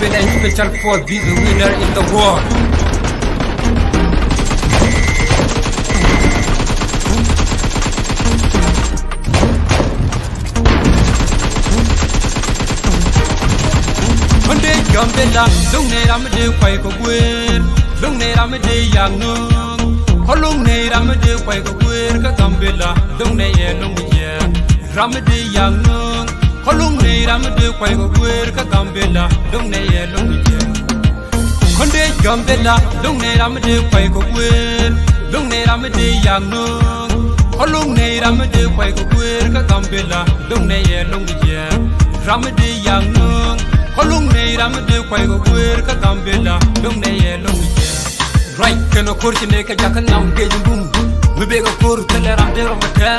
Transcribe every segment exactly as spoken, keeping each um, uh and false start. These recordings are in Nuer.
Been a special force, be the winner in the war. Kɔn dee Gambela, duŋ ni ram dee kuay kɛ guer, duŋ ni ram dee yak nööŋ. Kɔ luŋ ni ram dee kuay kɛ guer kä Gambela, duŋ ni yɛ luŋ jiɛ. Ram dee yak nööŋ, kɔ luŋ ni ram dee kuay kɛ guer kä Gambela, duŋ ni yɛ luŋ jiɛ. Kɔn dee Gambela, duŋ ni ram dee kuay kɛ guer, duŋ ni ram dee yak nööŋ. Kɔ luŋ ni ram dee kuay kɛ guer kä Gambela, duŋ ni yɛ luŋ jiɛ. Ram dee yak nööŋ, kɔ luŋ ni ram dee kuay kɛ guer kä Gambela, duŋ ni yɛ luŋ jiɛ. Ruac kɛnɛ ko̱r ci nɛ kɛ jakä nam gec bum. Mi bek kɛ ko̱r thilɛ ram dee rɔm kɛ tɛ.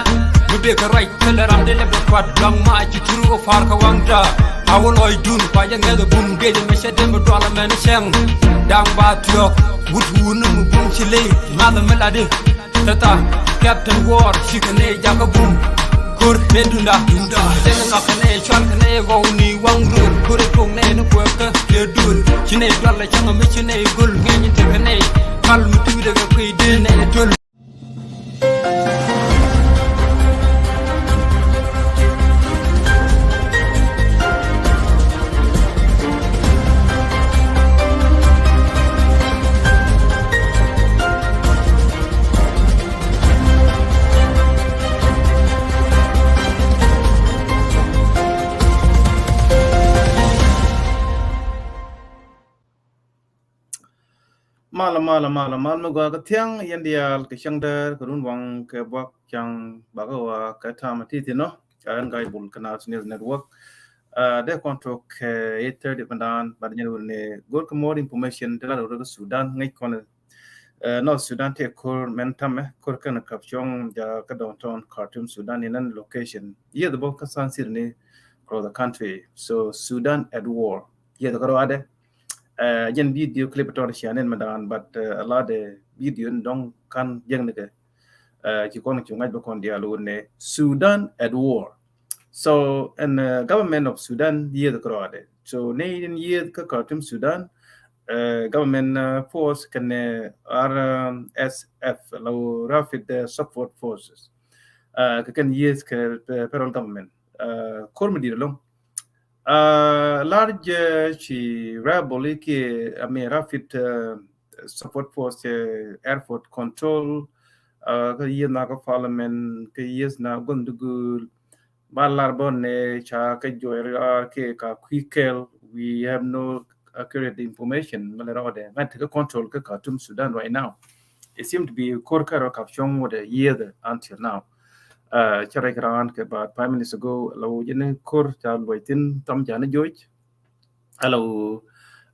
Mi bek kɛ ruac thilɛ ram dee lɛp kɛ kuat luaŋ ma ci turu kɛ par kɛ waŋda. A wä lɔcdun kua jɛ ŋɛth bum gec mi cɛ dem bi dual mɛn cɛŋ. Daŋ ba thiɔk wut wun mi bum ci ley math mi latdi. Tata Captain War cikɛ nɛ jakä bum. Ko̱r nɛ dunda dunda. Dɛn ŋak kɛ nɛ cual kɛ nɛ gɔw ni waŋ rul. Ko̱r ɛ tuɔk nɛ ni kuɛ kä kɛ dul. Ci nɛ dual lɛ cäŋ mi ci nɛ gul ŋɛny tekɛ nɛ. Kal mi tuudɛ kɛ kui̱ dee nɛ dual. Mal, mal, mal, mal mi gɔaa kä thiaŋ, yɛn diaal kɛ cäŋ däär kɛ run waŋ kɛ buak caŋ bakä wa kɛ tam ti̱ti̱ nɔ. Ɛ ɣän Ga̱a̱c Bul kä Nas News Network. Ɛ dee kɔn tok kɛ eight thirty pandan, but nyɛn wul ni go̱r kɛ more information ti la rɔ kä Sudan ŋäc kɔn. Ɛ North Sudan tëë ko̱r mɛn tamɛ, ko̱r kɛn kap cuɔ̱ŋ jakä downtown Khartoum, Sudan, in an location. Yieth bä kä South Sudan ni across the country. So Sudan at war. Yieth kä rɔadɛ. Ɛ jɛn video clip tɔt cia nɛn mɛ dan, but ɛ a lot of video ni dɔŋ kan jɛn ni kɛ. Ɛ ci kɔn cu ŋa̱c bä kɔn diaal wun ni Sudan at war. So ɛn ɛ government of Sudan yieth kɛ rɔadɛ. So ni in yieth kä Khartoum, Sudan, ɛ government ɛ force kɛn ɛ R S F, la Rapid ɛ Support Forces. Ɛ kɛ kɛn yieth kɛ ɛ federal government. Ɛ ko̱r mi di̱i̱t ɛlɔ̱ŋ. Ɛ large ci rebel i̱ kiɛ, I mean, Rapid ɛ Support Force, ɛ airport control, ɛ kä yieth na kä parliament, kä yieth na gua̱n dugul. Ba lar bä nɛ ca kä juɔc riaar kiɛ ka kui̱ kɛl, we have no accurate information. Mɛ lɛ rɔɔdɛ ŋa̱t ti kä control kä Khartoum, Sudan right now. It seem to be ko̱r kɛ rɔ kap cuɔ̱ŋ wä dɛ yieth until now. Ɛ cä rɛc raan kɛ about five minutes ago, la wä jɛ ni ko̱r ca luɔc thin tam ca ni joc. Hello,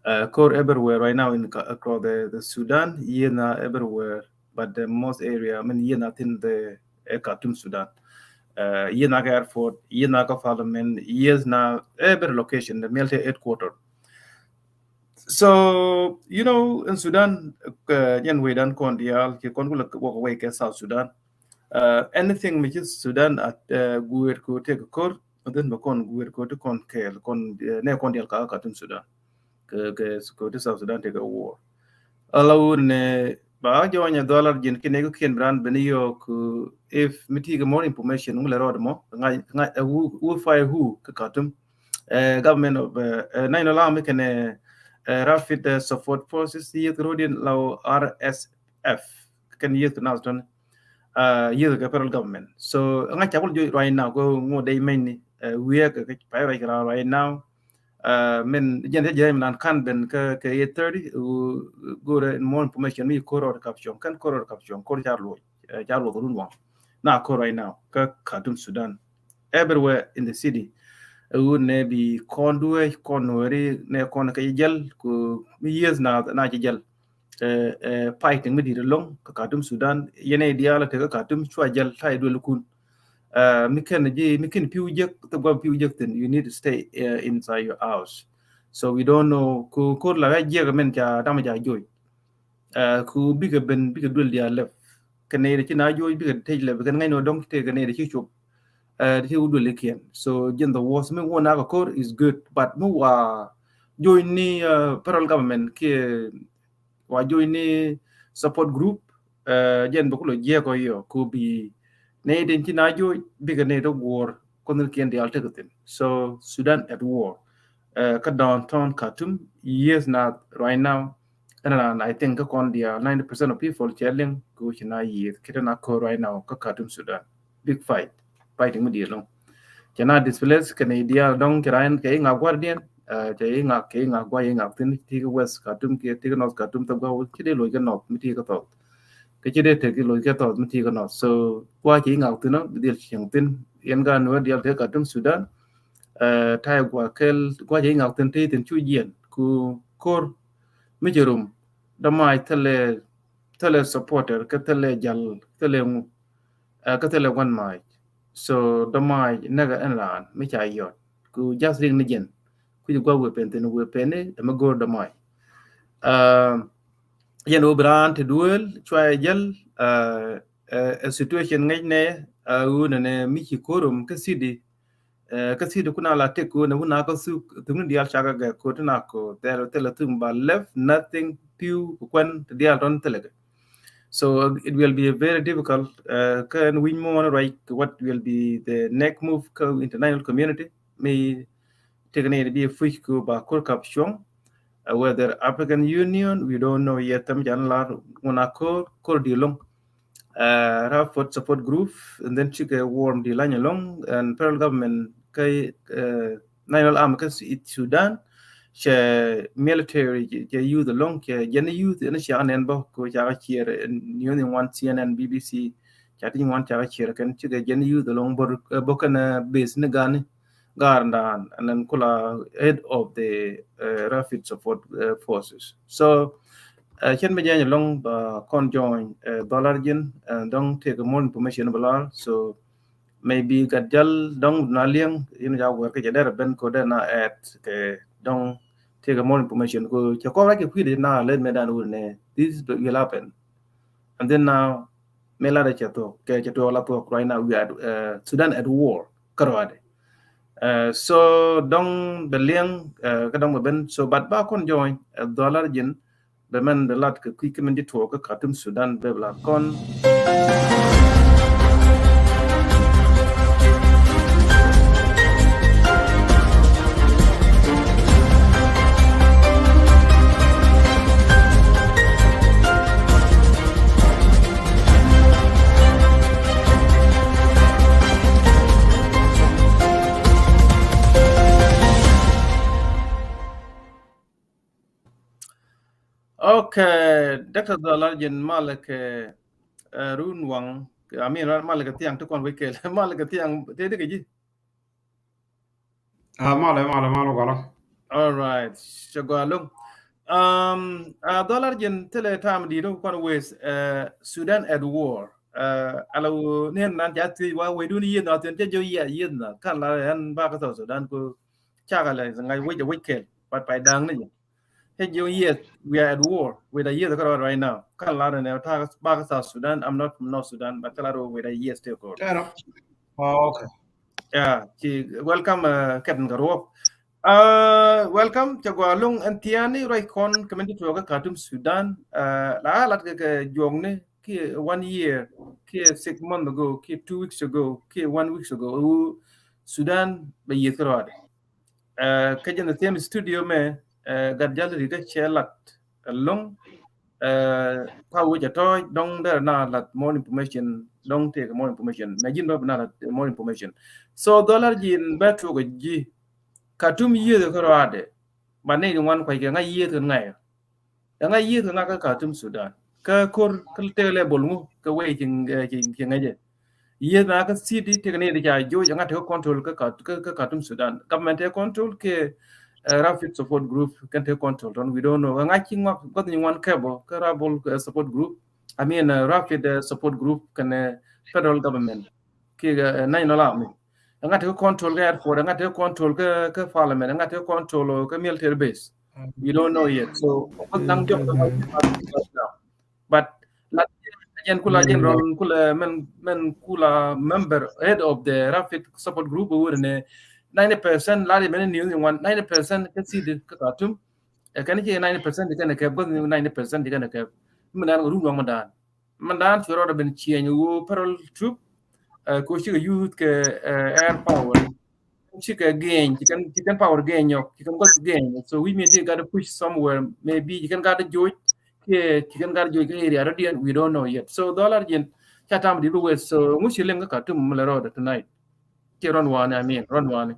ɛ ko̱r everywhere right now in ka- across the, the Sudan, yieth na everywhere, but the most area, I mean, yieth na thin the ɛ Khartoum, Sudan. Ɛ yieth na kä airport, yieth na kä parliament, yieth na every location, the military headquarter. So, you know, in Sudan, ɛ jɛn wecdan kɔn diaal ci kɔn ku lɛ walk away kɛ South Sudan. Ɛ anything mi ci Sudan at ɛ guer ko tëë kɛ ko̱r, then bɛ kɔn guer ko ti kɔn kɛɛl kɔn, ɛ nɛ kɔn diaal ka Khartoum, Sudan. Kɛ kɛ ko ti South Sudan tëë kɛ war. Ala wun ni ba jɔny a dhɔlar jin kinɛ ku kiɛn bran ben yɔk, ɛ if mi ti kɛ more information ŋu lɛ rɔɔd mɔ ŋa ŋa ɛ who, who fire who kɛ Khartoum. Ɛ government of ɛ ɛ nine alarm kɛn ɛ Rapid ɛ Support Forces yieth rɔɔd in la R S F kɛn yieth kɛ nath tɔn. Ɛ yieth kɛ federal government. So ŋa ca kul joc right now ko ŋu dee mɛny ni ɛ wiɛ kɛ kɛ pay right around right now. Ɛ min jɛn jɛ jɛ min an kan ben kɛ kɛ eight thirty. Ɛ go̱rɛ more information mi ko̱r rɔɔd kap cuɔ̱ŋ, kɛn ko̱r rɔɔd kap cuɔ̱ŋ, ko̱r ca luɔc, ɛ ca luɔc run waŋ. Na ko̱r right now kä Khartoum, Sudan, everywhere in the city. Ɛ wun nɛ bi kɔn duee kɔn weri nɛ kɔn kɛ jɛl ku mi yieth na na ci jɛl. Ɛ ɛ fighting mi di̱i̱t ɛlɔ̱ŋ kä Khartoum, Sudan. Yɛn ɛ diaal ɛ tek kä Khartoum cua jɛl ta̱yɛ duel kun. Ɛ mi kɛn ji̱ mi kɛn pi̱w jek thok guam pi̱w jek thin, you need to stay ɛ inside your house. So we don't know ku ko̱r la ɣa̱c jiɛk min ca dam ca joc. Ɛ ku bikɛ ben bikɛ duel diaal lɛp kɛ nɛy ti ci na joc bikɛ tec lɛp kɛn ŋa̱cni wä dɔ̱ŋ tëë kɛ nɛy ti ci cop. Ɛ ti ci wä duel ikiɛn. So jɛn the worst mi wä nak ɛ ko̱r is good, but mi wa join ni, uh, federal government kiɛ wa join ni support group, uh, jɛn bɛ kulɔ jiɛk ɔ yɔ ku bi nɛy tin ci na joc bikɛ nɛy ti guɔr kɔn kiɛn diaal tekɛ thin. So Sudan at war. Uh, kä downtown Khartoum, yes, na right now, and, and I think kä kɔn diaal ninety percent of people cɛ liŋ ku ci na yieth kɛ ti na ko̱r right now kä Khartoum, Sudan. Big fight, fighting mi diaal lɔŋ. Cɛ na displace kɛ nɛy diaal dɔŋ cɛ ra in kɛ iŋa guardian, uh, cɛ iŋa kɛ iŋa gua iŋa thin ti kɛ West Khartoum kɛ ti kɛ North Khartoum thok gua wä ci dee loc kɛ North mi ti kɛ South. Kɛ ci dee tek loc kɛ South mi ti kɛ North. So gua cɛ iŋa thin ɔ bi dhil cieŋ thin yɛn gan wä diaal te Khartoum, Sudan. Uh, ta̱yɛ gua kɛl gua cɛ iŋa thin ti thin cu jiɛn ku ko̱r mi cɛ rum dɔmac thilɛ thilɛ supporter kä thilɛ jal thilɛ ŋu, uh, kä thilɛ gua̱n mac. So dɔmac näkɛ ɛn raan mi ca yɔt ku jath rik ni jɛn. Kui̱ gua̱ wee pen thin wee pen ni ɛmɛ go̱o̱r dɔmac. Uh, yɛn wä bi raan te duel cuayɛ jɛl, uh, uh, a situation ŋäc nɛ, uh, wunɛ nɛ mi ci ko̱rum kä city. Uh, kä city kuna la tek ko na wuna kä thuk thuk ni dial chaka gɛ ko tina ko thil thil thuk ba left nothing piu ko kwen ti dial ton thil gɛ. So it will be very difficult, uh, kä ni wi̱ny muɔn right what will be the next move kä international community. Mi tekni bi push ko ba kur kap chuɔŋ. Uh, whether African Union, we don't know yet. Tam jan lar wuna ko ko di long. Uh, Rapid Support Group, and then cikɛ warm di lany along and federal government kɛ, uh, National Army kä Sudan. Cɛ military cɛ youth along cɛ jɛn youth in cɛ nɛn bä ko cɛ cier ni ni wan C N N, B B C cɛ ti wan cɛ cier kɛn cikɛ jɛn youth along bor, uh, bor kɛn, uh, base ni gani gardan and then kula head of the, uh, Rapid Support, uh, Forces. So uh, cɛn mi jɛny along ba kɔn join, uh, dollar jin, uh, dɔŋ take more information ba lar. So maybe gat jal dɔŋ na liɛŋ in ja wɛr kɛ jɛ dɛr ben ko dɛ na at kɛ dɔŋ take more information ko cɛ kɔn rɛ kɛ kui̱ di na let me down wul ne this will happen. And then now mi lat cɛ thuɔk kɛ cɛ tuɔk la thuɔk right now we are, uh, Sudan at war kärɔadɛ. Uh, so dɔŋ bɛ liɛŋ, uh, kä dɔŋ bɛ ben so but ba kɔn join, uh, dollar jin bɛ mɛn bɛ lat kɛ kui̱ kɛ mɛn di tuɔk kä Khartoum Sudan bɛ bɛ lat kɔn. Okay, Doctor Dollar jin malɛ kɛ, uh, run waŋ, I mean malɛ kɛ thiaŋ ti kɔn wek kɛl malɛ kɛ thiaŋ ti ti kɛ ji̱. Ah, malɛ, malɛ, malɛ gɔlɔ. All right, cɛ gɔlɔ. Um, uh, dollar jin thilɛ tam di dong kɔn wes, uh, Sudan at war. Uh, ala wo nen nan ja thi wa we dun yen na ten je jo ya yen na kan la yan ba ka South Sudan ko chaka le ngai we je we kel but by dang ni. Hey, you, yes, we are at war with a year ago right now. Kan la ne ta ba ka South Sudan. I'm not from North Sudan, but kala ro with a year still ko. Tero. Oh, okay. Yeah, ci welcome, uh, Captain Garuok. Uh, welcome, ca gua lung and tiani right kon community to Khartoum, Sudan. Uh, la lat ke ke jong ne ki one year, ki six months ago, ki two weeks ago, ki one weeks ago. Sudan ba yith rod. Uh, kä jɛn the same studio mɛ, uh, gat jal ri kä cɛ lat along. Uh, ka wec a tɔc dɔŋ dɛr na lat more information dɔŋ tëëk more information mɛ jin bä na lat more information. So dollar jin bɛ tuɔk ji̱ Khartoum yieth kä rɔadɛ ba ni ŋuan kuac kɛ ŋa yieth kɛ ŋa yɛ. Ɛŋa yieth kɛ ŋa kä Khartoum Sudan kä kor kä tek level ŋu kä wei ci ŋäcɛ. Yieth na kä city tek ni di ca joc ɛŋa tek control kä Khartoum Sudan. Government tek control kɛ, uh, Rapid Support Group kɛn tek control tɔn, we don't know. Ɛŋa ci ŋuak guath ni ŋuan kɛbɔ kä Rapid, uh, Support Group, I mean, uh, Rapid, uh, Support Group kɛn, uh, federal government kɛ, uh, National Army. Ɛŋa tek control kä airport, ɛŋa tek control kä, kä parliament, ɛŋa tek control kä military base. We don't know yet. So, of course, naŋ jɔk kä, but la jɛn kula general kula mɛn, mɛn kula member head of the Rapid Support Group wuri ne ninety percent la di mɛn ni ŋuan, ninety percent kä city kä Khartoum. Ɛ kɛn ci ninety percent di kɛn kɛp, kä ninety percent di kɛn kɛp. Mɛ dan run waŋ mɛ dan. Mɛ dan ci rɔɔdɛ ben ciɛny wo parallel troop. Ɛ ko ci kɛ youth kɛ, ɛ, air power. Ci kɛ gain, ci kɛn, ci kɛn power gain nyɔk, ci kɛn got gain. So which means you gotta push somewhere. Maybe ci kɛn gotta join. Kiɛ ci kɛn gotta join kɛ area rɔdiɛn, we don't know yet. So dollar jin ca tam di bi wes. So ŋu ci liŋ kä Khartoum mɛ lɛ rɔɔdɛ tonight. Ci rɔn wani, I mean, rɔn wani.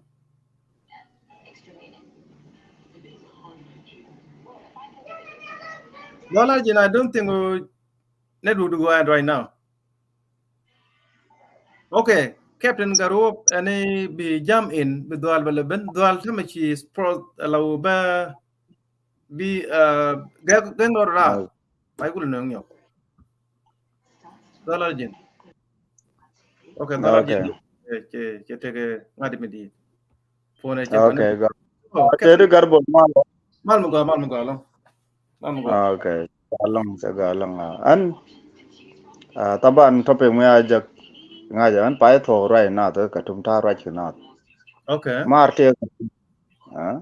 Dollar jin, I don't think, uh, network go ahead right now. Okay, Captain Garuop, ɛni bi jam in, bi dhual bɛ lɛ ben, dhual tämɛ ci sport, ɛ la wä bɛ bi, uh, gɛ, gɛ ŋɔr ra. Ai. Bai kul nöŋ nyɔk. Dollar jin. Okay, dollar jin. Okay. Cɛ, cɛ, cɛ tekɛ ŋa̱t mi di. Phone cɛ. Okay, go. Oh, okay. Teri Garbo mal. Mal mi gɔaa, mal mi gɔaa lɔŋ. Mal mi gɔaa. Okay. Gɔaa lɔŋ, cɛ gɔaa lɔŋ. Ɛn, ah, taban topic mi a jɛ ŋa̱c ɛn pay thuɔk ruac nath, Khartoum ta̱a̱ ruac kɛ nath. Okay. Mar tëë Khartoum. Ah?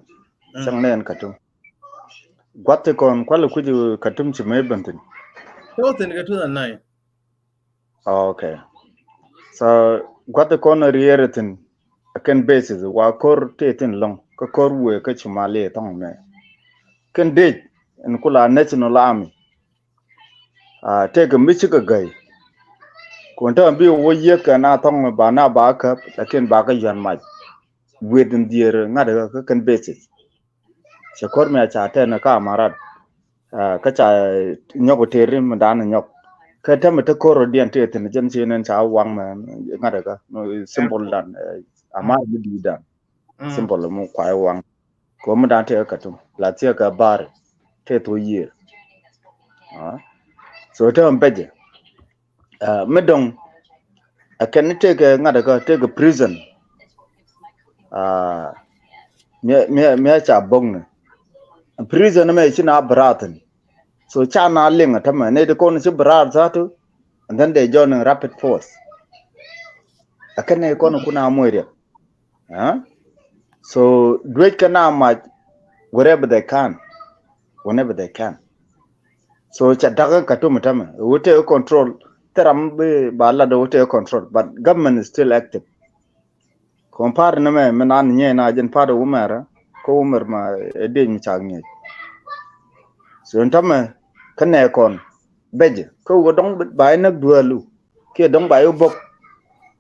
Mm. Cäŋ nɛn Khartoum. Gua̱th ti kɔn kualɛ kui̱c Khartoum ci mëë ben thi̱n. Tɔ̱ thi̱n kɛ two thousand nine. Okay. So gua̱th ti kɔn riɛɛr thi̱n ɛ kɛn bases wa ko̱r tëë thi̱n lɔ̱ŋ kä ko̱r wëë kä Cumali thɔ̱ŋ mɛ. Kɛn dec in kula National Army. Ah, tëëkɛ mi cikɛ gäy. Kun täämɛ bi wä yiëk kɛ na thɔ̱ŋ ba na ba käp, lakin ba kä yuan mac. Wet in dhier ŋa̱t kä kɛn bases. Cɛ ko̱r mi a ca tɛn kä Amarat. Ah, kä ca nyɔk tëëri mi dan nyɔk. Kä täämɛ te ko̱r diɛn tëë thi̱n jɛn ci nɛn ca waŋ mɛ ŋa̱t kä, simple dan, eh, Amar mi di̱i̱t dan. Mm. Simple mu kuay waŋ. Ko mi dan tëë kä Khartoum la thiɛ kä bar tëë thok yiëër. Ah. So täämɛ bɛcɛ. Ah, mi dɔ̱ŋ ɛ kɛn ni tëëkɛ ŋa̱t kä tëëkɛ prison. Ah, mi, mi, mi ca bok ni prison mɛ ci na brathin. So ca na liŋ tämɛ ni di kɔn ci brat zatu, and then they join rapid force. Ɛ kɛn ni kɔn kuna moy riɛk. Ah? So duec kɛ na mac wherever they can, whenever they can. So ca dak kä Khartoum tämɛ, wä tëë control, thil ram bi ba lat wä tëë control, but government is still active. Kɔn party ni mɛ, mi nan nyɛ na jɛn party wumɛr, kä wumɛr ma ɛ diec mi ca nyɛ. So tämɛ kä nɛ kɔn bɛcɛ kä wä dɔŋ ba inäk duelu. Kiɛ dɔ̱ŋ ba i̱ bok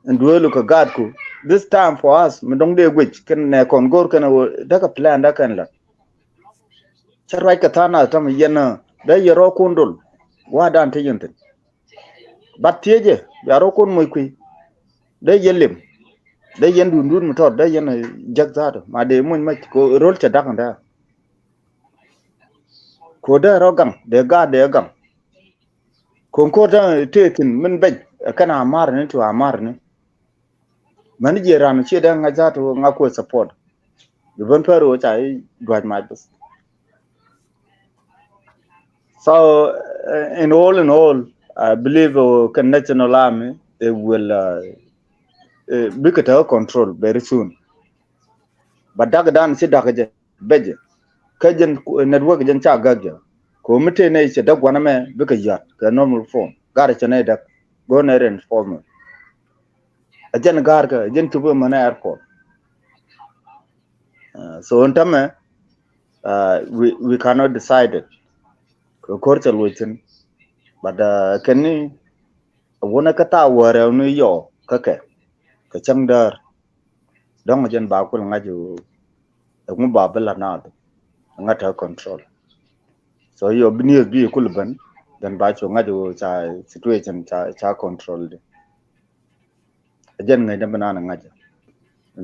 in duelu kɛ gaatku. This time for us mi dɔ̱ŋ dee guic kɛn nɛ kɔn go̱r kɛn wä däkɛ plan däkɛn lat. Cä ruac kɛ tha̱a̱ŋ nath tämɛ yɛn dee yɛ rɔɔkun dol. Wa dan te yɛn thi̱n. Bat thiecɛ bia rɔɔkun moc kui̱. Dee yɛn lim. Dee yɛn dundun mi tɔt dee yɛn jäk tha̱a̱t ma dee moc mac ko rol cɛ dak in dee. Ko dee rɔ gaŋ dee gaat dee gaŋ. Ko̱n ko̱r tɛ tëë thi̱n min bɛc kɛn Amar ni ti Amar ni. Mɛn jiɛ ran ciɛ dee ŋa̱c tha̱a̱t ŋa̱ kuɛ support. Bi ben pɛr wä ca i̱ duac mac bäth. So, uh, in all in all, I believe, uh, kɛn National Army, they will, uh, uh, bikɛ te control very soon. But dak dan ci dak jɛ bɛcɛ. Kä jɛn, uh, network jɛn ca gak jɛ. Ko mi te nɛ cɛ dak guanɛ mɛ bikɛ yat kɛ normal phone. Gar cɛ nɛ dak. Go nɛ reinforcement. A jɛn gar kɛ, a jɛn tup mɛ nɛ airport. Uh, so in tämɛ, uh, we, we cannot decide it. Kɛ ko̱r cɛ luɔc thi̱n. But, uh, kɛn ni wunɛ kä thaak wäärɛ ni yɔ kä kɛ kɛ cäŋ däär. Dɔ̱ŋ jɛn ba kul ŋa̱c ɛ ŋu ba bi la naath ŋa̱t ɛ control. So yɔ bi news bi kul ben, then ba cu ŋa̱c ɛ ca situation ca, ca control di. Jɛn ŋäcnɛ bi naan ŋa̱cä.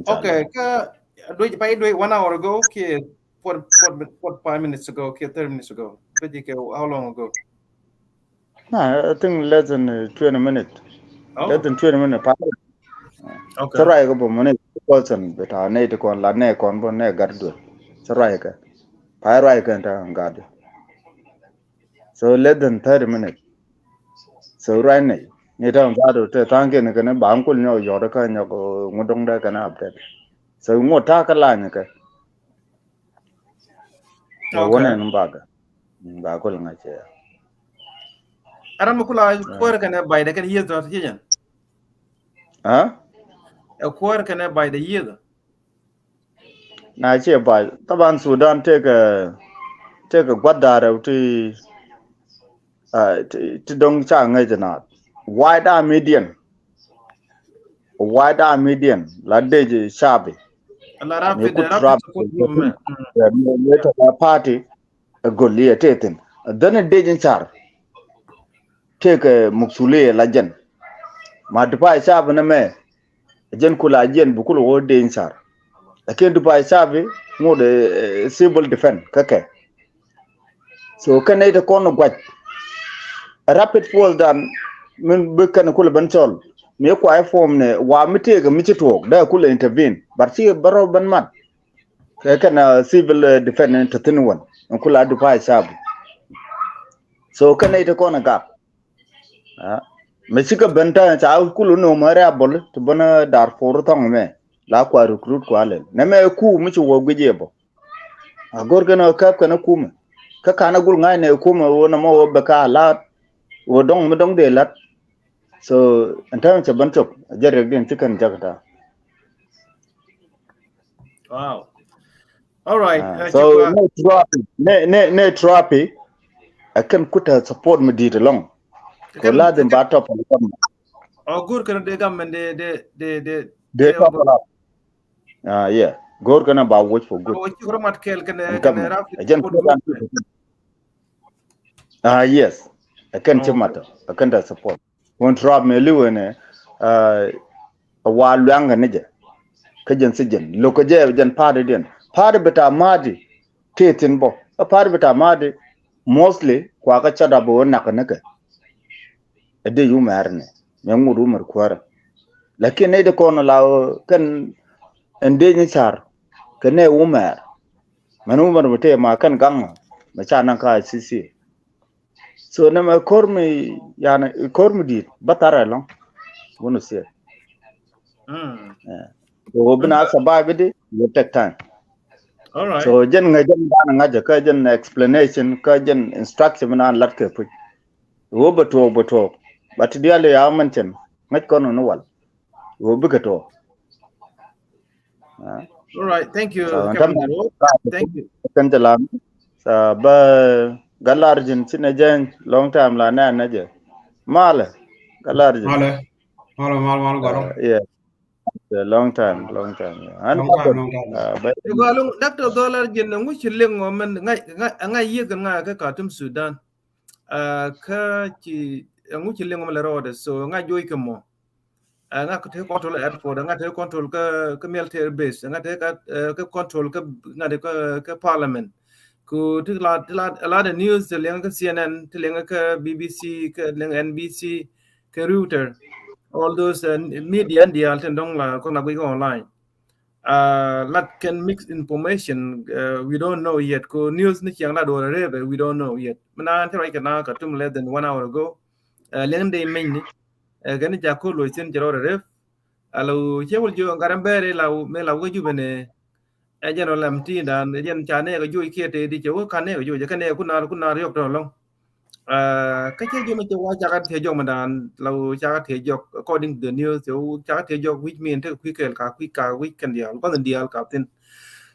Okay, kä duec pay duec one hour ago kiɛ forty, forty, forty-five minutes ago kiɛ thirty minutes ago. Duec kɛ how long ago? Nah, I think less than, uh, twenty minutes. Oh. Less than twenty minutes. Pa. Okay. Cä ruac kɛ bä mɔ ni person bɛ ta nɛ ti kɔn la nɛ kɔn bä nɛ gat duel. Cä ruac kɛ. Pa ruac kɛ ta gat. So less than thirty minutes. So right now, ni tɔ̱ ŋa̱t te tha̱a̱ŋ kiɛn kɛn ba ŋ kul nyɔk yɔt kä nyɔk ŋut dɔ̱ŋ dee kɛn update. So ŋot ta̱a̱ kä lany kɛ. Ɛ wä nɛn bakɛ. Ba kul ŋa̱c cɛ. Ɛ ram mi kula kuäär kɛnɛ bay dɛ kɛn yieth tɔ ti ci jɛn. Ɛ kuäär kɛnɛ bay dɛ yieth. Na ciɛ bay. Taban Sudan tekɛ, tekɛ gua̱th da̱rɛ ti, ti, ti do̱ŋ ca ŋäc naath. Wide Army diɛn. Wide Army diɛn la dec cabi. Ala rapid, rapid support movement. Party. Ɛ göl iɛ tëë thi̱n. Dhɛn ɛ dec in car. Tëëkɛ muksuliɛ la jɛn. Ma dupaa cabi nɛ mɛ. Ɛ jɛn kula jiɛn bi kul ɣöö dec in car. Lakin dupaa cabi ŋot ɛ civil defense kä kɛ. So kɛn nɛy ti kɔn guac. Ɛ rapid force dan min bi kɛn kul ben cɔl. Mi kua ɛ form nɛ wa mi tëëkɛ mi ci tuɔɔk dee kul intervene. But ci bä rɔ ben mat. Kɛ kɛn civil defense in te thi̱n wän in kula dupaa cabi. So kɛn nɛy ti kɔn a gap. Mɛ cikɛ ben ta̱a̱ ca kulu nöömä rɛ̈ a bol ti bän Darfur thɔŋ mɛ la kua recruit kua lɛl nɛ mɛ ku mi ci wä guic yɛ bɔ. A go̱r kɛn ɣä käp kɛn ɛ kumɛ kä ka̱n a gul ŋa̱cnɛ ɛ kumɛ ɣöö nɔmɔ ɣöö bɛ ka la̱t ɣöö dɔ̱ŋ mi dɔ̱ŋ dee la̱t. So ɛn täämɛ cɛ bän cop a jɛ riɛk diɛn ci kɛn jak ta̱a̱. Wow. All right. So ne trophy, ne ne ne trophy. Ɛ kɛn kutɛ support mi di̱i̱t ɛlɔ̱ŋ. Kɛ la dhin ba top of the government. Ɔ go̱r kɛn de government de de de de de top of. Ah yeah. Go̱r kɛn ba watch for good. Ɔ ci kɛ rɔ mat kɛɛl kɛn kɛn rap. Ɛ jɛn kut an. Ah yes. Ɛ kɛn ci mat ɛ kɛn tɛ support. Wun trap mi liwene a wa luaŋ kɛ ni jɛ. Kä jɛn si jɛn lokä jɛ jɛn party diɛn party bita madi. Ti thin bɔ a party bita madi. Mostly kua kä cat a bɛ wä nak ni kɛ. Ɛ dee yu mɛr ni mɛ ŋut wumɛr kuäärä. Lakin ni di kɔn la kɛn ɛn dee nyi car kɛ nɛ wumɛr. Mɛn wumɛr mi tee ma kɛn gaŋ mɛ ca naŋ ka sisi. So nɛmɛ ko̱r mi yani ko̱r mi di̱i̱t bä thar ɛlɔ̱ŋ. Wun ɔ siɛ. So bina survive di will take time. All right. So jɛn ŋäc jɛn dan ŋa̱cä kä jɛn explanation kä jɛn instruction mi naan lat kɛ puc. Wä bɛ tuɔɔk bɛ tuɔɔk. But ti diali ya mɛn cɛn ŋäc kɔn ni wal. Wä bikɛ tuɔɔk. All right, thank you. Thank you. Kɛn jɛ lam. Sa bä galar jin ci nɛ jɛn long time la nɛ nɛ jɛ. Malɛ galar jin. Malɛ malɛ malɛ malɛ gɔlɔ. Yeah. Long time, long time. Long time, long time. Gɔlɔ Doctor Dholar jin ŋu ci liŋ ɔ mɛn ŋa ŋa ŋa yieth ŋa kä Khartoum Sudan. Kä ci ŋu ci liŋ ɔ mɛn lɛ rɔɔdɛ so ŋa joc kɛ mɔ. Ŋa te control airport, ŋa te control kä kä military base, ŋa te kä kä control kä ŋa te kä kä parliament. Ku ti la ti la a lot of news ti liŋ kä C N N, ti liŋ kä B B C, kä liŋ N B C, kä Reuters, all those media in diaal tin dɔŋ la kɔn la guic kä online. Lat kɛn mixed information, we don't know yet. Ku news ni ciaŋ la duɔl rep, we don't know yet. Mi naan ti ruac kɛ na Khartoum less than one hour ago. Liŋ dee meny ni. Ɛ kɛn ca ko̱r loc thi̱n cɛ rɔɔdɛ rep. Alo cɛ wul jiök gat ɛn bɛɛri la mëë la wä Jubɛ nɛ. Ɛ jɛn rɔ lɛm ti̱i̱n dan ɛ jɛn ca nɛɛk ɛ joc kiɛ tëë di cɛ wä ka nɛɛk ɛ joc ɛ kɛ nɛɛk kun naar kun naar yɔk tɔn lɔŋ. Kä cɛ jiök mɛ cɛ wä cakɛ tiɛ jɔk mɛ dan la wä cakɛ tiɛ jɔk according to the news cɛ wä cakɛ tiɛ jɔk wi̱c min tekɛ kui̱ kɛɛl ka kui̱ ka wi̱c kɛn diaal gua̱th in diaal ka thi̱n.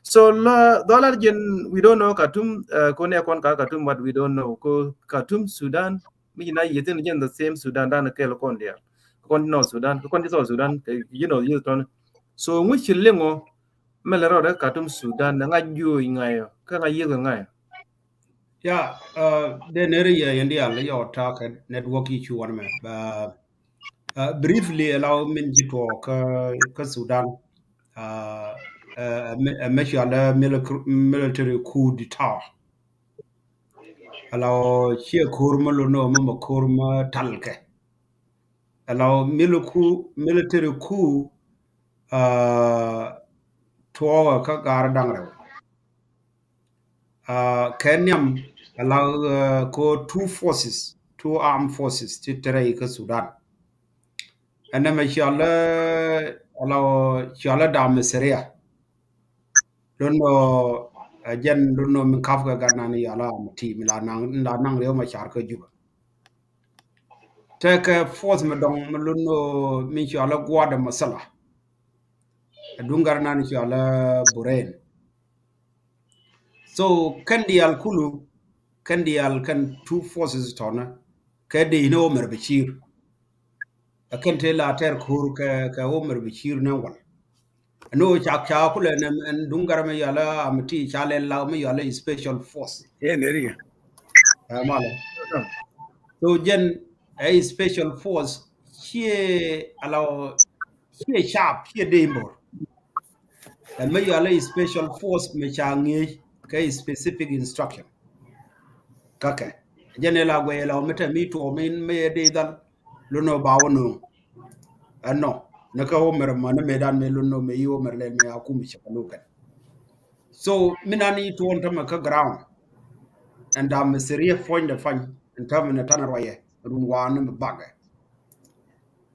So la dhɔlar jɛn we don't know Khartoum ko nɛɛk kɔn ka Khartoum but we don't know ko Khartoum Sudan. Mi ci na yiethin jɛn the same Sudan dan kɛl kɔn diaal. Kɔn North Sudan, kɔn South Sudan, kɛ you know yieth tɔn. So ŋu ci liŋ ɔ mɛ lɛ rɔɔdɛ Khartoum Sudan ŋa juɔc ŋa̱c ɔ kä ŋa yieth ŋa̱c ɔ. Ya, dee ner yɛ yɛn diaal yɔ ta̱a̱ kɛ network issue wan mɛ. Briefly ɛla min ci tuɔɔk kä Sudan. Ɛ mɛ cualɛ military coup d'etat. Ala ɔ ciɛ ko̱r mä lo̱n ɔ mä mä ko̱r mä talkɛ. Ala ɔ military coup tuɔɔkɛ kä gaar da̱ŋ rɛw. Kɛ niam ala ɔ ko two forces, two armed forces ti te rɛy kä Sudan. Ɛn nɛmɛ cɔalɛ ala ɔ cɔalɛ dam Syria. Lun nɔ, ɛ jɛn lun nɔ min kap kɛ gat nan yala mi ti mi la naŋ, la naŋ Riek Machar kä Juba. Tekɛ force mi dɔŋ mi lun nɔ min cɔalɛ Guadɛ Masala. Ɛ duŋ gat nan cɔalɛ Buren. So kɛn diaal kulu, kɛn diaal kɛn two forces tɔnä kɛ dee ni Omar Bashir. Ɛ kɛn te la tɛr ko̱r kɛ, kɛ Omar Bashir ni wal. Ɛn ɣöö ca, ca kulɛ ɛn, ɛn duŋ gat mi yɔalɛ amiti ca lɛ la mi yɔalɛ special force. Ɛ malɛ. So jɛn ɛ special force ciɛ ala ciɛ sharp, ciɛ dee mbor. Ɛn mi yɔalɛ special force mi ca ŋi̱eec kɛ specific instruction. Kakɛ jɛn ila guɛy ila mi te mi tuɔ mi, mi dee dhal. Lunɔ ba wä nööŋ. Ɛnɔ ni kä Omar ma ni mëëdan mi lunɔ mi yi Omar lɛl mi a kum cɛ kɛ lukɛn. So mi na ni tuɔn tämɛ kä ground. Ɛn dam mi serious point de fany ɛn tämɛ ni tanɛ ruayɛ run wa ni mi bakɛ.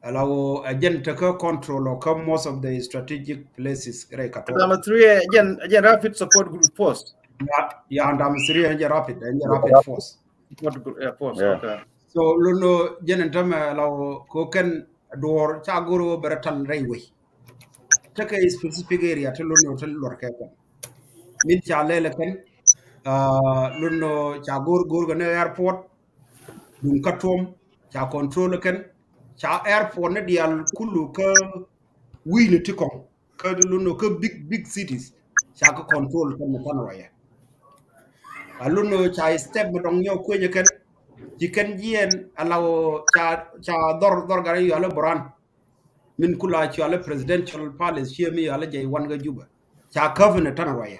Ala wä ɛ jɛn te kä control ɔ kä most of the strategic places rɛy ka tuɔn. Dam mi serious ɛ jɛn, ɛ jɛn rapid support group force. Ya, ya dam mi serious ɛ jɛn rapid, ɛ jɛn rapid force. What gr-, yeah, force, yeah. Okay. So lunɔ jɛn ɛn tämɛ la wä ko kɛn duɔr ca go̱r wä bɛ rɛ tal rɛy wei. Tekɛ specific area te lunɔ te luɔr kɛ kɛn. Min ca lɛl kɛn, ah, lunɔ ca go̱r go̱r kɛn airport. Duŋ Khartoum ca control kɛn. Ca airport ni diaal kulu kä wi̱i̱ni ti kɔŋ. Kä lunɔ kä big, big cities ca kä control kɛn ni pan ruayɛ. A lunɔ ca step mi dɔŋ nyɔk kuenyɛ kɛn. Ci kɛn jiɛn ala wä ca, ca dhɔr, dhɔr gat yɔalɛ Buran. Min kula cɔalɛ presidential palace ciɛ mi yɔalɛ jɛ wan kä Juba. Ca governor tan ruayɛ.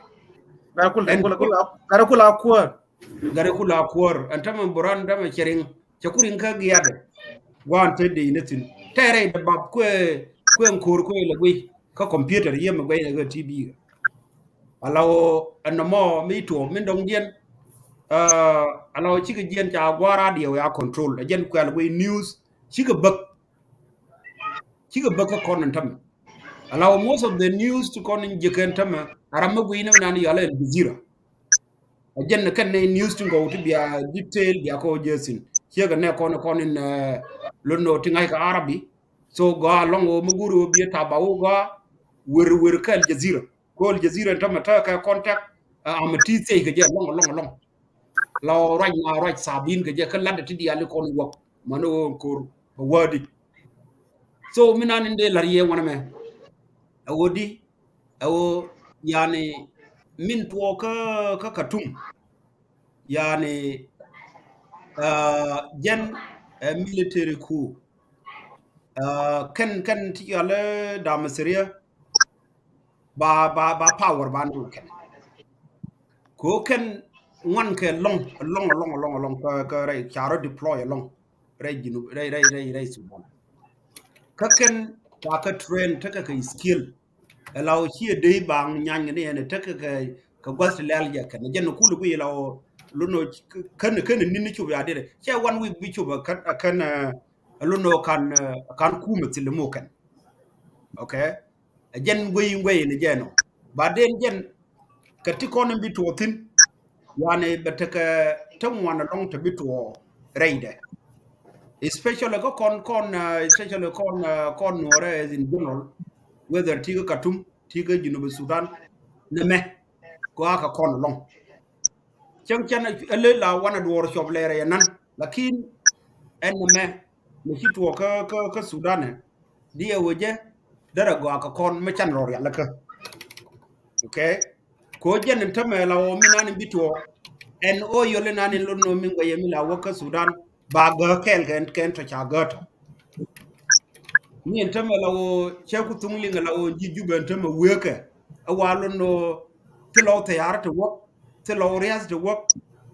Gat kula, kula, kula, gat kula kuäär. Gat kula kuäär. Ɛn tämɛ Buran tämɛ cɛ riŋ. Cɛ ku riŋ kä giatdɛ. Guan te dee ni thin. Tɛ rɛy dɛ bap kuɛ, kuɛ ŋ ko̱r kuɛ lɛ guiy. Kä computer yɛ mi guɛy lɛ kä T V. Ala wä ɛn nɔmɔ mi tuɔ min dɔŋ jiɛn. Ah, ala wä cikɛ jiɛn ca gua̱a̱r radio ya control. Ɛ jɛn kuɛ lɛ guiy news. Cikɛ bäk. Cikɛ bäk kä kɔn ɛn tämɛ. Ala wä most of the news ti kɔn in jiɛ kɛn tämɛ a ram mi guiy ni mi nan yɔalɛ Al Jazeera. A jɛn kɛn ni news ti ŋɔw ti bia detail bia kɔ jɛ thin. Ciɛ kɛ nɛ kɔn, kɔn in, eh, lunɔ ti ŋa̱c kɛ Arabi. So gɔaa lɔŋ wä mi go̱r wä bia taba wä gɔaa wer, wer kɛ Al Jazeera. Kɔ Al Jazeera in tämɛ tekɛ contact, eh, amɛ ti thiec kɛ jɛ lɔŋ, lɔŋ, lɔŋ. La wä ruac na ruac sabin kɛ jɛ kä lat ti diaal i kɔn wäk. Mani wä ko̱r bɛ wädi. So mi nan in dee la̱r yɛ wanɛ mɛ. Ɛ wä di, ɛ wä, yani, min tuɔ kä, kä Khartoum. Yani, ah, jɛn, eh, military coup. Ah, kɛn, kɛn ti yɔalɛ dam mi serious. Ba, ba, ba power ba ni kɛn. Ko kɛn ŋuan kɛ lɔŋ, lɔŋ, lɔŋ, lɔŋ, lɔŋ, kä, kä rɛy, ca rɔ deploy lɔŋ. Rɛy Junub, rɛy, rɛy, rɛy, rɛy Sudan. Kä kɛn ca kä train tekɛ kɛ skill. Ɛ la wä ciɛ dee baŋ nyany ni ɛn tekɛ kɛ, kɛ gua̱th ti lɛl jɛ kɛn. Jɛn kul bi la wä lunɔ kɛn, kɛn ni ni cop ya dirɛ. Cɛ one week bi cop kɛn, kɛn, eh, lunɔ kan, eh, kan kumɛ thil mo kɛn. Okay? Ɛ jɛn guey, guey ni jɛn ɔ. Ba den jɛn kɛ ti kɔn in bi tuɔ thin. Yani bɛ tekɛ te ŋuan ɛlɔŋ te bi tuɔ rɛydɛ. Especially kä kɔn, kɔn, uh, especially kɔn, uh, kɔn nuɔrɛ as in general. Whether ti kä Khartoum, ti kä Junub Sudan, nɛ mɛ. Kua kɛ kɔn ɛlɔŋ. Cäŋ cän ɛ lëë la wanɛ duɔɔr cuɔp lɛɛrɛ yɛ nan. Lakin ɛn nɛ mɛ, mɛ ci tuɔɔk kä, kä, kä Sudan ɛ. Di ɛ wecɛ, derɛ gɔaa kɛ kɔn mi can rɔ rial kä. Okay? Ko jɛn in tämɛ la wä mi nan in bi tuɔɔk. Ɛn o yɔl in nan in lot nɔ mi guɛyɛ mi la wä kä Sudan. Ba gääk kɛɛl kɛn, kɛn tɔ ca gääk tɔ. Ni ɛn tämɛ la wä cɛ ku thuŋ liŋ la wä ji̱ Jubɛ ɛn tämɛ wëëkɛ. Ɛ wa lot nɔ thilɔ thɛyar ti wäk. Thilɔ riath ti wäk.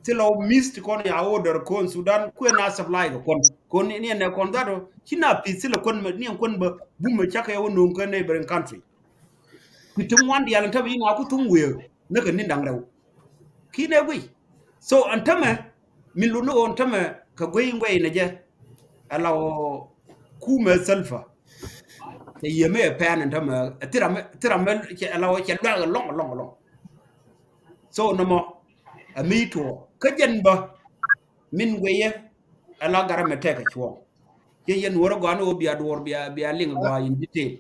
Thilɔ miss ti kɔn ya order kɔn Sudan kuɛ na supply kɛ kɔn. Kɔn ni, ni ɛn ɛ kɔn that ɔ. Ci na pi̱th thilɛ kɔn mɛ, ni ɛn kɔn bä bumɛ cakɛ wä no̱o̱ŋ kä neighboring country. Kui̱ ti ŋuan diaal ɛn tämɛ in a ku thuŋ wëë ni kɛ ni̱n da̱ŋ rɛw. Ki̱n ɛ guiy. So ɛn tämɛ min luni ɣöö ɛn tämɛ kɛ guey in guey in ɛ jɛ. Ɛ la ɣöö kumɛ Salva. Cɛ yiëë mi ɛ pɛn ɛn tämɛ ɛ thira mɛ, thira mɛ cɛ ɛ la ɣöö cɛ luɛk ɛlɔŋ, ɛlɔŋ, ɛlɔŋ. So nɔmɔ ɛ mi tuɔ kä jɛn bä min guiyɛ ɛ la garɛ mɛ tɛk ɛ cuɔ̱ɔ̱ŋ. Ciɛ yɛn wärä gɔaa ni ɣöö bia duɔ̱ɔ̱r bia, bia liŋ gɔaa in detail.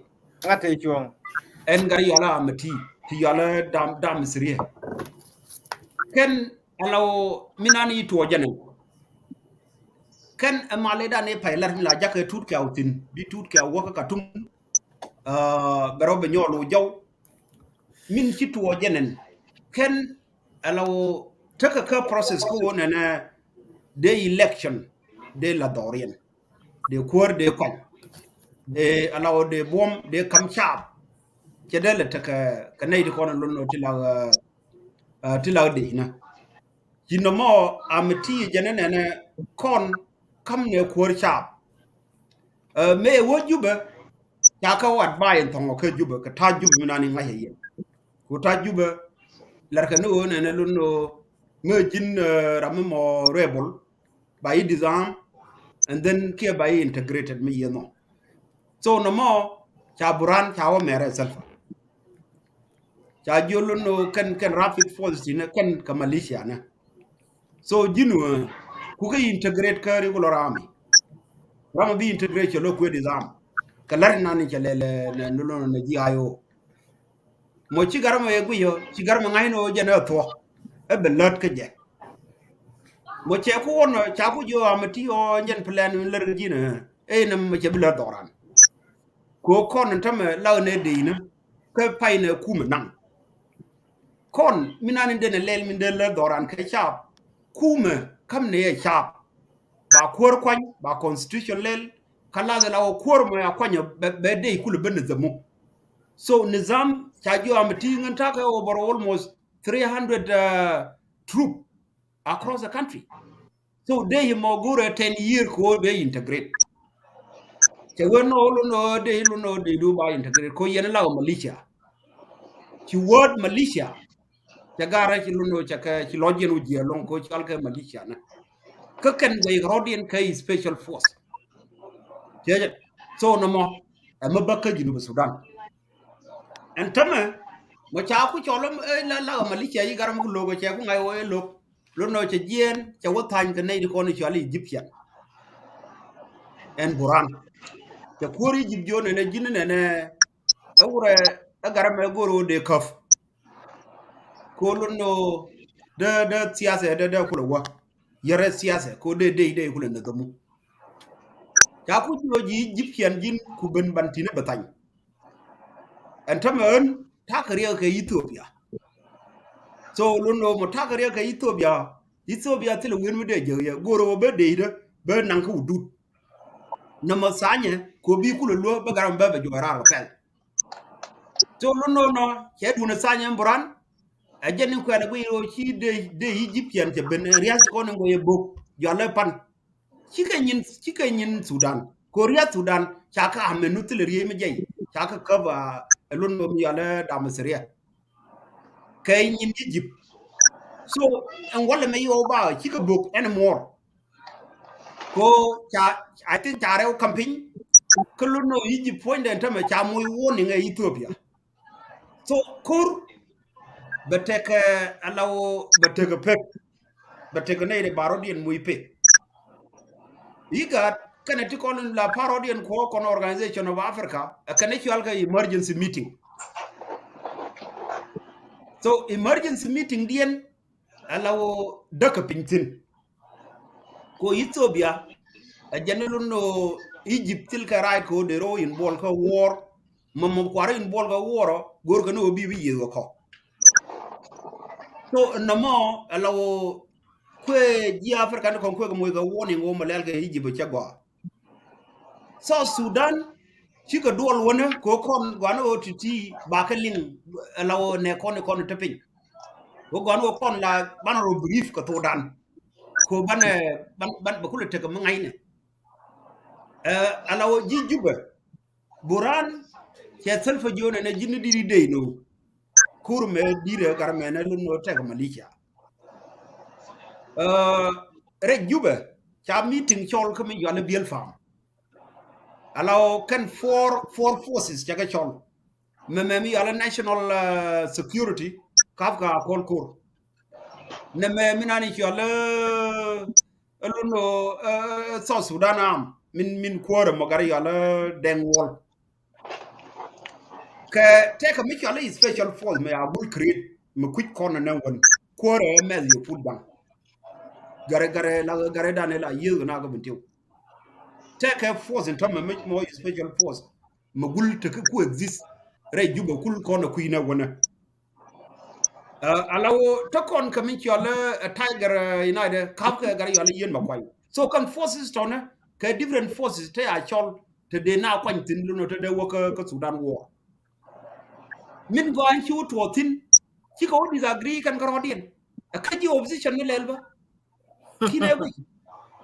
Ŋa̱t tɛ cuɔ̱ɔ̱ŋ. Ɛn garɛ yɔalä amɛ ti ti yɔalä dam, dam siriɛ. Kɛn ala ɣöö min an i̱ tuɔ jɛn ɛ. Kɛn ɛ mal i̱ dan i̱ pay lar mi la jakɛ tut kɛ a wä thi̱n bi tut kɛ a wä kä Katum. Bɛ rɔ bɛ nyɔɔl wä jɔw min ci tuɔɔk jɛn ɛn. Kɛn ala wä tekɛ kä process kä wä nɛnɛ dee election dee la dhɔriɛn dee kuäär dee kɔny dee ala wä dee buɔm dee kam caap. Cɛ dee lɛ tekɛ kɛ nɛy ti kɔn lon ti la ti la dee inä. Ci nɔmɔ amɛ ti jɛn nɛnɛ kɔn kam nɛ kuäär caap. Mëë wä Jubɛ ca kä wat ba yɛn thɔŋɔ kä Jubɛ kɛ ta̱a̱ Jubɛ mi nani ŋa̱cä yɛn. Ku ta̱a̱ Jubɛ lɛrkɛ ni ɣöö nɛnɛ lun ɣöö mëë ji̱n ram mi mɔ rebel ba yi disarm and then kiɛ ba yi integrated mi yieth nɔ. So nɔmɔ ca Buran ca wä mɛrɛ Salva. Ca jiöl ni kɛn, kɛn rapid forces ni kɛn kɛ militia ni. So ji̱n wä ku kɛ integrate kä regular army. Ram bi integrate cɛ lo kuet disarm. Kɛ lar nan cɛ lɛ lɛ nɛ nulon nɛ G I O. Mɔ ci garmɛ yɛ guiyɔ ci garmɛ ŋa̱cnɔ jɛn ɛ thuɔ. Ɛ bɛ lät kä jɛ. Mɔ cɛ ku wɔn ca ku jiɔ amɛ ti ɔ jɛn plan lär kä ji̱n ɛ. Ɛ nɛ mɛ cɛ bi lät dhɔran. Ko kɔn tämɛ la nɛ dee inä. Kä pay nɛ kumɛ naŋ. Kɔn mi nan in denɛ lɛl min dee lät dhɔran kɛ caap. Kumɛ kam nɛ yɛ caap. Ba kuäär kuany ba constitution lɛl. Ka lath la wä kuäär mɔ ya kuany bɛ dee kulɛ ben nɛ dhämu. So nizam ca jiɔ amɛ ti ŋän takɛ over almost three hundred troop across the country. So dee yi mɔ go̱rɛ ten year ko dee integrate. Cɛ wen no lo no dee lo no dee du ba integrate ko yɛn la militia. Ci word militia. Cɛ garɛ ci lo no cɛ kɛ ci lɔjiɛn u jiɛ lɔŋ ko cɔal kɛ militia na. Kä kɛn wei rɔdiɛn kɛ special force. Cɛ jɛ so nɔmɔ ɛmɛ bä kä Junub Sudan. Ɛn tämɛ mɔ ca ku cɔl la la militia yi garɛ mi ku lo̱k cɛ ku ŋa̱c wä ɛ lo̱k. Lo nɔ cɛ jiɛɛn cɛ wä tha̱ny kɛ nɛy ti kɔn i̱ cɔal i̱ Egyptian. Ɛn Buran cɛ kuäär Egypt jiɔ nɛnɛ ji̱n nɛnɛ ɛ wurɛ ɛ garɛ mɛ go̱r ɣöö dee käp. Ko lo nɔ dee dee thiathɛ dee dee kulɛ wä yɛrɛ thiathɛ ko dee dee dee kulɛ nɛ dhämu. Ca ku jiɔ ji̱ Egyptian ji̱n ku ben ban ti̱n ɛ bɛ tha̱ny. Ɛn tämɛ ɣän ta̱kɛ riɛk kɛ Ethiopia. So lun ɣöö mɔ ta̱kɛ riɛk kɛ Ethiopia. Ethiopia thilɛ wen mi dee jek yɛ go̱o̱r ɣöö bä dee idä bä naŋ kä wudut. Nɔmɔ thanyɛ ko bi kulɛ luä bä garam bä bɛ juɔc raar kɛ pɛl. So lun ɣöö nɔ cɛ duun thanyɛ Buran. Ɛ jɛn in kuɛn ɛ guiy ɣöö ci dee dee Egyptian cɛ ben riath kɔn in guɔ yɛ bök jualɛ pan. Cikɛ nyin cikɛ nyin Sudan. Korea Sudan ca kä amɛ nu thilɛ riey mi jɛy ca kä käp a ɛ lun mi yɔalɛ dam Syria. Kɛ nyin Egypt. So ɛn walɛ mɛ yɔw ba cikɛ bök ɛn muɔr. Ko ca I think ca rɛw campaign. Kä lun no Egypt puɔ̱nydɛ tämɛ ca moc warning ɛ Ethiopia. So kur bɛ tekɛ alaw bɛ tekɛ pek. Bɛ tekɛ nɛy ri barɔdiɛn moc pek. IGAD kɛnɛ ti kɔn la parɔdiɛn kuɔ kɔn Organization of Africa ɛ kɛnɛ cual kɛ emergency meeting. So emergency meeting diɛn alaw däkɛ piny thi̱n. Ko Ethiopia ɛ jɛn ni lun no Egypt thil kɛ right ko dee ro involve kä war. Mɔmɔ kuarä involve kä war ɔ go̱r kɛ ni wä bi bi yieth wä kɔ. So nɔmɔ ɛ la wä kuɛ ji̱ Africa ni kɔn kuɛ kɛ moc kɛ warning wä mɔ lɛl kɛ Egypt cɛ gɔaa. South Sudan cikɛ duɔl wänä kɛ kɔn gɔanä wä ti̱ti̱ ba kɛ liŋ ɛ la wä nɛ kɔn kɔn te piny. Wä gɔanä wä kɔn la banɛ rɔ brief kɛ Sudan. Ko banɛ ban ban bɛ kulɛ tekɛ mi ŋa̱cnɛ. Ɛ ala wä ji̱ Jubɛ Buran cɛ thil fɛ jiɔnɛ nɛ ji̱n ni di̱t i̱ dey no. Kur mɛ di̱t ɛ gar mɛ nɛ lun nɔ tɛk militia. Ɛ rɛc Jubɛ ca meeting cɔl kä mi yual i̱ Biɛl Pam. Ala wä kɛn four four forces cɛ kɛ cɔl. Mɛ mɛ mi yɔalɛ national security kap ka kɔl kor. Nɛmɛ min ani cɔal ɛ lun ɛ South Sudan am min min kuäärɛ mɔ gat i̱ cɔal ɛ Deng Wol. Kɛ tɛkɛ mi cɔal i̱ special force mɛ a gul create mɛ kui̱c kɔn nɛ wän kuäärɛ mɛth yɛ put baŋ. Gat ɛ gat ɛ la gat ɛ dan ɛ la yieth kɛ na kä bin tiw. Tɛkɛ force in tɔmɛ mɛ mɔ special force mɛ gul tekɛ ku exist rɛy Juba kul kɔn ɛ kui̱ nɛ wänɛ. Ala wä te kɔn kɛ min cɔal ɛ Tiger United kap kɛ gat i̱ cɔal ɛ Ian Makuac. So kɛn forces tɔnɛ kɛ different forces te a cɔl te dee na kuany thi̱n lunɔ te dee wä kä Sudan war. Min gɔany ci wä tuɔɔk thi̱n cikɛ wä disagree kɛn kärɔɔdiɛn. Ɛ kä ji̱ opposition ni lɛl bä. Kinɛ guic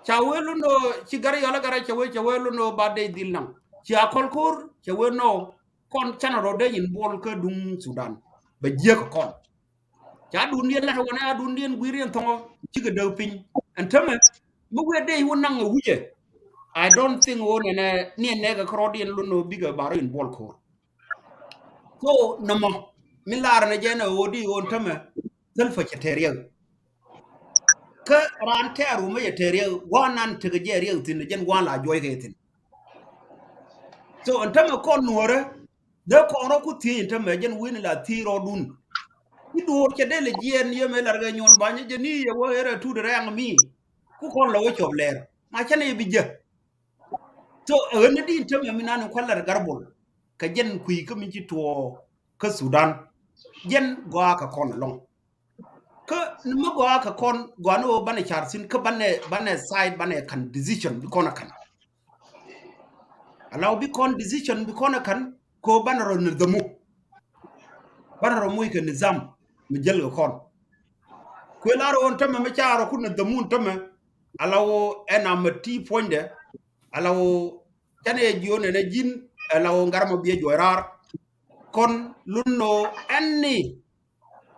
ca wee lunɔ ci gat i̱ cɔal ɛ gat i̱ cɛ wee cɛ wee lunɔ ba dee dhil naŋ ci a kɔl ko̱r cɛ wee nɔ. Kɔn canɛ rɔ dee nyin buɔl kä duŋ Sudan bɛ jiäk kɔn. Ca dundiɛn lat wanɛ a dundiɛn guiriɛn thɔŋɔ cikɛ däk piny. Ɛn tämɛ mi wee dee wä naŋ ɛ wi̱cɛ. I don't think wä nɛnɛ niɛn nɛɛkɛ kärɔɔdiɛn lun ɛ bikɛ bar in buɔl ko̱r. So nɔmɔ mi lar nɛ jɛ nɛ ɣöö di ɣöö tämɛ thil fä cɛ tɛɛr yɛ. Kä raan tɛɛr wumä cɛ tɛɛr yɛ gua̱a̱n nan tekɛ jɛ riɛk thi̱n jɛn gua̱a̱n la juɔc kɛ thi̱n. So ɛn tämɛ kɔn nuɔrɛ dee kɔn rɔ ku thiec ɛn tämɛ jɛn wi̱n la thiec rɔɔdun. I̱ duɔɔr cɛ dee lɛ jiɛɛn yɛ mɛ lar kɛ nyuɔn banyä jɛ ni yɛ wä ɣerɛ tut rɛɛŋ mi ku kɔn lɔ wä cɔp lɛɛr ma cɛn yɛ bi jɛ. So ɣän ni di ɛn tämɛ mi nan in kua̱l lar garbol kɛ jɛn kui̱ kä mi ci tuɔɔ kä Sudan. Jɛn gɔaa kɛ kɔn ɛlɔŋ. Kä ni mi gɔaa kɛ kɔn gɔaa ni ɣöö banɛ car thi̱n kä banɛ banɛ side banɛ ka̱n decision bi kɔn ɛ ka̱n. Ala wä bi kɔn decision bi kɔn ɛ ka̱n kɛ ɣöö banɛ rɔ nidhamu. Banɛ rɔ moc kɛ nidham mi jäl kɛ kɔn. Kuël a rɔ ɣän tämɛ mi ca rɔ kun nidhamu tämɛ. Ala wä ɛn amɛ ti puɔ̱nydɛ. Ala wä canɛ yɛ jiön ɛn ɛ ji̱n. Ala wä ŋa̱r mɔ biɛ juɔc raar. Kɔn lun nɔ ɛn ni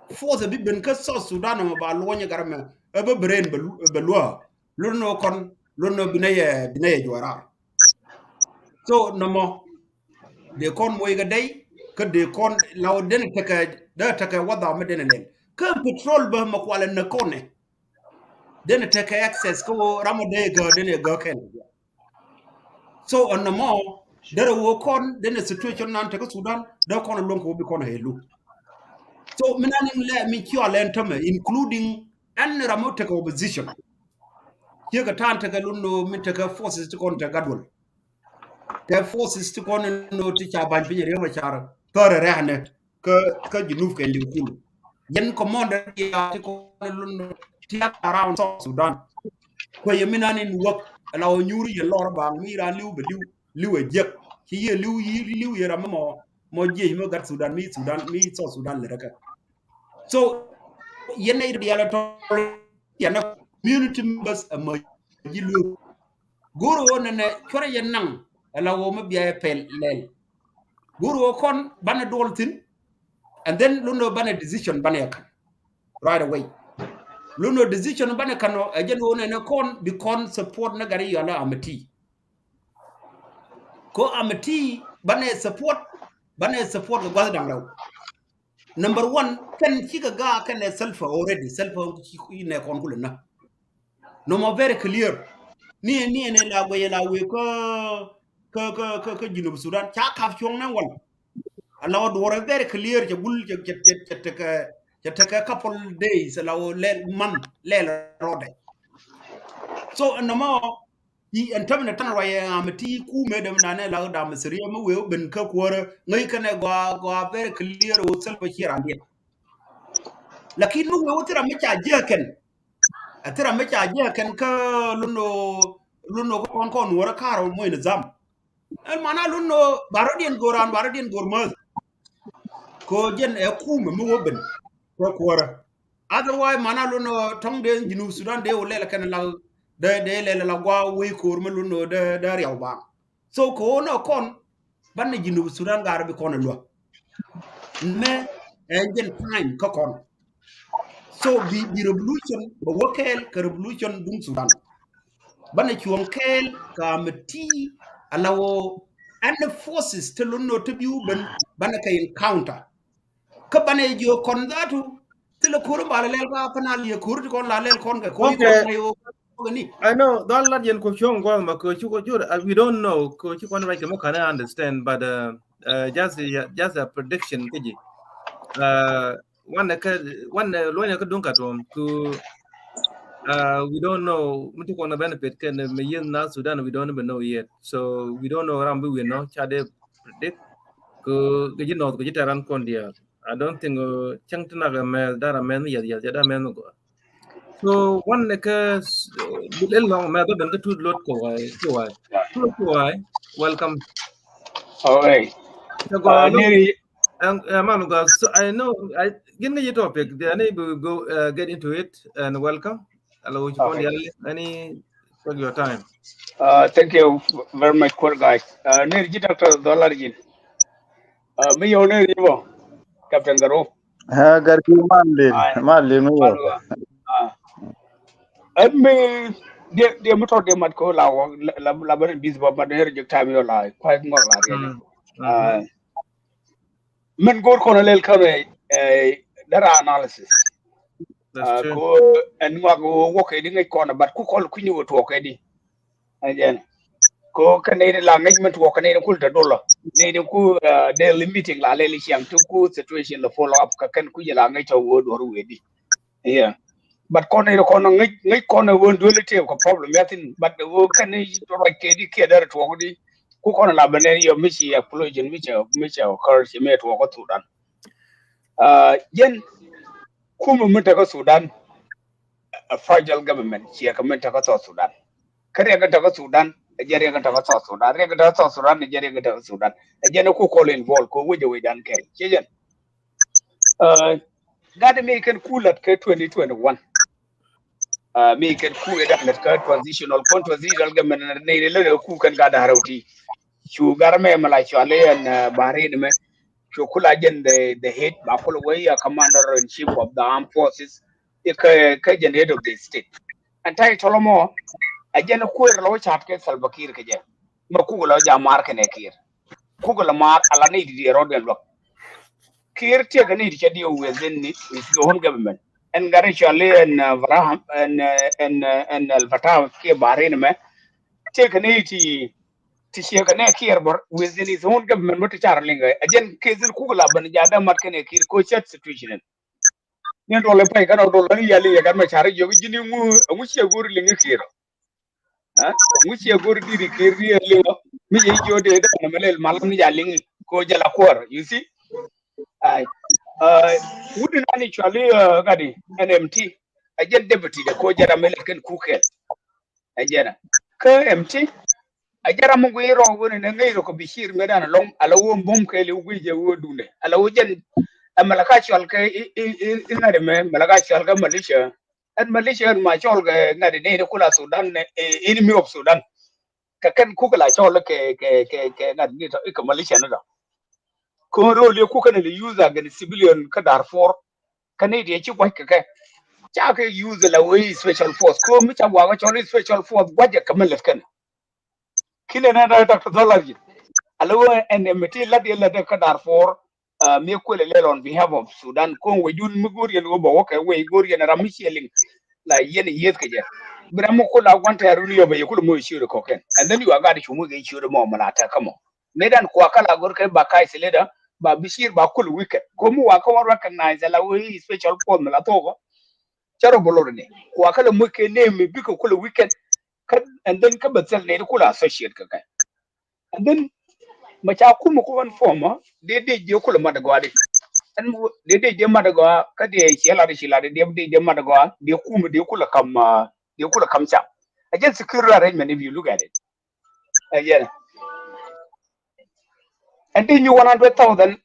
force bi ben kä South Sudan mɛ ba luɔny gat mɛ ɛ bä brain bɛ luä. Lun nɔ kɔn lun nɔ binɛ yɛ binɛ yɛ juɔc raar. So nɔmɔ dee kɔn moc kɛ dɛy kä dee kɔn law denɛ tekɛ dee tekɛ wadha mɛ denɛ lɛl kä petrol bä mɛ kualɛ nɛ kɔnɛ. Denɛ tekɛ access kä wä ramɔ dee gä denɛ gä kɛn. So ɛn nɔmɔ derɛ wä kɔn denɛ situation nan tekä Sudan dee kɔn luɔŋ kɛ wä bi kɔn helu. So mi nan in lɛ mi ciɔ lɛn tämɛ including ɛn ram wä tekä opposition. Ciɛ kɛ tan tekä lun lo mi tekä forces ti kɔn tekä duɔl. Kɛ forces ti kɔn in lo ti ca bany piny riɛk ma car thɔrɛ rɛhnɛ. Kä kä Junub kɛ liw kulu. Yɛn commander ya ti kɔn lun ti around South Sudan. Kuɛ yɛ mi nan in wäk ala wä nyuri yɛ lɔr baŋ mi ran liw bɛ liw liw ɛ jiɛk ci yɛ liw yi liw yɛ ram mɔ mɔ jiɛc mi gat Sudan mi Sudan mi South Sudan lɛ rɛ kɛ. So yɛn nɛ dial tɔ yɛn nɛ community members ɛ mɔ ji liw. Go̱o̱r ɣöö nɛnɛ cuarɛ yɛ naŋ ala ɣöö mi bia yɛ pɛl lɛl. Go̱o̱r ɣöö kɔn banɛ duɔl thi̱n. And then lundɛ banɛ decision banɛ yɛ ka̱n right away. Lundɛ decision banɛ ka̱n ɔ ɛ jɛn ɣöö nɛnɛ kɔn bi kɔn support ni gat i̱ yɔl amɛ ti. Ko amɛ ti banɛ support banɛ support kɛ gua̱th da̱ŋ rɛw. Number one kɛn cikɛ gaak kɛn ɛ Salva already. Salva ci nɛ kɔn kulɛ na. Nɔmɔ very clear. Ni ni ni la guɛ la wee kä kä kä kä Junub Sudan ca kap cuɔŋ nɛ wal. Ala wä duɔrɛ very clear cɛ gul cɛ cɛ cɛ tekɛ cɛ tekɛ couple days ala wä lɛl month lɛl rɔdɛ. So nɔmɔ Ti ɛn tämɛ ni tan ruac ɛn amɛ ti kumɛ däm nanɛ la dam Syria mi wee wä ben kä kuäärä ŋäc kɛnɛ gɔaa gɔaa very clear wä Salva Kiir andiɛn. Lakin mi wee wä thira mi ca jiäkɛn. Ɛ thira mi ca jiäkɛn kä luno luno kä kɔn kɔn nuɔrä ka̱r wä muɔc nidham. Ɛn mana luno barä diɛn go̱o̱r an barä diɛn go̱o̱r mäth. Ko jɛn ɛ kumɛ mi wä ben kä kuäärä. Otherwise mana lun tɔŋ de Junub Sudan de wä lɛl kɛn la de de lɛl la gua wei ko̱r mi lun de de riaw ba. So ko no kɔn ban ni Junub Sudan gar bi kɔn lua. Mɛ ɛn jɛn time kä kɔn. So bi bi revolution bɛ wä kɛɛl kɛ revolution duŋ Sudan. Ban ni cuɔŋ kɛɛl ka mɛ ti ala wä ɛn forces te lun no te bi wä ben ban ni kɛ encounter. Kä banɛ jiök kɔn dhatu lɛ kur ba lɛ lɛl ka pä na liɛ kur ti kɔn la lɛl kɔn kɛ kɔn. Okay. Kɔn na yo kɔn ni. I know, dhɔl lat yɛn kɔ cuɔ̱ŋ gua̱th ma kɔ ci kɔ jur, uh, we don't know kɔ ci kɔn ruac kɛ mɔ kanɛ understand, but, uh, uh, just, uh, just a prediction kä ji̱. Uh, wanɛ kä, wanɛ luɔnyɛ kä duŋ ka tuɔm ku, uh, we don't know mi ti kɔn benefit kɛn mi yieth na Sudan, we don't even know yet. So we don't know ram bi win nɔ ca dee predict. Kɛ ji̱ North kɛ ji̱ tɛran kɔn diaal. I don't think, uh, cäŋ ti nak mɛth, dar a mɛth mi yɛth yɛth, yɛth a mɛth mi gɔaa. So wanɛ kä, uh, bi lɛl lɔŋ mɛth bä ben kä Tut Lot kɛ way, kɛ way. Tut Lot kɛ way, welcome. All right. Kɛ gɔaa. Uh, Neri. Ɛn, ɛn, man gɔaa. So I know, I, gin ŋäc ji̱ topic, then we go, uh, get into it, and welcome. Hello, okay. Any, take your time. Uh, thank you very much, poor guys. Uh, Neri ji̱ Doctor Dolar ji̱n. Uh, mi yɔ Neri ji̱ bɔ, Captain Garo. Ha, gar ki mal lin, mal lin mi yɔ. Ah. Ɛn mi, diɛ, diɛ mi tɔ diɛ mat ko la wɔ, la, la, la bɛ ni bis bɔ, mat ni reject time yɔ la, kuay ŋɔr la riɛ. Mm. Ah. Min go̱o̱r kɔn a lɛl kɛn ɛ, eh, dara analysis. That's true. Ko ɛn ŋuak wä kɛ di ŋäc kɔn a, but ku kɔl kui̱ny wä tuɔk kɛ di. Ɛ jɛn. Ko kɛ nɛy di la ŋäc min tuɔk kɛ nɛy di kul te dolɔ. Nɛy di ku, uh, daily meeting la lɛl ciaŋ ti ku situation la follow up kɛ kɛn kui̱ la ŋäc tɔ wä duɔr wee di. Yeah. But kɔn nɛy di kɔn ŋäc, ŋäc kɔn a wä duɔli tëë kɛ problem ya thin. But wä kɛn ni ruac kɛ di kiɛ dɛr tuɔk di. Ku kɔn la bɛ nɛn yɔ mi ci explosion mi cɛ, mi cɛ occur ci mi tuɔk kä Sudan. Uh, jɛn kumɛ mi te kä Sudan, a fragile government, ciɛ kɛ min te kä South Sudan. Kä riɛk in te kä Sudan, ɛ jɛn riɛk in te kä South Sudan. Riɛk in te kä South Sudan, ɛ jɛn riɛk in te kä Sudan. Ɛ jɛn ɛ ku kɔl involve kɛ wec ɛ wec dan kɛl. Ciɛ jɛn. Uh, gat mi kɛn ku lat kɛ twenty twenty-one. Uh, mi kɛn ku ɛ gat lat kɛ transitional, kɔn transitional government ni lɛ ku kɛn gat da̱r rɛw ti. Cu gar mɛ mɛ la cuali ɛn, uh, Bahrain mɛ. Cu kula jɛn the, the head, ba kula wee a commander in chief of the armed forces. Ikä, kä jɛn head of the state. Ɛn ta̱y tɔlɔ mɔ, a jɛn kuer lɔ cat kɛ Salva Kiir kɛ jɛ. Mɛ kuk lɔ ja mar kɛnɛ Kiir. Kuk lɔ mar ala ni di di rɔd gɛn luak. Kiir tiɛ kɛ ni di cɛ di within ni, is the own government. Ɛn gari cuali ɛn, uh, Varaham, ɛn, uh, ɛn, uh, ɛn Al Fatah kiɛ Bahrain mɛ. Tiɛ kɛ ni ti, ti ciɛ kɛ ni Kiir bor within his own government mɔ ti car liŋ. A jɛn kɛ zil kuk la bɛn ja dɛ mat kɛnɛ Kiir ko chat situation. Ni dol pay kan dol ni yali ya kan ma chari yo jini ŋu, ŋu cie gori liŋi Kiir. Ha? Ŋu cie gori diri Kiir ni liŋo. Mi ye jo de da na melel malam ni ya liŋi ko jala kor, you see? Ai. Uh, wudi na ni cuali, uh, gadi N M T. A jɛn deputy de ko jala melel ken kukel. Ɛ jɛn ɛ. Kä M T, ɛ jɛn ram mi guiy rɔ wen ni ŋäc rɔ kɛ Bashir mëë dan alɔŋ, ala wä bom kɛ li wä guiy jɛ wä dunɛ. Ala wä jɛn, ɛ mɛlɛ ka cɔl kɛ i, i, i, i ŋa̱t mɛ, mɛlɛ ka cɔl kɛ militia. Ɛn militia ɛn ma cɔl kɛ ŋa̱t ni ni kula Sudan ni, i, enemy of Sudan. Kɛ kɛn kuk la cɔl kɛ, kɛ, kɛ, kɛ ŋa̱t ni tɔ, ikɛ militia ni tɔ. Kɔn rol yɛ kuk kɛn li use against civilian kä Darfur. Kä ni diɛ ci gua̱c kɛ kɛ. Ca kɛ use la wee special force. Ko mi ca guakä cɔl special force gua̱c kɛ mi lät kɛn. Kinɛ na da Doctor Dollar ji. Ala wee N M T lat yɛ lat kä Darfur. Uh, mi kuɛlɛ lɛl on behalf of Sudan. Ko wee dun mi go̱r yɛn wee bɛ wä kɛ wee go̱r yɛn ram mi ciɛ liŋ. La yɛn yieth kɛ jɛ. Bi ram mi kula gua̱n tɛɛr run yɔ bɛ yɛ kula mo ciöt kɔkɛn. And then you are got to move kɛ ciöt mɔ mala ta kamo. Medan kua kala gor kɛ ba kai sileda ba Bashir ba kul weekend. Ko mu wa ka wa recognize la we special force la togo. Charo bolor ne. Kua kala mu ke ne mi biko kul weekend. Ka, and then ka ba sel ne kula associate ka kai. And then ma cha kuma ko wan forma de de je kula madagwa de. And de de je madagwa ka de chela de chila de de je madagwa de kuma de kula kam, uh, de kula kam cha. Ajen security arrangement if you look at it. Ɛ yɛn. Ɛn di nyu one hundred thousand,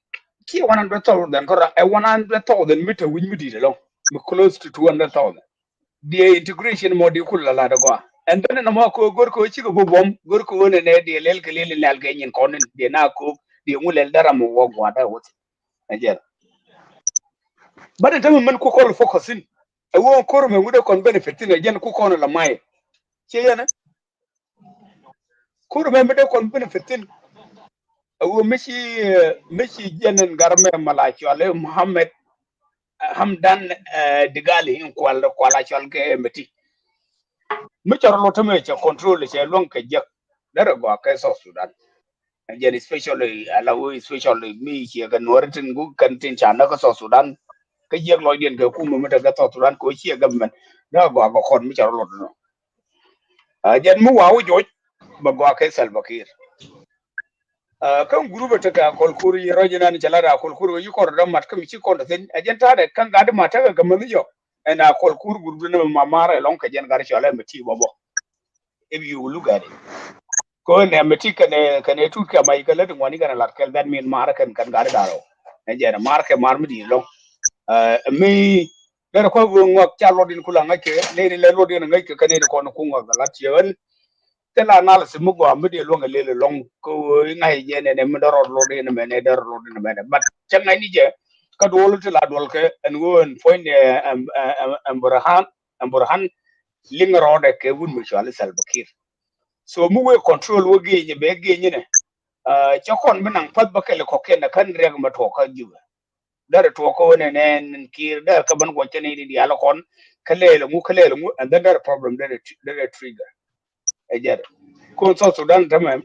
kiɛ one hundred thousand kɔrɔ, ɛ one hundred thousand mi te wi̱c mi di̱i̱t ɛlɔ̱ŋ, mi close to two hundred thousand. Diɛ integration mɔ di kul la lat gɔaa. Ɛn then nɔmɔ ko go̱r ko cikɛ bubɔm, go̱r ko wänɛ nɛ diɛ lɛl kɛ lɛl lɛl kɛ nyin kɔn in, diɛ na ko, diɛ ŋu lɛl dara mɔ wä gɔaa da wä thin. Ɛ jɛn. But ɛ tämɛ mɛn ku kɔl focus in. Ɛ wä kor mɛ ŋu dee kɔn benefit thin ɛ jɛn ku kɔn la may. Ciɛ yɛn ɛ. Kur mɛ mi dee kɔn benefit thin. Ɛ wä mi ci, mi ci jɛn in gar mɛ mala cuali Muhammad. Hamdan Digali in kual kual a cɔl kɛ Meti. Mi cɔr lot tämɛ cɛ control cɛ luɔŋ kɛ jek. Derɛ gɔaa kɛ South Sudan. Jɛn especially ala wee especially mi ciɛ kɛ nuɔri tin gu kɛn tin ca näk kä South Sudan. Kä jiɛk lɔcdiɛn kɛ kumɛ mi tekɛ South Sudan kɛ wee ciɛ government. Derɛ gɔaa kɛ kɔn mi cɔr lot nɔ. Jɛn mi wa wä joc bɛ gɔaa kɛ Salva Kiir. Kä group tekɛ Akol Kur yi rɔc inan cɛ lat Akol Kur yi kɔr dɔ mat kä mi ci kɔn thin. Ɛ jɛn ta̱a̱dɛ kä gat ma tekɛ kɛ mäni jɔ. Ɛn Akol Kur group ni ma mar ɛlɔŋ kɛ jɛn gat cɔl ɛ Meti bɔ bɔ. If you look at it. Ko nɛ Meti kɛnɛ kɛnɛ tut kɛ ma yi kɛ lät ŋuani kɛnɛ lat kɛl that mean mar kɛn kɛn gat darɔ. Ɛ jɛn mar kɛ mar mi di lɔŋ. Mi Derɛ kɔn wee ŋuak ca luɔt in kula ŋa̱c kɛ nɛy ni lɛ luɔt in ŋa̱c kɛ kɛ nɛy ni kɔn ku ŋuak kɛ la tiɛɛn. Thil analysis mi gɔaa mi dee luɔ̱ŋ kɛ lel ɛlɔ̱ŋ kɛ wee ŋa̱c jɛ nɛnɛ mi dee rɔɔd luɔt in mɛnɛ dee rɔɔd luɔt in mɛnɛ but cɛ ŋa̱c ni jɛ. Kä duɔl ti la duɔl kɛ ɛn wee ɛn puɔ̱ny ni ɛn Burhan ɛn Burhan liŋ rɔɔdɛ kɛ wut mi cuali Salva Kiir. So mi wee control wee gieeny bɛ gieeny ni cɛ kɔn bi naŋ path bä kɛl kɔkiɛn ɛ kän riɛk mɛ tuɔɔk kä Jubɛ. Derɛ tuɔɔk kä wen ɛn ɛn Kiir derɛ kä bän guɔc kɛn in diaal kɔn kä lɛɛl ŋu kä lɛɛl ŋu and then derɛ problem derɛ derɛ trigger. Ɛ jɛt kon South Sudan tämɛ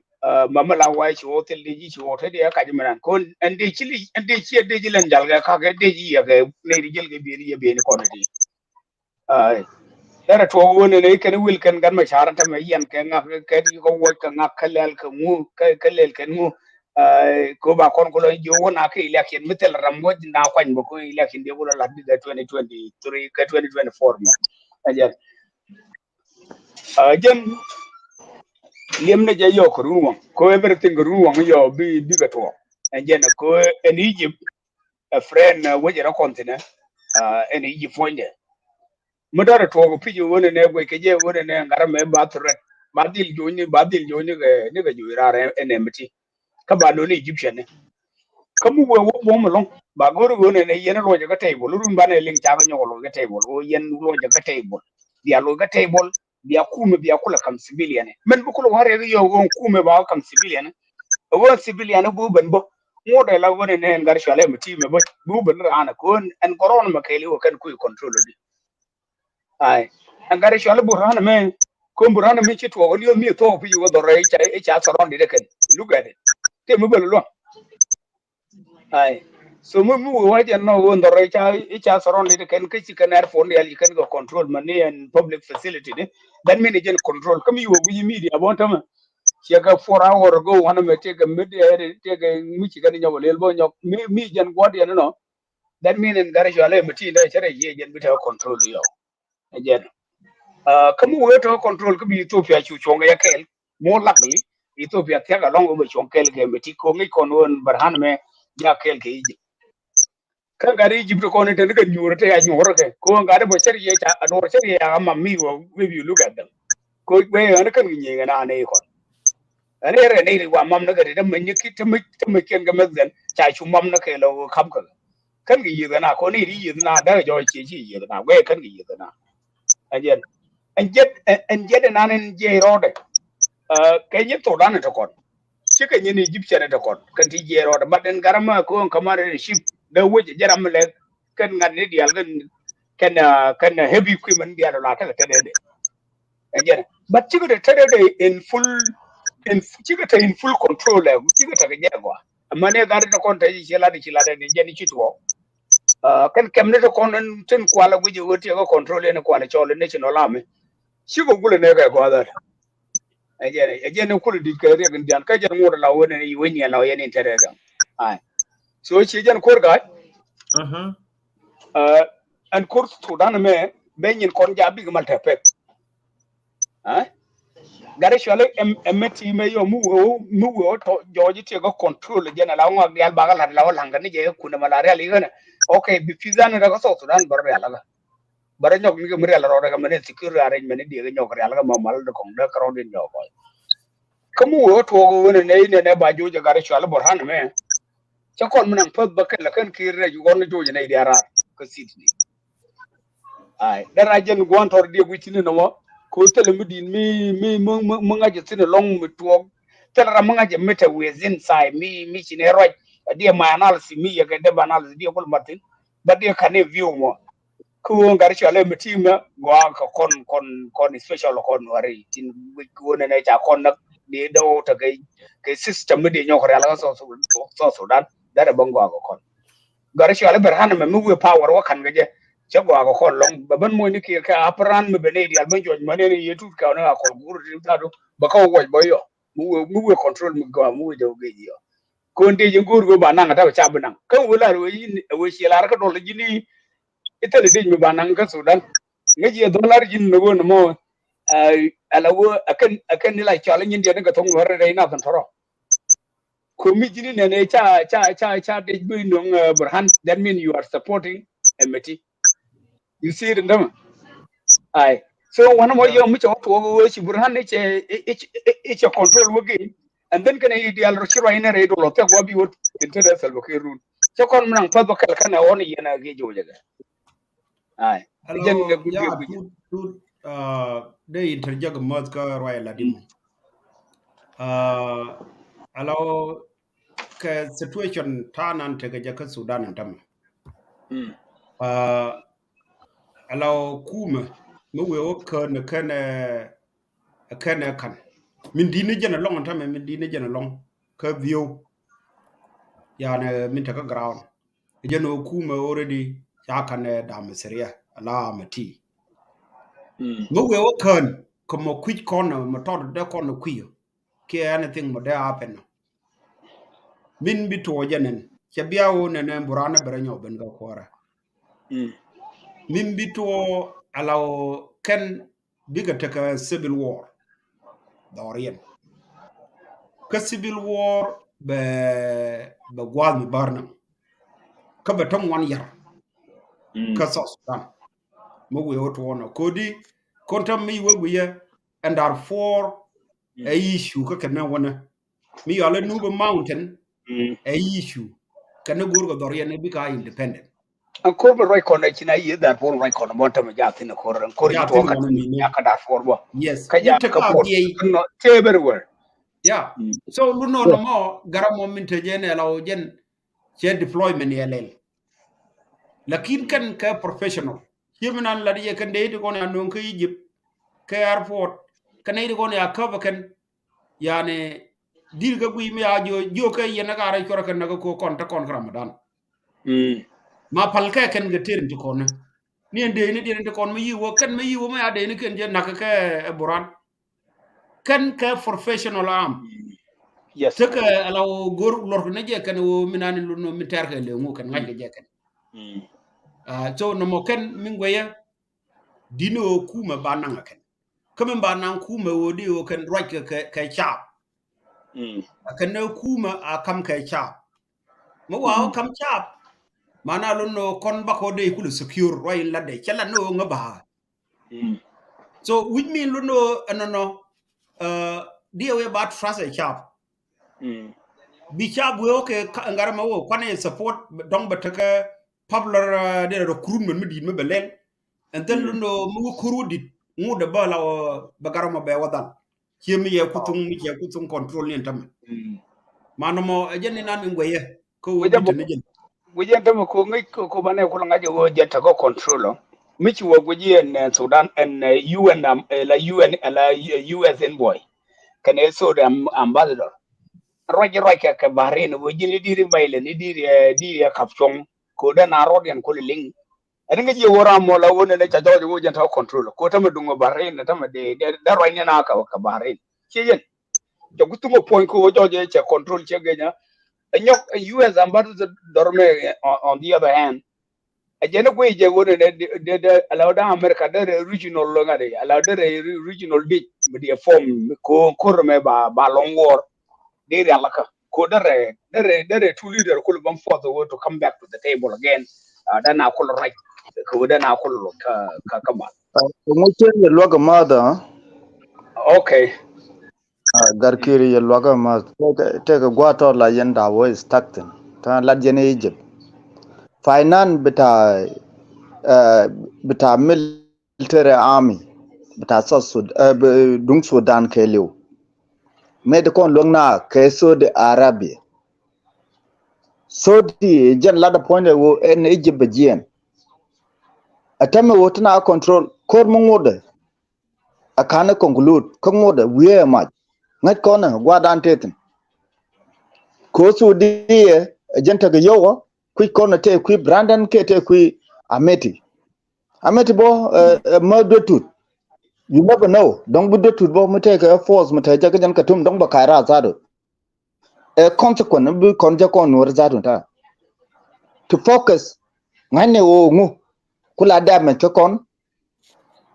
mamä la wa̱i̱ ci wä thil dee ji̱ ci wä te dee kac mɛnan kon ɛn dee ci li ɛn dee ci ɛn dee ji̱ lɛn jal kɛ kakɛ dee ji̱ yɛ kɛ nɛy di jɛl kɛ bieni yɛ bieni kɔn di. Ai. Derɛ tuɔɔk wen ɛn ɛ kɛn wil kɛn gat mɛ ca̱r tämɛ yɛn kɛ ŋak kɛ di kɛ wuɔc kɛ ŋak kä lɛl kɛ ŋu kä lɛl kɛn ŋu. Ko ba kɔn ku lɔ ji̱ wä na kɛ election mi thil ram wä na kuany bä ko election diɛ ku lɔ lat bi kɛ twenty twenty three kɛ twenty twenty four mɔ. Ɛ jɛn. Ɛ jɛn. Liɛm ni jɛ yɔ kɛ run waŋ ko everything kɛ run waŋ yɔ bi bi kɛ tuɔɔk. Ɛ jɛn ko ɛn Egypt. Ɛ friend wecɛ rɔ kɔn thinɛ ɛn Egypt puɔ̱nydɛ. Mi dɔrɛ tuɔɔk pi̱c wen ɛn ɛ guec kɛ jɛ wen ɛn ɛ ŋa̱rä mɛ ba threat ba dhil jo̱o̱ny ni ba dhil jo̱o̱ny ni kɛ ni kɛ jo̱o̱ny raar ɛn ɛ mi ti. Kä ba nööni Egyptian ni. Kä mi wee wä buɔ̱m ɛlɔ̱ŋ ba go̱r ɣöö nɛnɛ yɛn luɔcɛ kä table run banɛ liŋ cakɛ nyɔk luɔc kä table ɣöö yɛn luɔcɛ kä table. Bia luɔc kä table bia kumɛ bia kulɛ kam civilian. Mɛn bi kulɛ wä riɛk yɛ ɣöö kumɛ ba wä kam civilian. Ɣöö civilian bi wä ben bä ŋuɔ̱t ɛ la ɣöö nɛnɛ ɛn gat cualɛ mɛ ti̱i̱ mɛ bä bi wä ben raan ɛ ɣöö ɛn gɔrɔn mɛ kɛɛli wä kɛn kui̱ control di. Ai. Ɛn gat cualɛ Burhan mɛ. Kä Burhan mɛ ci tuɔɔk liöth mi thuɔɔk pi̱c wä dhɔrɛ i̱ ca i̱ ca thɔrɔn dit ɛ kɛn. Look at it. Tëë mi bäl luaŋ. Ai. So mi mi wä wä jɛn nɔ wä dhɔrɛ i̱ ca i̱ ca thɔrɔn dit ɛ kɛn kä ci kɛn airport dial ci kɛn kɛ control mɛ ni ɛn public facility ni. That mean jɛn control kä mi wä wi̱i̱ media bɔn tämɛ. Ciɛ kɛ four hour ago wanɛ mɛ tëë kɛ mid ɛɛri tëë kɛ mi ci kɛn nyɔk lel bä nyɔk mi mi jɛn guɔ̱t yɛn nɔ. That mean in gari cualɛ mɛ ti dee cɛ rɛ yiëë jɛn bi tɛ control yɔ. Ɛ jɛn. Kä mi wee tɔ control kä bi Ethiopia cu cuɔ̱ŋ kɛ yɛ kɛɛl. More likely Ethiopia thia̱k alɔŋ wee bɛ cuɔ̱ŋ kɛɛl kɛ mɛ ti ko̱ ŋi̱c kɔn wee Burhan mɛ jak kɛɛl kɛ Egypt. Kä gat Egypt kɔn in te ni kɛ nyuur te ya nyuur kɛ ko̱ gat bä cɛ rɛ yiëë ca a duɔr cɛ rɛ yiëë a mam mi wee maybe you look at them. Ko̱ guey ɣän kän kɛ nyiey ɣän a nɛy kɔn. Ɛn ɛ rɛ nɛy ri wa mam ni kɛ ri te mec ni ki te mec te mec kiɛn kɛ meth kɛn ca cu mam ni kɛ lɔ kam kɛ. Kän kɛ yieth ɣän a kɔn nɛy ri yieth na däk jɔɔc ciɛ ci yieth na guey kän kɛ yieth na. Ɛn jɛn ɛn jɛn ɛn jɛn ɛn an ɛn jiɛc rɔɔdɛ. Kɛ nyin thok dan ɛ te kɔn. Cikɛ nyin Egyptian ɛ te kɔn kɛn ti jiɛc rɔɔdɛ but ɛn gat ɛmɛ ko̱ ɛn commander in chief dee wec ɛ jɛn ram mi lɛk kɛn ŋa̱t ni diaal kɛn kɛn kɛn heavy equipment diaal la tekɛ te dee dee. Ɛ jɛn but cikɛ te te dee in full in cikɛ te in full control ɛ cikɛ te kɛ jɛ gɔaa. Ɛmɛ ni gat te kɔn te ci lat ci lat ni jɛn ci tuɔɔk. Kɛn kɛm ni te kɔn tin kualɛ guic ɛ wee tiɛkɛ control in kualɛ cɔl in national army. Cikɛ gulɛ ni kɛ gɔaa dhɛl. Ɛ jɛn ɛ jɛn ni kulɛ dit kɛ riɛk in dian kä jɛn ŋot la wen in wen yɛn la yɛn in te dee gam. Ai. So ci jɛn kuer ga̱a̱c. Ɛn kur Sudan mɛ ben nyin kɔn ja big mal tɛ pek. Gari cuali ɛmɛ ti mɛ yɔ mi wee mi wee tɔ jɔɔji tiɛ kä control jɛn ala ŋɔak dial bak ala la wä laŋ kɛ ni jɛ kun ma la rial ikɛnɛ. Okay bi pizza ni rɛ kä South Sudan bär rial ala. Bär nyɔk ni kɛ mi rial rɔ rɛ kɛ mɛ ni security arrangement ni diɛ kɛ nyɔk rial kɛ ma mal de kɔŋ de kɛ rɔ din nyɔk kɔy. Kä mi wee tuɔk wen nɛ nɛ nɛ ba juc gari cuali Burhan mɛ. Cä kɔn mi naŋ päth bä kɛl kɛn Kiir rɛc ɣɔn ni joc nɛy diaal raar kä Sydney. Ai dɛn a jɛn gua̱n tɔr diɛ gui̱c thi̱n ni nɔmɔ. Ko thilɛ mi di̱i̱t mi mi mi mi ŋa̱c thi̱n lɔŋ mi tuɔɔk. Thilɛ ram mi ŋa̱c mi te within side mi mi ci nɛ ruac. Diɛ my analysis mi yɛ kɛ dep analysis diɛ kul mat thi̱n. But diɛ kan i̱ view mɔ. Kä ɣöö gat cɔal ɛ mi team ɛ gɔaa kɛ kɔn, kɔn, kɔn special kɔn Nuäri tin wi̱c kä ɣöö nɛnɛ ca kɔn näk dee dɔw tekɛ kɛ system mi dee nyɔk rial kä South Sudan. That ɛ bä gɔaa kɛ kɔn. Gat cɔal ɛ Burhan mɛ mi wëë power wä kan kɛ jɛ. Cɛ gɔaa kɛ kɔn lɔŋ bɛ ben moc ni kiɛ kɛ Upper Nile mi ben nɛy diaal ben juɔc män ni yɛ tut kɛ ɣän a kɔl guur ti tadu bɛ kä wä wuɔc bä yɔ. Mi wëë, mi wëë control mi gɔaa mi wëë jɛ wä gec yɔ. Kɔn dee ji̱ go̱o̱r go̱o̱r ba naŋ a ta̱ ca bi naŋ. Kä wee lar wee yin, wee cie lar kä dɔl ji̱ ni. I̱ thil i̱ dec mi ba naŋ kä Sudan. Ŋäc yɛ dhɔl lar ji̱n ni wee ni mɔ. Ala wee a kɛn, a kɛn ni la cɔal i̱ nyin diɛt ni kɛ thoŋ wee rɛy nath in tɔrɔ. Ko̱ mi ji̱n ni nɛn ɛ ca, ca, ca, ca dec bi nöŋ Burhan. That mean you are supporting Hemeti. You see it in them. Ai. So wan mɔ yɔ mi cɛ wä tuɔɔk wee ci Burhan i̱ cɛ, i̱ cɛ control wä gɛ. And then kɛn i̱ dial rɔ ci ruac inɛ rɛy dolɔ thɛk wä bi wä in te dee Salva Kiir run. Cɛ kɔn mi naŋ path bä kɛl kɛn ɛ ɣɔn i̱ yɛn ɛ gɛ jɛ wä jɛ kɛ. Ai. Jɛn kɛ guic kɛ guic. Tut, tut, dee interject much kä ruac la di mɔ. Alo kɛ situation ta̱a̱ nan tekɛ jɛ kä Sudan in tämɛ. Ala kumɛ mi wee wä kään kɛn kɛn ɛ ka̱n min di̱t ni jɛn ɛlɔ̱ŋ in tämɛ min di̱t ni jɛn ɛlɔ̱ŋ kä view. Yani min tekä ground. Jɛn ɛ kumɛ already ca ka̱n ɛ dam Syria ala Hemeti. Mi wee wä kään kɛ mɔ kui̱c kɔn mɔ tɔt dee kɔn kui̱ kiɛ anything mɔ dee happen. Min bi tuɔɔk jɛ nɛn cɛ bia wä nɛn ɛ Burhan ɛ bɛ rɛ nyɔk ben kä kuäärä. Min bi tuɔɔk ala wä kɛn bikɛ tekɛ civil war. Dhɔriɛn kä civil war bɛ, bɛ gua̱a̱th mi bär naŋ. Kä bɛ tämɛ wan yar kä South Sudan. Mi wee wä tuɔɔk nɔ kodi kɔn tämɛ mi wee wi̱i̱ yɛ ɛn Darfur ɛ issue kä kɛn mɛ wänɛ. Mi yɔal ɛ Nuba Mountain ɛ issue. Kɛn ni go̱o̱r kɛ dhɔriɛn ɛ bikɛ independent. Ɛn ko̱r mi ruac kɔn ɛ ci na yiëë Darfur ruac kɔn ɛ mɔn tämɛ jaa thi̱n ɛ ko̱r ɛn ko̱r ci tuɔɔk kä kä Darfur bä. Yes. Kä jaa kä port. Tëë everywhere. Yeah. So lu nɔ nɔ mɔ garam mɔ min te jɛn ɛ la wä jɛn cɛ deployment yɛ lɛl. Lakin kɛn kɛ professional. Ciɛ mi nan lat yɛ kɛn dee ti kɔn ya no̱o̱ŋ kä Egypt kɛ airport kɛn dee ti kɔn ya cover kɛn. Yani di̱t kä guiy mi ya jiö, jiö kɛ yɛn ɛ ka rɛy cuɔrɛ kɛn näk kä ko̱ kɔn te kɔn kä Ramadan. Ma pal kɛ kɛn kɛ tëër in ti kɔn ni ɛn dee ni diɛn in ti kɔn mi yi̱ wä kɛn mi yi̱ wä mi ya dee ni kɛn jɛ näk kɛ ɛ Burhan. Kɛn kɛ professional arm. Yes. Tekɛ ala wä go̱r lɔr kɛ ni jɛ kɛn wä mi nan in lun mi tɛr kɛ leŋu kɛn ŋa̱c kɛ jɛ kɛn. So nɔmɔ kɛn mi ŋuɛyɛ di̱n ɣöö kumɛ ba naŋ ɛ kɛn. Kä min ba naŋ kumɛ ɣöö di ɣöö kɛn ruac kɛ, kɛ, kɛ caap. Ɛ kɛn ɛ kumɛ a kam kɛ caap. Mi wa ɣöö kam caap. Mana lon ɣöö kɔn bakɔ dee kulɛ secure ruac in latdɛ cɛ lat ni ɣöö ŋä ba̱a̱. So which mean lon ɣöö ɛnɔnɔ di ɣöö ba trust ɛ caap. Bi caap wee ɣöö kɛ ŋa̱r ɛmɛ ɣöö kuanɛ support dɔ̱ŋ bɛ tekɛ popular dee recruitment mi di̱i̱t mi bɛ lɛl. And then lun mi wä kur wä dit ŋut dɛ bä la bɛ garɔ mɔ bɛ wä dhal. Ciɛ mi yɛ kuthun mi ciɛ kuthun control ni ɛn tämɛ. Ma nɔmɔ ɛ jɛn ni nan mi ŋuɛyɛ kä wä dit ni jɛn. Wä jɛn tämɛ ko ŋäc ko banɛ kul ŋa̱c ɛ wä jɛn tekɔ control ɔ. Mi ci wä guic ɛn Sudan ɛn U N am la U N la U S envoy. Kɛnɛ Saudi ambassador. Ruac ruac kɛ kɛ Bahrain wä ji̱n i̱ di̱t i̱ violent i̱ di̱t i̱ di̱t i̱ kap cuɔ̱ŋ. Ko dee na rɔt yɛn kul i̱ liŋ. Ɛn ŋäc yɛ wä ram mɔ la wä nɛnɛ ca jɔɔc wä jɛn tɔ control. Ko tämɛ duŋ ɛ Bahrain tämɛ dee dee ruac ni na kɛ kɛ Bahrain. Ciɛ yɛn. Jɛ ku thuŋ ɛ puɔ̱ny ko wä jɔɔc ɛ cɛ control ciɛ gec ɛ. Ɛ nyɔk ɛ U S ambassador mɛ on the other hand. Ɛ jɛn ɛ guiy jɛ wä nɛnɛ dee dee ala wä da̱ŋ America dee rɛ regional ŋa̱t ɛ ala dee rɛ regional dic mi diɛ form ko ko̱r mɛ ba ba lɔŋ war. Dee rial kä. Ko derɛ derɛ derɛ two leader kul bä force a way to come back to the table again. Dee na kul ruac ko dee na kul kä kä kä mal. Ŋucɛ yɛ luak a math. Okay. Gar kiri yɛ luak a math. Tekɛ gua tɔ la yɛn da wä is taktin ta lat yɛn Egypt. Finance bita bita mil military army bita South Sudan, duŋ Sudan kɛɛliw. Mëë ti kɔn luäk na kɛ Saudi Arabia. So ti jɛn lat a puɔ̱nydɛ ɣöö ɛn Egypt bɛ jiɛɛn. A tɛmɛ ɣöö ti na control ko̱r mi ŋotdɛ. A ka̱n ɛ conclude kä ŋotdɛ wiee ɛ mac. Ŋäc kɔn ɛ gua̱a̱r dan tëë thi̱n. Ko̱r Suudiɛ ɛ jɛn tekɛ yio̱w ɣä kui̱c kɔn ɛ tëë kui̱ Brandon kiɛ tëë kui̱ Ameti. Ameti bä ɛ mä duet tut. You never know. Dɔ̱ŋ bi duet tut bä mi tëë kɛ force mi tëë jɛ kä jɛn Khartoum dɔ̱ŋ bɛ ka̱a̱c raar tha̱a̱du. Ɛ consequence bi kɔn jɛ kɔn nuɔr tha̱a̱du ta̱a̱. To focus ŋa̱cnɛ ɣöö ŋu ku la damage kä kɔn.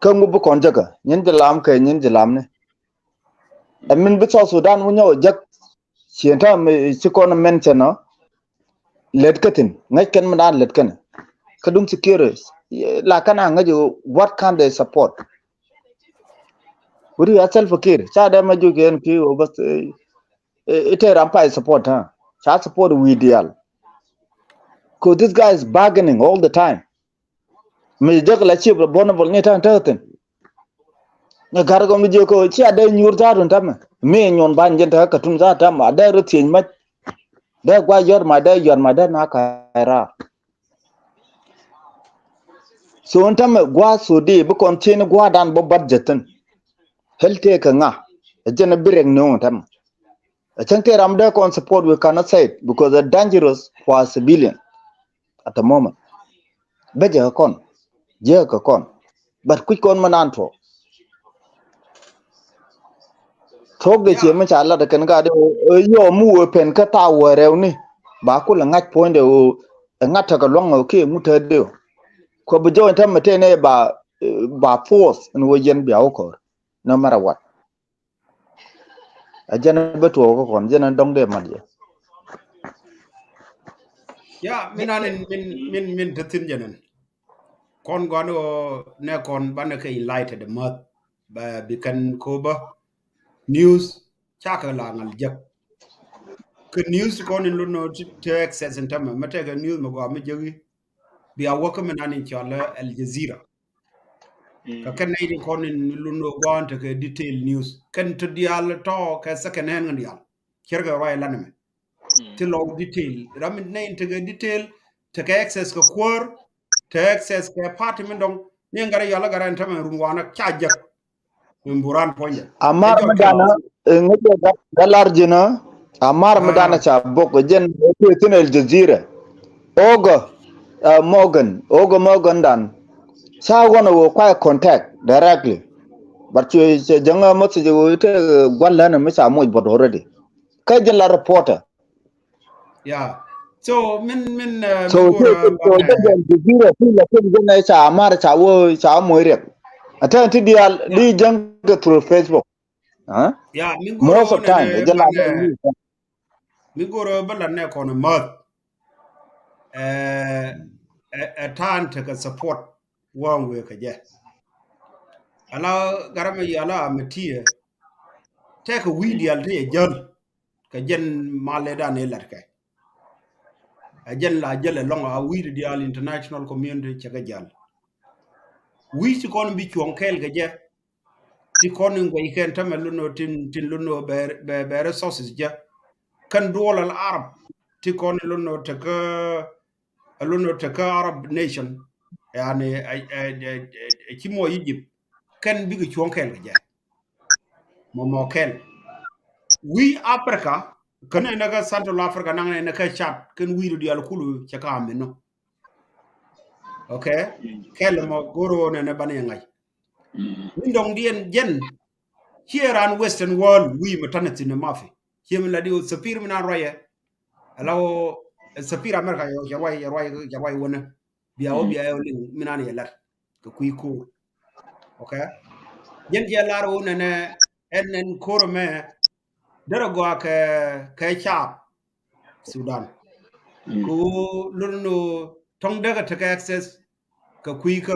Kä ŋu bi kɔn jäkä nyin ji̱ lam kɛ nyin ji̱ lamni. Ɛ min bi South Sudan wä nyɔk jäk. Cien ta̱a̱ mi ci kɔn mention ɔ. Lät kä thi̱n ŋäc kɛn mi daan lät kɛn. Kä duŋ security la kɛn a ŋäc what can they support. Wuri a Salva Kiir ca dee ma juk yɛn ki wä bä. Ite ram pay support ha ca support wi̱i̱ diaal. 'Cause this guy is bargaining all the time. Mi jek la chip la bonable ni tan tɛthin. Ni gar ko mi jek ko ci a dee nyuur tha̱a̱r tun tamɛ. Mi nyuɔn ban jin tɛ Khartoum tha̱a̱r tamɛ a dee rɔ thieny mac. Dee gua yɔr ma dee yɔr ma dee na ka̱a̱c raar. So in tamɛ gua Suudi bi kɔn cin gua dan bä budget thin. Hel tëë kɛ ŋa ɛ jɛn a bi rɛk ni wun tamɛ. A cäŋ tëë ram dee kɔn support, we cannot say it because a dangerous for a civilian at the moment. Bɛ jɛ kɛ kɔn jɛ kɛ kɔn. But kui̱c kɔn mi nan tuɔɔk. Tuɔɔk de cie mi ca lat kɛn ka de ɛ yɔ mi wee pɛn kä tha̱a̱ wee rɛw ni. Ba kulɛ ŋa̱c puɔ̱nydɛ ɣöö ɛ ŋa̱t tekɛ lua̱ŋ ɣöö kiɛ ŋut te de ɣöö. Kɔ bi jɔɔny te mi tëë nɛ ba ba force in wee yɛn bia wä kɔɔr. No matter what. A jɛn bä tuɔɔk kä kɔn jɛn dɔŋ dee mat jɛ. Ya min an in min min min te thin jɛn in. Kɔn gɔn ɔ nɛ kɔn banɛ kɛ enlightened math ba bi kɛn ko bä news. Cakɛ la ŋal jek. Kɛ news kɔn in lunɔ te access in tämɛ mɛ tekɛ news mɛ gɔa mi jek i̱. Bia wäkä min an in cɔl Al Jazeera. Kä kɛn nɛy tin kɔn in lun ɣöö gua̱a̱n tekɛ detail news kɛn ti diaal tɔ kɛ second hand ŋä diaal. Cärkɛ ruac lan ɛmɛ ti lɔw detail ram in nɛy in tekɛ detail. Tekɛ access kɛ kuäär. Tekɛ access kɛ party min dɔŋ ni ŋa̱rɛ yɔal ɛ ŋa̱rɛ in tämɛ run wanɛ ca jek. Min buran puɔ̱nydɛ amar mi danɛ ŋäcɛ galar jinä. Amar mi danɛ ca bok jɛn thin Al Jazeera. Ogä Morgan, Ogä Morgan dan ca ɣɔn a wee kuay contact directly. But cɛ jäŋä message wee te gua̱l länä mi ca moc bot already. Kä jɛn la reporter. Ya so min min so min ti gorä ti ti banɛ ti jɛn ti zero ti la ti jɛn ca amar ca wee ca moc riɛk. Atan ti dial di jäŋ kɛ through Facebook. Ya min gorä most of time jɛn la. Mi gorä bä la nɛ kɔn math. Ɛ ɛ ɛ tan tekɛ support waŋ wee kɛ jɛ. Ala garamɛ yala mɛ tiɛ. Tekɛ wi̱i̱ dial ti yɛ jäl. Kɛ jɛn malɛ dan ɛ latkɛ. Ɛ jɛn la jäl ɛlɔŋ a wi̱i̱ dial international community cɛ kɛ jäl. Wi̱i̱ ci kɔn bi cuɔ̱ŋ kɛɛl kɛ jɛ. Ti kɔn in guɛy kɛn tämɛ lunɔ tin tin lunɔ bɛ bɛ resources jɛ. Kɛn duɔl al Arab ti kɔn in lunɔ tekä lunɔ tekä Arab nation. Yani ɛ ci mɔ Egypt kɛn bikɛ cuɔ̱ŋ kɛɛl kɛ jɛ. Mɔ mɔ kɛl wi̱i̱ Africa kɛn in kä Central Africa naŋ in kä Chad kɛn wi̱i̱ dial kulu cɛ ka aminɔ. Okay. Kɛl mɔ goro nɛnɛ banɛ ŋa̱c. Min dɔŋ diɛn jɛn ciɛ ran Western world wi̱i̱ mi tanɛ thin mafi. Ciɛ mi la di o sapir mi nan ruayɛ. Ala o sapir America yɔ cɛ ruay cɛ ruay cɛ ruay wänä. Bia o bia o liŋ mi nan yɛ lat kɛ kui̱ ko̱o̱r. Okay. Jɛn ciɛ lar o nɛnɛ ɛn ɛn ko̱o̱r mɛ derɛ gɔaa kɛ kɛ caap Sudan. Kɛ ɣöö lon ni ɣöö tɔŋ däk a tekɛ access kɛ kui̱ kä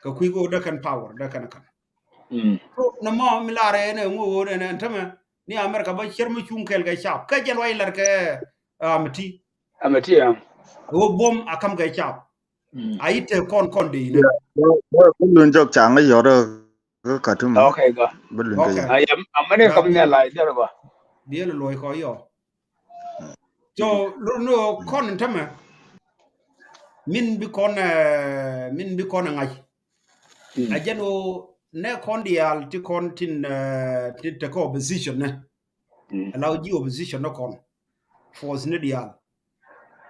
kɛ kui̱ kä ɣöö däk kɛn power däk kɛn a kän. So nɔmɔ mi lar ɛn ɛ ŋu ɣöö ɛn ɛn tämɛ ni America bä cier mi cuŋ kɛl kɛ caap kä jɛn ruac lar kɛ amiti. Amiti ya. Ɣöö buɔm a kam kɛ caap. A i̱ te kɔn kɔn de inä. Bä lun jɔk caŋ yɔr kä Khartoum. Okay, go. Bä lun jɔk. Ay am amane kam ne la jara ba. Biel loy kɔ yɔ. So, lo no kɔn in tämɛ. Min bi kɔn, eh, min bi kɔn a ŋa̱c. Mm. A jɛn o nɛ kɔn diaal ti kɔn tin, eh, ti te kɛ opposition nɛ. Mm. Ala o ji̱ opposition nɛ kɔn. Force ni diaal.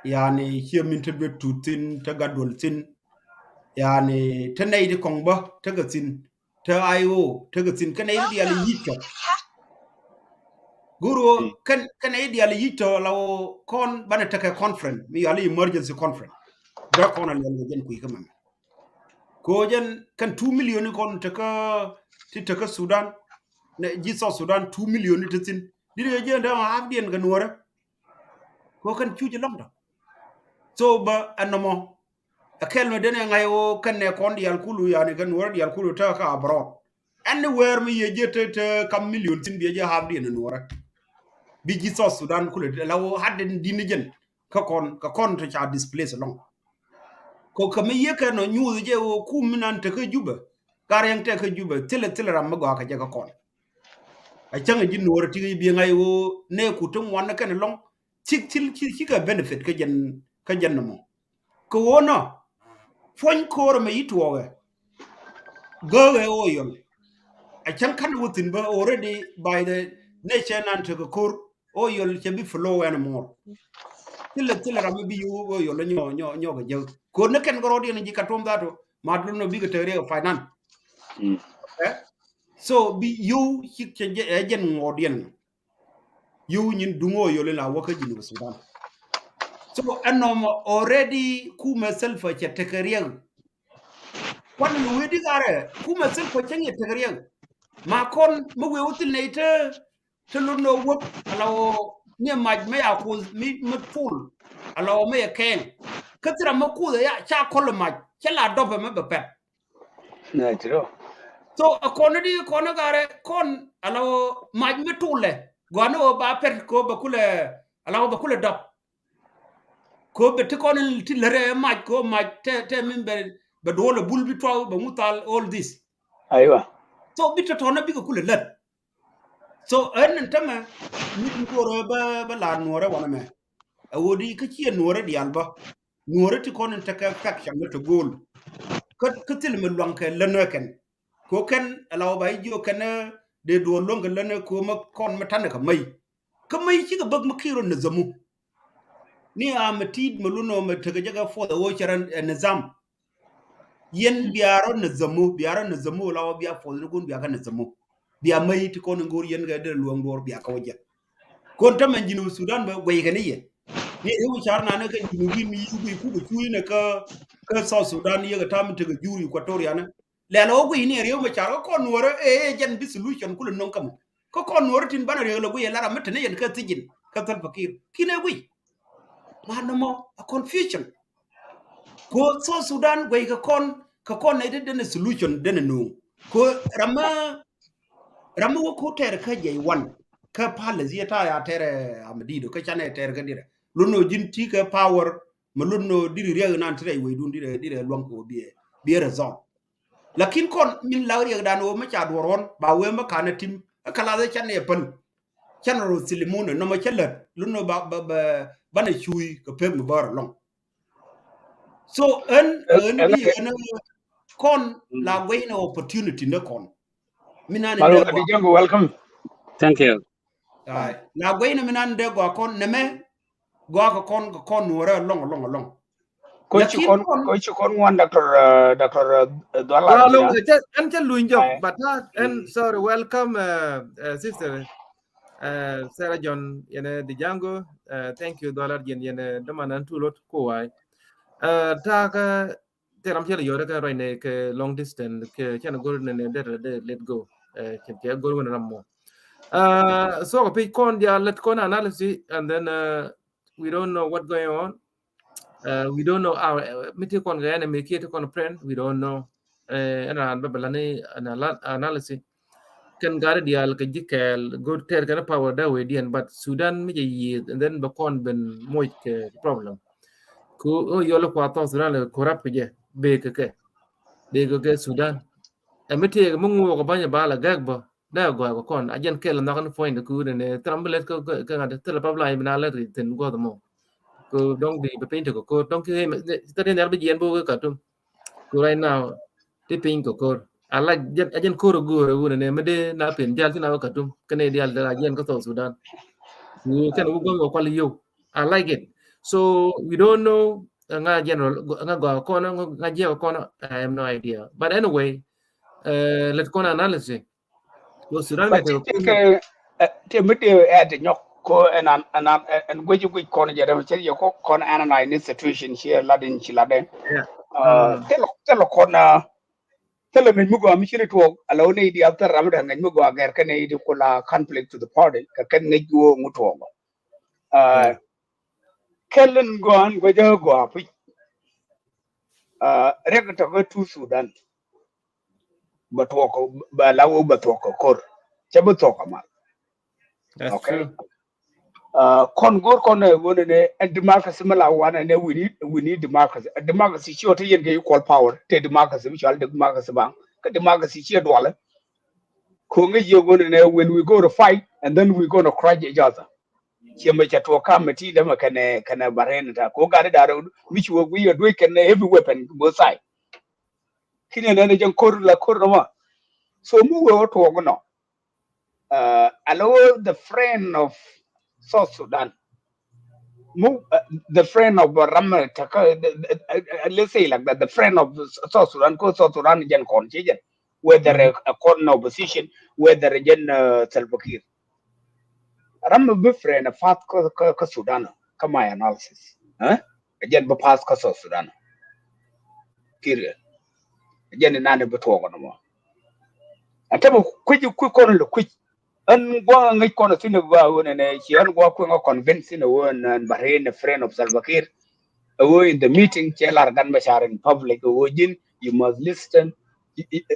Yani, ciɛ min te duet tut thin, te gat duɔl thin. Yani, te nɛy ti kɔŋ bä, te kɛ thin. Te I O, te kɛ thin, kɛn nɛy ti diaal yic tɔ. Go̱r ɣöö, kɛn, kɛn nɛy ti diaal yic tɔ, la ɣöö kɔn banɛ tekɛ conference, mi yali emergency conference. Dee kɔn a liɛl kɛ jɛn kui̱ kä mɛmɛ. Kɛ ɣöö jɛn kɛn two million ni kɔn tekä, ti tekä Sudan, nɛ ji̱ South Sudan two million ni te thin. Di̱t kɛ jɛn dee half diɛn kɛ nuɔrɛ. Kɛ ɣöö kɛn cuc lɔŋ tɔ. So bä ɛn nɔmɔ. Ɛ kɛl mɛ denɛ ŋa̱c ɣöö kɛn nɛ kɔn diaal kulu, yani kɛn nuɔrɛ diaal kulu te kä abroad. Anywhere mi yɛ jɛ te, te kam million thin biɛ jɛ half diɛn nuɔrɛ. Bi ji̱ South Sudan kulɛ la ɣöö hat den di̱n jɛn. Kä kɔn, kä kɔn te ca displace alɔŋ. Kɛ kä mi yɛ kɛ nɔ nyuuth jɛ ɣöö kum mi nan te kä Jubɛ. Gat riɛŋ te kä Jubɛ, thilɛ, thilɛ ram mi gɔaa kɛ jɛ kä kɔn. A cäŋ ji̱ nuɔrɛ ti bi ŋa̱c ɣöö nɛ ku te ŋuan kɛn alɔŋ. Cik thil, cik, cik a benefit kä jɛn, kä jɛn nɔmɔ. Kɛ ɣöö nɔ, puɔ̱ny ko̱r ɛmɛ yi tuɔɔkɛ. Gääkɛ Oyol. A cäŋ ka̱n wä thi̱n bä already by the nature nan tekɛ ko̱r, Oyol cɛ bi flow anymore. Thilɛ, thilɛ ram mi bi yio̱w Oyol nyɔ, nyɔ, nyɔ kɛ jäk. Ko̱r ni kɛn kɛ rɔɔdiɛn ji̱ Khartoum that, ma dun nɔ bikɛ te riɛk finance. Mm. Eh? So bi yio̱w cik cɛ jɛ, ɛ jɛn ŋuɔɔdiɛn. Yio̱w nyin duŋ Oyol in la wä kä Junub Sudan. So ɛn nɔmɔ already kumɛ Salva cɛ tekɛ riɛk. Kuan ni wee di garɛ kumɛ Salva cɛ ŋiɛ tekɛ riɛk. Ma kɔn mi wee wä thil nɛy te, te lot ni wä wä ala wä ni mac mi ya kuth mi, mi full. Ala wä mi yɛ kɛɛŋ. Kä thil ram mi kuth ya ca kɔl mac cɛ la dɔpɛ mi bɛ pɛt. Nɛ tiro. So a kɔn di kɔn garɛ kɔn ala wä mac mi tulɛ. Gɔani wä ba pɛr ko bɛ kulɛ, ala wä bɛ kulɛ dɔp. Ko bɛ ti kɔn ti lɛrɛ mac ko mac te, te min bɛ, bɛ duɔl bul bi tuaw bɛ muthal all this. Aywa. So bi tɔtɔnɛ bikɛ kulɛ lät. So ɛn ni tämɛ mi tin ko̱rɛ bä, bä la nuɔrɛ wanɛ mɛ. Ɛ wä di kä ciɛ nuɔrɛ diaal bä. Nuɔrɛ ti kɔn in tekɛ faction ni te go̱o̱l. Kä, kä thil mi luaŋ kɛ länä kɛn. Ko kɛn ala wä ba i̱ jiɔ kɛn dee duɔl luäŋ kɛ länä ko ma kɔn ma tanɛ kɛ mäy. Kä mäy cikɛ bäk ma ki̱i̱r rɔ nizamu. Ni a ma ti̱i̱t ma lunɔ ma tekɛ jɛ kɛ force a wä cɛ rɛ, eh, nizam. Yɛn bia rɔ nizamu, bia rɔ nizamu la wä bia force ni kun bia kɛ nizamu. Bia mäy ti kɔn in go̱o̱r yɛn kɛ dee luäŋ duɔr bia kɛ wä jɛ. Kɔn tämɛ Junub Sudan bɛ guɛy kɛ ni yɛ. Ni riw car nanɛ kɛ Junubin mi yiu bi kukɛ cuuc nɛ kä, kä South Sudan yɛ kɛ tam tekɛ jur Equatoria nɛ. Lɛl ɣä guiy ni riw mɛ car kä kɔn nuɔrɛ ɛ, ɛ jɛn bi solution kulɛ no̱ŋ kä mɔ. Kä kɔn nuɔrɛ tin banɛ riw lɛ guiy ɛ lar a mi te ni yɛn kä thijin kä Salva Kiir. Kin ɛ guiy. Ma nɔmɔ a confusion. Ko South Sudan guiy kä kɔn, kä kɔn nɛ ti denɛ solution denɛ no̱ŋ. Ko ram mi, ram mi wä ko tɛr kä jɛ wan. Kä palace yɛ ta ya tɛr a mi dido, kä canɛ tɛr kä dirɛ. Lunɔ jin ti kä power, ma lunɔ diri riɛk nan ti rɛ wecdun dirɛ, dirɛ luaŋ ko biɛ, biɛ result. Lakin kɔn min la riɛkdan ɣöö mi ca duɔr ɣɔn ba wee mi kanɛ tim ɛ kalath ɛ canɛ päl. Canɛ rɔ thilimuni nɔmɔ cä lät lunɔ ba, ba, ba, banɛ cuuc kɛ pek mi bäär ɛlɔ̱ŋ. So ɛn, ɛn, ɛn bi ɛn kɔn la guɛy ni opportunity ni kɔn. Mi nan Malu, dee Adi Jango, welcome. Thank you. Ai, la guɛy ni mi nan dee gɔaa kɔn nɛmɛ gɔaa kɛ kɔn, kɛ kɔn nuɔrɛ ɛlɔ̱ŋ, ɛlɔ̱ŋ, ɛlɔ̱ŋ. Ko ci kɔn, ko ci kɔn wan Doctor, uh, Doctor, uh, Duala. Duala, ɛn cɛ luny jɔk, but, uh, ɛn, sorry, welcome, uh, uh, sister, uh, Sarah John, yɛnɛ Dijango, uh, thank you, Duala, yɛn, yɛnɛ dama nan tu lot ko wai. Uh, ta ka, te ram cɛ lɛ yɔrɛ kɛ rɔy nɛ kɛ long distance, kɛ cɛn gor nɛ nɛ dɛ, dɛ let go. Uh, cɛn kɛ gor wɛn ram mɔ. Uh, so ka page kɔn dia let kɔn analysis, and then, uh, we don't know what going on. Uh, we don't know our, uh, mi ti kɔn kɛ enemy kiɛ ti kɔn friend, we don't know. Uh, ɛn raan bä bɛ la ni analysis. Kɛn gari diaal kɛ ji̱ kɛɛl go̱o̱r tɛɛr kɛn power da wee diɛn, but Sudan mi jɛ yiëëth, and then bɛ kɔn ben moc kɛ problem. Ku o yɔl kua thɔɔth Sudan lɛ corrupt kɛ jɛ, bee kɛ kɛ, bee kɛ kɛ Sudan. Ɛ mi tëëk mi ŋuɔk kɛ bäny ɛ bal ɛ gɛk bä. Dee gɔaa kɛ kɔn a jɛn kɛl nhɔk ni point ku ni thil ram bi lɛt kä ŋa̱t thil pap la mi na lɛt ri thin guɔth mɔ. Ku dɔŋ di bɛ piny ti kɛ ko̱r dɔŋ ki thil ni nhial bi jiɛn bo kɛ Khartoum. Ku right now ti piny kɛ ko̱r a la jɛn a jɛn ko̱r a go̱o̱r a wun ni mi dee na pen jal ti na wä Khartoum kɛ ni dial dee la jɛn kä South Sudan. Ku kɛn wu gɔŋ wä kual yow. I like it. So we don't know ŋa general ŋa gɔaa kɔn ŋa jiɛk kɔn. I have no idea. But anyway, lɛt kɔn analysis. Ti mi dee ɛ ti nyɔk ko ɛn an ɛn an ɛn guic guic kɔn jɛ dɛm cɛ yɛ ko kɔn analyze ni situation ciɛ lat in ci lat dɛ. Thil thil kɔn thil ŋäc mi gɔaa mi cini tuɔɔk ala wä nɛy di a thil ram dɛ ŋäc mi gɔaa gɛr kɛ nɛy di kula conflict to the party kɛ kɛn ŋäc wä ŋu tuɔɔk. Kɛl in gɔaa in guic a gɔaa puc. Riɛk tɔk kä tu Sudan. Bɛ tuɔk bɛ la wä bɛ tuɔk kɛ ko̱r. Cɛ bi tuɔk kɛ mal. Okay. Kɔn go̱r kɔn ɛ wä nɛ nɛ ɛn democracy mi la wanɛ nɛ we need we need democracy. Democracy ciɛ wä ti yɛn kɛ equal power. Te democracy mi cual democracy baŋ kä democracy ciɛ dualɛ. Ko̱ŋ ɛ yɛ wä nɛ nɛ when we go to fight and then we gonna crush each other. Ciɛ mɛ cɛ tuɔk kam mɛ ti dämɛ kɛnɛ kɛnɛ barɛn ta ko gat da rɛ mi ci wä wi̱i̱ ɛ duec kɛnɛ heavy weapon both side. Kini nɛn jɛn ko̱r la ko̱r nɔmɔ. So mi wee wä tuɔɔk nɔ. Alo the friend of South Sudan. Mu the friend of ram tɛkä, let's say like that, the friend of South Sudan ko South Sudan jɛn kɔn ci jɛn whether a kɔn opposition whether jɛn Salva Kiir. Ram mi bi friend a path kä Sudan kä my analysis. Ɛ jɛn bi path kä South Sudan. Period. Ɛ jɛn inani bi tuɔɔk nɔmɔ. Ɛ tɛmɛ kui̱c kui̱ kɔn lɛ kui̱c. Ɛn gua̱a̱ŋ ŋäc kɔn thi̱n ɛ ba ɣöö nɛnɛ ci ɛn gua̱a̱ŋ kueŋ ɛ convince thi̱n ɛ ɣöö ɛn Bahrain a friend of Salva Kiir. Ɛ ɣöö in the meeting cɛ lar gan Machar in public ɛ ɣöö ji̱n you must listen.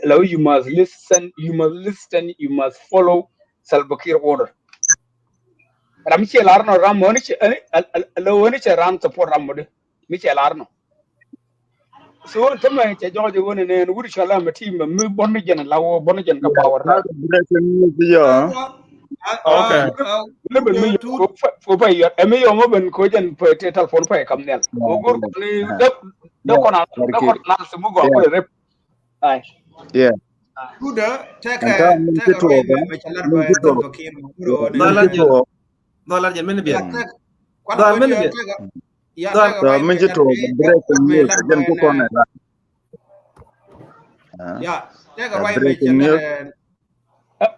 La ɣöö you must listen, you must listen, you must follow Salva Kiir order. Ram mi cɛ lar nɔ ram mɔ ni cɛ la wä ni cɛ ram support ram mɔ di mi cɛ lar nɔ. So tämɛ cɛ jɔk jɛ wä ni nɛn wut cɛ la mɛ ti mɛ mi bɔn ni jɛn la wä bɔn ni jɛn ka power na. Okay. Lebe mi yɔ ko pa yɔ ɛ mi yɔ ŋɔ ben ko jɛn pɛ te telephone pɛ kam nɛl. Ko gor ni dɛ dɛ kɔna dɛ kɔna na se mu gɔ ko rep. Ai. Yeah. Kuda tɛkɛ tɛkɛ rɔy mɛ mɛ cɛ lar bɛ tɛkɛ kɛ mɛ kuro nɛ. Dɔlar jɛ mini biɛ. Dɔlar mini biɛ. Dɔlar mɛ cɛ lar bɛ tɛkɛ kɔnɛ. Ya tɛkɛ rɔy mɛ cɛ lar.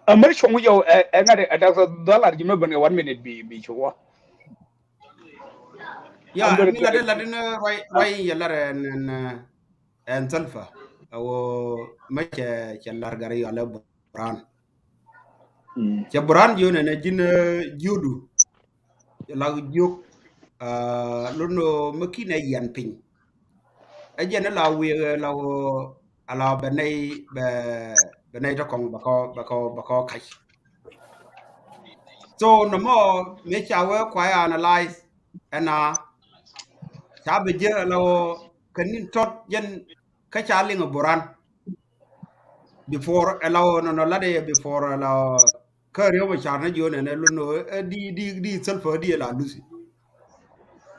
Amir shong yo ɛ ŋa de dak dɔlar jɛ mɛ bɛ one minute bi bi chuwa. Ya mi lar de lar de rɔy rɔy yɛ lar ɛn ɛn. Ɛn Salva a wä mɛ cɛ cɛ lar gari yɔlɛ Buran. Cɛ Buran jiö nɛ nɛ ji̱n jiödu. Cɛ lak jiök lun mɛ kinɛ yian piny. Ɛ jɛn la wiɛ la wä a la bɛ nɛy bɛ bɛ nɛy tɔ kɔŋ bɛ kɔ bɛ kɔ bɛ kɔ kac. So nɔmɔ mëë ca wee kuay analyze ɛna ca bi jiɛ la wä kɛ ni tɔt jɛn kä ca liŋ a Buran. Before ɛ la wä nɔnɔ lat ɛ before ɛ la wä kä Riek Machar ni jiɔn ɛn ɛ lun wä ɛ di di di Salva di ɛ la luthi.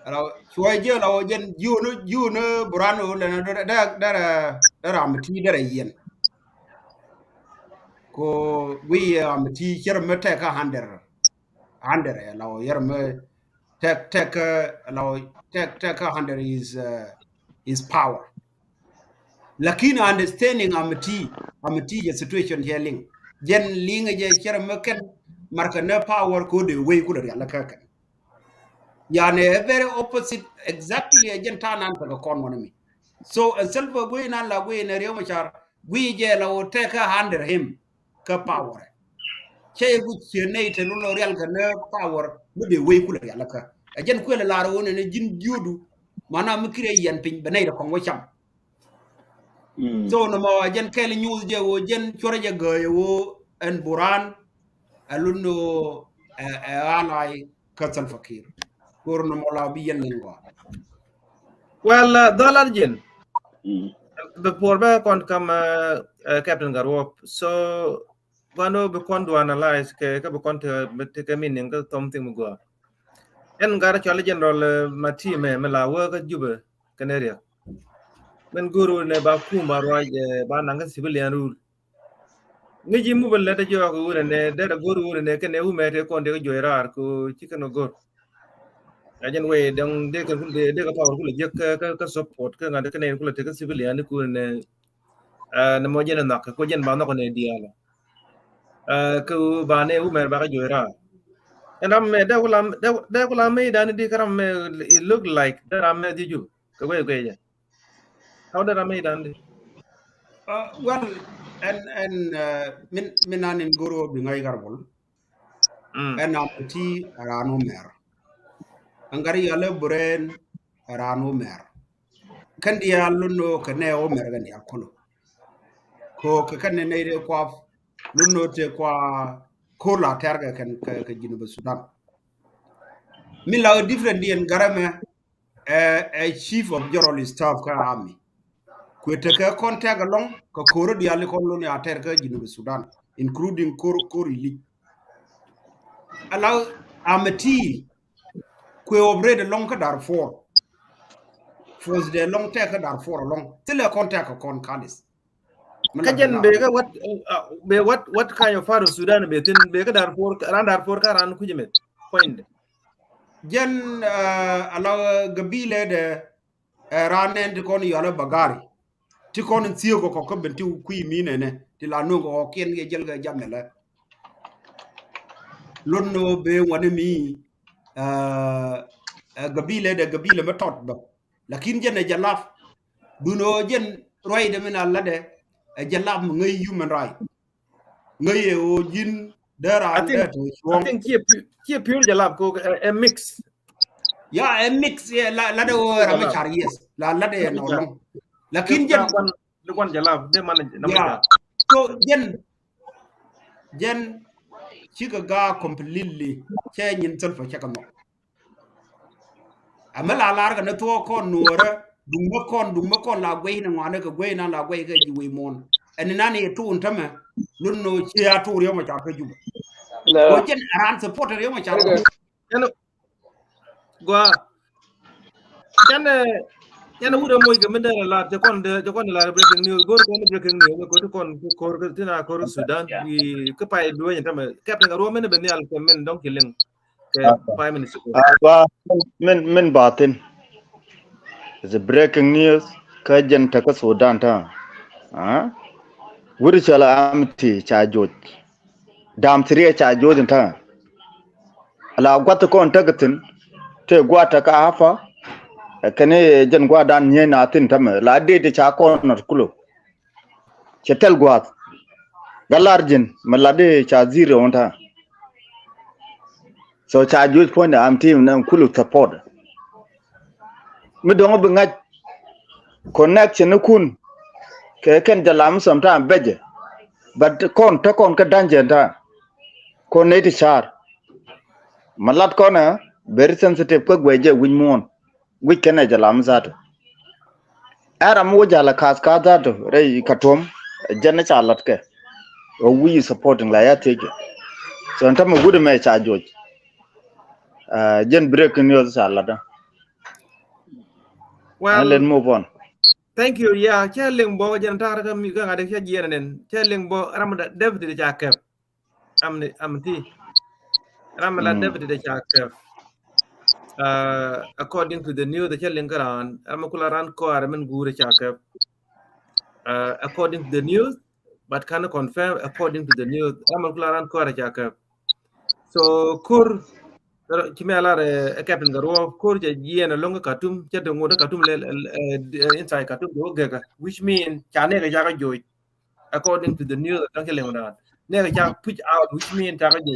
Ɛ la wä cuɔy jiɛ la wä jɛn jiɔn jiɔn Buran wä lɛn dɛ dɛ dɛ ram ti dɛ rɛ yɛn. Ko wi̱i̱ ɛ ram ti cɛr mɛ tɛk kä hundred. Hundred ɛ la wä yɛr mɛ tɛk tɛk ɛ la wä tɛk tɛk kä hundred is is power. Lakin understanding amiti amiti jɛ situation jɛ liŋ jɛn liŋ jɛ cɛr mɛ kɛn markɛ nɛ power ko de wei kulɛ rial kä kɛn. Yani a very opposite exactly a jɛn ta̱a̱ nan pɛkɛ kɔn ŋɔn mi. So a Salva guiy nan la guiy nɛ Riek Machar guiy jɛ la wä tɛk kä under him. Kä power cɛ yɛ guic ciɛ nɛy te lun lɔ rial kɛ nɛ power mi dee wei kulɛ rial kä ɛ jɛn kuɛl lar wä nɛ nɛ ji̱n jiödu. Mana mi kirɛ yɛn piny bɛ nɛy rɛ kɔŋ wä cam. So nɔmɔ a jɛn kɛl nyuth jɛ wä jɛn cuɔrɛ jɛ gääy wä ɛn Buran. Ɛ lun wä ɛ ɛ alay kä Salva Kiir. Kor nɔmɔ la bi yɛn nin gɔaa. Well, dɔlar jɛn. Before bɛ kɔn kam Captain Garwop. So guan wä bi kɔn du analyze kɛ, kɛ bi kɔn tekɛ, tekɛ meaning kä something mi gɔaa. Ɛn gat cɔal General, eh, Mati mɛ, mɛ la wä kä Jubɛ kɛnɛ Riɛk. Mɛn go̱r wä nɛ ba kum ba ruac, eh, ba naŋ kä civilian rule. Ŋäci mi bä lät a jɔak wunɛ nɛ, derɛ go̱r wunɛ nɛ kɛnɛ wumɛ tëë kɔn tëë kɛ juɔc raar kɛ ci kɛn kɛ go̱r. A jɛn wee dɛŋ dee kɛ, dee, dee kɛ power kulɛ jek kä, kä, kä support kä ŋa̱t kɛnɛ kulɛ tëë kä civilian ni kunɛ nɛ. Ɛ, nɛ mɔ jɛn ɛ nhɔk kɛ kuɔ jɛn ba nhɔk nɛ diaal. Ɛ, kɛ wu ba nɛ wumɛ ba kɛ juɔc raar. Ɛn ram mɛ dee kula, dee, dee kula mɛ idan di kä ram mɛ, it look like dee ram mɛ di ju kɛ wee kɛ jɛ. How did I made Andy? Uh, well, ɛn, ɛn, uh, min, min an in go̱r wä bi ŋa̱c Garbol. Mm. Ɛn Amiti ɛ raan wä mɛr. Ɛn Gari Yalɛ Buren ɛ raan wä mɛr. Kɛn diaal lun nɔ kɛ nɛ wä mɛr kɛn diaal kolo. Ko kɛ kɛn nɛ nɛ ire kuaf lun nɔ te kua kola tɛr kɛ kɛn kɛ, kɛ Jinub Sudan. Min la wä different di ɛn Garamɛ ɛ, ɛ chief of general staff kä army. Kuɛ tekɛ contact along kɛ koro diali kɔn lon ya tɛr kä Jinub Sudan, including kor, kor ili. Ala Amiti kuɛ operate along kä Darfur. Force de along tɛk kä Darfur along. Thilɛ contact kɛ kɔn kalis. Kä jɛn be kä what, uh, be what, what kind of part of Sudan be thin, be kä Darfur, ran Darfur kä ran kujimet. Point. Jɛn, uh, ala gabila de, uh, ran nɛn ti kɔn yɔlɛ bagari. Ti kɔn thiek kɔ kɔ kä ben ti kui̱ mi nɛnɛ. Ti la nuŋ kɔ kiɛn kɛ jɛl kɛ jamɛ lɛ. Lon no be wani mi, uh, uh, gabila de gabila mɛ tɔt bä. Lakin jɛn ɛ jalap. Duno jɛn ruac de min a ladɛ ɛ jalap mi ŋäc human right. Ŋäc ɛ ɣöö ji̱n dee raan dee tɔ cuɔ̱ŋ. I think kiɛ pure, kiɛ pure jalap ko ɛ, ɛ mix. Ya, ɛ mix, ɛ la, ladɛ ɣöö ɛ ram mi car, yes. La ladɛ ɛ nɔ lɔŋ. Lakin jɛn. Ni guan jalap, dee man na. Ya. So jɛn, jɛn cikɛ gaa completely cɛ nyin thil fɔ cɛ kɛ mɔ. Amɛ la lar kɛ ni thuɔɔk kɔn nuɔrɛ duŋ mɛ kɔn, duŋ mɛ kɔn la guey ni ŋuanɛ kɛ guey na la guey kɛ ji̱ wei muɔn. Ɛn ni nan yɛ tuun tämɛ lun ni cia tuur yɔmɔ car kä Jubɛ. Kɔ jɛn aran support yɔmɔ car. Ɛn gua. Kɛn, kɛn wut ɛ moc kɛ min dee lar, cɛ kɔn dee, cɛ kɔn dee lar breaking news. Go̱r kɔn breaking news kɔ ti kɔn kor kɛ ti na kor Sudan. Wi kä pay dueny tämɛ. Captain kɛ ruɔ min bɛ nhial kɛ min dɔŋ ki liŋ. Kɛ five minutes ago. Min, min ba thin. It's a breaking news. Kä jɛn te kä Sudan ta. Wuri cɔl Amiti ca joc. Dam thiriɛ ca joc in ta. La guath kɔn tek thin. Te gua tek a hafa. Kɛn jɛn gua dan nyɛ na thin tamɛ. La dee ti ca kɔn nɔt kulo. Cɛ tɛl gua̱a̱th. Galar ji̱n mɛ lat di ca zero wun ta̱a̱. So ca juɔc puɔ̱nydɛ am team nɛ kulu support. Mi dɔ̱ŋ bi ŋa̱c connection ni kun kɛ kɛn jɛ lam sometime bɛcɛ. But kɔn te kɔn kä danger ta̱a̱. Kɔn ney ti car mɛ lat kɔn ɛ very sensitive kä guɛc jɛ wi̱c muɔ̱ɔ̱n. Wi̱c kɛnɛ jɛ lam zatu. Ɛ ram mi wä jal a kath kath zatu rɛy Khartoum jɛn ni ca lat kɛ. Ɛ wi̱c supporting la ya thiec kɛ. So ɛn tämɛ wut ɛmɛ ca joc. Jɛn breaking news ca lat. Well, let move on. Thank you. Yeah, cɛ liŋ bɔ jɛn ta̱a̱r kä mi kä ŋa̱t cɛ jiɛn nen cɛ liŋ bɔ ram da David ca kɛp. Am ni, am ti. Ram la deputy de ca kɛp. According to the news, de cɛ liŋ kä ran. Ram kula ran kɔar min guur ca kɛp. According to the news, but can confirm according to the news. Ram kula ran kɔar ca kɛp. So kur ci mɛ lar ɛ captain Garuɔ kur cɛ jiɛn ɛ loŋ Khartoum cɛ de ŋot Khartoum lɛ inside Khartoum de wä gɛkä, which mean ca nɛ kɛ ca kɛ joc. According to the news, tɔŋ cɛ liŋ dan nɛ ca push out, which mean ca kɛ jɛ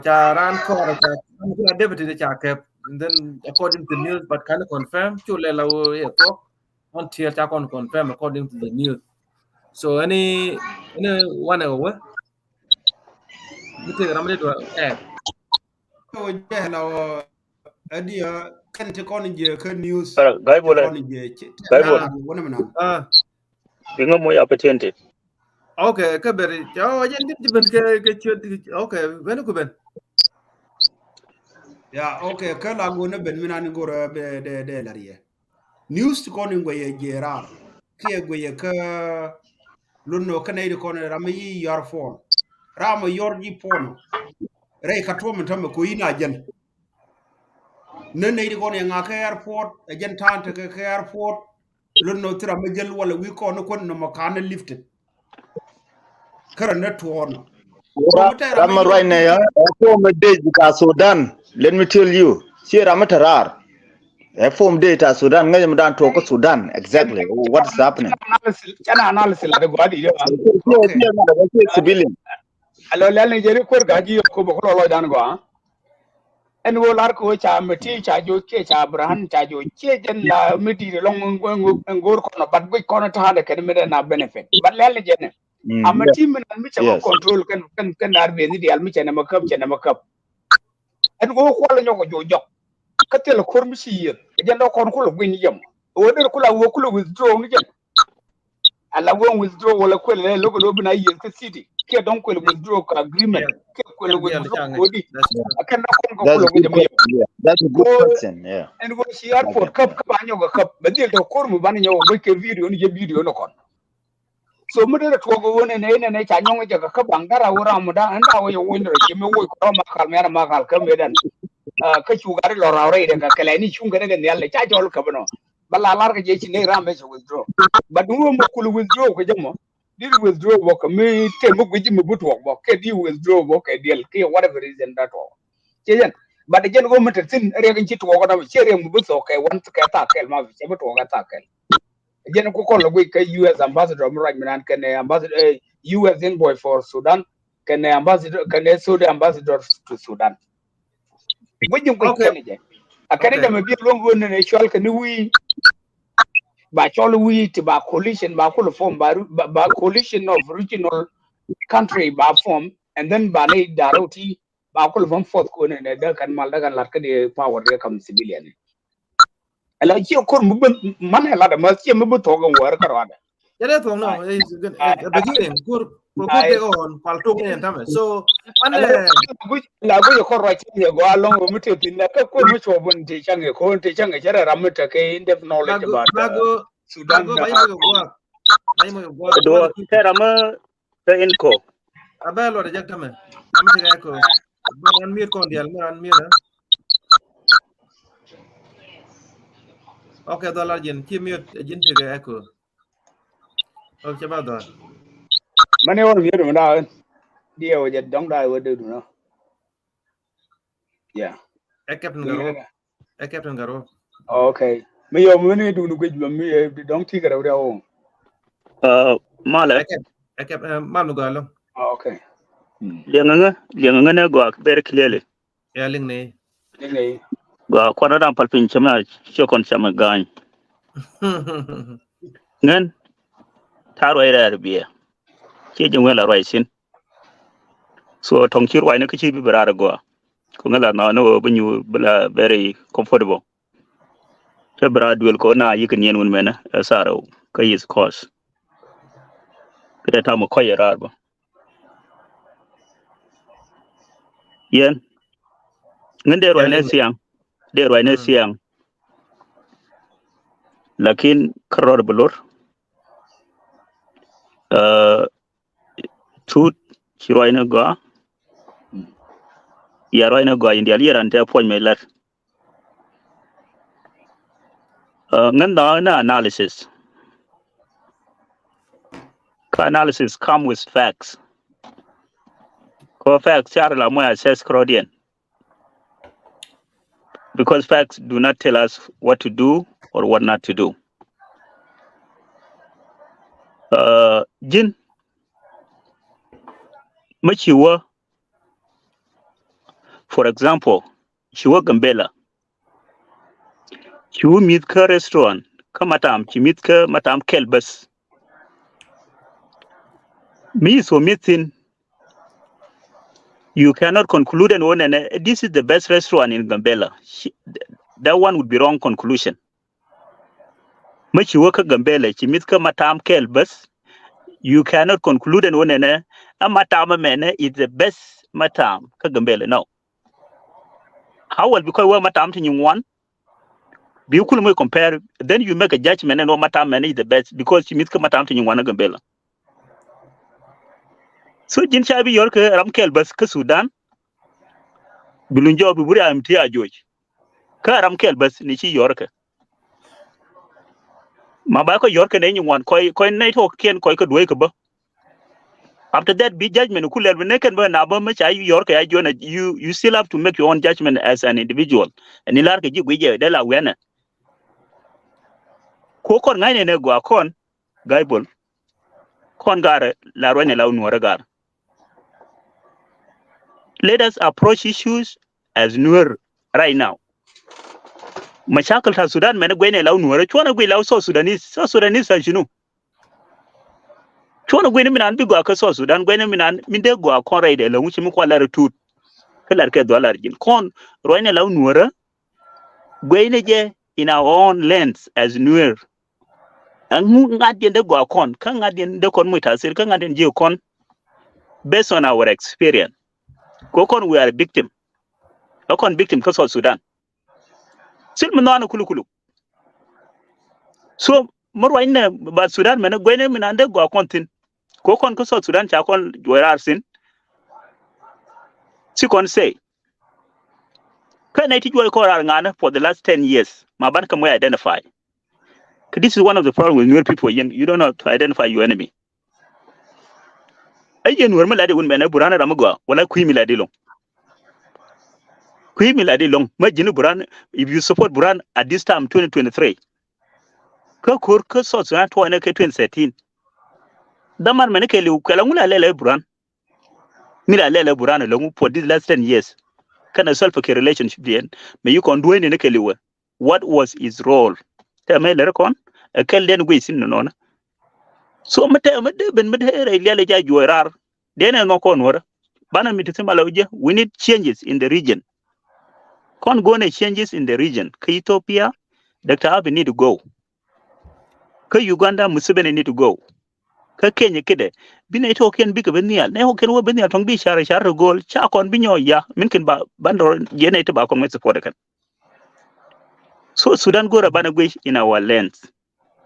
ca ran kɔr ca kula deputy de ca kɛp. And then according to news, but can confirm cu lɛ la wä yɛ tɔk until ca kɔn confirm according to the news. So any, any one ɛ wä mi tek ram de dua ɛ. Ko jɛ la wä adi a kɛn ti kɔn jɛ kä news. Gai bol ɛ. Gai bol. Wä nɛ mi nan. Bi ŋä moc opportunity. Okay, kä beri. Oh, jɛn jɛn jɛn kɛ kɛ ciöt. Okay, ben ku ben. Ya, okay, kä la gun ben mina ni gor bɛ de de la riɛ. News ti kɔn in gwe ye jera. Kiɛ gwe ye kä lunno kä nɛy di kɔn ram yi your phone. Ram your ji phone. Rɛy ka tuɔm in tamë ko ina jɛn. Ni nɛy di kɔn yɛ ŋa kä airport, ɛ jɛn ta̱a̱n tekɛ kä airport. Lon nɔ thira mi jäl walɛ wi̱i̱ kɔn ni kuän nɔmɔ ka̱n ni lifted. Kärɛ ni tuɔɔn. Ram mi ruac nɛ ya ɛ form dec bita Sudan. Let me tell you, cie ram mi te raar. Ɛ form dec ta Sudan, ŋäc mi dan tuɔɔk kä Sudan. Exactly what is happening? Cɛn analysis la de gɔaa di jɛ. Cie civilian. Alo lɛl ni jɛ ri kuer ga̱ ji̱ yɛ ko bä ku lɔ lɔcdan gɔaa. Ɛn ɣöö lar kɛ ɣöö ca Mɛti, ca Joc kiɛ ca Abraham, ca Joc kiɛ jɛn la mi di̱i̱t ɛlɔ̱ŋ ɛn go̱o̱r kɔn ɔ, but guic kɔn ɔ ta̱a̱dɛ kɛn mi dee na benefit. But lɛl ni jɛn ɛ a Mɛti mi nan mi cɛ kɛ control kɛn kɛn kɛn nar beni diaal mi cɛ nɛmɛ käp, cɛ nɛmɛ käp. Ɛn ɣöö kual nyɔk ɔ Joc jɔk kä thilɛ ko̱r mi ci yieth ɛ jɛn dɔ̱k kɔn kulɛ guic ni jɛm ɣöö der kula ɣöö kulɛ withdraw ni jɛn. Ala wä withdraw wala kuɛl lɛ local wä bina yieth kä city. Kiɛ dɔŋ kuɛl withdraw ka agreement. Kiɛ kuɛl withdraw kodi. Akɛn na kɔn kɛ kulɛ wä jɛ mi yɛ. That's a good question. Yeah. Ɛn wä ci airport kap kap anyɔk kap. Bɛ dhil tɔ kor mi ban nyɔk bɛ kɛ video ni jɛ video ni kɔn. So mi dee tuɔk wä nɛ nɛ nɛ ca nyɔŋ jɛ kap baŋ dara wä ram da ɛn da wä yɛ wä ni rɔ ci mi wä kɔrɔ ma kal mɛ ma kal kä mɛ dan. Kä cu gari lɔ raw rɛy dɛ ka kɛlɛ ni cuŋ kɛ dɛ kɛ nhial dɛ ca jɔl kap nɔ. Ba la lar kɛ jɛ ci nɛy ram bɛ cɛ withdraw. But mi wä mi kul withdraw kɛ jɛ mɔ. Did withdraw bɔ kɛ mi te mi guic mi bi tuɔk bɔ kɛ di withdraw bɔ kɛ diɛl kɛ whatever reason da tuɔk. Cɛ jɛn. But jɛn wä mi te thin riɛk in ci tuɔk kɛ dam cɛ riɛk mi bi thok kɛ wan kɛ tha kɛl ma cɛ bi tuɔk kɛ tha kɛl. Jɛn ku kɔl guic kɛ U S ambassador mi ruac mi nan kɛn ambassador U S envoy for Sudan. Kɛnɛ ambassador, kɛnɛ Saudi ambassador to Sudan. Guic in guic kɛnɛ jɛ. A kɛnɛ jɛ mɛ bi luɔŋ ɣöö nɛnɛ cual kɛnɛ wi̱i̱. Ba cɔl wi̱i̱ ti ba coalition ba kulɛ form ba ba coalition of regional country ba form, and then ba nɛ darɛ ti ba kulɛ form forth ko nɛnɛ dee kan mal dee kan lat kä dee power dee kam civilian. Ala cie kor mi bi man ɛ lat ama cie mi bi thok in wär kärɔadɛ. Jɛ dee thuɔ̱k nɔ. Beginning kur kur kur te ɣɔn kual tok ni ɛn tamɛ. So an la guc la guc kor ruac cɛ yɛ gɔaa lɔŋ mi te thin na kä kur mi cuɔ bun te cäŋ yɛ kon te cäŋ yɛ cɛ rɛ ram mi te kɛ in depth knowledge about Sudan. Duɔ te ram mi te in ko. A bɛ luɔt a jɛk tamɛ. Ram mi te kɛ ko. Bɛ ran miet kɔn dial mi ran miet. Okay, dhɔl ar jin ci miet jin te kɛ ko. Ɔ cɛ ba dhɔl. Mani wä miöt mi da̱a̱ diɛ wä jɛ dɔ̱ŋ da̱a̱ wä dee dunä. Yeah. Ɛ Captain Garwok. Ɛ Captain Garwok. Okay. Mi yɔ mi ni dun guic mi dɔ̱ŋ ti kɛ rɛw rɛw. Malɛ. Ɛ Cap, ɛ Cap, mal mi gɔaa lɔŋ. Okay. Liɛŋɛ ŋä, liɛŋɛ ŋä ni gɔaa very clearly. Ya liŋ ni. Liŋ ni. Gua kɔn ram pal piny cɛ mɛ cɛ kɔn cɛ mɛ ga̱a̱ny. Ŋän ta̱a̱ ruac rɛɛr biɛ. Ciɛ ji̱ ŋuɛl a ruac sin. So tɔŋ ci ruac ni kä ci bi bi raar gua. Ko ŋäl a nɔ ni wä bi nyu bi la very comfortable. Cɛ bi raar duel ko na yik niɛn wun mɛnɛ ɛ sarɛ kä East Coast. Kɛ tamɛ kɔc ɛ raar bä. Yɛn ŋän dee ruac nɛ thiaŋ, dee ruac nɛ thiaŋ. Lakin kärɔr bi lor. Tut ci ruac nɛ gɔaa. Ya ruac nɛ gɔaa in dial yɛ ran tɛ puɔ̱ny mɛ lɛr. Ŋän dhɔaŋ ni analysis. Kä analysis come with facts. Kɔ facts car la moc assess kärɔ̱diɛn. Because facts do not tell us what to do or what not to do. Ji̱n mi ci wä, for example, ci wä Gambela. Ci wä mi̱th kä restaurant kä matam, ci mi̱th kä matam kɛl bäth. Mi ci thuɔ̱k mi̱th thi̱n, you cannot conclude ɛn wä nɛnɛ this is the best restaurant in Gambela. That one would be wrong conclusion. Mi ci wä kä Gambela ci mi̱th kä matam kɛl bäth. You cannot conclude ɛn wä nɛnɛ ɛ matam ɛmɛnɛ is the best matam kä Gambela, no. How will, because wä matam ti nyin wan bi kul mɔ compare, then you make a judgment ɛn wä matam ɛmɛnɛ is the best because ci mi̱th kä matam ti nyin wan ɛ Gambela. So ji̱n ca bi yɔr kɛ ram kɛl bäth kä Sudan. Bi luny jɔɔk bi buri am ti a joc. Kä ram kɛl bäth ni ci yɔr kɛ. Ma ba kɔ yɔr kɛ nɛ nyin wan kɔy, kɔy nɛ tɔk kiɛn kɔy kɛ duɔy kɛ bä. After that bi judgment ku lɛl bi nɛ kɛn bä na bä mɛ ca yɔr kɛ a juɔn, you, you still have to make your own judgment as an individual. Ni lar kɛ ji̱ guic jɛ dee la wianɛ. Ko kɔn ŋa̱cnɛ nɛ gɔaa kɔn ga̱a̱c bol. Kɔn gaarɛ la ruacnɛ la wä nuɔrä gaarɛ. Let us approach issues as Nuer right now. Mashakil ta Sudan mɛn guɛcnɛ la wä nuɔrä, cuɔnɛ guic la wä South Sudanese. South Sudanese ta shinu? Cuɔnɛ guic ni mi nan bi gɔaa kä South Sudan, guic ni mi nan mi dee gɔaa kɔn rɛydɛ la wä ci mi kualɛ rɛ tut. Kä lar kɛ dhual lar ji̱n kɔn ruacnɛ la wä nuɔrä. Guɛcnɛ jɛ in our own lands as Nuer. Ɛŋu ŋa̱t yɛn dee gɔaa kɔn, kä ŋa̱t yɛn dee kɔn muc tathir, kä ŋa̱t yɛn ji̱ kɔn based on our experience. Ko kɔn we are victim. Ɛ kɔn victim kä South Sudan. Thil mi nhɔanɛ kulu kulu. So mi ruacnɛ ba Sudan mɛnɛ guɛcnɛ mi nan dee gɔaa kɔn thi̱n. Ko kɔn kä South Sudan ca kɔn juɔc raar thi̱n. Ci kɔn say. Kä nɛy ti juɔc kɔn raar ŋa̱nä for the last ten years ma ban kä mɔ identify. Kä this is one of the problem with Nuer people, you, you don't know how to identify your enemy. Ɛ yɛn Nuer mi lat di wun mɛn ɛ Buran ram mi gɔaa wala kui̱ mi lat di loŋ. Kui̱ mi lat di loŋ ma ji̱n Buran, if you support Buran at this time twenty twenty-three. Kä ko̱r kä South Sudan tuɔɔnɛ kɛ twenty thirteen. Dhaman mɛn kɛ liw kɛ la ŋu la lɛl ɛ Buran. Mi la lɛl ɛ Buran ɛ loŋ for this last ten years. Kɛnɛ Salva Kiir relationship diɛn mɛ yi kɔn dueeni ni kɛ liwɛ. What was his role? Tɛ mɛ lɛr kɔn ɛ kɛl den guic thin nɔnɔ. So mi tɛ mi dee ben mi dee rɛy liɛl ɛ ja juɔc raar. Den ɛ nhɔk kɔn wärä. Banɛ mi ti thin ma lɛ wä jɛ. We need changes in the region. Kɔn go̱o̱nɛ changes in the region. Kä Ethiopia, Doctor Abiy need to go. Kä Uganda, Museveni need to go. Kä Kenya kidɛ. Bi nɛy tɔɔkiɛn bikɛ bi nhial. Nɛy tɔɔkiɛn wä bi nhial tɔŋ bi car car rɛ go̱o̱l. Ca kɔn bi nyɔɔc ya. Min kin ba ban dɔr jiɛn nɛy ti ba kɔn ŋuɛth support kɛn. So Sudan go̱rɛ banɛ guic in our lands.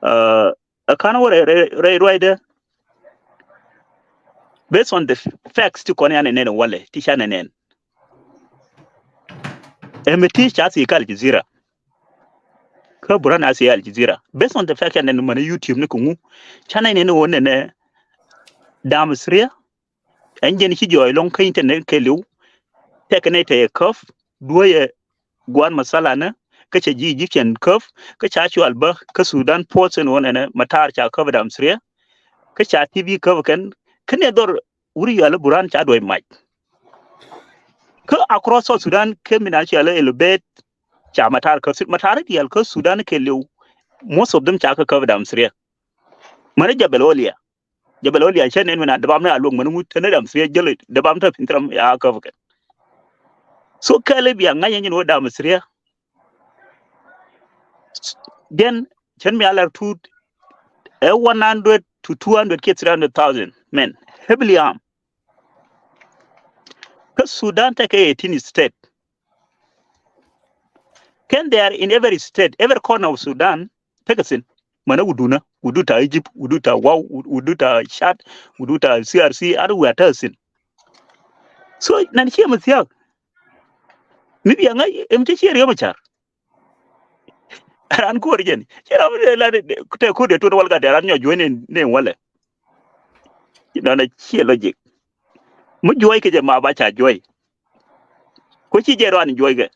Uh, ɛ ka̱n wä rɛy, rɛy, rɛy ruacdɛ. Based on the facts ti kɔn yan ɛ nɛn walɛ ti ca nɛ nɛn. Ɛmɛ ti ca thii kal Jazeera. Kä Buran a thii kal Jazeera. Based on the fact yan nɛn mani YouTube ni kuŋu. Ca nɛ nɛn wä nɛnɛ Dam Syria. Ɛn jɛn ci jɔɔc lɔŋ kä internet kɛ liw. Tɛk nɛ tɛ yɛ käp duɔyɛ guan masalanä kä cɛ ji̱ Egyptian käp kä ca cual bä kä Sudan Post ɛn wä nɛnɛ matar ca käp Dam Syria. Kä ca T V käp kɛn kä nɛ dhɔr wuri yual Buran ca duɔc mac. Kä across South Sudan kä min a cual Elubet ca matar käp matar dial kä Sudan kɛ liw. Most of them ca kä käp Dam Syria. Mani Jabal Olia. Jabal Olia cɛ nɛn mi na däbam ni a luɔk mani ŋut te ni Dam Syria jäl däbam te pin thram ya käp kɛ. So kɛl i̱ bia ŋa̱c ɛn wä Dam Syria. Then cɛn mi a lɛr tut ɛ one hundred to two hundred kiɛ three hundred thousand men heavily armed. Kä Sudan tekɛ eighteen state. Kɛn they are in every state, every corner of Sudan. Tekɛ thin. Mani wudunä, wudu ta Egypt, wudu ta Wau, wudu ta Chad, wudu ta C R C, ar wia tekɛ thin. So nan ciɛ mi thiak. Mi bia ŋa̱c ɛm ti ciɛ Riek Machar. Ran kuɔr jɛn ciɛ ran mi la te kuɔr de tuɔt wal gat de ran nyɔ juɔ̱c ni walɛ. Nɔnɛ ciɛ logic. Mi juɔ̱c kɛ jɛ ma ba ca juɔ̱c. Ko ci jɛ ran juɔ̱c kɛ.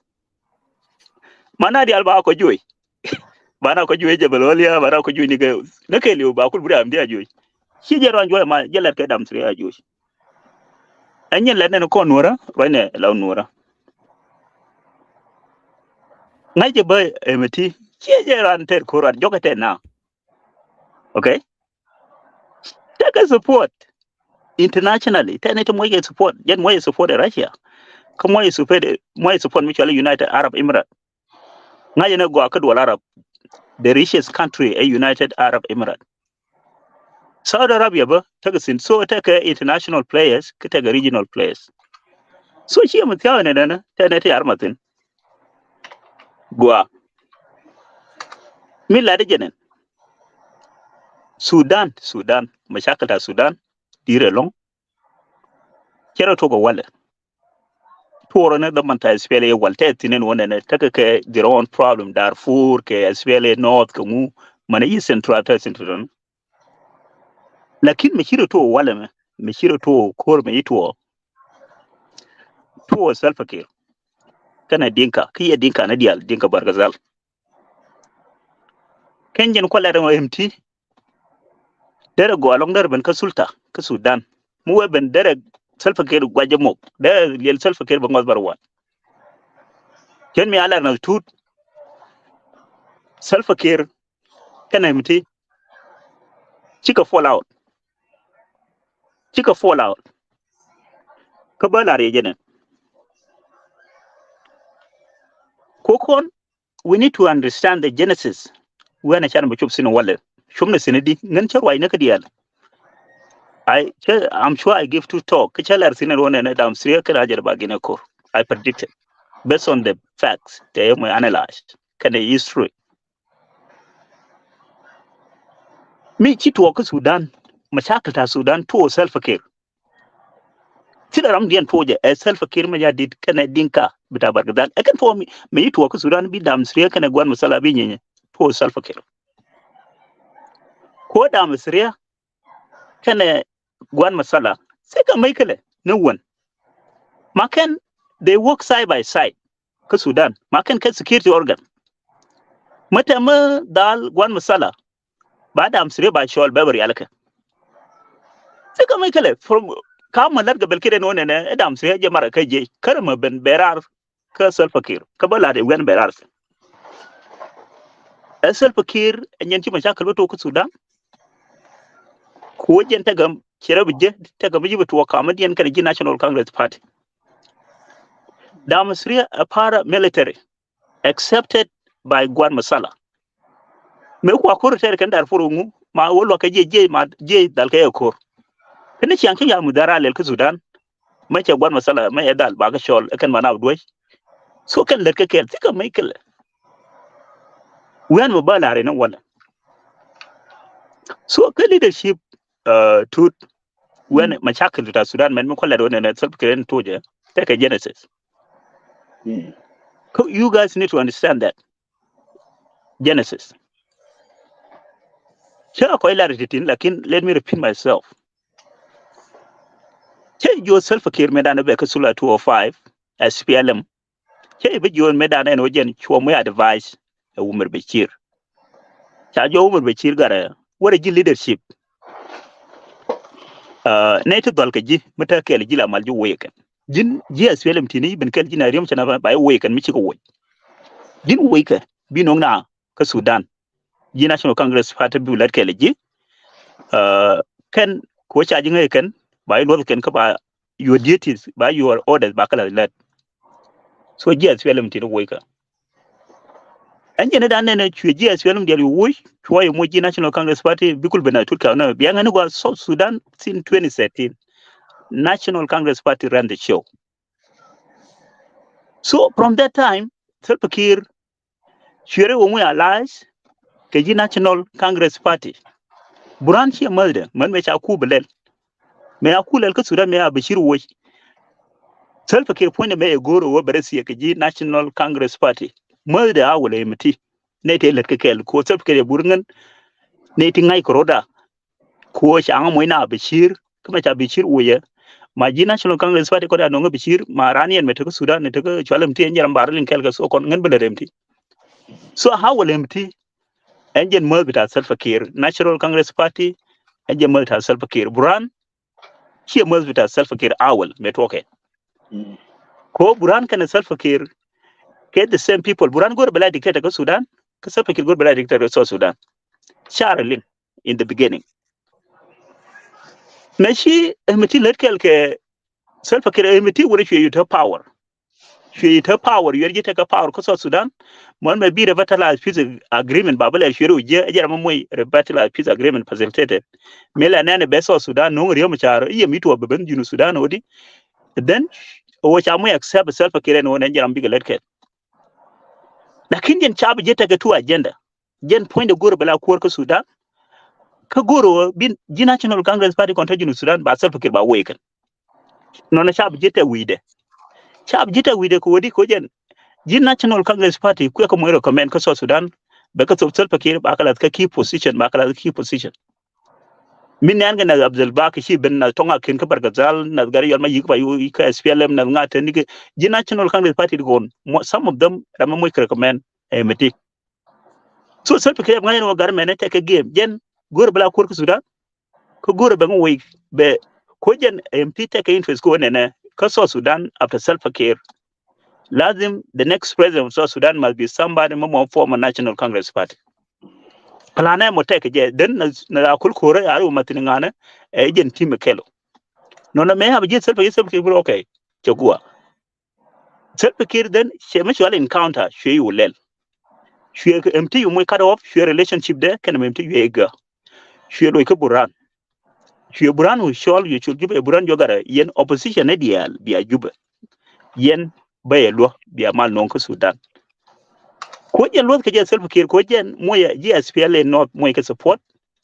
Mana dial ba kɔ juɔ̱c. Bana kɔ juɔ̱c Jabal Olia, bana kɔ juɔ̱c ni kɛ ni kɛ liw ba kul buri am dia juɔ̱c. Ci jɛ ran juɔ̱c ma jɛ lɛt kɛ Dam Syria juɔ̱c. Ɛn nyɛ lɛt nɛn kɔn nuɔrä ruacnɛ la nuɔrä. Ŋa̱c jɛ bä ɛmɛ ti ci jɛ ran tɛt ko̱r ran jɔkɛ tɛt na. Okay. Tekɛ support internationally. Tɛn ni ti muɔckɛ support jɛn muɔckɛ support ɛ Russia. Kä muɔckɛ support muɔckɛ support mi cual United Arab Emirates. Ŋa̱c jɛ ni gɔaa kä duɔl Arab. The richest country ɛ United Arab Emirates. Saudi Arabia bä tekɛ thi̱n, so tekɛ international players kä tekɛ regional players. So ciɛ mi thia̱a̱ nɛ nɛnɛ tɛ nɛ ti ar ma thi̱n. Gua mi lat jɛ nɛn. Sudan, Sudan, mashakil ta Sudan dirɛ lɔŋ. Cɛ rɔ tuɔk ɛ walɛ. Tuɔrɔ ni dhaman ta S P L A wal tɛ thi̱n ɛn wä nɛnɛ tekɛ kɛ their own problem, Darfur kɛ S P L A North kɛ ŋu, mani Eastern Tribe tɛ thi̱n tuɔrɔ ni. Lakin mi ci rɔ tuɔk walɛ mɛ, mi ci rɔ tuɔk ko̱r mi ci tuɔk. Tuɔk Salva Kiir kɛnɛ Dinka, ki yɛ Dinka ni diaal, Dinka Bargazal. Kɛn jɛn kualɛ rɛ M T. Derɛ gɔaa lɔŋ derɛ ben kä sulta kä Sudan. Mi wee ben derɛ Salva Kiir guacɛ mok. Derɛ liɛl Salva Kiir bɛ ŋɔth bar wal. Cɛn mi a lɛr na tut. Salva Kiir kɛnɛ M T cikɛ fall out. Cikɛ fall out. Kä bä lar yɛ jɛnɛ. Kokon, we need to understand the genesis. Wɛn a can bä cop thi̱n walɛ. Cop ni thi̱n di ŋän cä ruac ni kä diaal. I, I'm sure I give two talk. Kä cä lar thi̱n ruɔn nɛ Dam Sriek kɛ rajar ba gin a kor. I predicted based on the facts. Tɛ yɛ mɔ analyze kɛnɛ history. Mi ci tuɔɔk kä Sudan, mashakil ta Sudan tuɔɔk Salva Kiir. Thilɛ ram diɛn tuɔɔk jɛ ɛ Salva Kiir Mayardit kɛnɛ Dinka bita Bargazal. Ɛ kɛn tuɔɔk mi, mi ci tuɔɔk kä Sudan bi Dam Sriek kɛnɛ Guan Masala bi nyinyɛ tuɔɔk Salva Kiir. Kuɔ Dam Sriek kɛnɛ Guan Masala. Thikɛ mec kɛlɛ ni wän. Ma kɛn they work side by side. Kä Sudan ma kɛn kɛ security organ. Mä tɛmä dhal Guan Masala ba Dam Sriek ba cɔl bɛ bɛ rial kɛ. Thikɛ mec kɛlɛ from ka ma lat kɛ bɛl kidɛ ni wä nɛnɛ ɛ Dam Sriek jɛ mara kä jiec kärɛ ma ben bɛ rar kä Salva Kiir kä bä lat ɛ wian bɛ rar. Ɛ Salva Kiir ɛ nyɛn ci mashakil bä tok kä Sudan. Kuɔ jɛn tekɛ cirɛ bi jɛ tekɛ bi ji̱ bi tuɔɔk kamädiɛn kɛnɛ ji̱ National Congress Party. Dam Sriek a para military accepted by Guan Masala. Mëë kua kor tɛr kɛn Darfur ŋu ma wä luak kɛ jiɛ jiɛ ma jiɛ dhal kɛ kor. Kɛn ciaŋ ci ya mudhara lɛl kä Sudan. Mä cɛ Guan Masala mä ɛ dhal ba kɛ cɔl ɛ kɛn ma na duec. So kɛn lɛt kɛ kɛl thikɛ mec kɛlɛ. Wian mɛ bä lar in walɛ. So kɛ leadership uh, tut. Wɛn mashakil ta Sudan mɛn mi kɔlɛt wɛn nɛ Salva Kiir ni tojɛ tekɛ genesis. You guys need to understand that genesis. Cɛ kɔc lar titin lakin let me repeat myself. Cɛ jiɔ Salva Kiir mɛ dan bɛ kä sula two oh five S P L M. Cɛ i̱ bi jiöön mëë dan ɛn wä jɛn cuɔ mi advice ɛ Umar Bashir. Ca jɔ Umar Bashir garɛ wärɛ ji̱ leadership. Nɛy ti dhɔl kɛ ji̱ mi te kɛɛl ji̱ la mal ji̱ woc kɛn ji̱n ji̱ S P L M tini ji̱ ben kɛɛl ji̱ na riöm cɛ na ba ji̱ woc kɛn mi cikɛ woc. Ji̱n woc kɛ bi no̱ŋ na kä Sudan. Ji̱ National Congress Party bi lät kɛɛl ji̱. Kɛn kuɔ ca ji̱ ŋäc kɛn ba ji̱ luɔth kɛn kä ba your duties ba your orders ba kä la lät. So ji̱ S P L M tini woc kä. Ɛn jɛn idan nɛnɛ cuɛ ji̱ S P L M dial yu woc cuɔ yɛ moc ji̱ National Congress Party bikul ben a tut kɛ nɛ biaŋ ɛn gua South Sudan since twenty thirteen. National Congress Party ran the show. So from that time Salva Kiir cuɛ rɛ wä ŋuc allies kɛ ji̱ National Congress Party. Buran ciɛ mäthdɛ män mɛ ca ku bi lɛl. Mɛ a ku lɛl kä Sudan mɛ a Bashir woc. Salva Kiir puɔ̱nydɛ mɛ ɛ go̱o̱r ɛ wä bɛ rɛ thiɛ kɛ ji̱ National Congress Party. Mäthdɛ a wä lɛ mɛ ti nɛ tëë lät kɛ kɛl kuɔ Salva Kiir ɛ bur ŋän. Nɛ ti ŋa̱c kɛ rot a kuɔ ca ŋä moc na Bashir kä mɛ ca Bashir woc ɛ. Ma ji̱ National Congress Party kɔn a nɔŋ ɛ Bashir ma ran yɛn mɛ tekä Sudan ni tekä cual ɛm ti ɛn jɛ ram bar liŋ kɛl kɛ so kɔn ŋän bi lät ɛm ti. So a wä lɛ mɛ ti. Ɛn jɛn mäth bi ta Salva Kiir National Congress Party. Ɛn jɛn mäth bi ta Salva Kiir Buran. Ciɛ mäth bi ta Salva Kiir awal mɛ tuɔkɛ. Ko Buran kɛnɛ Salva Kiir kɛ the same people. Buran go̱r bɛ la dictator kä Sudan kä Salva Kiir go̱r bɛ la dictator kä South Sudan. Car liŋ in the beginning. Mɛ ci ɛmɛ ti lät kɛl kɛ Salva Kiir ɛmɛ ti wurɛ cuɛ yut tä power. Cuɛ yi te power, yuɛr ji̱ tekɛ power kä South Sudan. Mɔn mɛ bi revitalize peace agreement ba bä lɛr cuɛ ri wä jiɛ, ɛ jɛ ram mɛ moc revitalize peace agreement facilitated. Mi lɛ nɛn bɛ South Sudan no̱ŋ riäm ca̱r i̱ yɛ mi tuɔ bɛ ben Junub Sudan ɣöö di. Then ɣöö ca moc accept Salva Kiir ɛn ɣöö nɛn jɛ ram bikɛ lät kɛn. Lakin jɛn ca bi jiɛ tekɛ two agenda. Jɛn puɔ̱nydɛ go̱o̱rɛ bɛ la kuäär kä Sudan. Kä go̱o̱rɛ ɣöö bi ji̱ National Congress Party kɔn te Junub Sudan ba Salva Kiir ba wee kɛn. Nɔnɔ ca bi ji̱ tɛk wi̱i̱dɛ. Ca bi ji̱ tɛk wi̱i̱dɛ kɛ wä di kɛ wä jɛn. Ji̱ National Congress Party kuɛ kɛ moc recommend kä South Sudan. Bɛ kɛ thop Salva Kiir ba kɛ lath kä key position, ba kɛ lath kä key position. Mi nɛn kɛ nath Abdel Bak ci ben nath Tɔŋ Akin kä Bargazal, nath Gari Yɔl ma yik ba yu kä S P L M, nath ŋa tɛn ni kɛ. Ji̱ National Congress Party di kɔn. Mo-, some of them ram moc kɛ recommend ɛ mɛ ti. So Salva Kiir ŋa̱c ni wä gar mɛn ɛ tɛk kɛ game. Jɛn go̱o̱rɛ bɛ la kuäär kä Sudan. Kä go̱o̱rɛ bɛ ŋä wec bɛ ko jɛn M P tekɛ interest ko nɛnɛ kä South Sudan after Salva Kiir. Lazim the next president of South Sudan must be somebody mɛ mɔ former National Congress Party. Plan ɛ mɔ tekɛ jɛ, then na, na ra kul ko̱rɛ a ri wä mathin ŋanɛ ɛ jɛn team kɛlo. Nɔnɔ mɛ a bi ji̱ Salva Kiir, Salva Kiir bi rɔ, okay. Cɛ guɔ. Salva Kiir then cɛ mi cual encounter cuɛ yi wä lɛl. Cuɛ kɛ M T yu moc cut off, cuɛ relationship dɛ kɛn M T cuɛ yi gä. Cuɛ loc kä Buran. Cuɛ Buran wä cɔl, cuɛ cɔl Jubɛ, Buran jɔ garɛ yɛn opposition ni diaal bia Jubɛ. Yɛn bä yɛ luɔ bia mal no̱o̱ŋ kä Sudan. Ko jɛn luɔth kɛ jɛ Salva Kiir ko jɛn moc ji̱ S P L A North moc kɛ support.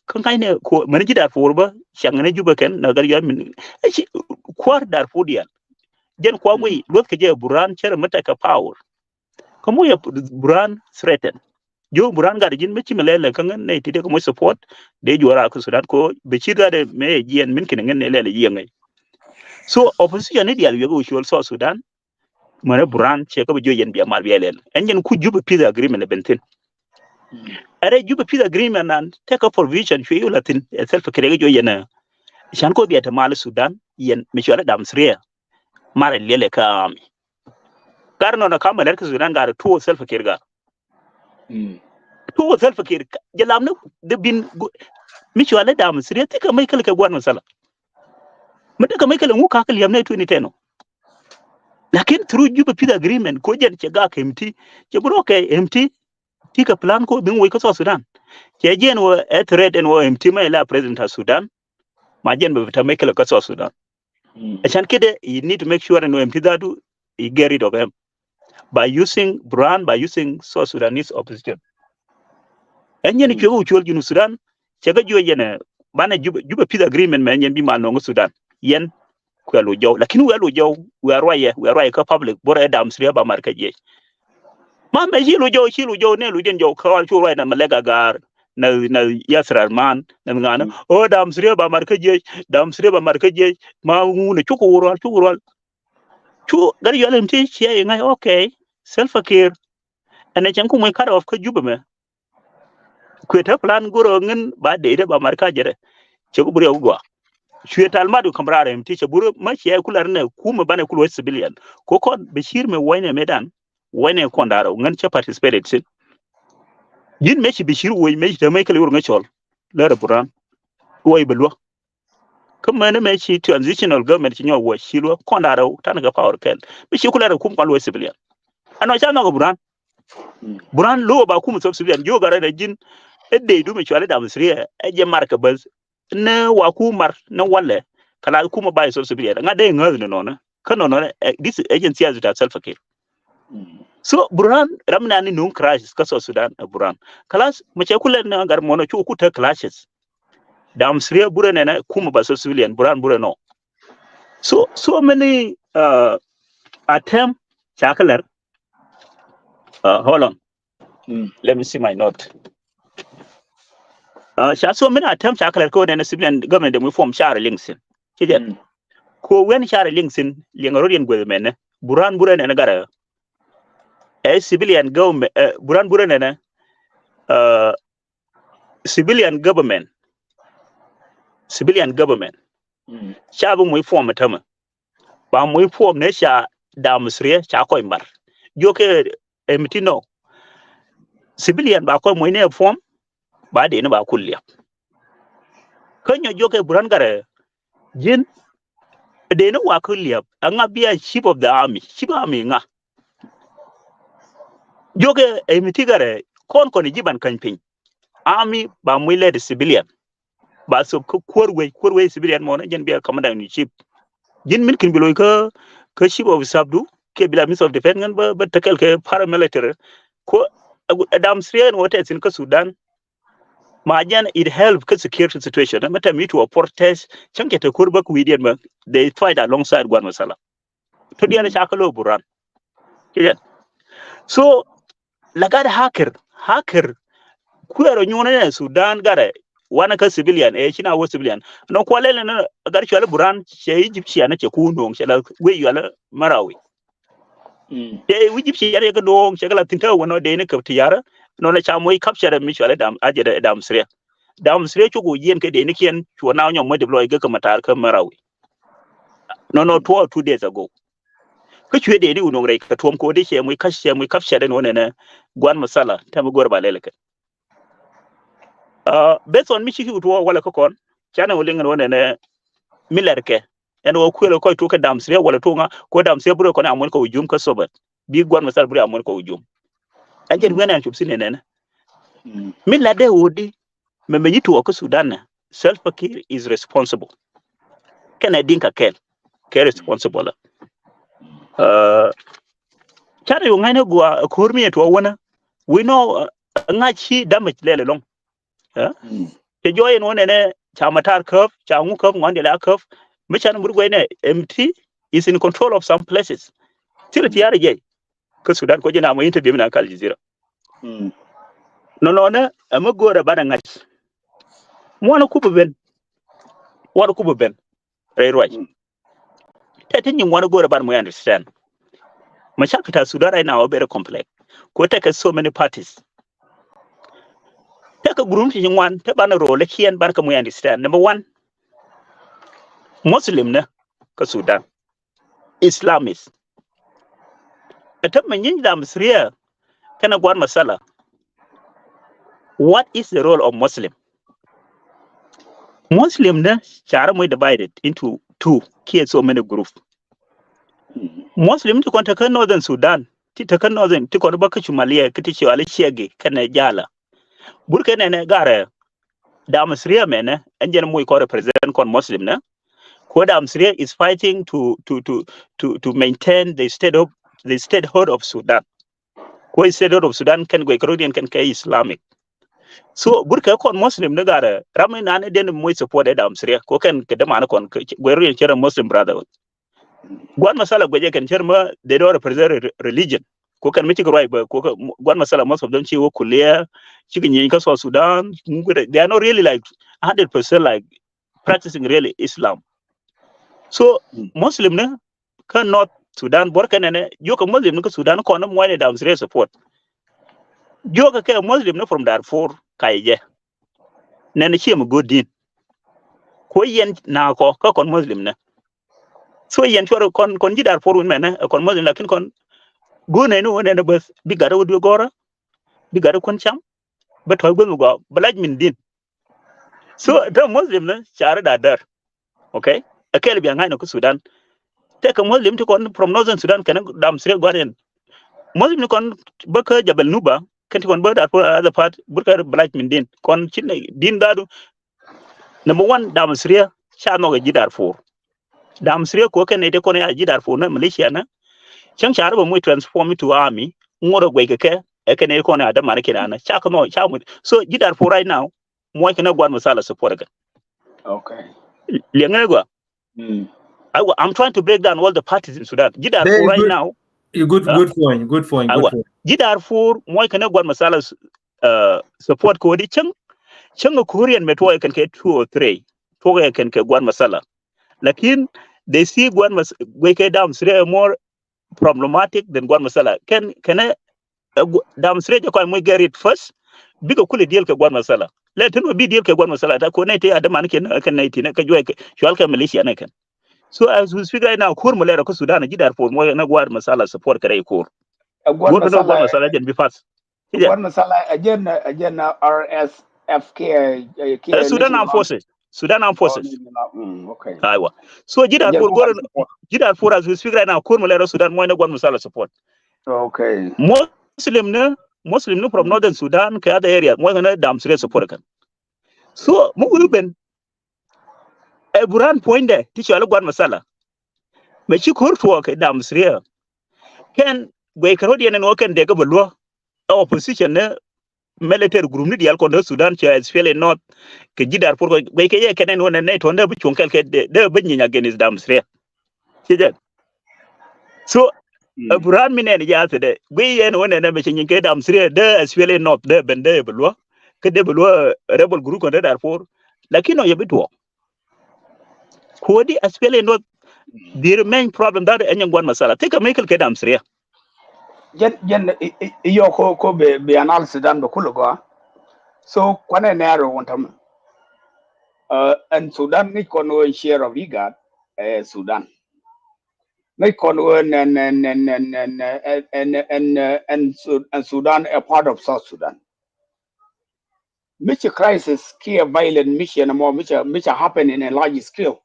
Kä ŋa̱cnɛ ko mɛn ji̱ Darfur bä, cäŋ ni Jubɛ kɛn na gar yuan min. Ɛ ci kuäär Darfur diaal. Jɛn kua guiy luɔth kɛ jɛ Buran cɛ rɛ mi tekɛ power. Kä moc yɛ Buran threaten. Jiö Buran gat ji̱n mi ci mi lɛl lɛ kä ŋän nɛ ti dee kɛ moc support. Dee juɔra kä Sudan ko bɛ ci gat mɛ jiɛn min kɛn ŋän nɛ lɛl jiɛ ŋäc. So opposition ni diaal wiɛk wä cuɔl South Sudan. Mɛnɛ Buran cɛ kä bi jiö yɛn bia mar bia lɛl. Ɛn jɛn ku Jubɛ peace agreement ɛ ben thin. Ɛ rɛ Jubɛ peace agreement nan tekɛ provision cuɛ yi wä la thin. Ɛ Salva Kiir kɛ jiö yɛn ɛ. Can ko bia te mal Sudan yɛn mi cual dam Syria. Mar liɛlɛ kä army. Gar nɔnɔ kam mɛ lɛr kä Sudan gar tuɔ Salva Kiir gar. Tuɔ Salva Kiir jɛ lam ni de bin mi cual dam Syria thikɛ mɛ kɛl kɛ guan masala. Mɛ thikɛ mɛ kɛl ŋu ka kɛ liam ni twenty ten ɔ. Lakin through Jubɛ peace agreement ko jɛn cɛ gak M T cɛ bi rɔ kɛ M T. Ti kɛ plan ko bin wec kä South Sudan. Cɛ jɛn wä ɛ threat ɛn wä M T mɛ la president of Sudan. Ma jɛn bɛ bi ta mɛ kɛl kä South Sudan. Ɛcan kidɛ, you need to make sure ɛn wä M T dhatu, you get rid of him by using Buran, by using South Sudanese opposition. Ɛn yɛn cuɛ wä cuɔl Junub Sudan cɛ kɛ juɛ yɛn ɛ banɛ Jubɛ, Jubɛ peace agreement mɛ yɛn bi mal no̱o̱ŋ Sudan. Yɛn kuɛ lu jɔw, lakin wɛ lu jɔw wɛ ruayɛ, wɛ ruayɛ kä public borɛ dam Syria ba mar kä jiɛc. Ma mɛ ci lu jɔw, ci lu jɔw, ne lu jɛn jɔw kä wal cu ruayɛ na mɛ lɛk agar na, na Yasir Arman na ŋanɛ. O dam Syria ba mar kä jiɛc, dam Syria ba mar kä jiɛc. Ma ŋunɛ cuk wä rual, cuk wä rual. Cu gar yual M T ciɛ iŋa̱c, okay. Salva Kiir ɛn ɛ cɛn kumɛ cut off kä Jubɛ mɛ. Kuɛ te plan gurɛ ŋin ba dee dee ba mar kä jɛ dɛ. Cɛ ku buriɛ wä gua. Cuɛ tal mat wi kam raar M T cɛ buri ma ciɛ ku lar nɛ kumɛ banɛ ku luɔc civilian. Ko kɔn Bashir mɛ wɛnɛ mɛ dan. Wɛnɛ kɔn darɛ ŋin cɛ participated sin. Jin mɛ ci Bashir wec mɛ ci te mɛ kɛl wur ŋɛ cɔl. Lɛr Buran. Wec bɛ luɔ. Kä mɛn mɛ ci transitional government ci nyɔk wä ci luɔ kɔn da̱rɛ tan kɛ power kɛl. Mi ci kulɛ rɛ kum kɔn luɔ civilian. Anɔ ca nhɔk Buran. Buran lo ba kum thop civilian. Jiö garɛ rɛ jin. Ɛ dee du mi cuali dam Syria. Ɛ jɛ mar kɛ bäth. Nɛ wa kum mar nɛ walɛ. Kala kum ba thop civilian. Ŋa dee ŋäth ni nɔnɛ. Kä nɔnɔ, eh, this agency has it Salva Kiir. So Buran ram na ni nung clashes kä South Sudan, eh, Buran. Kalas, mɛ cɛ kulɛ ni gar mɔnɔ cu ku te clashes. Dam Syria bure nɛnɛ kum ba so civilian Buran bure nɔ. So, so many, uh, attempt ca kɛ lɛr. Uh, hold on. Let me see my note. Uh, ca so many attempt ca kɛ lɛr ko nɛnɛ civilian government de mu form ca rɛ liŋ sin. Ci jɛn. Ko wen ca rɛ liŋ sin, liŋ rɔ riɛn gueth mɛnɛ. Buran bure nɛnɛ garɛ. Ɛ civilian government, eh, Buran bure nɛnɛ, eh, civilian government. Civilian government. Ca bi muc form tämɛ. Ba muc form nɛ ca dam Syria ca kɔc mar. Jiökɛ M T nɔ. Civilian ba kɔc muc nɛ form, ba dee ni ba kul liap. Kä nyɔ jiökɛ Buran garɛ jin, dee ni wa kul liap, a ŋa bia chief of the army, chief army ŋa. Jokɛ ɛ mi ti garɛ kɔn kɔn i̱ ji̱ ban käny piny. Army ba muc lɛ di civilian. Ba thop kä kuäär wec, kuäär wec civilian mɔ ni jɛn bia commander in chief. Ji̱n min kin bi loc kä, kä chief of staff du kiɛ bi la minister of defense ŋän bä, bä tekɛl kɛ paramilitary. Ko ɛ Dam Sriɛ ni wä tɛthin kä Sudan. Ma jɛn it help kä security situation. Mɛ tɛm it wä protest cäŋ cɛ te kuäär bä kui̱diɛn bä. They fight alongside Guan Masala. Tɔ diɛn ca kä lo̱ Buran. Kiɛ jɛn. So la gat hakir, hakir. Kuɛɛr ɔ nyuɔn nɛ Sudan gat ɛ wanɛ kä civilian ɛ ci na wä civilian. Nɔ kualɛ lɛ nɛ gat cuali Buran cɛ Egyptian cɛ ku nuɔŋ cɛ la wei yualɛ Marawi. Cɛ Egyptian yɛ kɛ nuɔŋ cɛ kɛ la thin tä wä nɔ dee ni kɛ tiyarä. Nɔ nɛ ca moc capture mi cuali Dam, a jɛ Dam Sriɛ. Dam Sriɛ cuk wä yiɛn kɛ dee ni kiɛn cuɔ na nyɔm moc deploy gɛ kɛ matar kä Marawi. Nɔ nɔ two, two days ago. Kä cuɛ dee ni wä nuɔŋ rɛy kɛ tuɔm kɛ wä dee cɛ moc kac, cɛ moc capture dee ni wä nɛnɛ Guan Masala tɛm go̱r ba lɛl kɛ. Based on mi ci ki wä tuɔ walɛ kä kɔn canɛ wä liŋ ni wä nɛnɛ mi lɛr kɛ ɛn wä kuël kɔc tuɔ kɛ Dam Sriɛ walɛ tuɔ ŋa kɛ wä Dam Sriɛ burɛ kɔn amuɔn kɛ wä jum kä Sobɛt. Bi Guan Masala burɛ amuɔn kɛ wä jum. Ɛn jɛn wiɛn ɛn cop si nɛnɛ mi lɛr dee wä di. Mɛ mɛ nyi tuɔɔk kä Sudan nɛ Salva Kiir is responsible. Kɛnɛ Dinka kɛl kɛ responsible. Canɛ yu ŋa̱cnɛ gua ko̱r mi ɛ tuɔɔk wänä. We know ŋa̱c ci damage lɛl ɛlɔŋ. Cɛ jɔɔy ɛn wä nɛnɛ ca matar käp ca ŋu käp ŋuan diɛl a käp. Mi can mur guɛy nɛ M T is in control of some places. Thilɛ tiaar jɛy. Kä Sudan kɔ ji̱ na mɔ interview mi na kal Jazeera. Nɔnɔnɛ ɛmɛ go̱o̱rɛ banɛ ŋa̱c. Muɔnɛ kupä ben. Muɔnɛ kupä ben rɛy ruac. Tɛ ti nyi muɔnɛ go̱o̱rɛ banɛ mɔ understand. Mashakil ta Sudan right now very complex. Ko tekɛ so many parties. Tekɛ group ti nyi ŋuan te banɛ role kiɛn banɛ kɛ mɔ understand. Number one, Muslim nɛ kä Sudan. Islamist. Ɛ tämɛ nyiny Dam Sriɛ kɛnɛ Guan Masala. What is the role of Muslim? Muslim nɛ carɛ moc divided into two kiɛ so many group. Muslim ti kɔn tekä Northern Sudan ti tekä Northern ti kɔn bä kä Cumaliɛ kä ti ci wali ciɛgi kɛnɛ Jala. Burkɛ nɛnɛ garɛ Dam Sriɛ mɛnɛ ɛn jɛn moc kɔn represent kɔn Muslim nɛ. Ko Dam Sriɛ is fighting to to to to to maintain the state of the statehood of Sudan. Ko statehood of Sudan kɛn guɛc kɛ rodiɛn kɛn kɛ Islamic. So burkɛ kɔn Muslim ni garɛ ram ni nan den moc support ɛ Dam Sriɛ ko kɛn kɛ däman kɔn guɛc rodiɛn cɛ rɛ Muslim Brotherhood. Guan Masala guɛcɛ kɛn cär mä they don't represent religion. Ko kɛn mi cik ruac bä ko Guan Masala most of them ci wä kuliɛ cik nyiny kä South Sudan. They are not really like hundred percent like practicing really Islam. So Muslim ni kä North Sudan bor kɛn nɛnɛ jiökɛ Muslim ni kä Sudan kɔn ni muɔcni Dam Sriɛ support. Jiökɛ kɛ Muslim ni from Darfur kayɛ jɛ nɛnɛ ciɛ mi go̱o̱r din. Ko yɛn na kɔ kä kɔn Muslim ni. So yɛn cuɔr kɔn kɔn ji̱ Darfur wun mɛnɛ ɛ kɔn Muslim lakin kɔn go̱o̱r nɛni wä nɛnɛ bäth bi gat wä duɛ gɔrä bi gat wä kuän cam bä tɔ̱ guäth mi gɔaa bä lac min din. So te Muslim ni carɛ da däär. Okay. Ɛ kɛl bia ŋa̱cnɔ kä Sudan. Tekɛ Muslim ti kɔn from Northern Sudan kɛn Dam Sriɛ gua̱n yɛn. Muslim ni kɔn bä kä Jabal Nuba kɛn ti kɔn bä Darfur other part burkɛ bä lac min din kɔn ci din dadu. Number one, Dam Sriɛ ca nhɔk ɛ ji̱ Darfur. Dam Sriɛ kuɔ kɛn nɛy ti kɔn ya ji̱ Darfur nä militia nä. Cäŋ ca rɔ bɛ muc transform into army ŋuɔ̱t ɛ guɛc kɛ kɛ ɛ kɛn nɛy ti kɔn ya dämanä kiɛ nana ca kɛ nhɔk ca muc. So ji̱ Darfur right now muɔc kɛ nä Guan Masala support kɛ. Okay. Liɛŋɛ gua. Aiwa, I'm trying to break down all the parties in Sudan. Ji̱ Darfur right now. Good, good point, good point, good point. Ji̱ Darfur muɔc kɛ nä Guan Masala support kɛ wä di cäŋ. Cäŋ a Korean mɛ tuɔɔk kɛn kɛ two or three. Tuɔɔk kɛn kɛ Guan Masala. Lakin they see Guan Mas guɛc kɛ Dam Sriɛ more problematic than Guan Masala. Kɛn kɛn ɛ Dam Sriɛ jɛ kɔn muc get rid first. Bikɛ kulɛ deal kɛ Guan Masala. Lɛ tin wä bi deal kɛ Guan Masala ta ko nɛ ti adɛ man kɛn kɛn nɛ ti nɛ kɛ juɛ kɛ cual kɛ militia nɛ kɛn. So as we speak right now, Kur mɛ lɛrɛ kä Sudan ji̱ Darfur muɔc kɛ nä Guan Masala support kɛ rɛy Kur. Guan Masala jɛn bi pass. Guan Masala ɛ jɛn ɛ jɛn R S F kɛ kɛ Sudan Armed Forces. Sudan Armed Forces. Aiwa. So ji̱ Darfur go̱r ji̱ Darfur as we speak right now Kur mɛ lɛrɛ Sudan muɔc nä Guan Masala support. Okay. Muɔc Muslim ni, Muslim ni from Northern Sudan kɛ other area, mɔ kɛn Dam Sriɛ support kɛn. So mi wuri ben ɛ Burhan puɔ̱nydɛ ti cɔal i̱ Gua̱n Masala. Mɛ ci ko̱r tuɔɔk kɛ Dam Sriɛ. Kɛn guɛy kɛ ro̱d yɛn ɛn ɣöö kɛn dee kɛ bɛ luɔ ɛ opposition ni military group ni diaal kɔn dee Sudan cɛ S P L A North kɛ ji̱ Darfur kɔ guɛy kɛ yɛ kɛn ɛn ɣöö nɛ nɛy tuɔ̱n dee bi cuɔ̱ŋ kɛl kɛ dee bi nyieny against Dam Sriɛ. Ci jɛn. So ɛ Burhan mi nɛn jɛ athɛ dɛ guiy yɛn wä nɛn mɛ cɛ nyin kɛ Dam Sriɛ dee S P L A North dee ben dee bɛ luɔ kɛ dee bɛ luɔ rebel group kɔn dee Darfur. Lakin nɔ yɛ bi tuɔɔk. Kuɔdi S P L A North the main problem that ɛnyɛ Gua̱n Masala thikɛ mi kɛl kɛ Dam Sriɛ. Jɛn jɛn i yɔ ko ko bi analysis dan bɛ kulɛ gɔa. So kuanɛ nɛɛr wun tam. Ɛn Sudan ŋic kɔn wä share of IGAD ɛ Sudan. Ŋäc kɔn ɣöö ɛn ɛn ɛn ɛn ɛn ɛn ɛn ɛn ɛn Su- ɛn Sudan a part of South Sudan. Mi ci crisis kiɛ violent mi ci ɛn ɛmɔ mi ci mi ci happen in a large scale.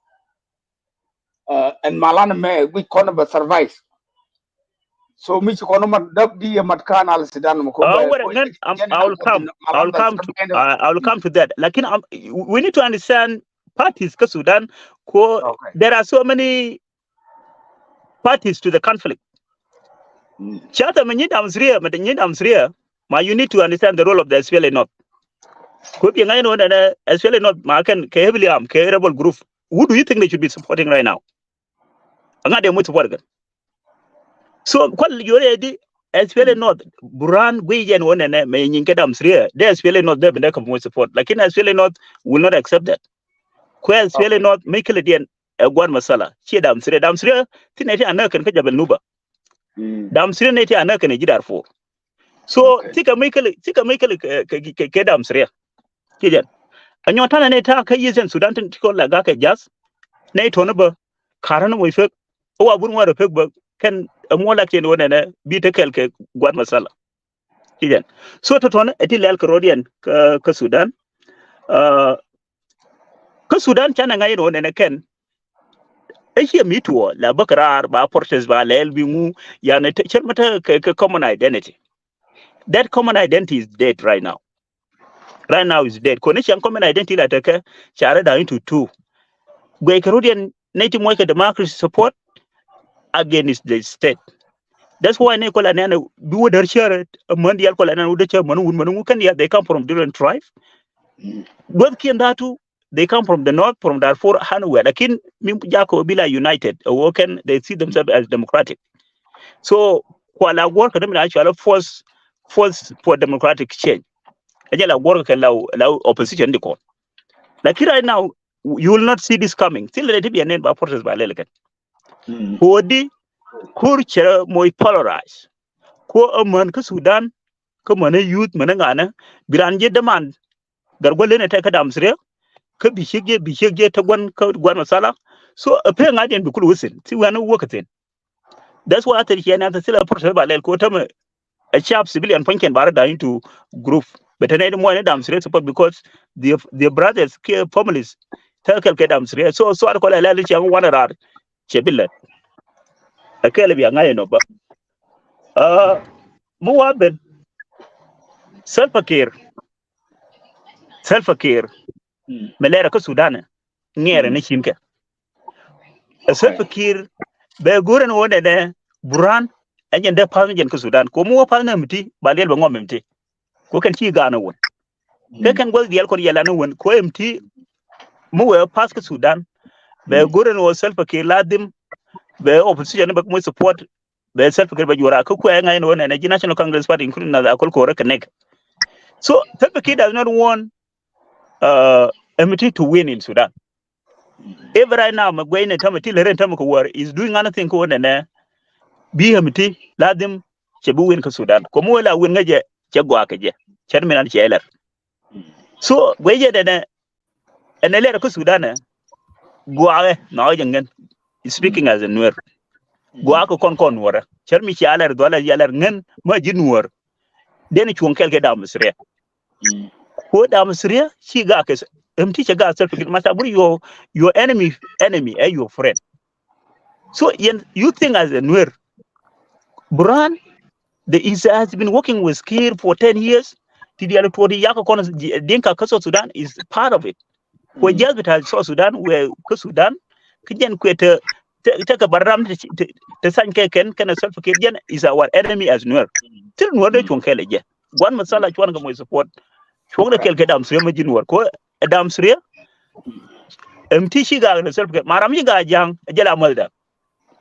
Ɛn malan mɛ guic kɔn bɛ survive. So mi ci kɔn mat dap di yɛ mat kan al Sudan mɛ ko. Oh, well, then, um, I will come. I will come to. Uh, I will come to that. Lakin um, we need to understand parties ka Sudan ko. There are so many parties to the conflict. Cata mɛ nyi Dam Sriɛ mɛ nyi Dam Sriɛ ma you need to understand the role of the S P L A North. Ko bi ŋa̱c ni wä nɛnɛ S P L A North ma kɛn kɛ heavily armed kɛ rebel group. Who do you think they should be supporting right now? Aŋa de muc support kɛn. So kual yore di S P L A North Burhan guiy jɛn wä nɛnɛ mɛ nyi kɛ Dam Sriɛ de S P L A North de bindɛ kɛ muc support. Lakin S P L A North will not accept that. Kuɛ S P L A North mi kile diɛn ɛ Gua̱n Masala. Ciɛ Dam Sriɛ. Dam Sriɛ ti nɛ ti anä kɛn kä Jabal Nuba. Dam Sriɛ nɛ ti anä kɛn ɛ ji̱ Darfur. So thikɛ mi kile thikɛ mi kile kɛ kɛ kɛ Dam Sriɛ. Ci jɛn. A nyɔn tanɛ nɛ ta kä Eastern Sudan tin ti kɔ la gakɛ jath. Nɛ tɔn bä karä ni moc pek. Ɛ wa bur ŋuarɛ pek bä kɛn ɛ muɔlak cɛn wä nɛnɛ bi te kɛl kɛ Gua̱n Masala. Ci jɛn. So tɔtɔn ɛ ti lɛl kɛ rɔdiɛn kä Sudan. Kä Sudan canɛ ŋa̱c in ɣän ɛn ɛ kɛn. Ɛ ciɛ mi tuɔ la bä kɛ raar ba protest ba lɛl bi ŋu. Yan cär mä tä kɛ common identity. That common identity is dead right now. Right now is dead. Kɔn ni ciaŋ common identity la tekɛ ca rɛ da̱ŋ into two. Guɛc kɛ rɔdiɛn nɛy ti muɔc kɛ democracy support against the state. That's why nɛy kɔla nɛn bi wä där cär ɛ män diaal kɔla nɛn wä där cär män wun män wun kɛn diaal they come from different tribe. Duɔth kiɛn dhatu they come from the north, from Darfur, anywhere. Lakin mi jakɔ bi la united ɛ wä kɛn they see themselves as democratic. So kua la guɔr kɛ dämi na cual force force for democratic change. Ɛ jɛ la guɔr kɛ la la opposition di kɔn. Lakin right now you will not see this coming. Thilɛ ti biɛ nen ba forces ba lɛl kɛn. Kodi kur cɛ moc polarize. Ko ɛ män kä Sudan kä män ɛ youth män ɛ ŋanɛ bi ran ji̱ demand. Gar guɔ lenɛ tɛ kä Dam Sriɛ kä bi ciek jɛ bi ciek jɛ te guan kä Gua̱n Masala. So ɛ pek ŋa̱diɛn bi kul wä thin thi wɛn wä kä thin. That's why I think ciɛ nɛn thilɛ forces ba lɛl ko tämɛ a sharp civilian puɔ̱nykiɛn ba rɔ da̱ŋ into group. But tɛnɛ ni muɔ̱ɔ̱n ni Dam Sriɛ support because the the brothers kiɛ families tɛ kɛl kɛ Dam Sriɛ. So so ar kɔlɛ lɛl ni ciɛ ŋu wanɛ raar ciɛ bi lɛt. A kɛl bi a ŋa̱c ɛnɔ bä. Mi wa ben Salva Kiir. Salva Kiir mɛ lɛrɛ kä Sudan ŋɛɛrɛ ni cinkɛ. Ɛ Salva Kiir bɛ go̱rɛ ni wä nɛnɛ Burhan ɛ jɛn dee pa̱th ni jɛn kä Sudan. Ko mi wä pa̱th ni M T ba liɛl bɛ ŋɔm M T. Ko kɛn ci ga̱a̱n ni wän. Kɛ kɛn guäth diɛl kɔn yɛlan ni wän ko M T mi wee pa̱th kä Sudan. Bɛ go̱rɛ ni wä Salva Kiir la dhim bɛ opposition bɛ moc support. Bɛ Salva Kiir bɛ juɔra kä kuɛ ŋa̱c ni wä nɛnɛ ji̱ National Congress Party including nath Akol Kor connect. So Salva Kiir does not want uh, M T to win in Sudan. If right now mɛ guɛy ni tämɛ ti leren tämɛ kɛ wär is doing anything kɛ wä nɛnɛ bi M T la dhim cɛ bi win kä Sudan. Ko mi wä la win ŋä jɛ cɛ gɔaa kɛ jɛ cɛ mi nan cɛ lɛr. So guɛy jɛ nɛnɛ ɛn ɛ lɛr kä Sudan ɛ gua̱a̱kɛ nɔɔk jɛ ŋän speaking as a Nuer. Gua̱a̱kɛ kɔn kɔn Nuɔrɛ cär mi cia lɛr dhualɛ ya lɛr ŋän ma ji̱ Nuɔr. Den cuɔ̱ŋ kɛl kɛ Dam Sriɛ. Ko Dam Sriɛ ci ga̱a̱kɛ M T cɛ ga̱a̱k Salva Kiir masa bur your your enemy enemy ɛ your friend. So yɛn you think as a Nuer Burhan The is has been working with Kiir for ten years. Ti dial tuɔt yak kɔn Dinka kä South Sudan is part of it. Kuɛ jiath bita South Sudan wɛ kä Sudan kä jɛn kuɛ te te te kɛ baram te te te sany kɛ kɛn kɛn Salva Kiir jɛn is our enemy as Nuer. Thil Nuer de cuɔŋ kɛl jɛ. Guan masala cuɔn kɛ mɔ support. Cuɔŋ de kɛl kɛ dam sriɛ ma ji̱ Nuer. Kuɛ dam sriɛ. Ɛm ti ci gaak ni Salva Kiir. Maram ci gaak ja̱a̱ŋ jɛ la mal da.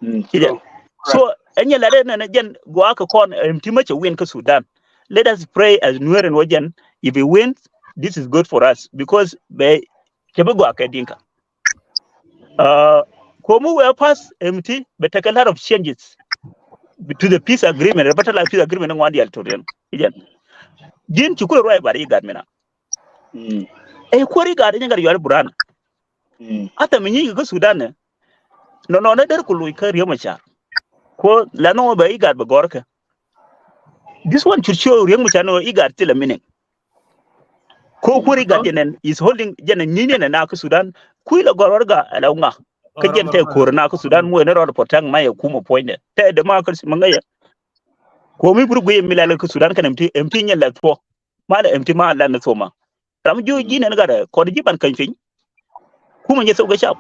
Ci jɛn. So ɛnyɛ la dee nɛn jɛn gua̱a̱k kɛ kɔn ɛm ti ma cɛ win kä Sudan. Let us pray as Nuer in wä jɛn, if we win, this is good for us because bɛ cɛ bi gua̱a̱k kɛ Dinka. Uh, komu wɛ pass ɛm ti bɛ take a lot of changes to the peace agreement. Bɛ take a lot of peace agreement ŋuan dial to riɛn. Ci jɛn. Ji̱n ci kulɛ ruac bar igat mina. Ɛ kuäär igat inyɛ gat yual buran. Ata mi nyi̱i̱ kɛ kä Sudan nɛ. Nɔ nɔ nɛ der ku luc kä Riek Machar. Ko la nɔ bɛ igat bɛ gɔr kɛ. This one should show Riek Machar nɔ igat thilɛ meaning. Ko kuäär igat jɛnɛn is holding jɛnɛn nyi̱i̱ nɛ na kä Sudan. Kui̱ la gɔr wär ga ala ŋa. Kä jɛn tɛ ko̱r na kä Sudan muɛ ni rɔd protect ma yɛ kumɔ puɔ̱nydɛ. Tɛ democracy ma ŋäyɛ. Ko mi bur guiy mi la lɛ kä Sudan kɛn ɛm ti ɛm ti nyɛ la thuɔ. Ma lɛ ɛm ti ma la ni thuɔ ma. Ram jiö ji̱ nɛn gat ɛ kɔn ji̱ ban käny piny. Kumɛ nyɛ thok kɛ cap.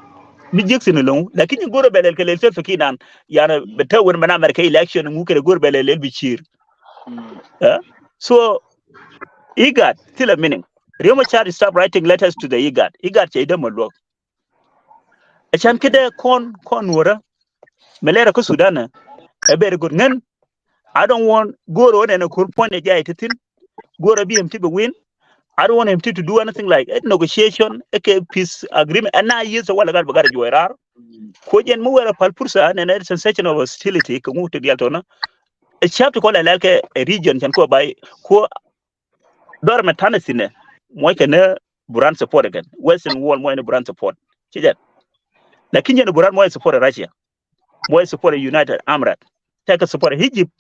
Mi jiäk thi̱n lo̱ŋ. Lakin nyi go̱rɛ bɛ lɛl kɛ lɛl Salva Kiir nan. Yan bɛ te wen mɛn America election ŋu kɛ go̱rɛ bɛ lɛl lɛl bi ciir. Ɛ? So igat thilɛ meaning. Riek Machar stop writing letters to the igat. Igat cɛ idä ma luɔk. Ɛ can kidɛ kɔn kɔn nuɔrä. Mɛ lɛrɛ kä Sudan ɛ bɛr go̱r ŋän. I don't want go̱r ɣän ɛn ɛ ko̱r puɔ̱ny ɛ jay ti thin. Go̱r ɛ bi ɛm ti bi win. I don't want him to, to do anything like a negotiation, a kɛ peace agreement. Ɛn na yieth ɛ wala gat bɛ gat ɛ juɔy rar. Ko jɛn mi wɛrɛ pal pursa nɛn ɛ sensation of hostility kɛ ŋu ti dial tɔnä. Ɛ cäp ti kɔ lɛ lɛl kɛ ɛ region cɛn kuɔ bay kuɔ Dɔr mɛ tanɛ thinɛ muɔc kɛ ni Buran support again. Western world muɔc ni Buran support. Ci jɛn. Lakin jɛn Buran muɔc support Russia. Muɔc support United Arab Emirates. Tɛkɛ support Egypt.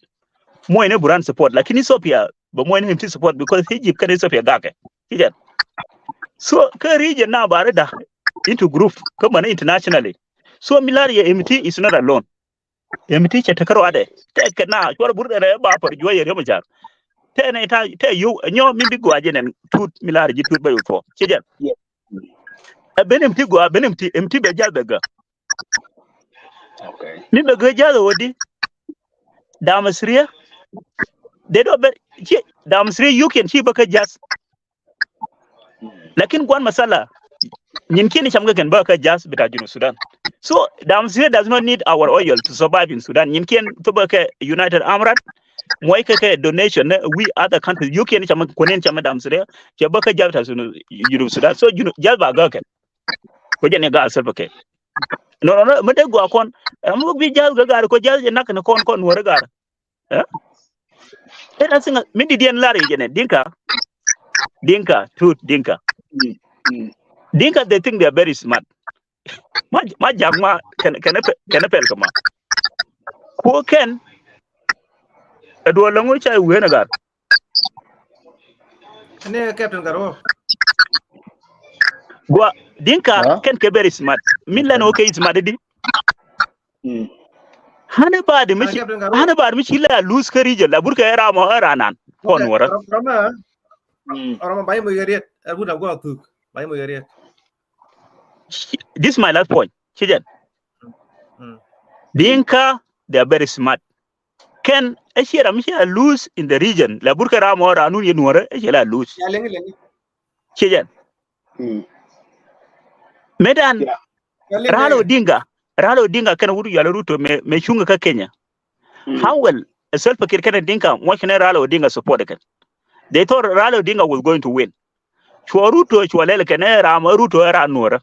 Muɔc ni Buran support. Lakin Ethiopia bɛ muɔc ni him ti support because Egypt kɛn Ethiopia gakɛ. Ci jɛn. So kɛ region na bari da into group kä mani internationally. So mi lar yɛ M T is not alone. M T cɛ tekɛ ruadɛ tɛ kɛ na cuɔr bur dɛ rɛ ba pär juɔyɛ riɛm jar. Tɛ nɛ ta tɛ yow nyɔ mi bi gua jɛ nɛn tut mi lar ji tut bɛ yow tuɔ ci jɛ. Ɛ ben M T gua ben M T M T bɛ jal bɛ gä. Mi bɛ gä jal wä di. Dam sriɛ. De dɔ bɛ ci dam sriɛ yukiɛn ci bä kä jas. Lakin guan masala nyin kiɛn cam kɛ kɛn bä kɛ jas bita Junub Sudan. So dam sriɛ does not need our oil to survive in Sudan. Nyin kiɛn thop bä kɛ United Arab Emirates. Muɔc kɛ kɛ donation ni we other countries. Yukiɛn cam kuɔnen cam dam sriɛ cɛ bä kɛ jas bita Junub Sudan. So Junub jas ba gä kɛn. Ko jɛ ni ga Salva Kiir. No no no mi de gua kɔn. Ɛm wok bi jas gä gar ko jas jɛ nak ni kɔn kɔn nuɔr gar. Eh? Ɛ na siŋa mi di diɛn lar i̱ jɛnɛ Dinka. Dinka tut Dinka. Dinka they think they are very smart. Ma ma jak ma kɛn kɛn pɛl kɛ ma. Kuɔ kɛn. Ɛ duɔ lɔŋ wä ca i̱ wuen ɛ gar. Ni Captain Garo. Gua Dinka kɛn kɛ very smart. Min lɛn wä kɛ smart di. Hani baad mi ci hani baad mi ci la lose kä region la burkɛ ram ɔ ran nan kɔn wara. Rama rama bayi mo yeriet abu na gua thuk bayi mo yeriet. This is my last point. Ci jɛn. Dinka they are very smart. Kɛn ɛ ciɛ ram mi ci la lose in the region la burkɛ ram ɔ ran nun yɛ nuɔrɛ ɛ ciɛ la lose. Ci jɛn. Medan Raila Odinga, Raila Odinga kɛn wut yual Ruto mɛ mɛ cuŋ kä Kenya. How well Salva Kiir kɛn Dinka muɔc kɛn Raila Odinga support kɛn. They thought Raila Odinga was going to win. Cuɔ Ruto cuɔ lɛl kɛn ram Ruto ɛ ran nuɔrä.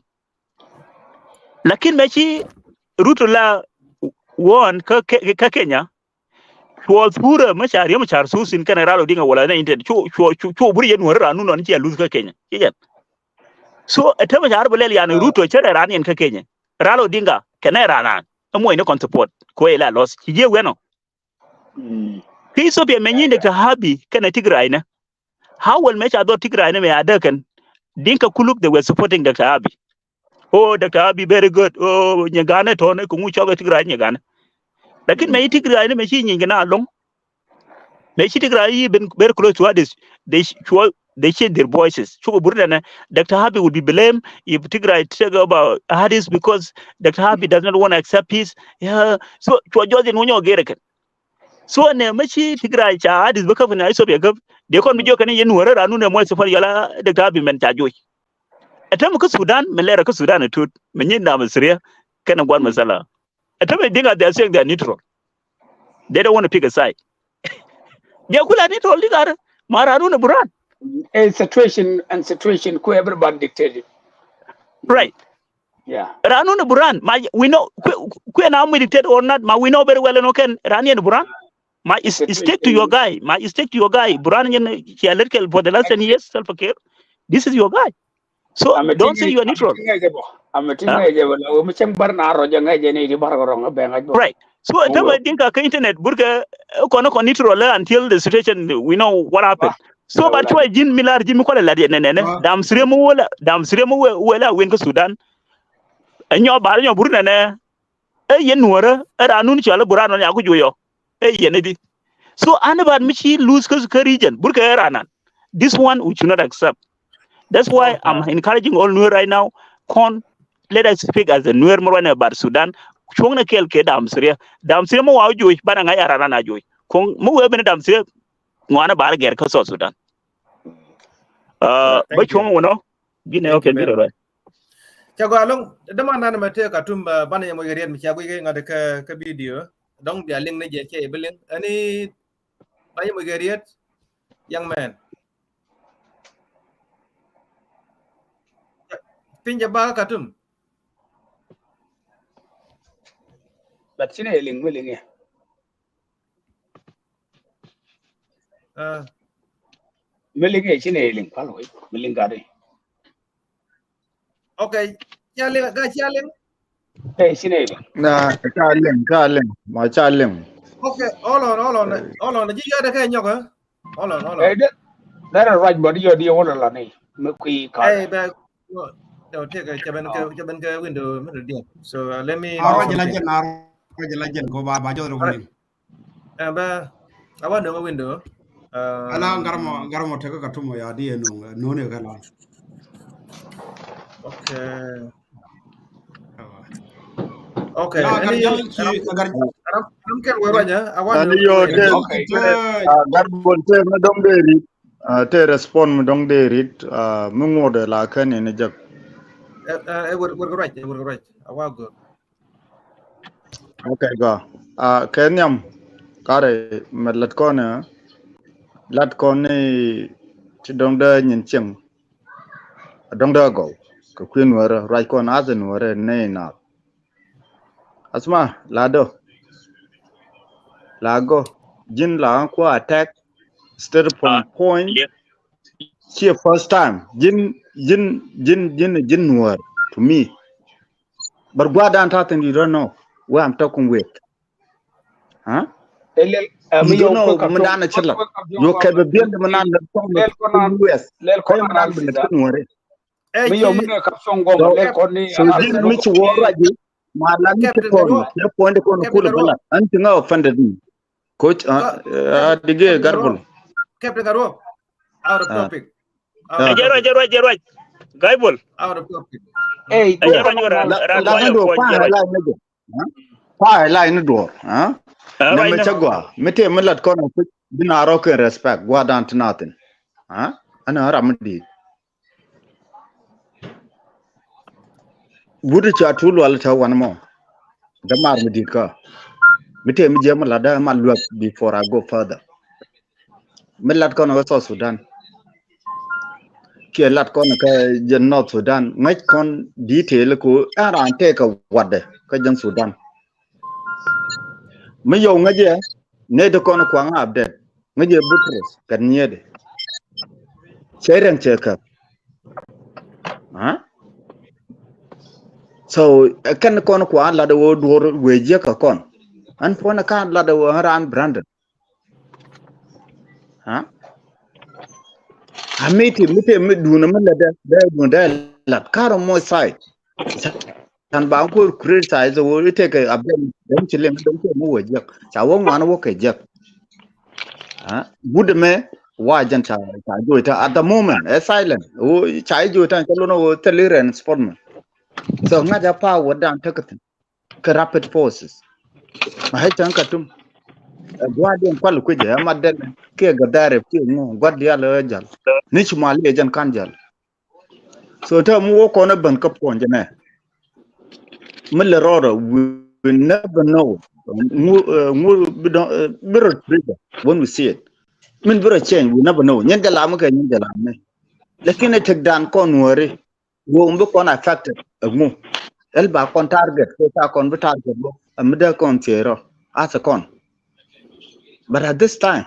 Lakin mɛ ci Ruto la won kä kä Kenya. Cuɔ thurɛ mi ca riɛm car thusin kɛn Raila Odinga wala ne inten cuɔ cuɔ cuɔ buri yɛ nuɔrä ran nun nɔn ci a luth kä Kenya. Ci jɛn. So ɛ te mi ca ar bi lɛl yani Ruto cɛ rɛ ran yɛn kä Kenya. Raila Odinga kɛn ɛ ran an ɛ muɔc ni kɔn support ko ɛ la loss ci jiɛ wɛnɔ. Kä Ethiopia mɛ nyi Doctor Abiy kɛn ɛ Tigray nɛ. How well mɛ ca dhɔr Tigray nɛ mɛ a däk kɛn Dinka kuluk they were supporting Doctor Abiy. Oh Doctor Abiy very good. Oh nyɛ ganɛ tɔn ɛ kä ŋu cɔk ɛ Tigray nyɛ ganɛ. Lakin mɛ yi Tigray nɛ mɛ ci nyiny kɛ na loŋ. Mëë ci Tigray yi ben very close to Addis, they ch-, chua, they change their voices. Cukɛ bur nɛnɛ, Doctor Abiy would be blamed if Tigray take over Addis because Doctor Abiy does not want to accept peace. Yeah. So cua jɔth in wä nyɔk gɛr kɛn. So nɛ mɛ ci Tigray ca Addis bä käp kɛn Ethiopia käp. Dee kɔn bi jiök kɛn yɛn Nuäärä raan nunɛ muɔc thopar yɔla Doctor Abiy mɛn ca joc. Ɛ täämɛ kä Sudan, mɛ lɛrɛ kä Sudan ɛ tut, mɛ nyin dam Syria kɛnɛ gua̱n masala. Ɛ täämɛ Dinka, they are saying they are neutral. They don't want to pick a side. They are kula neutral, di garɛ ma raan nunɛ Burhan. A situation and situation ku everybody dictated. Right. Yeah. Raan nunɛ Burhan, ma we know, ku, ku na mi dictate or not, ma we know very well, no kɛn raan yɛn Burhan. Ma is, is stick to your guy. Ma is stick to your guy. Burhan yɛn, he political for the last ten years, Salva Kiir. This is your guy. So don't say you are neutral. Right. So ɛ täämɛ Dinka kä internet, burkɛ, eh, kɔn, kɔn neutral, eh, until the situation, we know what happened. So but cua ji̱n mi lar ji̱ mi kualɛ lat yɛ nɛnɛ, dam Syria mi wä la, dam Syria mi wä, wä la win kä Sudan. Ɛ nyɔ bar nyɔ bur nɛnɛ. Ɛ yɛn Nuäärä, ɛ raan nun cɔal ɛ Burhan nɔn ya ku juɔyɔ. Ɛ yɛn ɛ di. So anybody mi ci lose kä, kä region, burkɛ ɛ raan nan. This one we should not accept. That's why I'm encouraging all Nuer right now. Kɔn, let us speak as a Nuer mi ruanɛ bar Sudan. Cuɔ̱ŋnɛ kɛɛl kɛ dam Syria. Dam Syria mi wa wä juɔc, banɛ ŋa̱c a raan nan a juɔc. Kɔn mi wee ben dam Syria, ŋuanɛ bar gɛr kä South Sudan. Uh, bä cuɔ̱ŋ wä nɔ. Bi nɛ, okay, bi rɛ. Ca gɔaa ɛlɔ̱ŋ, däman nan mɛ tëë Katum, uh, banɛ yɛ moc kɛ riet mi ca guic kɛ ŋa̱t kä, kä video. Dɔ̱ŋ bia liŋ ni jɛ cɛ bi liŋ. Ɛni banɛ yɛ moc kɛ riet, young man. Piny jɛ ba Katum. But ci nɛ liŋ mi liŋ yɛ. Ah. Mi liŋ ɛ ci nɛ liŋ pal wec, mi liŋ gat i̱. Okay, cia liŋ, ga cia liŋ. Ɛ ci nɛ liŋ. Na, ca liŋ, ca liŋ, ma ca liŋ. Okay, hold on, hold on, hold on. Ji̱ yɔt ɛ kɛ nyɔk, eh? Hold on, hold on. Ɛ, dɛ, dɛ rɛ ruac bɔt yɔt yɛ wä lɔ lɔ ni. Mi kui̱ ka. Ɛ, bɛ, no, no, tëëkɛ, cɛ ben kɛ, cɛ ben kɛ window mi rɛ diɛn. So, uh, let me. A ruac la jɛn, a ruac la jɛn ko ba, ba jɔt rɛ wä ni. Ɛ bɛ, a wa nöŋ a window. Ala ŋa̱r mɔ, ŋa̱r mɔ tekɛ Katum ya di ɛ nöŋ, nöŋ ni kɛ la. Okay. Okay. Ram kɛn wee ruanyɛ, a wa nöŋ. Gat bol te mi dɔŋ dee rit, te respond mi dɔŋ dee rit, mi ŋuɔdɛ la kɛn in jek. Ɛ, ɛ, wër, wër kɛ ruac, wër kɛ ruac. A wa gör. Okay, gɔaa. Ah, kɛ nhiam, karɛ mɛ lat kɔn, eh, lat kɔn ni ci dɔŋ dee nyin cieŋ. A dɔŋ dee gɔw kɛ kui̱ Nuäärä, ruac kɔn a the Nuäärä ni nath. Asma, la dɔ. La gɔ. Ji̱n la kuɔ attack. Straight from point. Ciɛ first time. Ji̱n, ji̱n, ji̱n, ji̱n, ji̱n Nuäär to me. But gua̱dan ta̱thin, you don't know where I'm talking with. Huh? You don't know mi dan a chila. You can be beyond mi nan lɛ tɔŋ U S. Kɔy mi nan bi lɛ tɔŋ wari. So ji̱n mi ci wä ruac ji̱. Ma lan ni ci kɔn. Kɛ point kɔn kul bala. An ti ŋa offended mi. Coach, ah, digɛ garbal. Captain Garuok. Out of topic. Jɛ ruac, jɛ ruac, jɛ ruac. Gaibol. Out of topic. Ey, jɛ ruac, jɛ ruac. Kua ɛ lai ni duɔr, ha? Nɛ mɛ cä gɔaa mi tëë mi lat kɔn a kui̱ bi na rɔ kɛn respect gua̱dan ti na thin. Ha? Ɛn ɛ ram mi di̱i̱t. Wut ca tuul wal tɛ wan mɔ. Dämaar mi di̱i̱t kä mi tëë mi jiɛ mi lat dä ma luäk before I go further. Mi lat kɔn kä South Sudan kiɛ lat kɔn kä jɛ North Sudan, ŋäc kɔn detail ko ɛn raan tëëkɛ watdɛ kä jɛn Sudan. Mi yɔw ŋäcɛ nɛy ti kɔn kuaŋ update, ŋäcɛ Butrus kɛn nyiɛɛdi. Cɛ rɛŋ cɛ käp. So kɛn kɔn kuaŋ lat wä duɔr wee jiäk kä kɔn. Ɛn puɔ̱n kä lat wä raan Brandon. Ha? A mi ti mi ti mi duun mi lɛ dɛ dɛ duun dɛ lat karɔ mɔ sai. Can ba ko criticize wo ite kɛ a ben dem ci lem dem ci mi wä jek. Ca wä ŋuan wä kɛ jek. Guut mɛ wa jɛn ca ca joc tɛ at the moment ɛ silent. Ca i̱ joc tɛ ca lon wä thil i̱ rɛn sport mɛ. So ŋa̱c a power dan tek thin kɛ rapid forces. Ma hɛ cäŋ Khartoum. Ɛ gua̱a̱r diɛn kual kui̱c ɛ ma dɛn kiɛ gɛ dharɛ kiɛ ŋu gua̱a̱r diaal ɛ jal. Ni ci mal iɛ jɛn kan jal. So tɛ mi wä kɔn ɛ ben kä puɔ̱ny jɛ nɛ. Mi lɛ rɔɔdɔ, we never know. Ŋu ŋu bi dɔŋ bi rɔ trigger when we see it. Min bi rɔ change, we never know. Nyin jɛ lam kɛ nyin jɛ lam ni. Lakin ɛ tek dan kɔn wääri. Wä mi bi kɔn affected ɛ ŋu. Ɛl ba kɔn target kɛ ca kɔn bi target bä ɛ mi dee kɔn thiee rɔ. Ath kɔn. But at this time,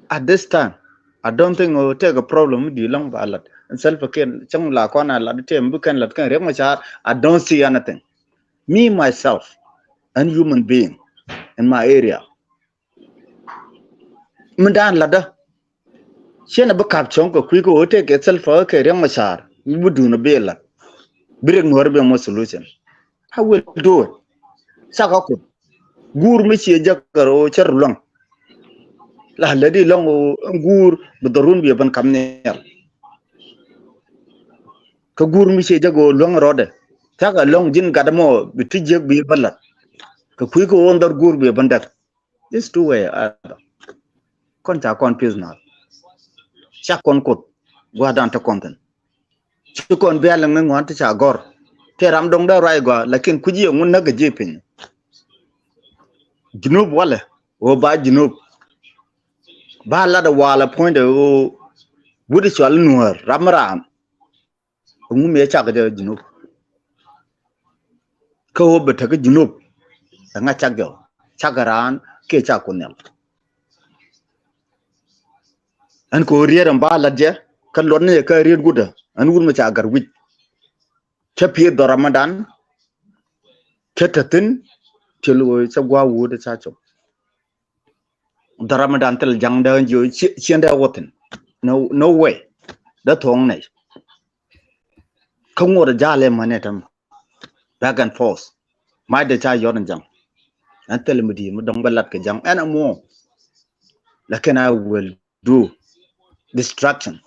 at this time, I don't think it will take a problem mi di lɔŋ ba lat. Ɛn Salva Kiir cäŋ la kɔn a lat tɛ mi bi kɛn lat kɛn Riek Machar, I don't see anything. Me myself, an human being in my area. Min dan latdä. Ciɛ na bi kap cɔŋ kɛ kui̱ kɛ ɣöö tëë kɛ Salva kɛ Riek Machar mi bi duun bi lat. Bi Riek Nuɔr bi mɔ solution. I will do it. Cakɛ Kuoth. Guur mi ciɛ jäk kɛ rɔ cɛ rɔ luäŋ. La lɛ di lɔŋ ɣöö guur bi dhɔrun bi ben kam nhial. Kä guur mi ciɛ jäk ɣöö luäŋ rɔɔdɛ. Cakɛ lɔŋ ji̱n gat mɔ bi ti jiäk bi ben lat. Kɛ kui̱ kɛ ɣöö dhɔr guur bi ben däk. This two way either. Kɔn ca kɔn peace nath. Ca kɔn Kuoth. Gua̱a̱r dan te kɔn thin. Ci kɔn bia liŋ ni ŋuan ti ca gɔr. Te ram dɔŋ dee ruac gɔaa, lakin kui̱ci yɛ ŋun näk ji̱ piny. Junub walɛ, ɣöö ba Junub. Ba lat ɛ walɛ puɔ̱nydɛ ɣöö wut cual Nuäär, ram ram. Ŋu mëë cak jɛ Junub. Kä wä bɛ tek Junub. Ɛ ŋa cak jɛ, cak raan kiɛ cak Kuoth Nhial. Ɛn kɛ ɣöö riet ɛn ba lat jɛ kä luɔt ni jɛ kä riet wut ɛ, ɛn wut mɛ ca gat wi̱c. Cä pi̱eth dhɔr amadan. Cä te thi̱n. Cɛ lo̱c cä gua̱a̱ wut ɛ ca cop. Dhɔr amadan thil ja̱ŋ dee jiö ciendɛ wä thi̱n. No, no way. Dee thuɔ̱ŋ nɛy. Kä ŋuɔt ɛ ja̱a̱l ɛ män ɛ täm. Back and forth. Mac dee ca yɔt in ja̱ŋ. Ɛn thil mi di̱i̱t mi dɔ̱ŋ bä lat kɛ ja̱ŋ ɛn ɛmuɔ. Lakin I will do destruction.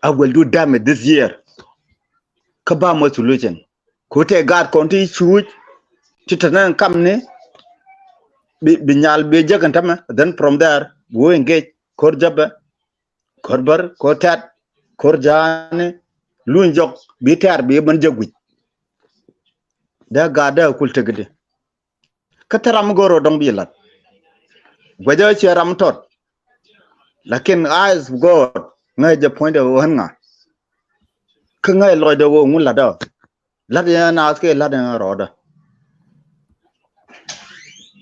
I will do damage this year. Kä ba mɔ solution. Ku tɛ gaat kɔn ti cuuc ti te nɛn kamni. Bi, bi nyal bi jek ɛn tämɛ. Then from there bi wä engage ko̱r jäpɛ, ko̱r bär, ko̱r tɛt, ko̱r ja̱a̱ni. Luny jɔk bi tɛɛr bi ben jek wi̱c. Dee gaat dee kul tekdi. Kä te ram mi go̱o̱r rɔ dɔ̱ŋ bi lat. Guɛcä ciɛ ram mi tɔt. Lakin eyes of God ŋäc jɛ puɔ̱nydɛ ɣöö ɣän ŋa. Kä ŋäc lɔcdɛ ɣöö ŋun latdä. Lat yɛn naath kɛ lat yɛn rɔɔdä.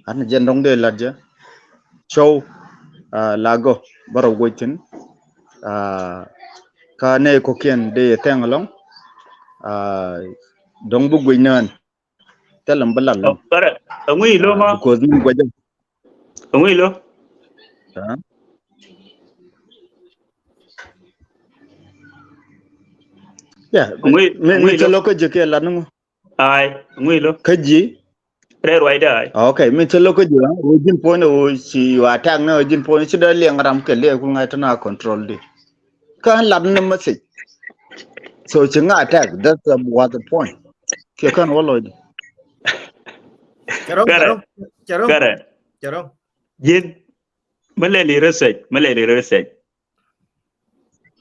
An jɛn dɔ̱ŋ dee lat jɛ. Cɔw, ah, la gɔ bä rɔ guec thi̱n. Ah, kä nɛy kɔ̱kiɛn dee yɛ thɛŋ ɛlɔ̱ŋ. Ah, dɔ̱ŋ bi guec nään. Thilɛ mi bi lat lɔŋ. Kärɛ, ɛŋu i̱ lo̱ ma? Because mi guɛcä. Ɛŋu i̱ lo̱? Yeah, ɛŋu i̱, mi, ɛŋu mi i̱ lo̱? Cä lo̱ kä ji̱ kiɛ lat ni ŋu? Ay, ɛŋu i̱ lo̱? Kä ji̱? Rɛɛ ruacdä ay. Okay, mi cä lo̱ kä ji̱, ɣöö ji̱n puɔ̱ny ɣöö ci yu attack ni ɣöö ji̱n puɔ̱ny ci dee liɛŋ ram kɛ liɛɛk ku ŋa̱c tɛn a control di. Kä ɣän lat ni message. So ci ŋa attack, that's the, was the point. Kiɛ kän wä lɔcdä. Cɛ rɔ̱ŋ, cɛ rɔ̱ŋ, cɛ rɔ̱ŋ. Kärɛ. Cɛ rɔ̱ŋ. Ji̱n. Mi lɛli research, mi lɛli research.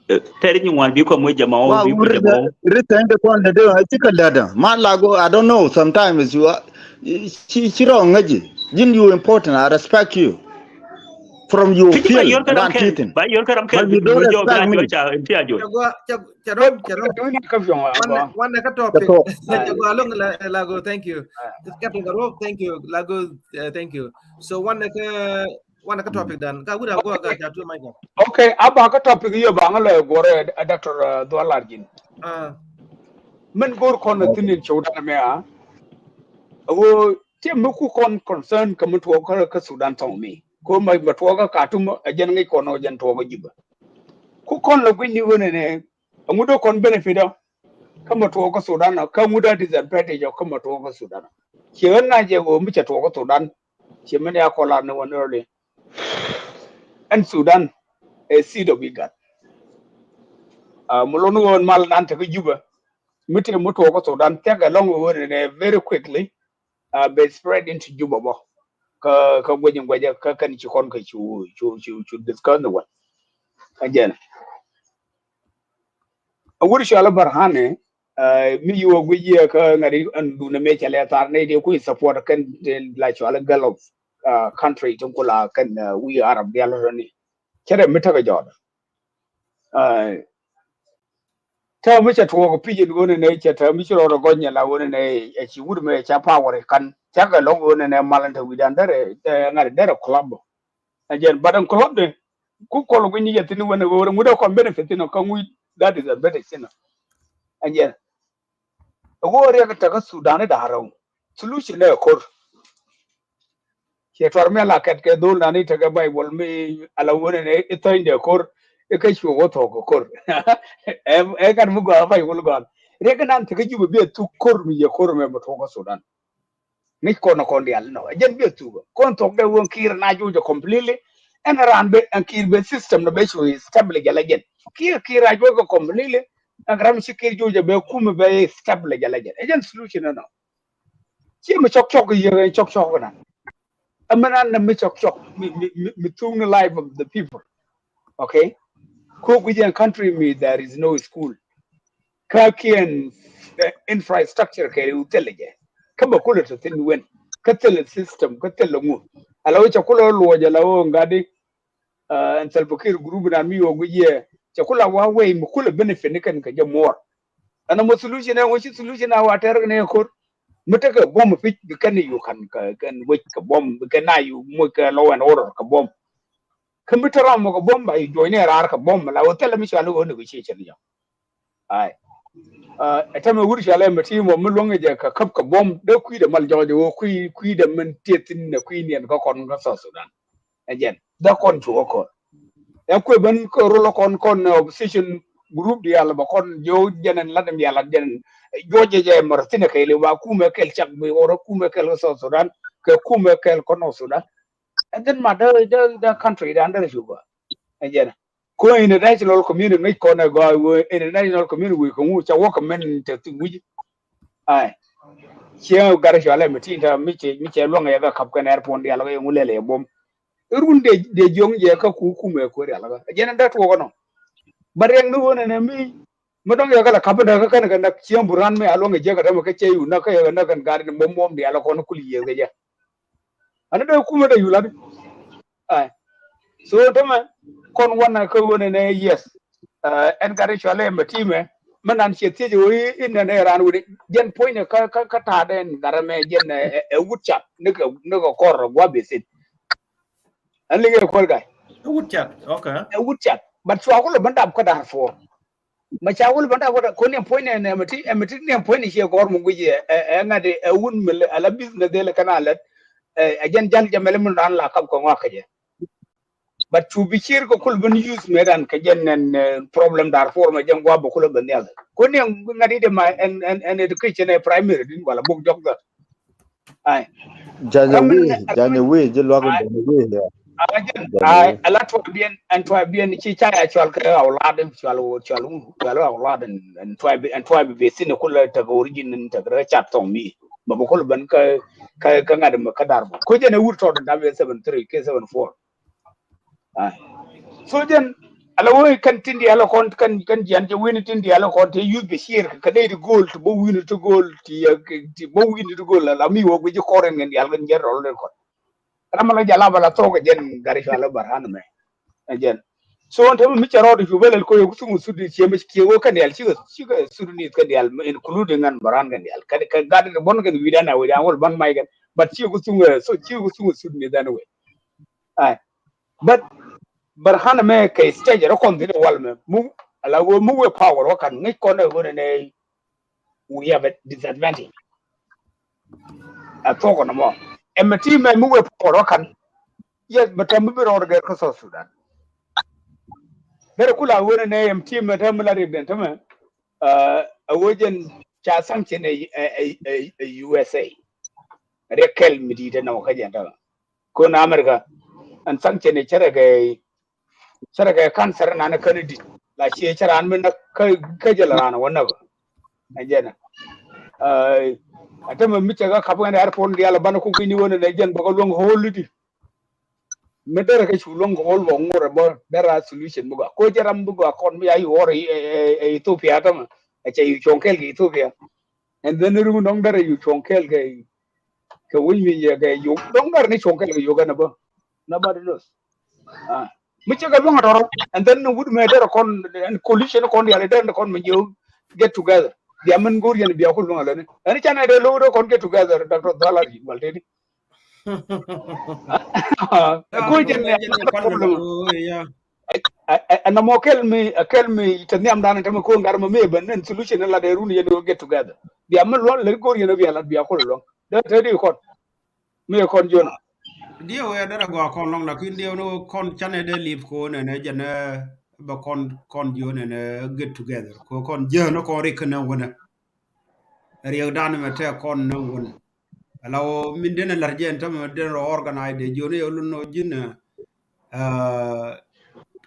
Eh, tɛri nyi ŋuan bi kɔ mɔ jama wä, bi kɔ jama wä. Research de kɔn de de, a cikɛ lɛdä. Ma la go, I don't know, sometimes you are, ci, ci rɔŋ ŋäci. Ji̱n you important, I respect you. From your field, ba ran titin. Ba yor kɛ ram kɛl, but you don't respect me. Cɛ rɔ̱ŋ, cɛ rɔ̱ŋ. Wan, wan nɛ kä topic. Cɛ gɔaa loŋ la, la go, thank you. Kä topic rɔ, thank you. La go, eh, thank you. So wan nɛ kä, wan nɛ kä topic dan. Ka wut a go a ga ca tuɔ Michael. Okay, a ba kä topic yɛ ba ŋä lɔ guɔrɛ, eh, Doctor, eh, Dhual Larjin. Ah. Min go̱r kɔn thi̱n in cɛw dan mɛ a. Ɣöö tiɛ mi ku kɔn concern kä mi tuɔɔk kä, kä Sudan thɔŋ mi. Ko ma, ma tuɔɔk kä Khartoum ɛ jɛn ŋic kɔn ɔ jɛn tuɔɔk kä Juba. Ku kɔn la gui̱ny ni ɣöö nɛ nɛ, ɛŋu dee kɔn benefit ɔ kä ma tuɔɔk kä Sudan ɔ, kä ɛŋu dee disadvantage ɔ kä ma tuɔɔk kä Sudan ɔ. Ciɛ ɣän ŋa̱c jɛ ɣöö mi cɛ tuɔɔk kä Sudan. Ciɛ mi ni a kɔn lat ni ɣän early. ɛn Sudan ɛ seat of IGAD. Ɛ mi lon ɣöö mal nan te kä Juba, mi te mi tuɔɔk kä Sudan thiak ɛlɔŋ ɣöö nɛ very quickly ɛ bɛ spread into Juba bä. Kä kä guec in guecä kä kɛn ci kɔn kɛ cu cu cu cu discuss ni wän. Ɛ jɛn a wut cɔal a Barhane, ɛ mi yuɔ guic yɛ kä ŋa̱t in ɛn duundɛ mëë cɛ lɛ thar nɛy dee kui̱ support kɛn la cɔal a Gulf ɛ country tin kula kɛn ɛ wi̱i̱ Arab dial rɔni. Cɛ rɛ mi tekɛ jɔɔdɛ. Ɛ täämɛ cɛ tuɔɔk pi̱c in ɣöö nɛ nɛ cɛ täämɛ ci rɔɔdɛ gɔny nyɛ la ɣöö nɛ nɛ ɛ ci wut mɛ ca power i̱ kan cakɛ lɔk ɣöö nɛ nɛ mal in te wi̱dan derɛ ɛ ŋa̱t derɛ club. Ɛ jɛn but in club de ku kɔl gui̱ny ni jɛ thi̱n wen ɣöö ŋut ɛ kɔn benefit thi̱n kä ŋui̱ that is a better thing. Ɛ jɛn ɛ ɣöö riɛk tekɛ Sudan i̱ da̱a̱r rɛw solution ɛ ko̱r. Ciɛ tuar mi ala kɛt kɛ dhol nani tekɛ Bible mi ala wunɛ ni i̱ thɔ̱ny dee ko̱r i̱ kä cuɛ wä thok kɛ ko̱r. Ɛ ɛ ŋa̱t mi gɔaa Bible gɔaa. Riɛk nan tekɛ Juba bi a thuk ko̱r mi yɛ ko̱r mɛ mi tuɔk kä Sudan. Ŋi̱c kɔn kɔn dial nɔ ɛ jɛn bi a thuk kɔn thok dee wä Kiir na juɔcɛ completely. Ɛn raan ben ɛn Kiir ben system nɔ ben cu establish ala jɛn. Kiir Kiir a juɔcɛ completely. Ɛn ram ci Kiir juɔcɛ ben kumɛ ben establish ala jɛn ɛ jɛn solution nɔ. Ci mi cɔk cɔk yɛ cɔk cɔk na. Ɛmɛn an mi cɔk cɔk mi mi mi mi thuk ni life of the people. Okay. Ko guic ɛn country mi there is no school. Kä kiɛn ɛ infrastructure kɛ u thilɛ jɛ. Kä bɛ kulɛ to thin wen kä thilɛ system kä thilɛ ŋu. Ala wä cɛ kulɛ luɔc ala wä ŋa̱t i̱ ɛn Salva Kiir group nan mi yuɔ guic yɛ cɛ kula wa wei mi kulɛ benefit ni kɛn kɛ jɛ muɔr. Ɛn ɛmɔ solution ɛ wä ci solution a wa tɛr kɛ ni ɛ ko̱r. Mi tekɛ buɔm pi̱c bi kɛn yu kan kɛ kɛn wec kɛ buɔm bi kɛn na yu moc kɛ law and order kɛ buɔm. Kä mi te ram mɔ kɛ buɔm ba yu juɔcni raar kɛ buɔm la wä thilɛ mi cuali wä negotiation jɔ. Ai. Ɛ tämɛ wut cuali mɛ ti mɔ mi luäŋ jɛ kɛ käp kɛ buɔm dee kui̱dɛ mal jɔɔc wä kui̱ kui̱dɛ min tieth thin nɛ kui̱ niɛn kä kɔn kä South Sudan. Ɛ jɛn dee kɔn cu wä kɔn. Ɛ kuɛ ben kä rol kɔn kɔn opposition group diaal bɛ kɔn jiɔ jɛn ɛn lat diaal jɛn juɔc jɛ jɛ mɔr thin ɛ kɛɛli ba kumɛ kɛl cak bi ɣɔr kumɛ kɛl kä South Sudan kɛ kumɛ kɛl kä North Sudan. And then ma dee dee dee country dan dee cuba. Ɛ jɛn ko international community ŋäc kɔn ɛ gɔaa wee international community wee kɛ ŋu ca wä kɛ mɛn te thi wi̱c. Ai. Ciɛ gar cualɛ mi tin ta mi cɛ mi cɛ luɔŋ yɛ kɛ kap kɛn airport dial kɛ yɛ ŋu lɛl yɛ buɔm. Run de de jiɔŋ yɛ kä ku kumɛ kuɛ dial kɛ jɛn dee tuɔk nɔ. Ba riɛŋ ni ɣöö nɛ nɛ mi mi dɔŋ yɛ kɛ la kap in dee kä kɛn kɛ nak ciɛ buran mi a luɔŋ yɛ jɛ kɛ dämɛ kä cɛ yu nak kä yɛ kɛ nak kɛn gar in buɔm buɔm dial kɔn kul yɛ kɛ jɛ. Ani dee kumɛ dee yu lat. Ai. So tämɛ kɔn wanɛ kä ɣöö nɛ nɛ yes. Ɛn gat i̱ cualɛ mɛ ti mɛ mɛ nan ciɛ thiec ɣöö i̱ nɛn ɛ raan wuni jɛn puɔ̱nynɛ kä kä kä ta̱a̱dɛ ɛn gat ɛmɛ jɛn ɛ wut cat ni kɛ ni kɛ kɔr gua̱ bi thin. Ɛn liŋ ɛ kuäl ga̱y. Ɛ wut cat. Okay. Ɛ wut cat. But cua kulɛ bä dap kä Darfur. Ma ca wul bä dap kä ko ni puɔ̱nynɛ nɛ mɛ ti ɛ mɛ ti ni puɔ̱nynɛ ciɛ gɔr mɛ guic ɛ ɛ ŋa̱t ɛ wun mɛ ala business dee lɛ kɛn a lɛt. Ɛ jɛn jal jɛ mɛ lɛ mɛ ran la kap kɛ ŋɔak kɛ jɛ. But cu bi cier kɛ kul ben use mɛ dan kɛ jɛn ɛn problem Darfur mɛ jɛn gua̱a̱p bɛ kul ben nhial. Ko ni ŋa̱t i̱ dee ma ɛn ɛn ɛn education ɛ primary din wala buk jɔk dhɔt. Ai. Janyɛ wi̱i̱, janyɛ wi̱i̱, ji̱ luak janyɛ wi̱i̱ ya. Ai, ala tuabiɛn, ɛn tuabiɛn ci ca ya cual kɛ awlad in cual wä cual wä cual awlad in ɛn tuabi ɛn tuabi bi thin kul tek origin in tek rɛ cat thɔŋ mi. Mɛ bɛ kul ben kä kä ŋa̱t mɛ kä Darfur. Ko jɛn ɛ wur tɔt in dam yɛ seven three kɛ seven four. Ai. So jɛn ala wä kɛn tin diaal kɔn kɛn kɛn jian jɛ wini tin diaal kɔn ti yuth bɛ cier kɛ nɛy ti go̱o̱l ti bä wini ti go̱o̱l ti yɛ ti bä wini ti go̱o̱l ala mi wä guic kɔr in kɛn diaal kɛn jɛn rɔl in kɔn. Ram ala jala bala thok jɛn gari cua la Barhan mɛ. Ɛ jɛn. So ɛn tɛmɛ mi cɛ rɔɔd cu bä lɛl ko yɛ ku thuŋ thut di ciɛ mɛ ciɛ wä kɛn diaal cikɛ cikɛ thut ni kɛn diaal including ɛn Barhan kɛn diaal kɛn kɛn gat in bɔn kɛn wi̱dan a wi̱dan wal ban may kɛn but cikɛ ku thuŋ so cikɛ ku thuŋ thut ni dhan wɛ. Ai. But Barhan mɛ kɛ stage rɔ kɔn thin wal mɛ mu ala wä mu wä power wä kan ŋic kɔn ɛ wä nɛ we have a disadvantage. A thok nɔ mɔ. Ɛmɛ ti mɛ mi wee pɔr wä kan. Yes, but tɛm mi bi rɔɔd gɛr kä South Sudan. Derɛ kula wä nɛ ɛmɛ ti mɛ tɛm mi la riɛk den tɛmɛ. A wä jɛn ca sanction ɛ ɛ ɛ U S A. Riɛk kɛl mi di tɛ nɔ kä jɛn tɛmɛ. Kun America. And sanction ɛ cɛ rɛ kɛ Cɛ rɛ kɛ cancer nan kä ni dit la ciɛ cɛ ran mi na kä kä jɛ la ran wä na bä. Ɛ jɛn ɛ ɛ tämɛ mi cɛ kä kap ŋɛn airport dial ban ku guini wä ni nɛ jɛn bä kä luäŋ hold di. Mi derɛ kɛ cu luäŋ kɛ wä luɔk ŋorɛ bä derɛ a solution mi gɔaa ko jɛ ram mi gɔaa kɔn mi a yu ɣɔr ɛ Ethiopia tämɛ. Ɛ cɛ yu cuɔ̱ŋ kɛl kɛ Ethiopia. And then rum dɔŋ derɛ yu cuɔ̱ŋ kɛl kɛ kɛ wi̱ny mi yɛ kɛ yu dɔŋ derɛ ni cuɔ̱ŋ kɛl kɛ yu kɛn bä. Nobody knows. Mi cɛ kɛ luäŋ a tɔrɔ and then wut mɛ derɛ kɔn and coalition kɔn dial derɛ kɔn mi jɛ get together. Bia min go̱r yɛn bia ku luäŋ a lɛni ɛn canɛ dee lo̱w dee kɔn get together Doctor Dhalari wal teti. Ko jɛn ɛ nɔmɔ kɛl mi kɛl mi te nhiam dan te mi ko ŋar mi mi ben nen solution la de run yɛn get together. Bia mi luɔl le gor yɛn bia la bia ko luɔl de te di kɔn mi kɔn jon. Diɛ wɛ dara gɔ kɔn lɔŋ lakin diɛ wɛ kɔn canɛ de lip ko ne ne jɛn bɛ kɔn kɔn jon ne get together ko kɔn jɛn kɔn rik ne wɛ ne. Riɛk dan mɛ tɛ kɔn ni wun. Ala wä min den a lar jɛ ɛn tämɛ den rɔ organize de jiɔni yɛ lun nɔ ji̱n.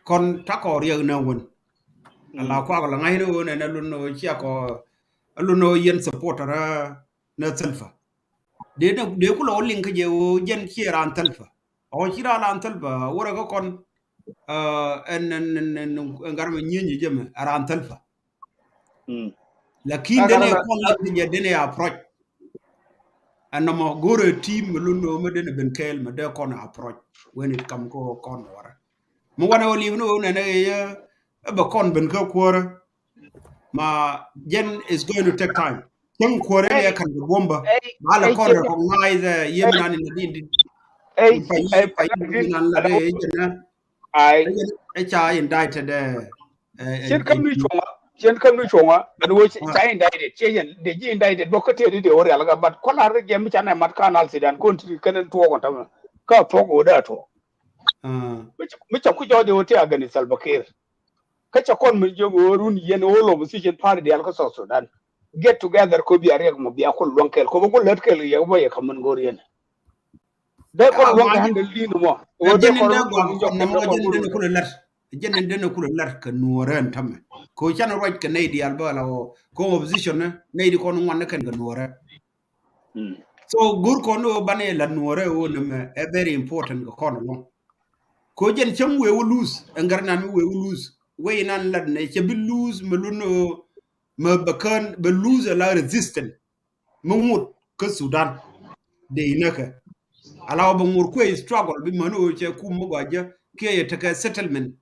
Kɔn takɔ riɛk ni wun. Ala kuak la ŋa̱c ni wun ɛn a lun nɔ cia kɔ a lun nɔ yɛn supporter ni Salva. De de kulɔ wä liŋ kä jɛ wä jɛn cie ran Salva. Ɔ ci ran ran Salva wä rɛ kä kɔn. Ɛn ɛn ɛn ɛn ɛn gar mɛ nyienyi jɛ mɛ a ran Salva. Lakin dene kɔn la ni jɛ dene approach. Ɛn nɔmɔ go̱rɛ team mi lun nɔ mi dene ben kɛɛl mi dee kɔn approach when it come ko kɔn wara. Mi wanɛ wä liw ni wä nɛnɛ yɛ ɛ bɛ kɔn ben kä kuɔrɛ. Ma jɛn is going to take time. Cäŋ kuɔrɛ ni ɛ kan kɛ buɔmbä. Ba la kɔn recognize yɛ mi nan in di di. Ɛ pa yi pa yi nan la de yɛ jɛn na. Ai. Ɛ ca indicted ɛ. Cien kam ni cuɔŋa, cien kam ni cuɔŋa, ɛn wä ca indicted, cien de ji indicted bä kä tëë di de wä rial ka, but kɔn a ri jɛ mi ca nɛ mat ka nal sidan kon ti kɛn tuɔk kɔn tamɛ. Ka tuɔk wä da tuɔk. Mi ca ku jɔɔc de wä ti a gani Salva Kiir. Kä ca kɔn mi jɛ wä run yɛn wä lɔ opposition party dial kä South Sudan. Get together ko bia riɛk mɔ bia kul luɔŋ kɛl ko bä kul lät kɛl yɛ bä yɛ kamin gor yɛn. Dee kɔn luɔŋ kɛ handle din mɔ. Wä dee kɔn luɔŋ kɛ handle din mɔ. Jɛn in dee kulɛ lat. Jɛn in dee kulɛ lat kɛ nuɔrɛ ɛn tamɛ. Ko can ruac kɛ nɛy diaal bä la wä ko opposition ni nɛy di kɔn ŋuan ni kɛn kɛ nuɔrɛ. So go̱r kɔn ni wä banɛ lat nuɔrɛ wä ni mɛ ɛ very important kɛ kɔn luɔŋ. Ko jɛn cäŋ wee wä lose ɛn gɛr nan mi wee wä lose wee inan lat nɛ cɛ bi lose mɛ lun ni wä mɛ bɛ kään bɛ lose ɛ la resistant. Mi ŋut kä Sudan dee inäkɛ. Ala wä bɛ ŋur kuɛ struggle bi män wä cɛ kum mi gɔaa jɛ kiɛ yɛ tekɛ settlement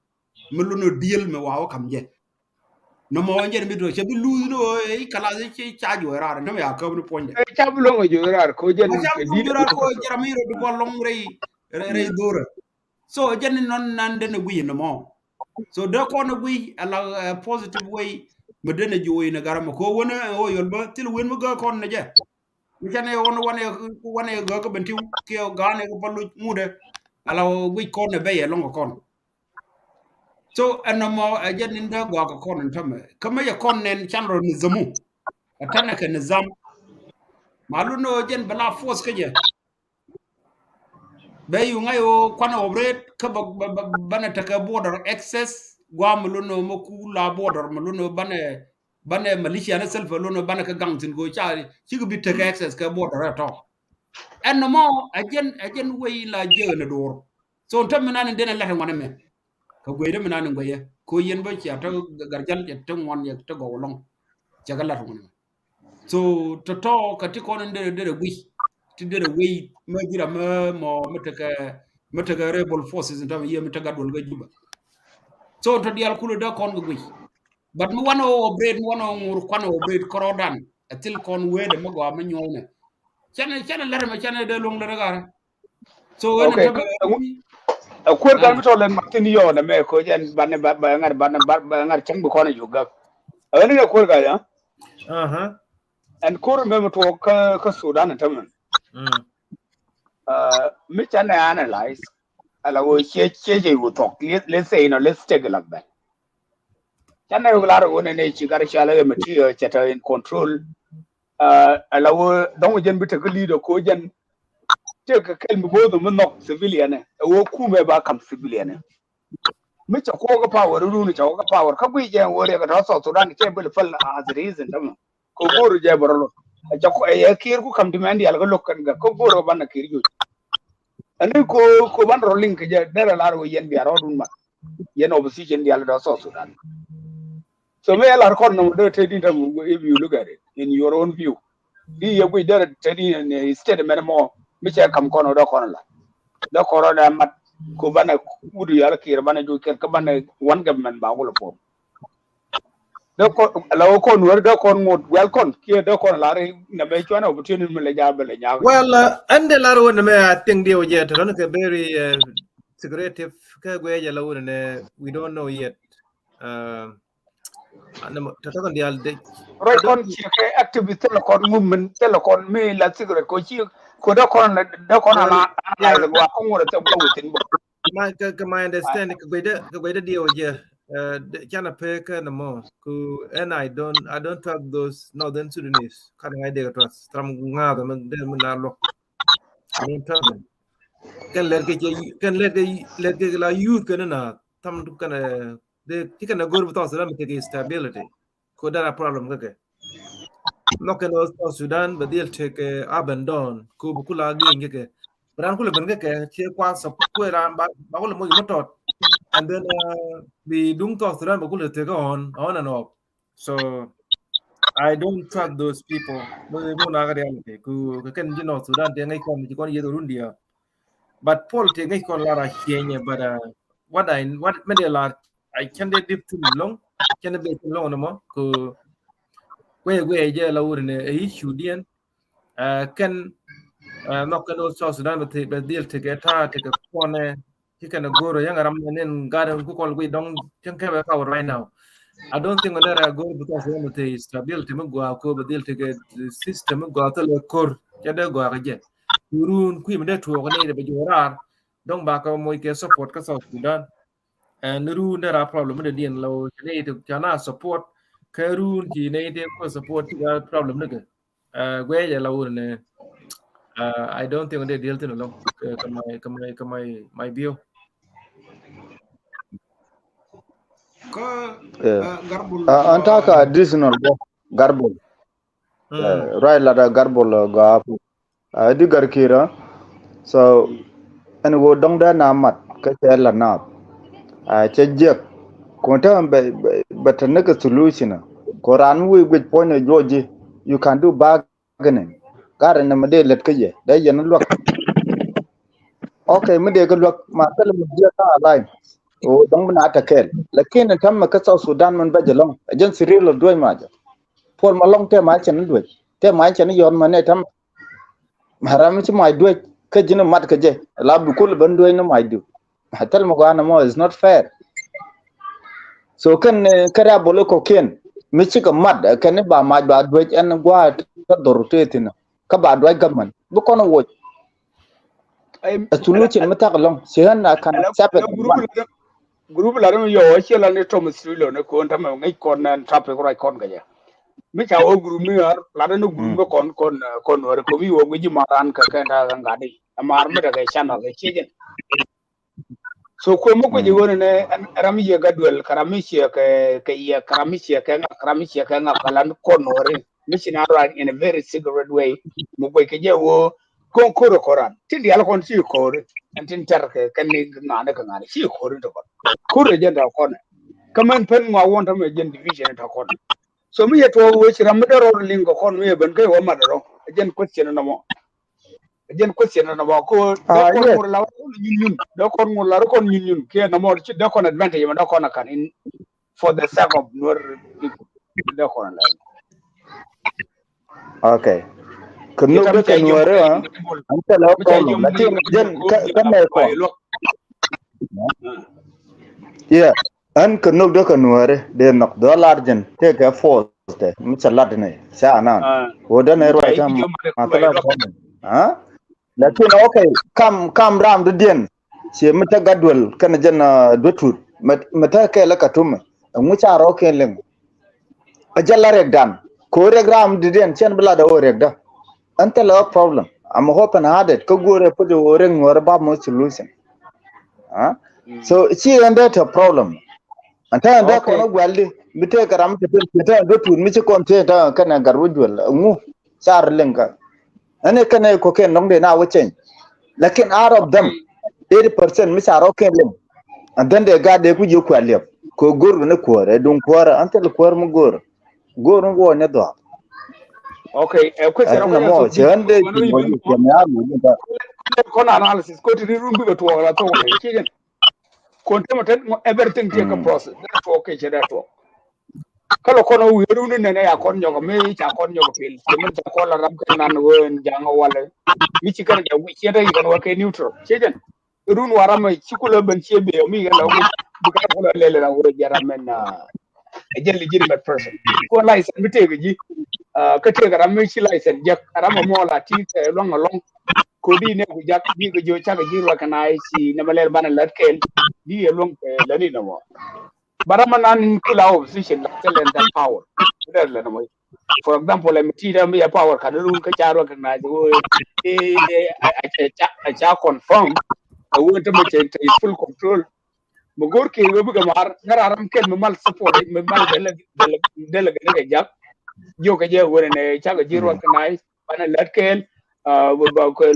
mi lun wä deal mi wa wä kam jɛ. Nɔmɔ wä jɛn bi tuɔ cɛ bi luth ni wä i̱ kalas i̱ ci ca juɔc raar ni mi ya käp ni puɔ̱nydɛ. Ca bi luɔ̱ŋ wä juɔc raar ko jɛn. Ca bi luɔ̱ŋ juɔc raar ko jɛn ram i̱ rɔ di bɔl lɔŋ rɛy rɛy dhorɛ. So jɛn ni nɔn nan den a guiy ni mɔ. So dee kɔn a guiy a la positive way. Mi den a jiwuɔy ni garɛ mi ko wen a wä yɔl bä thil wen mi gä kɔn ni jɛ. Mi canɛ wan wan wan a gä kä ben tiw kiɛ gan a kä bä luc ŋut a. A la guiy kɔn a bɛ yɛ lɔŋ kɔn. So ɛn nɔmɔ ɛ jɛn ni dee guak kɔn in tämɛ kä mi yɛ kɔn nɛn can rɔ ni zamu. A tanɛ kɛ ni zam. Ma lu ni wä jɛn bɛ la force kä jɛ. Bɛ yu ŋa̱c ɣöö kuanɛ operate kä bä bä bä banɛ tekɛ border access gua̱a̱ mi lun ɣöö mä kuul la border mi lun ɣöö banɛ banɛ militia ni Salva lun ɣöö banɛ kä gaŋ thi̱n kɛ ɣöö ca cikɛ bi tekɛ access kɛ border ɛ tɔ. Ɛn nɔmɔ ɛ jɛn ɛ jɛn wei la jiɛk ni door. So tä mi nan in den ɛ lɛt ɛ ŋuan ɛmɛ. Kɛ guey dee mi nan in gueyɛ kɛ ɣöö yɛn bä cia tä Garjal cɛ tä ŋuan cɛ tä gɔw ɛlɔ̱ŋ. Cɛ kɛ lɛt ɛ ŋuan ɛmɛ. So tɔ̱tɔ̱ kɛ ti kɔn in derɛ derɛ guic ti derɛ wei mä ji̱ ram mä mɔ mä tekɛ mä tekɛ rebel forces in tɔ̱ yie mä tekɛ duɔl kä Juba. So tɔ̱ diaal kulɛ dee kɔn kɛ guic. But mi wanɛ wä operate mi wanɛ wä ŋur kuanɛ operate kɔrɔdan. Ɛ thil kɔn wee dɛ mä gɔaa mä nyuɔ̱ɔ̱nɛ. Canɛ canɛ lɛr mɛ canɛ dee luɔ̱ŋ lɛr ɛ garɛ. So wen a tämɛ ɛ kuer kan mi tɔ lɛn ma thin yɔ nɛ mɛ ko jɛn banɛ ba ba ŋar banɛ ba ba ŋar cɛŋ bi kɔn a yu gak. Ɛ wen a kuer kan ya. Ɛn kuer mɛ mi tuɔk kä kä Sudan a tämɛ. Mi canɛ analyze ala wo cie cie cie wu thɔk. Let's say, you know, let's take a look back. Canɛ wu lar wo nɛ nɛ ci gar cale mɛ ti cɛ tɔ in control. Ala wä dɔ̱ŋ wä jɛn bi tekɛ leader ko jɛn. Tekɛ kɛl mi bo̱o̱th mi nhɔk civilian ɛ wä kumɛ ba kam civilian ɛ. Mi cɛ kuɔk kä power run cɛ kuɔk kä power kä guic jɛ wä riɛk tɔ South Sudan cɛ bil päl as it is in tämɛ. Kɛ go̱o̱r jɛ bɛ rɔ lo̱k. Cɛ kuɔk ɛ Kiir ku kam ti mɛn dial kä lo̱k kɛn gɛ kä go̱o̱r banɛ Kiir juc. Ɛn ni ko ko ban rɔ liŋ kɛ jɛ derɛ lar wä yɛn bia rɔɔdun mat. Yɛn opposition dial tɔ South Sudan. So mi ɛ lar kɔn nɔmɔ dee te din tam, if you look at it in your own view. Di yɛ guic derɛ te din in state mɛn mɔ mi cɛ kam kɔn dee kɔn la. Dee kɔn dee mat ko banɛ wut yal Kiir banɛ juc kɛn kä banɛ one government ba wul form. Dee kɔn la wä kɔn wär dee kɔn ŋot wɛl kɔn kiɛ dee kɔn lar in nɛ mɛ cuanɛ opportunity mi lɛ ja bɛ lɛ nyaak. Well, uh, ɛn dee lar wä nɛ mɛ I think diɛ wä jɛ tɛ rɔn kɛ very, uh, secretive kɛ guɛ jɛ la wä nɛ we don't know yet. Uh, Tɔ̱tɔ̱ kɛn diaal dec. Ruac kɔn ciɛ kɛ activist thilɛ kɔn movement thilɛ kɔn mi la secret kɔ ci kɔ dee kɔn dee kɔn ana ana la gua kɔn ŋuɔrɛ thilɛ bä within bä. My kɛ kɛ my understand kɛ guecdä kɛ guecdä diɛw jɛ. Canɛ pek kɛ nɛ mɔ ku and I don't I don't trust those Northern Sudanese. Kanɛ ŋa̱c dee kɛ trust tram ŋa̱th mɛ dee mi na luɔk. I don't trust them. Kɛn lɛt kɛ cɛ kɛn lɛt kɛ lɛt kɛ la youth kɛn na tam kɛn dee ci kɛn a go̱r bi South Sudan bi tekɛ stability. Ko dara problem kɛ kɛ. Nhɔk kɛn South Sudan bɛ dhil tekɛ up and down ko bi kula geny kɛ kɛ. Bi ran kula ben kɛ kɛ ci kuan sap kuɛ ran ba kula moc mutɔt. And then bi duŋ South Sudan bɛ kula tekɛ on on and off. So I don't trust those people. Mɛ mɛ na ka reality. Ku kɛ kɛn ji̱ North Sudan tɛ ŋäc kɔn ji̱ kɔn yeth run diɛ. But Paul tɛ ŋäc kɔn lar a change, but what I what mɛ dee lar I can dee dip thin long can dee bɛ thin long nɔmɔ ku kuɛ kuɛ jɛ la wuri ni a issue diɛn. Kɛn nhɔk kɛn wä South Sudan bɛ dhil tekɛ ta tekɛ kɔnɛ. Ci kɛn a go̱o̱r a yäŋ a ram nɛ nin gat in ku kɔl guic dɔŋ cäŋ kɛ bɛ ka wä right now. I don't think that a go̱o̱r bi South Sudan bɛ te stability mi gɔaa ko bɛ dhil tekɛ system mi gɔaa thilɛ ko̱r cɛ dee gɔaa kɛ jɛ. Run kui̱ mi dee tuɔɔk ni dee bɛ jɔɔr raar dɔŋ ba kɛ moc kɛ support kä South Sudan. Ɛn run dee ra problem mi dee diɛn low cɛ ni ti cɛ na support kɛ run ci ni ti ko support ti problem ni kɛ. Guɛcɛ la wun ni I don't think dee diɛl thin along kɛ my kɛ my kɛ my my view. An ta ka additional Garbol. Right la da Garbol ga pu. Di gar kira. So ɛn wo dɔŋ dee na mat kä cɛ la naap. Cɛ jiɛk kun te bɛ te nek solution. Ko ran wi guic puɔ̱ny juɔc ji̱ you can do back. Gini gat ni mi dee lät kä yɛ dee yɛn luäk. Ok, mi dee kä luäk ma thil mi jiɛ ka alai. O dɔŋ bi na ta kɛɛl lakin ni tam mi kä South Sudan min bɛ jɛ lɔŋ a jɛn siri lɔ duec ma jɛ. Puɔl ma lɔŋ tɛ ma cɛ ni duec tɛ ma cɛ ni yɔn ma ne tam. Ma ram mi ci ma duec kä ji̱n mat kä jɛ la bi kul ben duec ni ma duec. Thil mi gɔaa nɔmɔ is not fair. So kɛn kɛ rɛ̈ bol ikɔkiɛn mi cikɛ mat kɛn i̱ ba mac ba duec ɛn gua̱a̱ kä dhor tëë thi̱n kä ba duec government bi kɔn woc. A solution mi thak lɔŋ ci ɣän a kan accept it. Group la rim yɔ a ciɛ la ni Thomas Trilo ni kon tamɛ ŋic kɔn nɛn topic ruac kɔn kɛ jɛ. Mi ca wä group mi ɣär la ni group mi kɔn kɔn kɔn wär ko mi wä ŋic ji̱ maran kɛ kɛn ta ɣän gat i̱. Ɛ mar mi tekɛ channel ɛ ciɛ jɛn. So kuɛ mi kui̱c i̱ ɣöö nɛnɛ ram mi ciɛ kɛ duel kɛ ram mi ciɛ kɛ kɛ yɛ kɛ ram mi ciɛ kɛ ŋak kɛ ram mi ciɛ kɛ ŋak kɛ lan kɔn nuɔri mi ci na ruac in a very secret way. Mi kui̱c kɛ jɛ ɣöö ko̱n ko̱r ɛ kɔran tin dial kɔn ci ko̱r ɛn tin tɛr kɛ kɛn ni ŋa̱ni kɛ ŋa̱ni ci ko̱r in ti kɔn ko̱r ɛ jɛn tɛ kɔn ɛ kä mɛn pen ŋɔak won tɔmɛ jɛn division in tɛ kɔn ɛ. So mi yɛ tuɔɔk ɣöö ci ram mi dee rɔɔd liŋ kɛ kɔn mi yɛ ben kä yɛ wä mat ɛ rɔ ɛ jɛn question in nɔmɔ. Jɛn question nɔmɔ ko dee kɔn ŋur la kɔn nyun nyun dee kɔn ŋur la kɔn nyun nyun kiɛ nɔmɔ ci dee kɔn advantage ma dee kɔn a kan in for the sake of Nuer people dee kɔn la. Okay. Kɛ nuk dee kɛ Nuer an tɛ la problem lakin jɛn kä mɛ kɔn. Yeah. Ɛn kɛ nok dee kɛ nuääri dee nhɔk dhɔl lar jɛn tëëkɛ force tɛ mi cɛ lat ni ca nan. Ɣöö dee nɛ ruac tɛ ma thilɛ problem. Lakin okay kam kam ram dɔ̱diɛn ci mi te gat duel kɛn jɛn duet tut mi te kɛɛl kä tumɛ ɛŋu ca rɔ kɛn liŋ. Ɛ jɛ la riɛkdan kɛ ɣöö riɛk ram dɔ̱diɛn cɛn bi lat ɛ ɣöö riɛkdä. Ɛn thilɛ ɣä problem. I'm open hearted kä guur ɛ put ɛ ɣöö riɛk nuääri ba mo solution. So ci ɛn dee tɛ problem. Ɛn tɛ ɛn dee kɔn guɛl di mi tɛ kɛ ram tɛ tɛ tɛ tɛ tun mi ci kɔn tɛ tɛ kɛnɛ gat wä juɛl ŋu car liŋ ka. Ɛn ɛ kɛnɛ kɔ kɛn nɔŋ dee na wä cɛny. Lakin out of them, eighty percent mi ca rɔ kɛn liŋ. And then dee gat dee ku ji̱ kuɛ liɛp kɛ go̱r ni kuäär ɛ duŋ kuäär an thil kuäär mi go̱r. Go̱r ni wä ni dhɔak. Okay, a question. Ɛn mɔ cɛ ɛn dee ti mɔ cɛ mɛ a mi ni ba. Kɔn analysis ko ti ri run bi bɛ tuɔɔk la thok wɛ ci jɛn. Kɔn tɛmɛ tɛt ŋɔ everything tiɛ kɛ process. Dee tuɔk kɛ cɛ dee tuɔk. Kä lɔ kɔn wi̱i̱ run ni nɛnɛ ya kɔn nyɔk mi ca kɔn nyɔk pil cɛ mi ca kɔn la ram kɛ nan wen jaŋ walɛ. Mi ci kɛn ja wi̱i̱ ciɛ dee yi kɛn wä kɛ neutral ci jɛn. Run wa ram mi ci kulɛ ben ciɛ bee mi kɛn la wi̱i̱ bi kɛn kulɛ lɛlɛ la wurɛ jɛ ram mɛn. A jɛ legitimate person. Ko license mi tëëk ji̱. Kä tëëk ram mi ci license jek ram mɔ la ti kɛ luaŋ alɔŋ. Ko di ne ku jak bi kɛ ji̱ cak ji̱ recognize ci nɛmɛ lɛl banɛ lät kɛl. Di yɛ luaŋ kɛ lät ni nɛmɔ. Bara ma nan kula opposition la tɛlɛn that power. Dɛr lɛ nɛmɔ. For example, ɛmɛ ti dɛ mi yɛ power kan run kä ca recognize wo. A ca confirm. A wo tɛ mɛ cɛ full control. Mi go̱r kɛ wee bikɛ mar ŋära ram kɛl mi mal support mi mal delegate ni kɛ jak. Jiök kɛ jɛ wen ni cakɛ ji̱ ruɔth kɛ nai banɛ lät kɛl.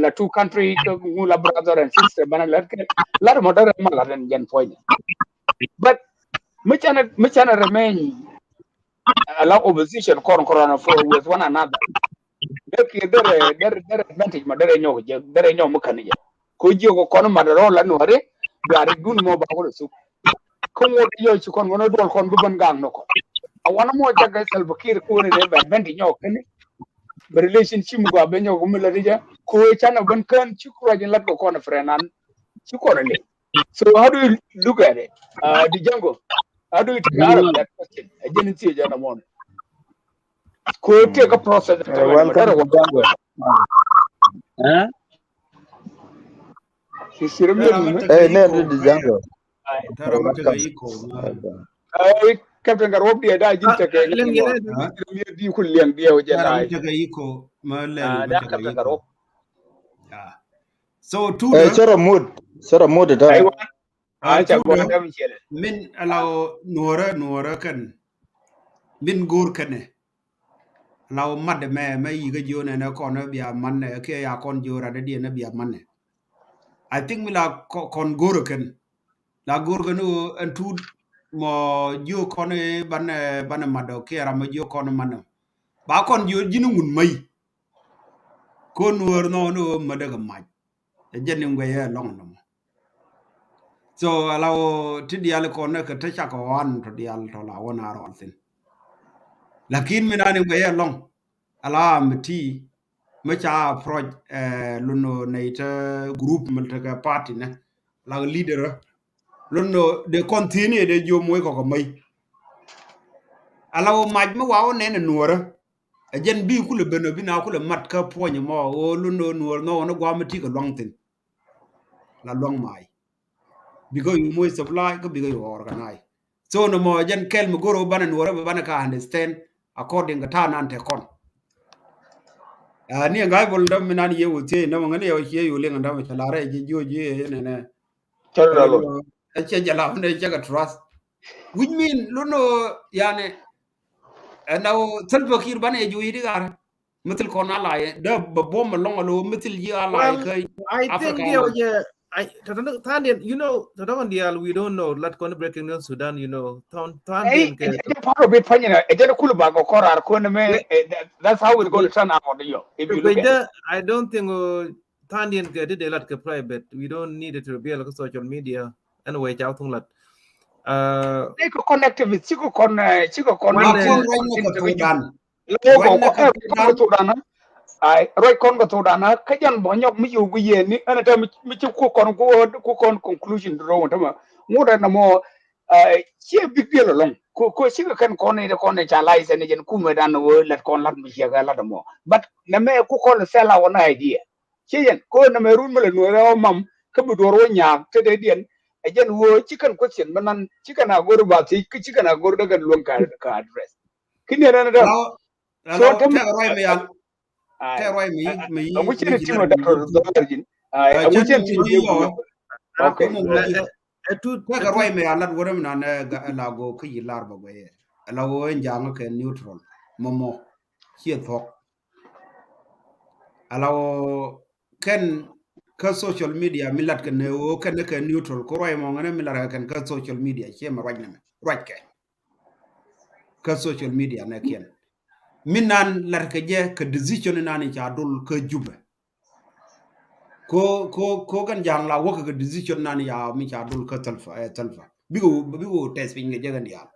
La two country ŋu la brother and sister banɛ lät kɛl. Lat mɔ därɛ mal lat ɛn jɛn puɔ̱ny. But mi canɛ mi canɛ remain ala opposition kɔn kɔrɔnɔ for with one another. Dee kiɛ derɛ derɛ derɛ advantage ma derɛ nyɔk jɛ derɛ nyɔk mi kani jɛ. Ko jiɛ ko kɔn ma derɛ la nuari. Duari dun mɔ ba ko le suk. Ko ŋot yɔ ci kɔn ŋɔn duɔl kɔn bi ban gang nɔ kɔn. A wan mɔ jaga Salva Kiir ko ne ba advantage nyɔk kani. Ba relationship mi gua be nyɔk mi la ni jɛ ko can a ban kan ci kura jin lat ko kɔn frenan. Ci kɔn le. So how do you look at it? Uh, Dijango, how do you take out of that question? A jɛn ti jɛn a mɔn. Ko take a process. Welcome to Django. Huh? Hey, ne du Django. Tara ma tega iko. Ay, Captain Garwop dia da jin tege. Leng yele. Di kul liang dia o jɛn ay. Tara ma tega iko. Ma leng ma tega iko. So tu. Hey, choro mood. Choro mood da. Aywa. A ca gɔn däm ciɛlɛ. Min alaw nuɔrä nuɔrä kɛn. Min go̱o̱r kɛnɛ. Alaw mat mɛ mɛ yikä jiö nɛnɛ kɔn bia man nɛ kiɛ ya kɔn jiö rat diɛ nɛ bia man nɛ. I think mi la kɔn go̱o̱r kɛn. La go̱o̱r kɛn ɣöö ɛn tuut mɔ jiö kɔn banɛ banɛ mat dɔ kiɛ ram mɔ jiö kɔn man nɛ. Ba kɔn jiö ji̱n ŋun mäy. Ko nuɔr nɔ ni ɣöö mädɛ kɛ mac. Ɛ jɛn ni ŋuɛyɛ ɛlɔŋ nɔmɔ. So ala wä ti diaal kɔn nɛ kɛ te cakɔ ɣɔan tɔ diaal tɔ la wä na rɔɔl thin. Lakin mi na ni ŋuɛyɛ ɛlɔŋ ala mi ti mi ca approach ɛ luno nɛy te group mi te kɛ party nɛ la leader luno de kɔn thin yɛ de jiom wec kɔkɔ mäy. Ala wä mac mi wa wä nɛn ɛ nuɔrä. Ɛ jɛn bi kulɛ ben ɔ bi na kulɛ mat kä puɔ̱ny mɔ ɣöö lun ɣöö nuɔɔr nhɔk ɣän ɛ gua̱a̱m ɛ ti kɛ luaŋ thi̱n. La luaŋ ma̱a̱y. Bikɛ yu moc supply kä bikɛ yu organize. So nɔmɔ ɛ jɛn kɛl mi go̱r ɣöö banɛ nuɔɔr ɛ banɛ ka understand according kɛ ta̱a̱ nan te kɔn. Ni ɛ ŋa̱c bol däm mi nan yɛ wä thiec nɔmɔ ŋäni yɛ wä ciɛ yu liŋ däm cɛ la̱r ɛ ji̱ jiöc ji̱ ɛ nɛnɛ. Cɛ jɛ la̱r ɛ cɛ kɛ trust. Which mean lun ɣöö yani Ɛn a wä Salva Kiir banɛ jɛ wi̱i̱ di ɣaar. Mithil kɔn a la̱a̱c dee bɛ buɔ̱m ɛlɔ̱ŋ a lo̱ mithil ji̱ a la̱a̱c kä Africa. I think diɛ wä jɛ thandiɛn, you know, tɔ̱tɔ̱ kɔn diaal we don't know. Lat kɔn breaking news Sudan, you know. Thandiɛn kɛ jɛ part of it panyina ɛ jɛ ni kul ba kɔ kɔr ar kɔn mɛ. That's how it's going to turn out. Yo, if you look at it. I don't think thandiɛn kɛ ti dee lat kɛ private. We don't need it to reveal kɛ social media. Anyway ca wä thuŋ lat. Cikɛ kɔn activist, cikɛ kɔn, cikɛ kɔn. Ruac kɔn kɛ thokdan. Ai ruac kɔn kɛ thokdan kä jɛn bɔ nyɔk mi yo̱o̱ gu yɛn ni ɛn ɛ tɛ mi ci ku kɔn ku kɔn conclusion ti ro̱o̱ tämɛ ŋut ɛn ɛmɔ. Ciɛ big deal ɛlɔ̱ŋ ko ko cikɛ kɛn kɔn ni kɔn ni ca license ni jɛn kumɛ dan wä lɛt kɔn lat mi ciɛ kɛ lat ɛmɔ. But nɛ mɛ ku kɔn sell our idea. Ci yɛn ko nɛmɛ run mi lɛ nuɔrɛ ɔ mam kä bi duɔr wä nyaak te dee diɛn. Ɛ jɛn wä ci kɛn question mi nan ci kɛn a go̱r ba thiec kä ci kɛn a go̱r dee kɛn luäŋ ka address. Kä ni ɛn ɛn dee. So tɛm tɛk ruac mi yal. Tɛk ruac mi mi mi mi ci ni tim ɔ doctor doctor jin. Ai ɛŋu cɛn tim ɔ. Okay. Ɛ tut, tekɛ ruac mɛ a lat wärä mi nan ɛ la go̱o̱k kä yi lar bä guɛyɛ. Ɛ la ɣöö ɛn ja̱a̱ŋ kɛ neutral mɔmɔ. Ciɛ thuɔ̱k. Ɛ la ɣöö kɛn kä social media mi lat kɛ nɛ ɣöö kɛn kɛ neutral, ku ruac mɔ ŋänä mi lat kɛ kɛn kä social media, ciɛ mɛ ruac nɛmɛ, ruac kɛ kä social media nɛ kiɛn. Mi nan lat kɛ jɛ kɛ decision nan in ca dol kä Jubɛ. Ko, ko, ko kɛn ja̱a̱ŋ la wäk kɛ decision nan ya mi ca dol kä Thalpa, eh, Thalpa. Bikɛ, bikɛ tɛth piny kɛ jɛ kɛn diaal.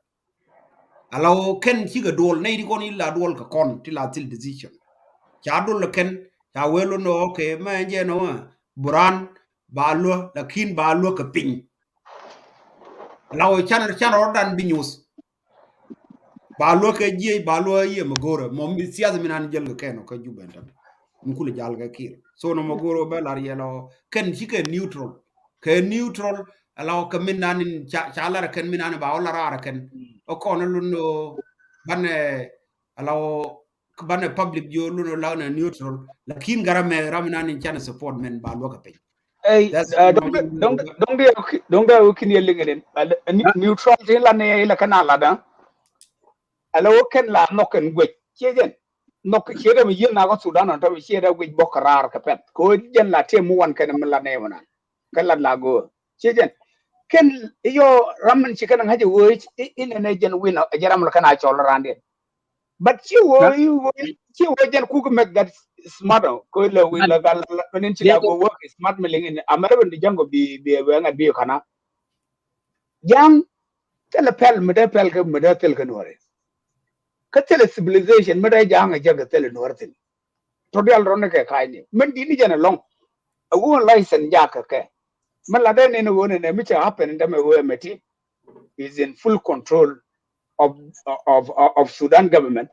Ala ɣöö kɛn cikɛ duɔl, nɛy ti kɔn ila duɔl kɛ kɔn ti la thil decision. Ca dol kɛn, ca wee lon nɔ, okay, mɛ jɛ nɔ, Buran ba luä, lakin ba luä kɛ piny. Ala ɣöö can, can rɔɔdan bi nyuth. Ba luä kɛ jiɛc, ba luä yiëë mɛ go̱rɛ. Mɔ mi siasa mi nan jäl kɛ kɛn ɔ kä Jubɛ ɛn tɛn. Mi kulɛ jal kɛ Kiir. So nɔ mɛ go̱rɛ bɛ lar yɛ lɔ kɛn cikɛ neutral. Kɛ neutral, ala ɣöö kɛ mi nan in ca, ca lar kɛn mi nan in ba wä lar raar kɛn. Ɔ kɔn lun ɔ banɛ, ala ɣöö banɛ public jiö lun ɔ la nɛ neutral. Lakin garɛ mɛ ram mi nan in canɛ support mɛn ba luä kɛ piny. Ey, dɔŋ dee, dɔŋ dee, dɔŋ dee wä kin yɛ liŋ rin. Neutrality la ni ila kɛn a ladä. Ala wä kɛn la nhɔk kɛn guec. Ciɛ jɛn. Nhɔk ciɛ dɛ mi yiel na kɔ Sudan ɔn tɔ mi ciɛ dɛ guec bɔk kɛ raar kɛ pɛth. Kɛ wä jɛn la tiɛ mi wan kɛn mi la ni wä nan. Kɛ la la go̱o̱r. Ciɛ jɛn. Kɛn iyɔ ram min ci kɛn ŋa̱c ɛ wee inɛ nɛ jɛn win ɛ jɛ ram la kɛn a cɔl raan diɛn. But ci wä, ci wä jɛn kuk make that smart ɔ. Ko lɛ wi̱i̱ la gal la nin ci la go work smart mi liŋ in America di Ja̱ŋ ko bi, bi wɛ ŋa̱t bi kana. Ja̱ŋ thilɛ pɛl mi dee pɛl kɛ mi dee thil kɛ Nuɔri. Kä thilɛ civilization mi dee Ja̱ŋ a jɛ kɛ thilɛ Nuɔri thil. Tɔ dial rɔn ni kɛ ka̱ny ni. Min di ni jɛn alɔŋ. A wun license jakɛ kɛ. Min la dee ni ni wun ni mi cɛ happen in dämɛ wee mɛ ti. Is in full control of, of, of, of Sudan government.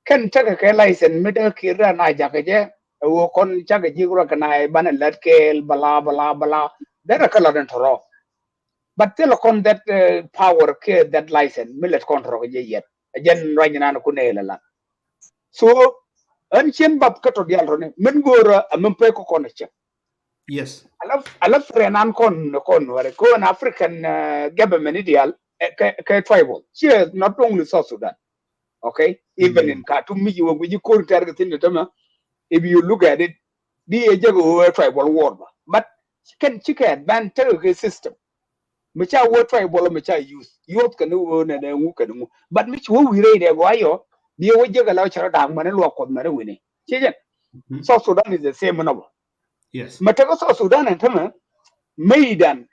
Kɛn tekɛ kɛ license mi dee Kiir dee na jakä jɛ. Ɛ wä kɔn cakɛ ji̱ rɔ kɛ na banɛ lät kɛɛl bala, bala, bala. Dee rɛ kä lat in tɔrɔ. But thilɛ kɔn that, uh, power kɛ that license mi lät kɔn tɔrɔ kɛ jɛ yɛt. Ɛ jɛn ruac nan kun ɛ lɛ lat. So ɣän cien bap kä tɔ dial rɔ ni min go̱o̱rä ɛ min pek kɔ kɔn ɛ cɛ. Yes. Ala, ala friend an kɔn, kɔn wɛrɛ kɔn African, uh, government ni dial, eh, kɛ, kɛ tribal. Ciɛ not only South Sudan. Okay? Even in Khartoum mi jiwä guiji kor tɛr kɛ thin kɛ tämɛ. If you look at it, di ɛ jɛ kɛ wä tribal war ba. But kɛn cikɛ advantage kɛ system. Mi ca wä tribal mi ca use. Youth kɛn wä nɛ nɛ ŋu kɛn ŋu. But mi ci wä wi̱i̱ rɛy dɛ gɔaa yɔ. Bi ɛ wä jɛ kɛ la wä cɛ rɔ da̱a̱k mɛn luak kuɔth mɛn wini. Ciɛ jɛn. South Sudan is the same nɔbɔ. Yes. Mɛ tekɛ South Sudan ɛn tämɛ, mɛydan,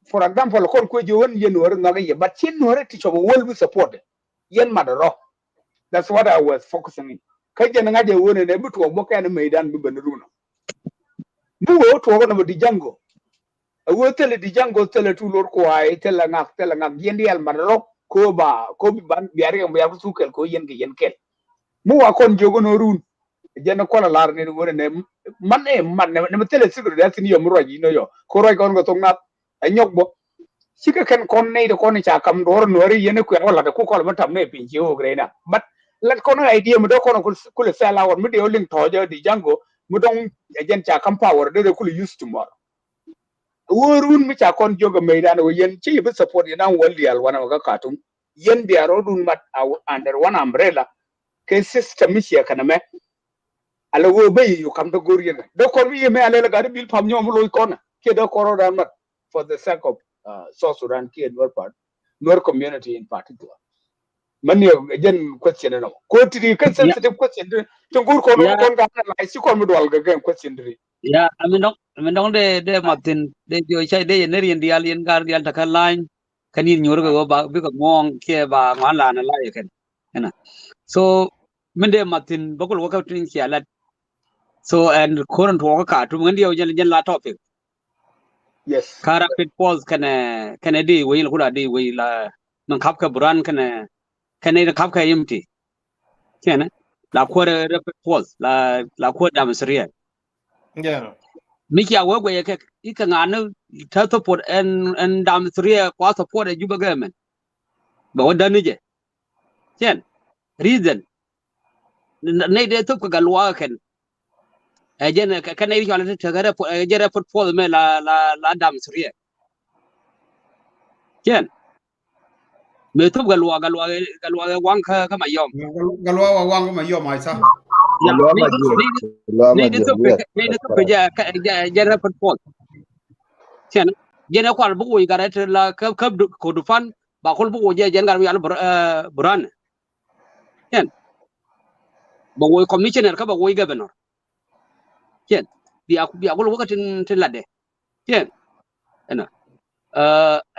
for example, kɔn kuɛ ji̱ ɣän yɛn Nuɔri nhɔk i̱ yɛ, but ci Nuɔri ti cɔp a world bi support. Yɛn mat rɔ. That's what I was focusing in. Kä jɛn ŋa̱c ɛ ɣöö nɛnɛ bi tuɔɔk bä kɛn mɛydan bi ben run ɔ. Mi wee wä tuɔɔk nɔmɔ di Ja̱ŋ gɔ. A wee thilɛ di Ja̱ŋ gɔ, thilɛ tu lor kuay, thilɛ ŋak, thilɛ ŋak, yɛn diɛl mat rɔ, ko ba, ko bi ban, bia riɛm, bia ku thuk kɛl, ko yɛn kɛ yɛn kɛl. Mi wa kɔn jiök ɛn ɣöö run. Jɛn kuɔl a lar ni wä nɛ man ɛ man nɛ mɛ thilɛ secret dee thin yɔ mi ruac inɔ yɔ. Ko ruac kɔn kɛ thok nath. Ɛ nyɔk bɔ. Cikɛ kɛn kɔn nɛy ti kɔn ca kam duɔr Nuɔri yɛn kuɛ wä lat ku kɔl mi tam nɛ piny ci wok rɛy na. But lat kɔn idea mi dee kɔn kulɛ sell out mi dee wä liŋ tɔɔcä di Ja̱ŋ gɔ mi dɔŋ ɛ jɛn ca kam power dee dee kulɛ use tomorrow. Wä run mi ca kɔn jiök ɛ mɛydan wä yɛn ci yɛ bi support yɛn an wäl diaal wanɛ wä kä Khartoum. Yɛn bia rɔɔdun mat under one umbrella. Kɛ system mi ciɛ kɛn mɛ. Ala wee bä yi yu kam dä go̱r yɛn dä kɔr bi yɛ mɛ ala la gat bil pam nyɔm loc kɔn kiɛ dä kɔr rɔɔdan mat for the sake of, uh, South Sudan kiɛ Nuer part, Nuer community in particular. Mani jɛn question nɔ ko ti di kɛ sensitive question ti ŋur kɔn kɔn ka analyze ci kɔn mi dual kɛ kɛ question ti di. Ya, I mean dɔŋ, I mean dɔŋ de, de Martin de jo chai de yɛn riɛn dial yɛn gar dial ta ka line. Kɛn yɛn nyuur kɛ wä ba bikɛ muɔŋ kiɛ ba ŋuan la analyze kɛn. Ɛnɔ. So min dee Martin bä kul wä kä tin cia lat. So ɛn ko̱r in tuɔɔk kä Khartoum ŋän diɛw jɛn, jɛn la topic. Yes. Kä rapid pause kɛnɛ, kɛnɛ di wei la kula di wei la min kap kɛ Buran kɛnɛ, kɛnɛ di kap kɛ yim ti. Kɛnɛ la kuäär rapid pause la, la kuäär dam Syria. Mi cia wee guɛyɛ kɛ ikɛ ŋa̱n ni te support ɛn, ɛn dam Syria kua support ɛ Juba government. Bɛ wä däni jɛ. Cɛn reason. Nɛy dee thop kɛ gat luaak kɛn. Ɛ jɛn kɛ nɛy cɔal ti tekɛ rɛ jɛ rɛ put puɔth mɛ la, la, la dam Syria. Cɛn. Mëë thop Gatluak, Gatluak, Gatluak ɛ waŋ kä, kä Mayɔm. Gatluak ɛ waŋ kä Mayɔm, ay tha. Ya, Gatluak ni, Mayɔm. Ni, Gatluak ni, ni Mayɔm, thop, yes. Ni, ni thop kɛ jɛ, kä, jɛ, jɛ rɛ pät puɔth. Cɛn. Jɛn ɛ kual buk woc gat rɛ te la kä, kä du-, Kordofan, ba kol buk woc jɛ, jɛn gat wial bur-, eh, Burhan. Cɛn. Ba woc commissioner kä ba woc governor. Cɛn. Bia, bia gol wäkä tin, tin latdɛ. Cɛn. Ɛnɔ. Ɛ,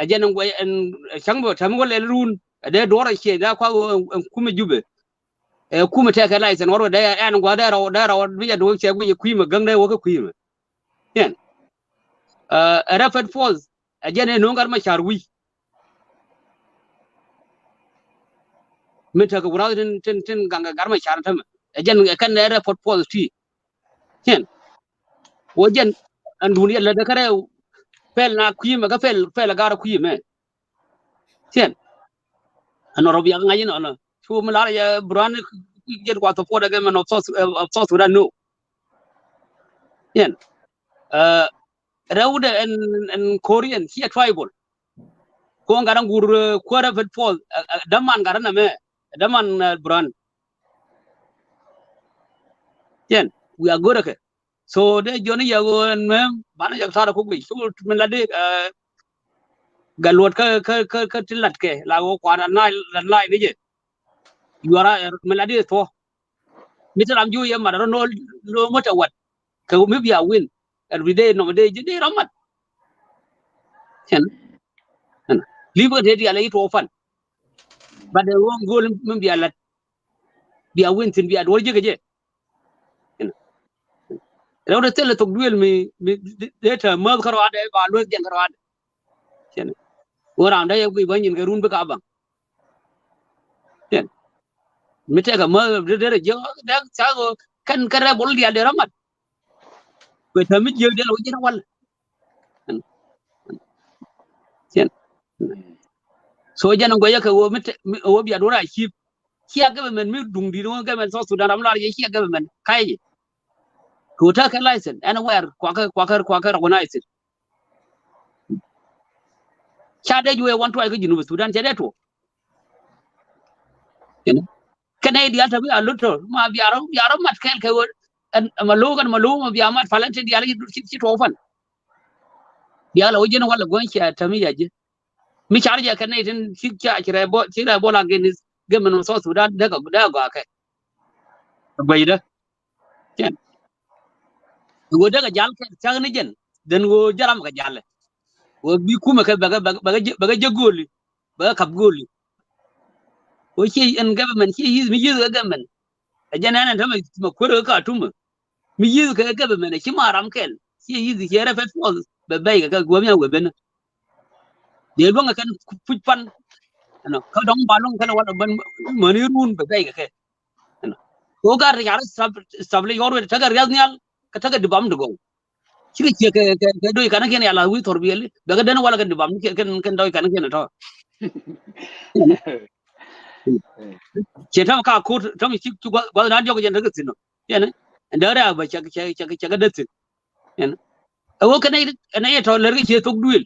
ɛ jɛn ɛn guɛc ɛn, ɛ, cäŋ bä tɛm wä lɛl run. Ɛ dee duɔr ɛ ciɛ dee kua ɛn, ɛn kumɛ Jubɛ. Ɛ kumɛ tɛkɛ license wä dee ɛn guɔ dee rɔw, dee rɔw, bi jɛ duɔr cɛ guic ɛ kui̱mɛ gäŋ dee wäkä kui̱mɛ. Cɛn. Ɛ, ɛ rɛ pät puɔth. Ɛ jɛn ɛ no̱o̱ŋ Gat Macar wi̱i̱. Mi tekɛ wurath tin, tin, tin gaŋ kɛ Gat Macar tämɛ. Ɛ jɛn ɛ kɛn ɛ rɛ pät puɔth ti. Cɛn. Wä jɛn ɛn duun yɛ lät kä rɛw pɛl na kui̱mɛ kä pɛl, pɛl ɛ gar kui̱mɛ. Cɛn. Ɛn rɔ bia ŋa̱c inɔnɔ. Cu mi lar yɛ Burhan jɛn kua support ɛ government of South, eh, of South Sudan, no. Cɛn. Ɛ, rɛwdɛ ɛn, ɛn Korean, ciɛ tribal. Kuɔn gat ɛn gur, eh, kuäärä pät puɔth, eh, eh, däman gat ɛn ɛmɛ, däman, eh, Burhan. Cɛn, we are good, okay. So, dee jiɔni yɛ ɣöö ɛn mɛm, banɛ yɛ tar kuk wi̱c. So, min la dee, eh, Gatluak kä, kä, kä, kä ti latkɛ, la ɣöö kuan anay, anay ni jɛ. Yuara, eh, min la dee thuɔ. Mi te ram jiö yɛ mat rɔ nol, lo mot a wat. Kɛ mi bia win. Every day, nɔmɔ day, ji̱ day ram mat. Cɛn. Cɛn. Li̱p kä te dial a yi tuɔ pan. But the wrong goal mi bia lat. Bia win thin bia duɔr ji̱ kɛ jɛ. Cɛn. Rɛw de thil thok duel mi, mi de, de te mäth kä rɔadɛ, ba lueth jɛn kä rɔadɛ. Cɛn. Wä ram dee yɛ guic bä nyin kɛ run bi ka baŋ. Cɛn. Mi tɛkɛ mä dee dee rɛ jiäk dee thaak ɣöö kɛn kɛ rɛ bol diaal dee rɔ mat. Kuɛ tääm mi jiäk dee lɛ wä ji̱n a wal. Cɛn. So jɛn ŋuɛcä kɛ ɣöö mi tɛ, mi ɣöö bia duɔ̱r a cip. Cia government mi duŋ di̱t ɣöö government South Sudan ram lar yɛ cia government ka̱cɛ jɛ. Kɛ ɣöö tekɛ license anywhere kuakɛ, kuakɛ, kuakɛ recognize it. Ca dee juɛ wan tuay kä Junub Sudan cɛ dee tuɔ. Kɛn nɛy diaal te bi a lot tɔ ma bia rɔ, bia rɔ mat kɛɛl kɛ ɣöö ɛn ma lo̱o̱k ɛn ma lo̱o̱k ma bia mat palɛ ti diaal ci, ci, ci tuɔɔk pan. Bia lɛ wä jiɛn walɛ guäny cia tɛm i̱ ya ji̱. Mi car jɛ kɛn nɛy tin ci ca ci rɛɛ bol, ci rɛɛ bol against government of South Sudan dee kɛ, dee kɛ gɔaa kɛ. Guɛcdä. Cɛn. Ɣöö dee kɛ jal kɛ cak ni jɛn. Dhän ɣöö jɛ ram kɛ jalɛ. Ɣöö bi kumɛ kɛ bɛ kɛ, bɛ kɛ, bɛ kɛ jɛ, bɛ kɛ jɛ gööli. Bɛ kɛ kap gööli. Ɣöö ciɛ ɛn government, ciɛ yi̱th mi yi̱th kɛ government. Ɛ jɛn ɛn ɛn tämɛ mɛ kuer kɛ Khartoum. Mi yi̱th kɛ government, ɛ ci ma ram kɛl. Ciɛ yi̱th, ciɛ rɛ pɛt puɔth. Bɛ bɛy kɛ kɛ guämi a wee ben. Dee luäŋ kɛ kɛn puc pan. Ɛnɔ, kä dɔ̱ŋ ba luäŋ kɛn wal ben mäni run bɛ bɛy kɛ kɛ. Ɛnɔ. Ko gar ti car stab, stab li yɔr wet tekɛ riath nhial, kä tekɛ dibam ti gɔw. Cikɛ ciɛ kɛ, kɛ, kɛ doi kɛn kiɛn yala wi̱i̱ thɔr biɛli. Bɛ kɛ den wal kɛ dibam kɛ, kɛn, kɛn doi kɛn kiɛn tɔ. Ciɛ tɛm ka kot, tɛm ci, ci guath, guath na diɔk jɛn tekɛ thin nɔ. Yɛn, ɛn dee rɛy bɛ cɛ, cɛ, cɛ, cɛ kɛ dee thin. Ɛn. Ɛ wä kɛn nɛy, kɛn nɛy tɔ lɛr kɛ ciɛ thok duël.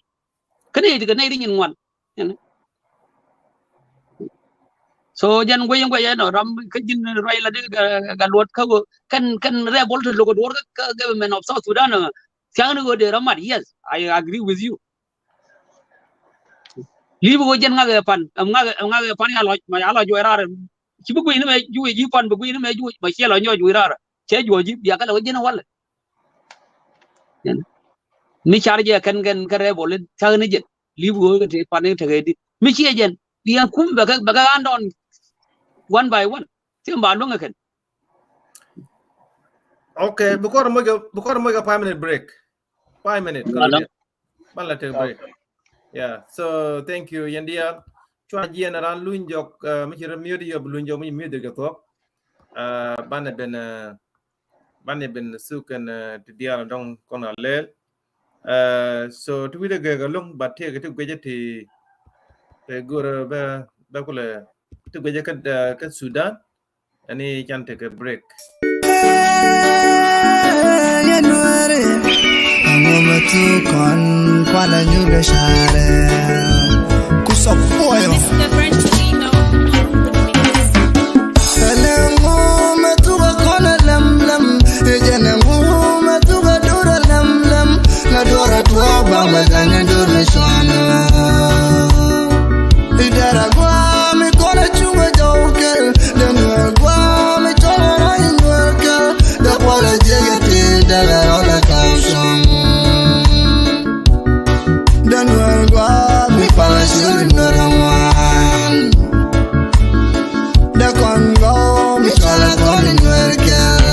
Kɛn nɛy, kɛn nɛy ri nyin ŋuan. Ɛn. So jɛn guɛy, guɛy ɛnɔ ram kä ji̱n ruac la di, ɛ, Gatluak kä wä. Kɛn, kɛn rebel ti lo̱k duɔr kä, kä government of South Sudan, ɛ, thia̱ŋ ni wä dee ram mat, yes, I agree with you. Li̱p wä jɛn ŋakɛ pan, ɛm ŋakɛ, ɛm ŋakɛ pan ya lɔc, ma ya lɔc wä raar. Ci bi guiy ni mɛ juɔc ji̱ pan, bi guiy ni mɛ juɔc, ma ciɛ lɔ nyɔc wä raar. Cɛ juɔc ji̱, bia kɛ lɛ wä jɛn walɛ. Ɛn. Mi car jɛ kɛn, kɛn, kɛn rebel in, thia̱ŋ ni jɛn. Li̱p wä kɛ te pan in tekɛ di. Mi ciɛ jɛn, bia kum bɛ kɛ, bɛ kɛ andɔn one by one. Thi̱n ba luäŋ ɛ kɛn. Okay, bikɔr mɔc kɛ, bikɔr mɔc kɛ five minute break. Five minute. Ban la take break. Yeah, so thank you, yɛn diaal. Cua jiɛn ran luny jɔk, uh, mi ci rɛ miöt yɔp luny jɔk mi miöt kɛ thuɔk. Uh, banɛ ben, uh, banɛ ben suk kɛn, uh, ti diaal dɔŋ kɔn a lɛl. Uh, so ti wi̱dɛ gɛ kɛ luŋ, but ti kɛ ti guecɛ ti, ti gurɛ bɛ, bɛ kulɛ ti guecɛ kɛ, uh, kɛ Sudan. Ani can take a break. Yɛ nuɛri, aŋɔ ma tu kɔn kuala nyuga share. Oil. Mister Brentino on the mix. Ɛlɛ ŋu mɛ thuk ɛ kɔn ɛ lɛm lɛm. Ɛ jɛn ɛ ŋu mɛ thuk ɛ dur ɛ lɛm lɛm. La duɔr ɛ tuɔɔk ba mɛ dhani dur mi cuanɛ. Idara gua mi kɔn ɛ cuŋ ɛ jɔw kɛl. Dɛ nuɛr gua mi cɔl ɛ rɔy nuɛr kɛl. Dɛ kuɔl ɛ jiɛk ɛ ti dɛ lɛ rɔl ɛ kam cuŋ. Dɛ nuɛr gua mi pal a curi nuɛr ŋuan. Dɛ kɔn gua mi cɔl a kɔn nuɛr kɛl.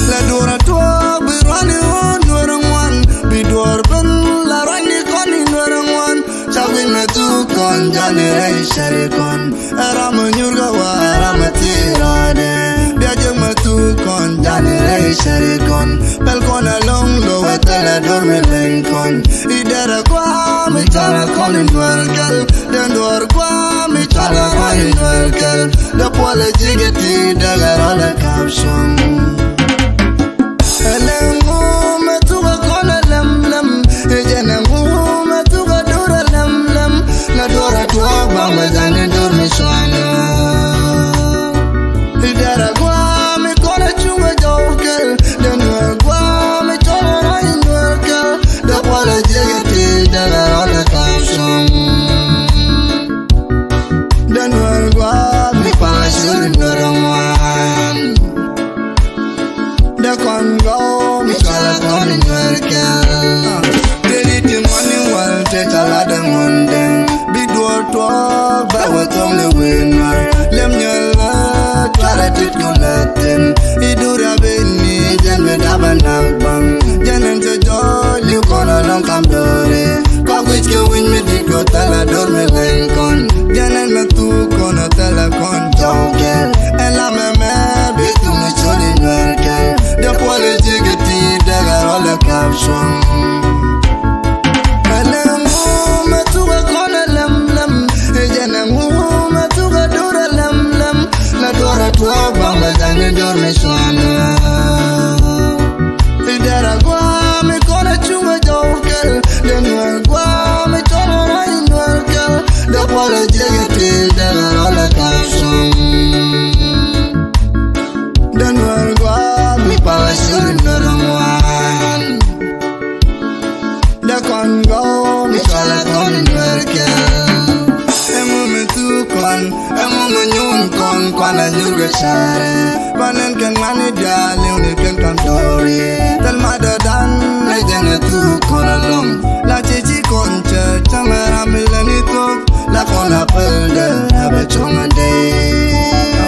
Lɛ duɔr a tuɔɔk bi ruani wä nuɛr ŋuan. Bi duɔr ben la ruani kɔn nuɛr ŋuan. Ca wi̱c mɛ thuk kɔn jani rɛy cari kɔn. Ɛ ram ɛ nyur kɛ wa ɛ ram ɛ thil rɔɔdɛ. Bia jek mɛ thuk kɔn jani rɛy cari kɔn. Pɛl kɔn ɛ lɔŋ lo wɛ thɛl ɛ dor mi leny kɔn. Idara gua mi cɔl ɛ kɔn in duɔr kɛl. Dɛ duɔr gua mi cɔl ɛ kɔn in duɔr kɛl. Dɛ puɔl ɛ jik ɛ ti dɛ lɛ rɔl ɛ kap cuŋ. Ɛlɛ ŋu mɛ thuk ɛ kɔn ɛ lɛm lɛm. Ɛ jɛn ɛ ŋu mɛ thuk ɛ dur ɛ lɛm lɛm. La duɔr ɛ tuɔɔk ba mɛ dhani dur mi cuanɛ. Idara gua mi kɔn ɛ cuŋ ɛ jɔw kɛl. Dɛ nuɛr gua mi cɔl ɛ rɔy nuɛr kɛl. Dɛ kuɔl ɛ jiɛk ɛ ti dɛ lɛ rɔl ɛ kam cuŋ. Dɛ nuɛr gua mi pal a curi nuɛr ŋuan. Dɛ kɔn gɔw mi cɔl a kɔn in nuɛr kɛl. Teri ti ŋuan in wal te ca la dɛ ŋuan dɛŋ. Bi duɔr tuɔɔk bɛ wä thɔŋ lɛ wen nuɛr. Lɛm nyɛl lɛ tuarɛ tit kɔ lɛ thin. Idura ben ni jɛn bi daba nak baŋ. Jɛn in cɛ jɔɔc liu kɔn a lɔŋ kam dɔɔri. Kɔk wi̱c kɛ wi̱ny mi dit kɔ thɛl a dor mi leny kɔn. Jɛn in mɛ thuk kɔn a thɛl a kɔn jɔw kɛl. Ɛn la mɛ mɛ bi thuk mi cɔl in nuɛr kɛl. Dɛ puɔl in jik in ti dɛ lɛ rɔl ɛ kap cuɔ̱ŋ. Ɛlɛ ŋu mɛ thuk ɛ kɔn ɛ lɛm lɛm. Ɛ jɛn ɛ ŋu mɛ thuk ɛ dur ɛ lɛm lɛm. La duɔr ɛ tuɔɔk ba mɛ dhani dur mi cuanɛ. Idara gua mi kɔn ɛ cuŋ ɛ jɔw kɛl. Dɛ nuɛr gua mi cɔl ɛ rɔy nuɛr kɛl. Dɛ puɔl ɛ jiɛk ɛ ti dɛ lɛ rɔl ɛ kap cuŋ. Dɛ nuɛr gua mi pal a curi nuɛr ŋuan. Dɛ kɔn gɔw mi cɔl a kɔn nuɛr kɛl. Ɛŋu mi thuk kɔn, ɛŋu mi nyuun kɔn, kuan a nyur kɛ carɛ. Kuan ɛn kɛn ŋuan i̱ diaal, liw ni kɛn kam dɔɔri. Thil ma dɔ̱dan, ɛ jɛn ɛ thuk kɔn a lɔŋ. La ci ci kɔn cɛ, cäŋ ɛ ram mi lɛ ni thuk. La kɔn a päl dee, ɛ bɛ cuɔ̱ŋ a dee.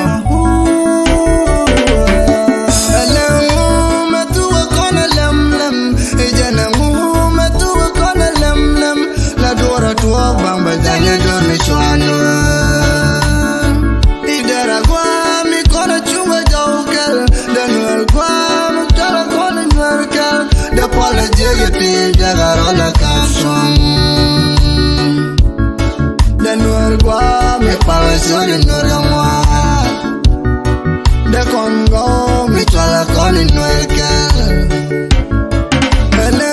Ɛlɛ ŋu mɛ thuk ɛ kɔn ɛ lɛm lɛm. Ɛ jɛn ɛ ŋu mɛ thuk ɛ kɔn ɛ lɛm lɛm. La duɔr a tuɔɔk baŋ bɛ dhani dur mi cuanɛ. Idara gua mi kɔn a cuŋ ɛ jɔw kɛl. Dɛ nuɛr gua mi cɔl a kɔn in nuɛr kɛl. Dɛ puɔl ɛ jiɛk in ti dɛ lɛ rɔl ɛ kap cuɔ̱ŋ. Dɛ nuɛr gua mi pal a curi nuɛr ŋuan. Dɛ kɔn gɔw mi cɔl a kɔn in nuɛr kɛl. Ɛlɛ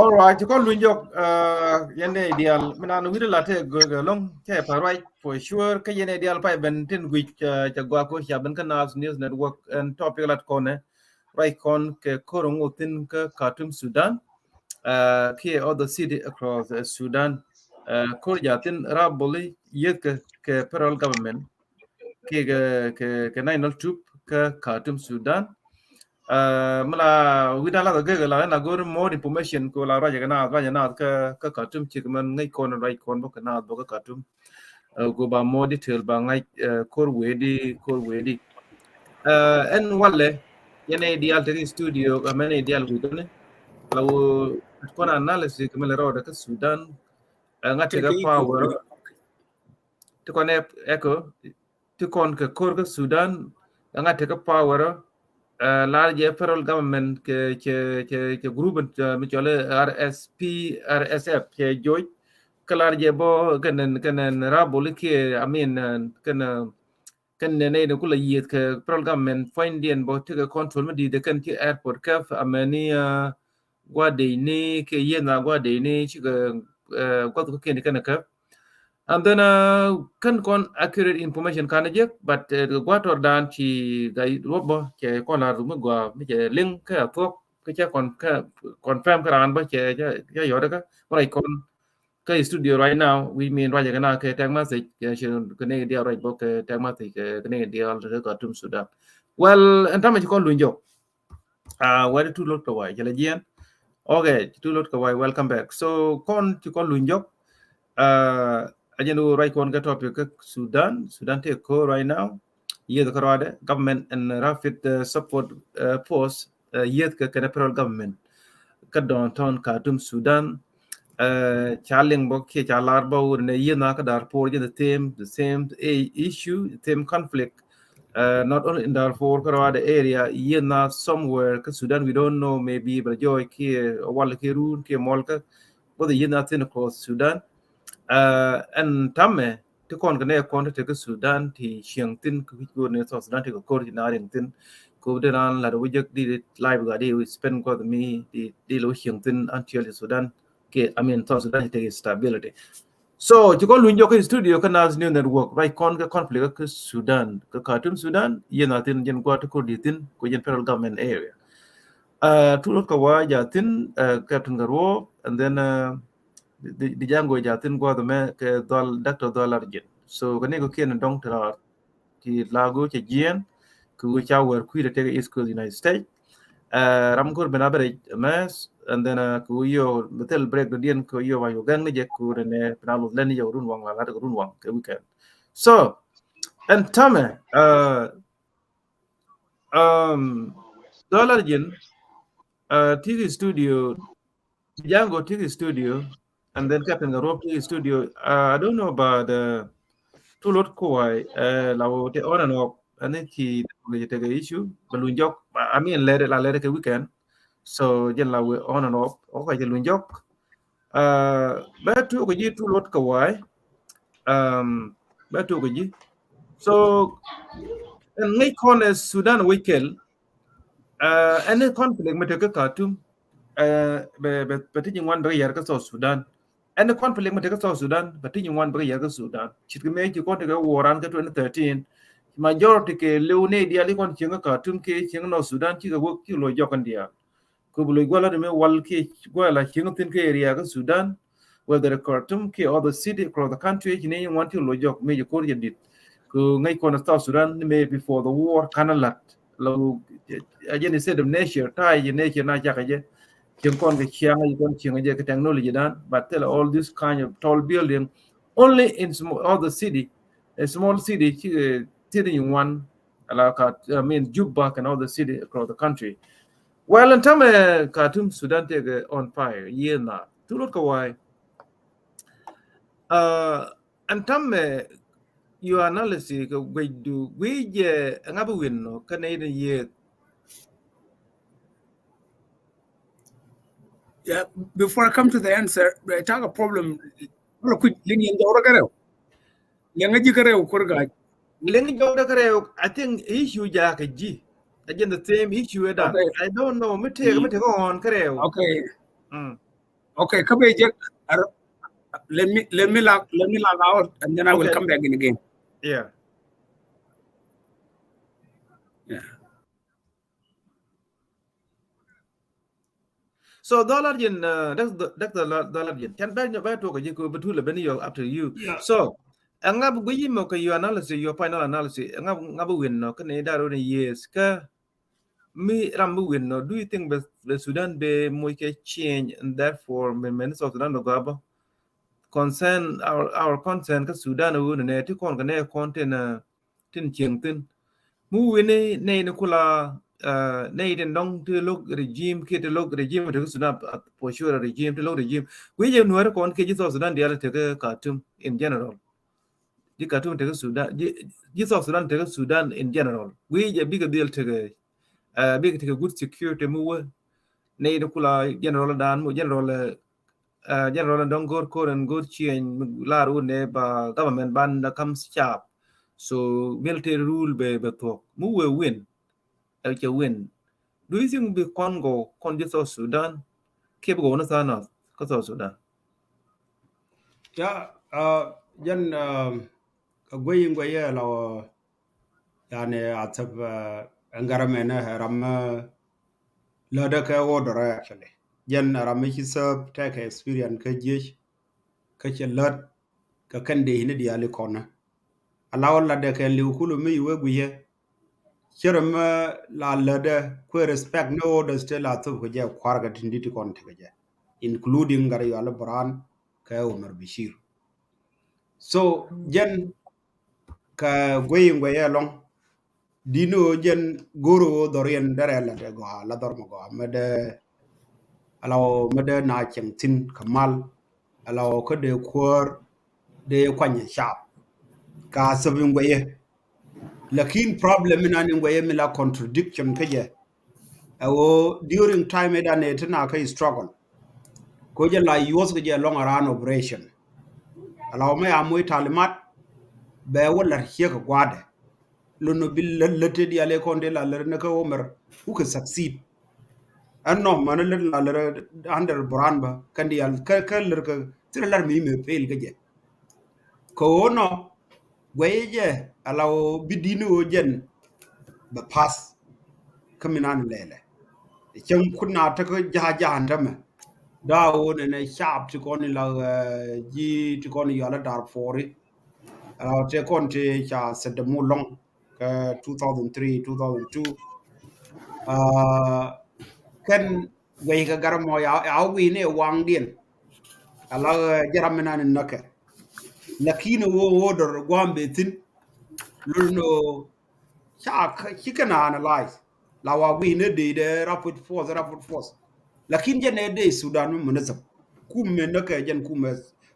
Alright, ci kɔn luny jɔk, uh, yɛn diaal mi nan wi̱ri la te gök ɛlɔ̱ŋ cɛ pa ruac for sure. Kä yɛn diaal pay ben tin guic, uh, cɛ gua ko cia ben kä Naath News Network and topic lat kɔnɛ ruac kɔn kɛ kor ŋu thin kä Khartoum, Sudan, uh, kiɛ other city across, uh, Sudan. Uh, kor ja thin raboli yeth kɛ, kɛ federal government kiɛ kɛ, kɛ, kɛ national troop kä Khartoum, Sudan. Uh, mi la wi̱dan la gɛgɛ la na gor more information ko la ruac kɛ na ruac na kä, kä Khartoum cik mɛn ŋäc kɔn ruac kɔn bä kɛ na bä kä Khartoum. Uh, go ba more detail ba ŋa̱c, uh, kor wedi, kor wedi. Uh, ɛn walɛ yɛn diaal tek studio, uh, mɛn diaal wi̱dɔni la wo kɔn analysis kɛ mɛn rɔɔdɛ kä Sudan. Uh, ŋa̱ tek power ti kɔn ɛ, ɛkɔ ti kɔn kɛ kor kä Sudan, ŋa̱ tekɛ power, uh, lar jɛ federal government kɛ, kɛ, kɛ, kɛ group, uh, mi cɔl R S P, R S F kɛ joc, kä lar jɛ bɔ kɛnɛ, kɛnɛ rabol kiɛ, I mean, uh, kɛnɛ, kɛnɛ nɛ ni kula yieth kɛ federal government puɔ̱nydiɛn bɔ tekɛ control mi di̱i̱t kɛn ti airport käp, amɛni, uh, gua̱dɛy ni kɛ yieth na gua̱dɛy ni cikɛ, uh, gua̱th kä kiɛn kɛnɛ käp. And then, uh, kän kɔn accurate information kan jek, but, uh, gua̱tɔr dan ci gay ruɔp bɔ cɛ kɔn la rumi gua mi cɛ liŋ kä a thuɔk kä cɛ kɔn kä confirm kä ran bɔ cɛ, cɛ, cɛ yɔt kä mɛ ruac kɔn kä studio right now. We mean ruac kɛ na kɛ text message kɛ ci kɛ ni dial ruac bɔ kɛ text message kɛ, kɛ ni dial kɛ Khartoum, Sudan. Well, ɛn tamɛ ci kɔn luny jɔk. Uh, wɛri tu lot kɛ way cɛ lɛ jiɛn. Okay, tu lot kɛ way, welcome back. So kɔn ci kɔn luny jɔk. Uh, a jɛn wä ruac kɔn kɛ topic kä Sudan. Sudan tëë ko̱r right now. Yieth kä ruadɛ government and rapid, uh, support, uh, force, uh, yieth kɛ kɛnɛ federal government kä downtown Khartoum, Sudan. Uh, ca liŋ bä kiɛ ca lar bä wut nɛ yieth na kä Darfur jɛ the same, the same, eh, issue, the same conflict. Uh, not only in Darfur, kä ruadɛ area, yieth na somewhere kä Sudan, we don't know, maybe bɛ jɔɔc kiɛ wal kiɛ run kiɛ mɔl kä, both yieth na thin across Sudan. Uh, ɛn tamɛ ti kɔn kɛ nɛ kɔn ti tek kä Sudan ti cieŋ thin kä wi̱c go̱o̱r ni South Sudan ti kɛ ko̱r ti na riŋ thin. Ko di ran lat wä jek di life ga di spend guath mi di, di lo cieŋ thin until Sudan kɛ, I mean, South Sudan ti tek stability. So ci kɔn luny jɔk kä studio kä Naath News Network, ruac kɔn kɛ conflict kä Sudan, kä Khartoum, Sudan, yieth na thin jɛn gua̱a̱th ti ko̱r di thin ko jɛn federal government area. Uh, tu lot kɛ wa ja thin, uh, Captain Garuo, and then, uh, di, di, di Jango ja thin gua̱a̱th mɛ kɛ Dhɔl, Doctor Dhɔl Arjen. So kɛ ni ko kiɛn dɔŋ ti raar ti lago cɛ jiɛn kɛ wi ca wɛr kui̱ tekɛ East Coast United States. Uh, ram kor ben a bɛ rɛ mɛ, and then, uh, kɛ wi yo bɛ thil break dɔ diɛn kɛ wi yo wa yo gɛŋ ni jɛ kɛ wi rɛ nɛ ben a luth lɛn ni jɛ run waŋ la lat kɛ run waŋ kɛ weekend. So ɛn tamɛ, uh, um, Dhɔl Arjen, uh, ti kɛ studio, Jango ti kɛ studio, and then Captain Garuop ti kɛ studio. Uh, I don't know about, uh, tu lot kuwai, uh, la wo te on and off, and then ti tekɛ issue bɛ luny jɔk, I mean, lɛr la lɛr kɛ weekend. So jɛn la wee on and off, okay, jɛ luny jɔk. Uh, bɛ tu kɛ ji̱ tu lot kɛ way. Um, bɛ tu kɛ ji̱. So ɛn ŋäc kɔn ɛ Sudan wec kɛl. Uh, ɛn conflict mi tek kä Khartoum, uh, bɛ, bɛ, bɛ ti ji̱ ŋuan bɛ kɛ yɛr kä South Sudan. Ɛn conflict mi tek kä South Sudan bɛ ti ji̱ ŋuan bɛ kɛ yɛr kä Sudan. Cit kɛ mëë ci kɔn tek kɛ war an kä twenty thirteen. Majority kɛ liw ni diaal i kɔn cieŋ kä Khartoum kɛ cieŋ North Sudan cikɛ wek ci lo jɔk kɛn diaal. Kɛ bi loc gua̱la ni mi wal kiɛ gua̱la cieŋ thin kɛ area kä Sudan, whether Khartoum kiɛ other city across the country, ci ni ŋuan ti lo jɔk mi jɛ ko̱r jɛ dit. Kɛ ŋäc kɔn South Sudan ni mi before the war kan a lat. La a jɛ ni state of nature, ta̱a̱ jɛ nature na cakɛ jɛ. Cieŋ kɔn kɛ ciaŋ jɛ kɔn cieŋ jɛ kɛ technology dan, but tell all this kind of tall building only in small, other city, a small city, ci, eh, city in one, ala ka, I mean, Juba and other city across the country. Well, ɛn tamɛ Khartoum, Sudan tëëkɛ on fire yiëë na. Tu lot kɛ way. Uh, ɛn tamɛ your analysis kɛ guecdu guic jɛ ŋa̱ bi win nɔ kä nɛy ni yiëë. Yeah, before I come to the answer, I talk a problem. Wala kuc liŋ yɛn jɔwdä kärɛw. Liŋ a ji̱ kärɛw kur gac. Liŋ jɔwdä kärɛw, I think issue jakä ji̱. Again, the same issue ɛ dan. Okay. I don't know. Mi tëëk, mi tëëk ɣɔn kärɛw. Okay. Mm. Okay, kä bɛ jek, let me, let me log, let me log out, and then I will come back in again. Yeah. Yeah. So, Dhɔl Arjen, uh, Doctor Dhɔl Arjen, can bɛ nyɔ bɛ tuɔk ji̱ ko bɛ tulɛ bɛ ni yɔ after you. Yeah. So, ɛŋa bi guiy mɔ kɛ your analysis, your final analysis, ɛŋa, ŋa bi win nɔ, kɛ ni dar win yes, kɛ mi ram bi win nɔ, do you think bɛ, bɛ Sudan bɛ moc kɛ change, and therefore, mɛ, mɛ ni South Sudan bɛ gɔaa bä? Concern, our, our concern kä Sudan wun nɛ, ti kɔn kɛ nɛ kɔn tin, uh, tin cieŋ thin. Mi wi̱ni nɛy ni kula, uh, nɛy tin dɔŋ ti lo̱k regime kiɛ ti lo̱k regime ti kä Sudan, uh, for sure regime, ti lo̱k regime. Guiy jɛ Nuäri kɔn kiɛ ji̱ South Sudan diaal ti kä Khartoum in general. Ji̱ Khartoum ti kä Sudan, ji̱, ji̱ South Sudan ti kä Sudan in general. Guiy jɛ bikɛ dhil ti kɛ, uh, bikɛ ti kɛ good security mi wä. Nɛy ni kula general dan mi general, uh, uh, general dɔŋ go̱r ko̱r ɛn go̱r ciɛny lar wun nɛ ba government ban da kam sharp. So military rule bɛ, bɛ thuɔk. Mi wee win. Ɛl cɛ win. Do you think bi kɔn gɔw kɔn ji̱ South Sudan? Kiɛ bi gɔw ni tha̱a̱ŋ nath kä South Sudan? Ya, uh, jɛn, um, kɛ guiy in guiy yɛ la wä, yani, a thäp, uh, ɛn garɛ mɛnɛ ram, uh, lätdɛ kɛ order actually. Jɛn ram mi ci thäp tekɛ experience kä jiec, kä cɛ lät kɛ kɛn dee ni diaal ikɔnä. A la wä lätdɛ kɛ liw kulu mi iwee guiyɛ. Cɛ rɛ mɛ la lätdɛ kuɛ respect ni orders te la thop kɛ jɛ kuarkɛ tin dit ikɔn tekɛ jɛ, including Gat Yual Buran kɛ Omar Bashir. So jɛn kɛ guiy in guiy ɛlɔŋ. Di̱n ɣöö jɛn go̱o̱r ɣöö dhɔriɛn derɛ la dee gɔaa, la dhɔr mɔ gɔaa, mɛ dee, ala ɣöö mɛ dee na cieŋ thi̱n kɛ mal, ala ɣöö kä dee kuäär dee kuany ɛ cap. Ka thöp in guɛyɛ. Lakin problem mi nan in guɛyɛ mi la contradiction kä jɛ. Ɛ ɣöö during time ɛ dan ɛ ti na kä struggle. Ko jɛ la yuɔth kɛ jɛ lɔŋ around operation. Ala ɣöö mɛ ya moc talimat bɛ wä lar ciek kɛ gua̱dɛ. Lon bi lät, lät te diaal ɛ kɔn te la lär ni kä Omar wukɛ succeed. Ɛn nɔ mani lät la lär under Buran bä kɛn diaal kä, kä lär kä thilɛ lar mi mɛ fail kä jɛ. Kɛ ɣöö nɔ guɛy jɛ ala ɣöö bi di̱n ɣöö jɛn bɛ pass. Kä mi nan lɛlɛ cäŋ kun na tek ja̱a̱ ja̱a̱ tämɛ. Daa ɣöö nɛnɛ cap ti kɔn in la, eh, ji̱ ti kɔn in yɔalä Darfur. Ala ɣöö te kɔn ti ca sɛt dämu lɔŋ kɛ two thousand three, two thousand two. Ah, kɛn guɛy kɛ gar mɔ ya, ya wä guiy ni waŋdiɛn. Ala, eh, jɛ ram mi nan in näkɛ. Lakin ɣöö, ɣöö dɔr gua̱a̱m bɛ thi̱n. Lul ni ɣöö ca ci kɛn a analyze. La wa guiy ni dee dee rapid force, rapid force. Lakin jɛ nɛ dee Sudan mi munazam. Kumɛ näkɛ jɛn kumɛ,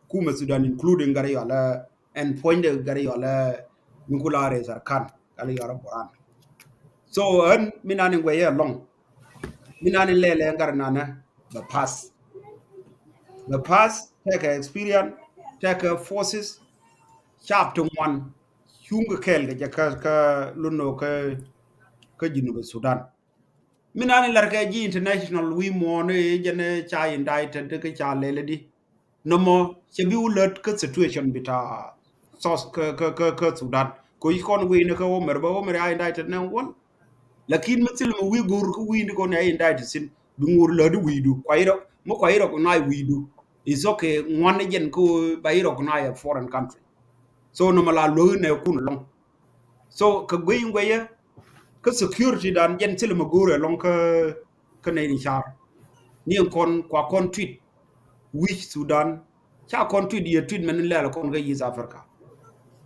kumɛ Sudan including Gat Yual, eh, ɛn puɔ̱nydɛ Gat Yual, eh, mi kula rɛy Sarkan, Gat Yual Buran. So ɛn mi nan in guɛyɛ lɔŋ. Mi nan in lɛlɛ gat nanɛ bɛ pass. Bɛ pass, tekɛ experience, tekɛ forces, cap ti ŋuan, cuŋ kɛ kɛɛl kɛ jɛ kä, kä lun nɔ kä, kä Junub Sudan. Mi nan in lar kɛ ji̱ international wi̱i̱ muɔ̱ɔ̱n i̱ jɛn ca indicted kä ca lɛl i̱di. Nɔmɔ cɛ bi wä lät kä situation bita South kä, kä, kä, kä Sudan. Ko i̱ kɔn wi̱i̱ ni kä Omar bä, Omar ya indicted ni wal. Lakin mi thil mi wi̱i̱ go̱o̱r kä wi̱i̱ ni kɔn ya indicted sin bi ŋo̱r lät wi̱i̱du. Kua i̱ rɔ, mi kua i̱ rɔ nai wi̱i̱du. It's okay, ŋuan ni jɛn kä ba i̱ rɔ nai a foreign country. So nɔmɔ la lo̱o̱ nɛ kun lɔŋ. So kɛ guey in gueyɛ kä security dan jɛn thilɛ mɛ go̱o̱rɛ lɔŋ kä, kä nɛy ni car. Ni in kɔn kua kɔn treat wi̱c Sudan ca kɔn treat yɛ treatment in lɛl kɔn kä East Africa.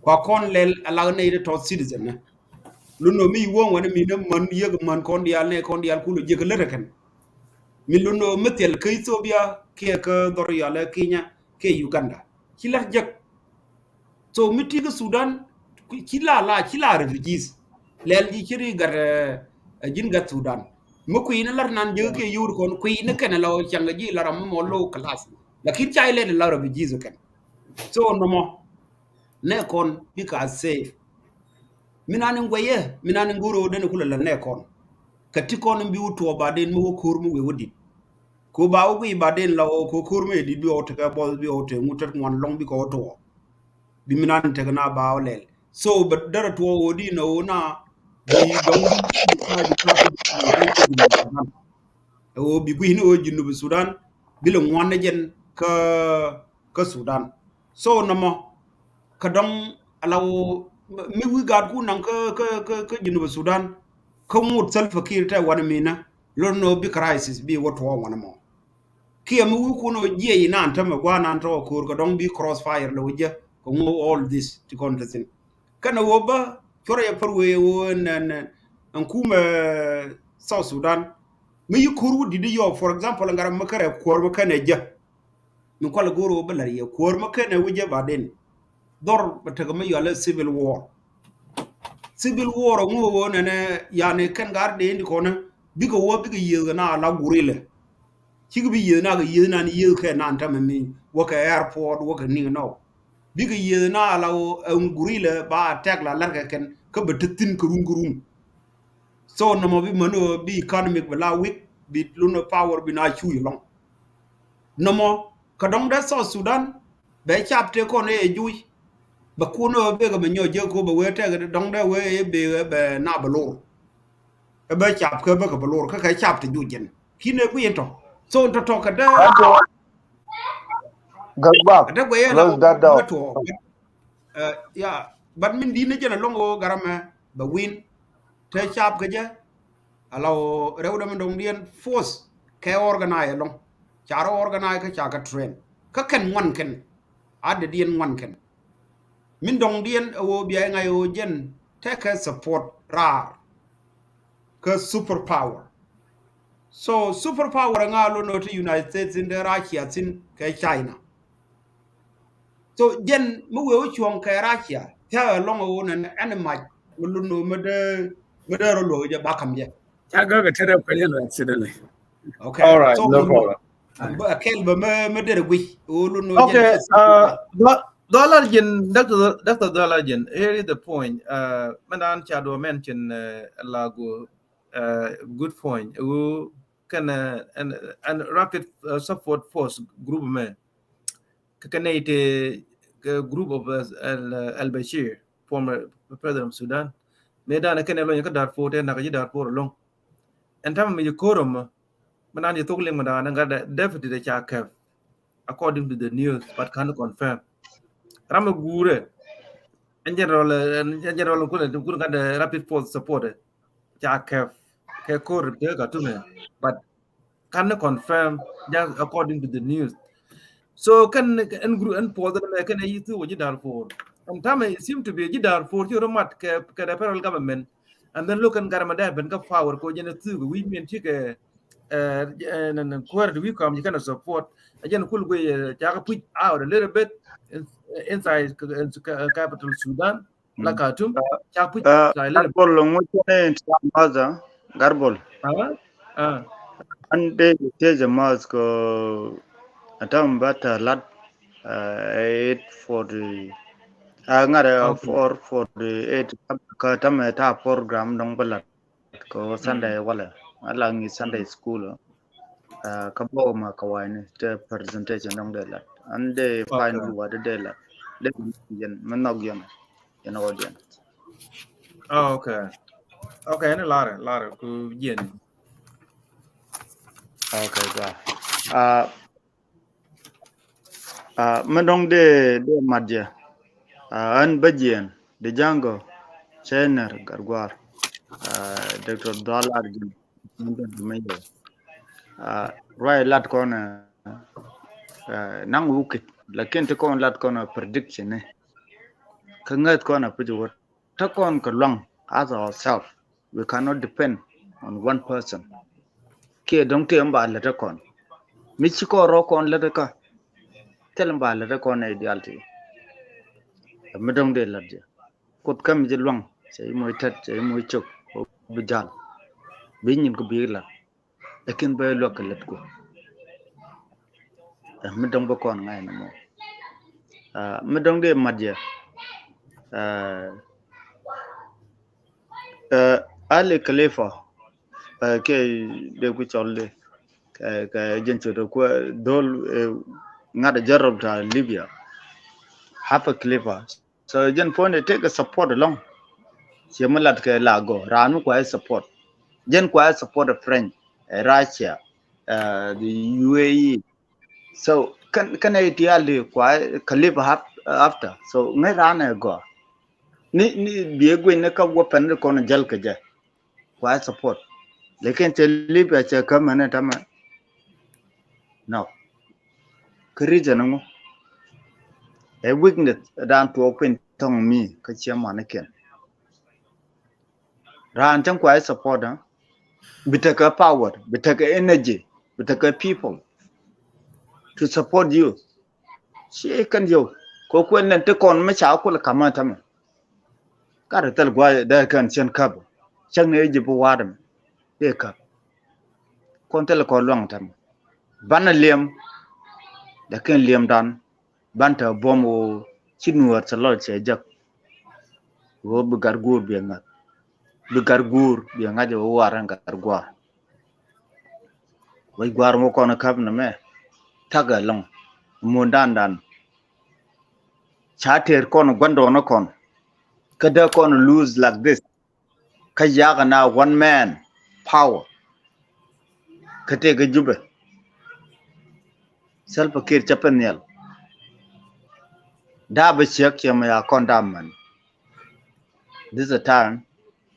Kua kɔn lɛl a lak nɛy ti tɔth citizen ni. Lun nɔ mi iwuɔ̱ŋ wani mi ni män yek män kɔn diaal nɛ kɔn diaal kulɛ jiek lät ɛ kɛn. Mi lun nɔ mi thil kä Ethiopia kiɛ kä dhɔr yalɛ Kenya kiɛ Uganda ci lät jek. So mi ti kä Sudan ci la la ci la refugees. Lɛl ji̱ ci ri gat, eh, ji̱n gat Sudan. Mi kui̱ ni lar nan jek kiɛ yur kɔn kui̱ ni kɛn la cäŋ ji̱ la ram mi mɔ low class. Lakin ca ilɛ la refugees kɛn. So nɔmɔ nɛ kɔn bika safe. Mi nan in guɛyɛ, mi nan in goro den kulɛ la nɛ kɔn. Kɛ ti kɔn in bi wä tuɔ ba den mi wä ko̱r mi wee wä dit. Ko ba wä guiy ba den la wä ko ko̱r mɛ dit bi wä tekɛ bɔth bi wä tekɛ ŋut tet ŋuan lɔŋ bi kɛ wä tuɔ. Bi mi nan tekɛ na ba wä lɛl. So bɛ derɛ tuɔ wä di na wä na bi dɔŋ bi wä bi guiy ni wä Junub Sudan bi lɛ ŋuan ni jɛn kä kä Sudan. So nɔmɔ kä dɔŋ ala wä mi wi gaat ku naŋ kä kä kä kä Junub Sudan kä ŋut Salva Kiir tɛ wan mi na. Lon nɔ bi crisis bi wä tuɔ wan mɔ. Kiɛ mi wi̱i̱ kun ɔ jiɛc inan tämɛ gua̱a̱r nan tɔ̱ ko̱o̱r kɛ dɔ̱ŋ bi crossfire lɛ wä jɛ kɛ ŋo̱o̱k all this ti kɔn te thi̱n. Kɛnɛ wä bä cuɔrɛ jɛ pär wee wä ɛn ɛn ɛn kumɛ South Sudan. Mi yi ko̱o̱r wä di̱t i̱ yɔ, for example, ŋa̱r mi kärɛ kuäär mi kɛnɛ jɛ. Mi kualɛ go̱o̱r wä bä la̱r yɛ kuäär mi kɛnɛ wä jɛ baden. Dhɔr bɛ tekɛ mi yualɛ civil war. Civil war ŋu wä nɛnɛ yani kɛn gar dee ndi kɔnɛ bikɛ wä bikɛ yiëth kɛ na la gurilɛ. Cikɛ bi yiëth na kɛ yiëth nan yiëth kɛ nan tamɛ mi wä kɛ airport wä kɛ niŋ nɔ. Bikɛ yiëth na la wä ɛn gurilɛ ba attack la lɛr kɛ kɛn kä bɛ te thi̱n kɛ run kɛ run. So nɔmɔ bi män wä bi economic bɛ la weak bi lun power bi na cu ilɔŋ. Nɔmɔ kä dɔŋ dee South Sudan bɛ cap te kɔn ɛ juc. Bɛ kun ɛ bek bɛ nyɔ jek ko bɛ wee tɛk dɔŋ dee wee ɛ bek bɛ na bɛ lor. Ɛ bɛ cap kɛ bɛ kɛ bɛ lor kä kɛ cap te juc jɛn. Kin ɛ kui̱ tɔ. So tɔ tɔ kɛ dee. Gat bak. Kɛ dee guɛ yɛ la close that door. Tuɔ. Ɛ, ya, but min di̱t ni jɛn ɛlɔŋ ɣöö garamɛ bɛ win. Te cap kɛ jɛ ala ɣöö rɛwdɛ min dɔŋdiɛn force kɛ organize ɛlɔŋ. Ca rɔ organize kä ca kɛ train kä kɛn ŋuan kɛn. A dee diɛn ŋuan kɛn. Min dɔŋdiɛn ɛ ɣöö bia iŋa̱c ɣöö jɛn tekɛ support raar kä super power. So super power ɛ ŋa̱ lo̱n ɣöö ti United States in dee Russia thi̱n kɛ China. So jɛn mi wee wä cuɔ̱ŋ kɛ Russia thia̱a̱ ɛlɔ̱ŋ ɛ wun ɛn ɛn mac mi lun ɛ wun mi dee mi dee rɔ luɔk jɛ ba ka̱m jɛ. Ca gäk ɛ tɛrɛ kɛ jɛ lɔ accidentally. Okay. All right, so no problem. Ɛ kɛl bä mi mi dee rɛ guic ɛ wun lun ɛ wun. Okay. Dhɔl Arjen, Doctor Doctor Dhɔl Arjen, here is the point. Mɛ naan ca duɔ mention Lago, good point. Ɛ wun kɛn ɛn rapid support force group mɛ. Kɛ kɛ nɛy te kɛ group of Al Bashir, former president of Sudan. Mëë danɛ kɛn ɛ lɔny kä Darfur te nak ji̱ Darfur ɛlɔ̱ŋ. Ɛn tamɛ mi ji̱ ko̱r ɛmɔ mi nan ji̱ thok liŋ mi danɛ gat dɛ deputy de ca kɛp, according to the news, but can't confirm. Ram mi guurɛ ɛn general, ɛn general kun kun gat dɛ rapid force support ca kɛp kɛ ko̱r te Khartoum, but can't confirm, just according to the news. So kɛn ɛn group ɛn force ɛn mɛ kɛn ɛ yi thuk wä ji̱ Darfur. And tamɛ it seem to be ji̱ Darfur ci rɔ mat kɛ kɛ the federal government. And then look ɛn gat mɛ dee ben kä power ko jɛn ɛ thuk wi̱i̱ min cikɛ kuäär ti wi̱i̱ kɔm ci kɛn ɛ support. Ɛ jɛn kul guiy ca kɛ push out a little bit inside capital Sudan. La Khartoum ca puc. Garbol ŋuc ni ta math. Garbol. An de tec math ko atam ba ta lat eight forty, ŋarɛ four forty eight. Ka tamɛ ta program dɔŋ ba lat ko Sunday wala ala ŋi̱ Sunday school. Kä bä ma ka wayni te presentation dɔŋ dee lat an dee final wa dee dee lat dee yɛn mi nhɔk yɛn yɛn audience. Okay. Okay, ni larɛ larɛ ku jiɛn. Okay, ga. Mi dɔŋ dee dee mat jɛ. An bä jiɛn de Django Chiner Garguar, Doctor Dhɔl Arjen. Ruac lat kɔn naŋ wukit lakin ti kɔn lat kɔn prediction ni kä ŋäth kɔn a pic wä. Te kɔn kɛ luaŋ as ourself. We cannot depend on one person. Kiɛ dɔŋ tëë mi ba lät ɛ kɔn. Mi ci kɔn rɔ kɔn lät ɛ kä thil mi ba lät ɛ kɔn ɛ diaal ti. Mi dɔŋ dee lät jɛ. Kuoth kä mi ji̱ luaŋ cɛ i̱ moc tɛt cɛ i̱ moc cök bi jal. Bi nyin ku bi lät. Lakin bä luäk kɛ lät ku. Mi dɔŋ bä kɔn ŋa̱c ni mɔ. Mi dɔŋ dee mat jɛ. Ali Khalifa, kɛ dee ku cɔl di kɛ jɛn ciöt kuɛ dhol ŋa̱t a jɛrɔl ta Libya. Hapa Khalifa. So jɛn puɔ̱n i̱ tekɛ support alɔŋ. Ciɛ mi lat kɛ la gɔ raan mi kuɛ support. Jɛn kuɛ support a French, Russia, the U A E. So kɛn kɛn ɛ tial di kuɛ Khalifa after. So ŋäc raan ɛ gɔ ni ni biɛ guic ni kä weapon ni kɔn jäl kɛ jɛ. Kuɛ support. Lakin cɛ Libya cɛ kä mɛn ɛ tamɛ. No. Kä reason ŋu ɛ weakness dan tuɔɔk piny thɔŋ mi kä ciɛ manikiɛn. Raan cäŋ kuɛ support, bi tekɛ power, bi tekɛ energy, bi tekɛ people to support you. Ci kɛn yio̱w kɛ kuɛn nɛn ti kɔn mi ca kul kamä tämɛ. Kat thil guay dee kɛn cien käp cäŋ ni ji̱ bi wa̱a̱dɛ mi dee käp. Kɔn thil kɔn luaŋ tämɛ banɛ liɛm. Lakin liɛmdan ban te buɔ̱m ɣöö ci nuäär cɛ lɔc cɛ jek. Ɣöö bi gat guur biɛ ŋa̱th, bi gat guur biɛ ŋa̱c ɣöö war ɛn gat gua̱a̱r. Wec gua̱a̱r ŋuɔ kɔn käp nɛmɛ. Ta̱k ɛlɔ̱ŋ. Muɔ̱ndan dan ca tëër kɔn gua̱ndɔɔŋni kɔn. Kä dee kɔn lose like this. Kä yak na one man power. Kä tëëkɛ Jubɛ. Salva Kiir cä pɛn nhial. Da̱a̱ bɛ ciek ciɛ mɛ ya kɔn da̱a̱ mɛn. This a time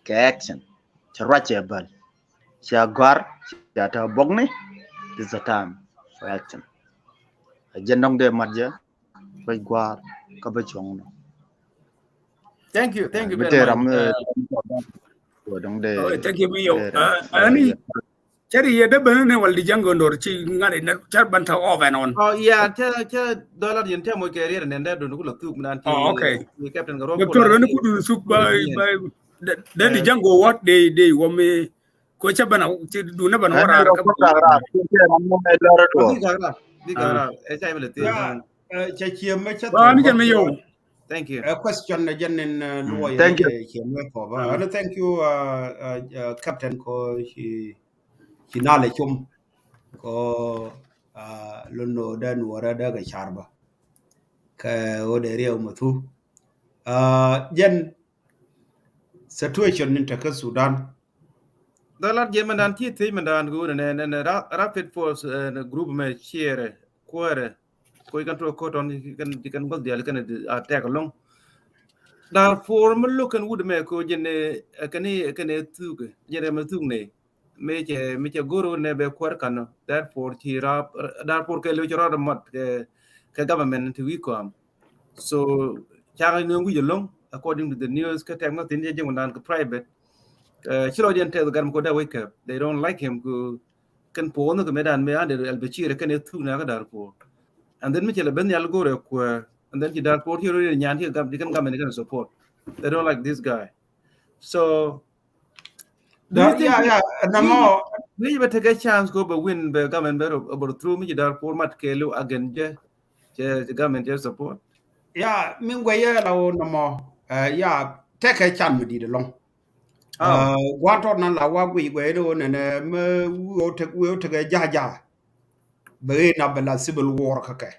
kɛ action. Cɛ ruac cɛ bäl. Cɛ gɔ̱a̱r cɛ tɛ bokni. This a time for action. A jɛn dɔ̱ŋ dee mat jɛ. Bä gua̱a̱r kä bä cuɔ̱ŋ nɔ. Thank you, thank you very much. Thank you mi yow. Ani cari yɛ dee beni ni wal di jaŋ gɛ nor ci ŋa̱n in car ban ta off and on. Oh yeah, ca ca dollar yɛn tɛm wä kɛ riɛr nɛn dee dun kula thuk mi nan ti. Oh okay. Captain kɛ rɔ. Doctor beni kudu thuk ba ba dee di jaŋ gɔ wat dee dee wä mi. Ko ca bana ti dun na bana wara ka. Bi ka ra bi ka ra. Ɛ ca ibele ti. Ca ciɛ mɛ ca. Ni jɛn mɛ yow. Thank you. Ɛ question na jɛn ni luɔ yɛ. Thank you. Ciɛ mɛ kɔ ba. Ani thank you, Captain, ko ci ci na lɛ cum ko. Lon no dan wara da ga charba. Ka o de riɛw mɛ thu. Jɛn situation ni te kä Sudan. Dɔlar jɛ mɛn dan ti thiec mɛn dan gu nɛ nɛ nɛ Rapid Force group mɛ ciɛrɛ kuɛrɛ. Ko ikan tuɔ kotɔn ikan gɔl dial ikan a tɛk lɔŋ. Darfur mi look kɛn wut mɛ ko jɛn kɛn kɛn thuk jɛn mɛ thuk nɛ. Mi cɛ mi cɛ goro nɛ bɛ kuɛr kan. Darfur ci rap Darfur kɛ lo ci rɔd mɔt kɛ government ti wi kɔam. So cakɛ ni ŋuc alɔŋ according to the news kä tɛk ma thin jɛ jɛ wun dan kɛ private. Ci lɔ jɛn tɛth gat mi ko da wec kɛ they don't like him ku kɛn puɔth ni kɛ mɛ dan mɛ ande Al Bashir kɛn ɛ thuk na kä Darfur. And then mi cɛ lɛ ben yal gor ɛ kuɛ and then ci Darfur ci rɔ nyan ci kɛn gam ni kɛn support. They don't like this guy. So do you think ŋi̱i̱c bɛ tekɛ chance ko bɛ win bɛ government bɛ overthrow mi ci Darfur mat kɛɛliw again jɛ cɛ government cɛ support? Ya mi guɛ yɛ la wä nɔmɔ. Ya tekɛ chance mi dit alɔŋ. Guan tɔt nan la wa guic guɛ ni wä nɛnɛ mi wee wä tekɛ ja̱ja̱. Bɛ ɣet na bɛ la civil war kä kɛ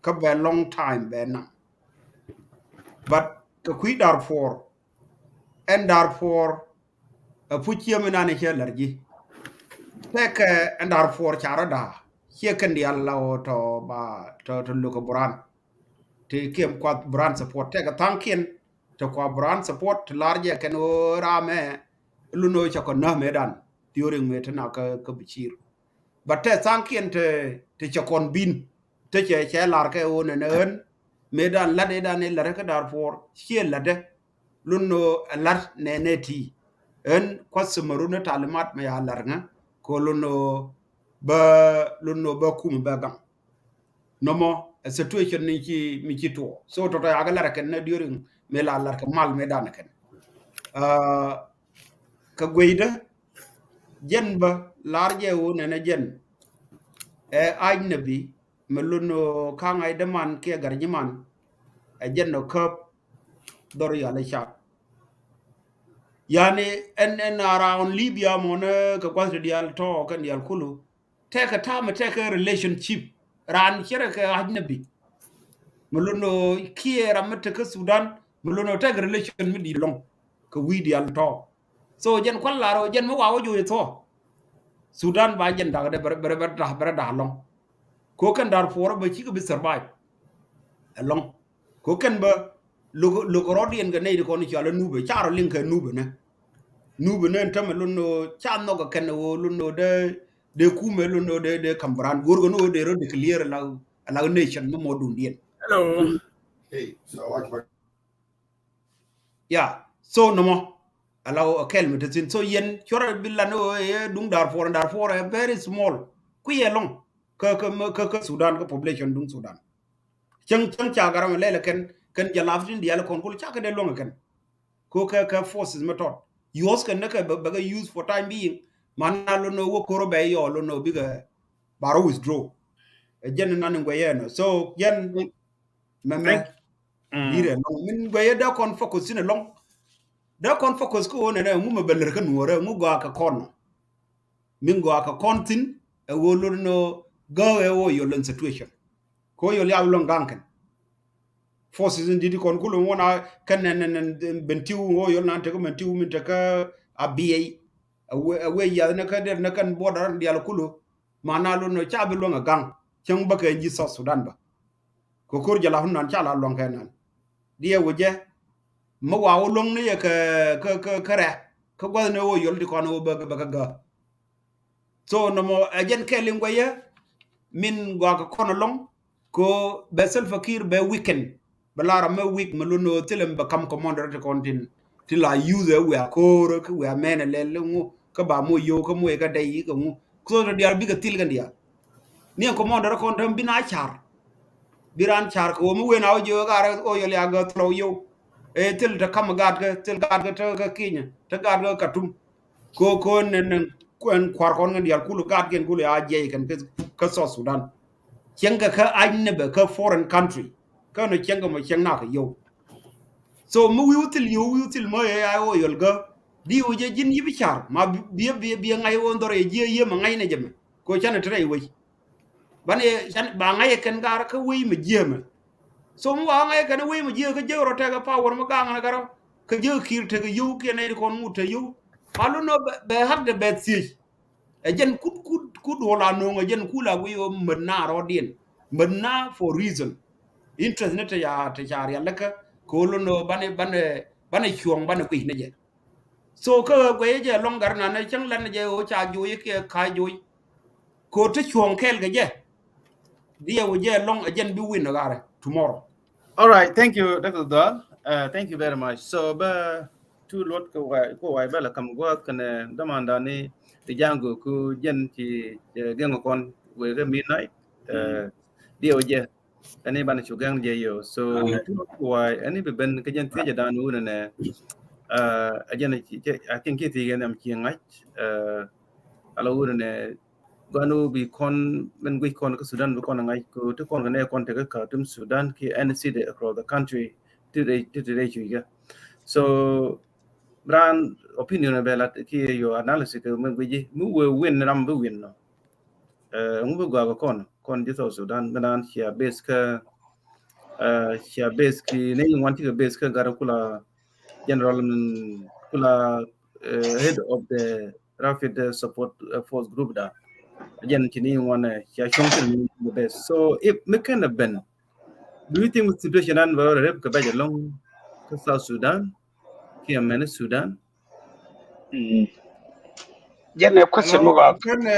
kä bɛ long time bɛ naŋ. But kɛ kui̱ Darfur ɛn Darfur ɛ puc ciɛ mi nan cɛ lär ji̱. Tɛkɛ ɛn Darfur carä da̱a̱ ciɛ kɛn diaal la ɣöö tɔ ba tɔ tɔ lo̱k ɛ buran. Ti kiɛm kuath buran support tɛkɛ tha̱a̱ŋkiɛn. Ti kua buran support ti lar jɛ kɛn ɣöö ramɛ. Lun ɣöö cɛ kɔn näk mëëdan during mëë ti na kä kä bi ciir. But te tha̱a̱ŋkiɛn te te cɛ kɔn bin te cɛ cɛ lar kɛ ɣöö nɛn ɣän mëëdan lat ëëdan ëë lat kä Darfur ciɛ latdɛ. Lun ɣöö ɛ lat nɛnɛ ti ɣän kuath thimarun ɛ talimat mɛ ya lar ŋä kɛ ɣöö lun ɣöö bä lun ɣöö bä kum bä gaŋ. Nɔmɔ ɛ situation ni ci mi ci tuɔ so tɔtɔ yakɛ lar kɛn nɛ during mi la lar kɛ mal mi dan kɛn. Kɛ gueydä jɛn bä lar jɛ wun ɛn ɛ jɛn ɛ ajnabi mi lun kaŋ ajdä man kiɛ gar ji̱ man. Ɛ jɛn ɔ käp dhɔr yal ɛ cap. Yani ɛn ɛn around Libya mɔnɛ kɛ gua̱th ti dial tɔ kɛn dial kulu. tɛkɛ ta̱a̱ mi tɛkɛ relationship. Raan cɛ rɛ kɛ ajnabi. Mi lun ɣöö kiɛ ram mi tekä Sudan, mi lun ɣöö tɛkɛ relation mi di̱i̱t ɛlɔ̱ŋ kɛ wi̱i̱ diaal tɔ̱. So jɛn kual lar ɣöö jɛn mi wa wä jo̱o̱c ɛ thuɔ̱, Sudan ba jɛn da̱k dee bɛ rɛ, bɛ rɛ, bɛ rɛ da̱k, bɛ rɛ da̱k ɛlɔ̱ŋ. Kɛ ɣöö kɛn Darfur bä cikɛ bi survive ɛlɔ̱ŋ. Kɛ ɣöö kɛn bä lo̱k, lo̱k rɔ̱diɛn kɛ nɛy ti kɔn cɔal ɛ Nubɛ, ca rɔ liŋ kɛ Nubɛ nɛ. Nubɛ nɛ ɛn tämɛ lun ɣöö ca nhɔk kɛ kɛn ɣöö lun ɣöö dee, dee kumɛ lun ɣöö dee, dee ka̱m bɛ raan go̱o̱r kɛ ni ɣöö dee rɔ declare ala, ala nation mi mɔ duundiɛn. Hello. Hey, so what, what? Yeah, so nɔmɔ ala ɣöö kɛl mi te thi̱n. So yɛn cuɔrɛ bi lan ɣöö ɛ duŋ Darfur, Darfur ɛ very small. Kui̱ ɛlɔ̱ŋ kä, kä, kä, kä Sudan, kä population duŋ Sudan. Cäŋ, cäŋ ca garam lɛl kɛn, kɛn jalap tin diaal kɔn kul ca kɛ dee luäŋ kɛn. Ko kɛ, kɛ forces mi tɔt. Use kɛn ni kɛ bɛ, bɛ kɛ use for time being. Man na lon ni wä koro bɛ yɔ lon ni bikɛ ba rɔ withdraw. Ɛ jɛn nan in guɛ yɛ nɔ. So jɛn mɛmɛ. Thank- Mm. Dirɛ lɔŋ. Min guɛ yɛ dee kɔn focus in a lɔŋ. Dee kɔn focus ko nɛ nɛ ŋu mɛ bɛ lɛr kɛ nuɔrɛ ŋu gɔa kɛ kɔn nɔ. Min gɔaa kɛ kɔn thi̱n ɛ ɣöö lot ni ɣöö gääk ɛ ɣöö yɔl in situation. Kɛ ɣöö yɔl ya bi luäŋ ga̱ŋ kɛn. Forces in di̱t kɔn kulu ŋuɔ̱n a kɛn nɛn, nɛn, nɛn Bentiu ɣöö yɔl nan tekä Bentiu min tekä Abyei. Ɛ wee, ɛ wee yath ni kä der ni kɛn border diaal kulu. Mana lot ni ɣöö ca bi luäŋ ɛ ga̱ŋ. Cäŋ bä kɛ ji̱ South Sudan bä. Kɛ ko̱r jɛ la hun nan ca la luaŋ kɛ nan. Diɛ wä jɛ. Mi wa wä luäŋ ni yɛ kɛ, kɛ, kɛ, kɛ rɛ. Kä gua̱th ni wä yɔl ti kɔn wä bä, bä kɛ gä. So nɔmɔ ɛ jɛn kɛɛl in guɛyɛ. Min gɔaa kɛ kɔn ɛlɔ̱ŋ. Kɛ bɛ Salva Kiir bɛ weekend. Bɛ la ram mɛ week mi lun ni wä thilɛ mi bɛ kam commander ti kɔn tin. Ti la youth ɛ wiaa ko̱o̱r kä wiaa mɛn ɛ lɛl ŋu kä ba moc yio̱w kä moc kä dɛy kɛ ŋu. Kä thok diaal bikɛ thil kɛn diaal. Ni ɛn commander kɔn tääm bi na car. Bi raan car kɛ ɣöö mi wen a wä jiök ɛ ɣaar ɛ ɣöö yɔl ya gääk thil ɔ yio̱w. Ɛ thil te kam ɛ gaat kɛ thil gaat kɛ te kɛ Kenya te gaat kɛ Khartoum. Kɛ ɣöö, kɛ ɣöö nɛn, nɛn kuɛn kua̱r kɔn kɛn diaal kul gaat kɛn kul ya jiɛc kɛn kä, kä South Sudan. Cieŋ kɛ kä ajnabɛ kä foreign country. Kä nɔ cieŋ kɛ mɔ cieŋ nak kɛ yio̱w. So mi wi̱i̱ wä thil yio̱w wi̱i̱ wä thil mä ɛ a ɣöö yɔl gä. Di wä jɛ ji̱n yi̱ bi car ma bi, bi, bi, bi ŋa̱c ɣöö dhɔr ɛ jiɛ yiee mɛ ŋa̱c nɛ jɛ mɛ. Kɛ ɣöö canɛ te rɛy wec. Banɛ can ba ŋa̱c ɛ kɛn gaar kä wec mɛ jiɛ mɛ. So mi wa ŋa̱c ɛ kɛn wec mɛ jiɛ kä jiäk rɔ tɛk ɛ power mɛ gaŋ ɛ kɛ rɔ. Kä jiäk Kiir tek ɛ yio̱w kiɛ nɛy ti kɔn ŋut te yio̱w. Ma lun nɔ bɛ, bɛ hak de bɛ thiec. Ɛ jɛn kut, kut, kut ɣöö la no̱o̱ŋ ɛ jɛn kula wi̱i̱ ɣöö mät na rɔɔdiɛn. Mät na for reason. Interest ni te ca, te ca rialikä kɛ ɣöö lo̱n ɣöö banɛ, banɛ, banɛ cuɔ̱ɔ̱ŋ banɛ kui̱c ni jɛ. So kä ɣöö guɛyä jɛ lɔ̱ŋ gat nanɛ cäŋ lɛn jɛ ɣöö ca jo̱o̱c kiɛ ka̱a̱c jo̱o̱c. Kɛ ɣöö te cuɔ̱ɔ̱ŋ kɛɛl kɛ jɛ. Diɛ wä jɛ lɔ̱ŋ ɛ jɛn bi win ɛ ɣaarɛ tomorrow. All right, thank you, Doctor Dhɔaal. Uh, thank you very much. So bä tu luɔt kɛ way, kɛ way bä la kam gua̱a̱th kɛnɛ dämandani di Jaŋgo ku jɛn ci, ci gɛŋ kɔn wëë kɛ midnight. Uh, diɛ wä jɛ. Ɛn i̱ banɛ cu gɛŋ jɛ yio. So tu luɔt kɛ way ɛn i̱ bi ben kɛ jɛn thiecɛ dan wunɛ nɛ. Uh, a jɛn ci, ci, I think ci thiecɛ nɛm ci ŋa̱c. Uh, ala wunɛ nɛ gua̱n wä bi kɔn min guic kɔn kä Sudan bi kɔn ŋa̱c ku ti kɔn kɛ nɛ kɔn tekä Khartoum Sudan ki any city across the country ti rɛy, ti, ti rɛy cuc kɛ. So raan opinion bɛ lat ki your analysis kɛ min guic mi wee win ram bi win nɔ. Ɛ ŋu bi gɔaa kɛ kɔn, kɔn ji̱ South Sudan mi naan cia base kä, ɛ, cia base ki ni ŋuan cikɛ base kä gat kula general min kula, ɛ, head of the Rapid, ɛ, Support, ɛ, Force group da. Jɛn ci ni ŋuan, ɛ, cia cuɔ̱ŋ ci ni the best. So if mi kɛn a ben, do you think situation an bɛ rep kɛ bɛc along kä South Sudan kiɛ mɛni Sudan? Mm. Jɛn ɛ question mɔ ba. Kɛn, ɛ,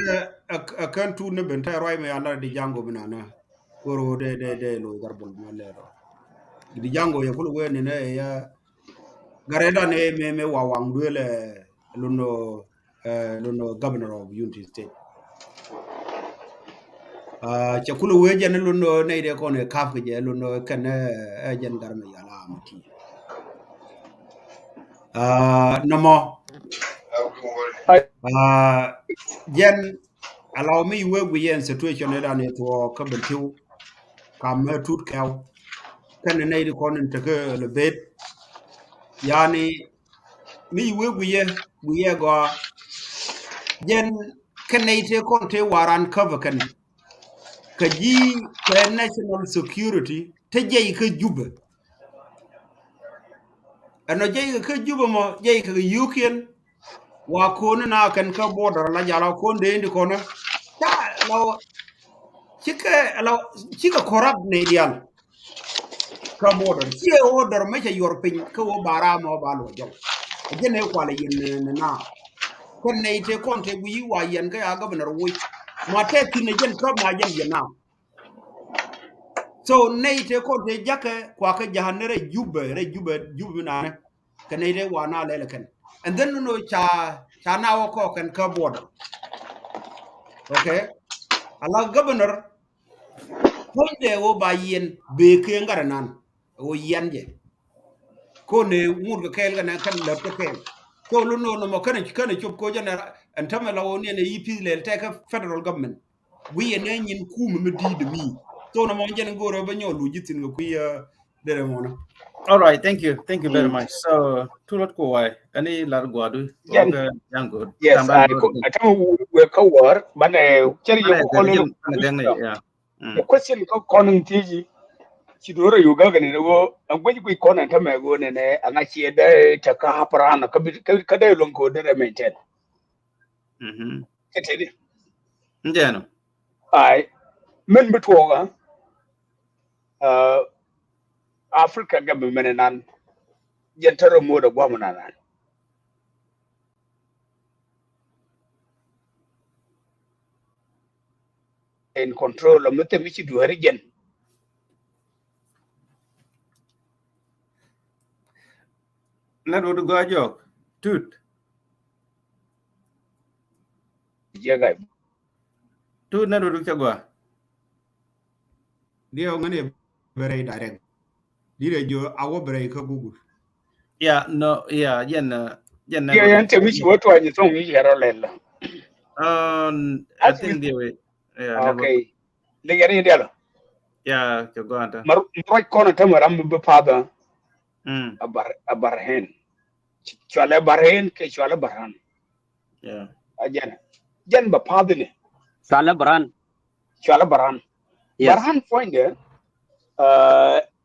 ɛ, ɛ, kɛn tu ni ben tɛ ruac mɛ ya lar di Jaŋgo bi nanɛ. Koro de, de, de lo garbol mɛ lɛ rɔ. Di Jaŋgo yɛ kul wee ni nɛ ya. Garɛ dan ɛ mɛ, mɛ wa waŋ duel, ɛ, luno, ɛ, luno governor of Unity State. Ah, cɛ kul wee jɛn luno nɛ de kɔn ɛ kap kɛ jɛ luno kɛn ɛ, ɛ, jɛn gar mɛ ya la mɛ ti. Ah, nɔmɔ. Ai. Ah, jɛn allow me wek wi̱i̱ yɛn situation ɛ dan ɛ tuɔ kä Bentiu. Kam ɛ tut kɛw. Kɛn ɛ nɛy di kɔn in tekɛ lɛ bet. Yani mi wek wi̱i̱ yɛ, wi̱i̱ yɛ gɔaa. Jɛn Kɛ nɛy tëë kɔn tëë waran käpɛ kɛn kɛ ji̱ kɛ national security te jiɛc kä Jubɛ. Ɛnɔ jiɛc kɛ kä Jubɛ mɔ jiɛc kɛ yio̱o̱kiɛn. Wa ko̱n na kɛn kä border la jal a ko̱n dee in ti kɔn ca la cikɛ la cikɛ corrupt nɛy diaal. Kä border ciɛ order mɛ cɛ yuɔr piny kä wä ba ram ɔ ba luɔ jɔw. Ɛ jɛn ɛ kualɛ yɛn ni na kɔn nɛy tëë kɔn tëë guiy wa yɛn kä ya governor woc ma tɛk thi̱n ɛ jɛn trap ma jɛn yɛn na. So nɛy tëë kɔn tëë jakä kuakä ja̱a̱n ni rɛy Jubɛ rɛy Jubɛ Jubɛ mi nanɛ. Kɛ nɛy tëë wa na lɛl ɛ kɛn and then nunɔ ca ca na wä kɔk kɛn kä border. Okay. Ala governor puɔ̱nydɛ ɣöö ba yiɛn bëë kee ŋa̱t ɛnan ɣöö yiɛn jɛ. Kɔn ɛ ŋut kɛ kɛɛl kɛnɛ kɛn läp kɛ kɛɛl. So lu no̱o̱n nɔmɔ kɛn kɛn cop koc ɛn ɛn tämɛ la ɣöö niɛn ɛ yi pi̱th lɛl tɛkɛ federal government. Wi̱i̱ ɛn ɛ nyin kuumɛ mi di̱i̱t mi. So nɔmɔ jɛn go̱o̱rɛ bä nyɔɔl luc ji̱ thi̱n kɛ kui̱ ɛ derɛ mɔnä. All right, thank you, thank you very much. So tu lot ku way ɛn i̱ lar guadu. Jɛn. Jɛn good. Yes, I ko ɛtɛ wek kä wär banɛ cɛr yɛ ku kɔn. The question kä kɔn in thieci ci duɔrɛ yu gak ni wä a guic guic kɔn in tämɛ wä ni nɛ a ŋa ciɛ dɛ tɛ ka hapran ka bi ka dɛ luŋ ko dɛ rɛ maintain. Kɛ tɛdi. Njɛn. Ai min bi tuɔka. Africa gɛ bi mɛn nan jɛn tɛrɛ mot a guam nan nan. In control of mi thɛm mi ci duäri jɛn. Nɛ rot gɔaa jɔk tut. Jɛ gai. Tut nɛ rot cɛ gɔaa. Diɛ ŋäni bɛ rɛy direct. Di rɛ jiö a wä bɛ rɛy kä Google. Yeah, no, yeah, jɛn jɛn nɛ. Yeah, yɛn te mi ci wä tuany thong yi yɛrɔ lɛl. Um, I think diɛ wɛ. Yeah, okay. Liŋ yɛn in dialɔ. Yeah, cɛ gɔaa ta. Mar ruac kɔn a tämɛ ram bi path. Mm. A bar a bar hen. Cualɛ bar hen kɛ cualɛ bar han. Yeah. A jɛn jɛn ba path ni. Cualɛ bar han. Cualɛ bar han. Yes. Bar han puɔ̱nydɛ.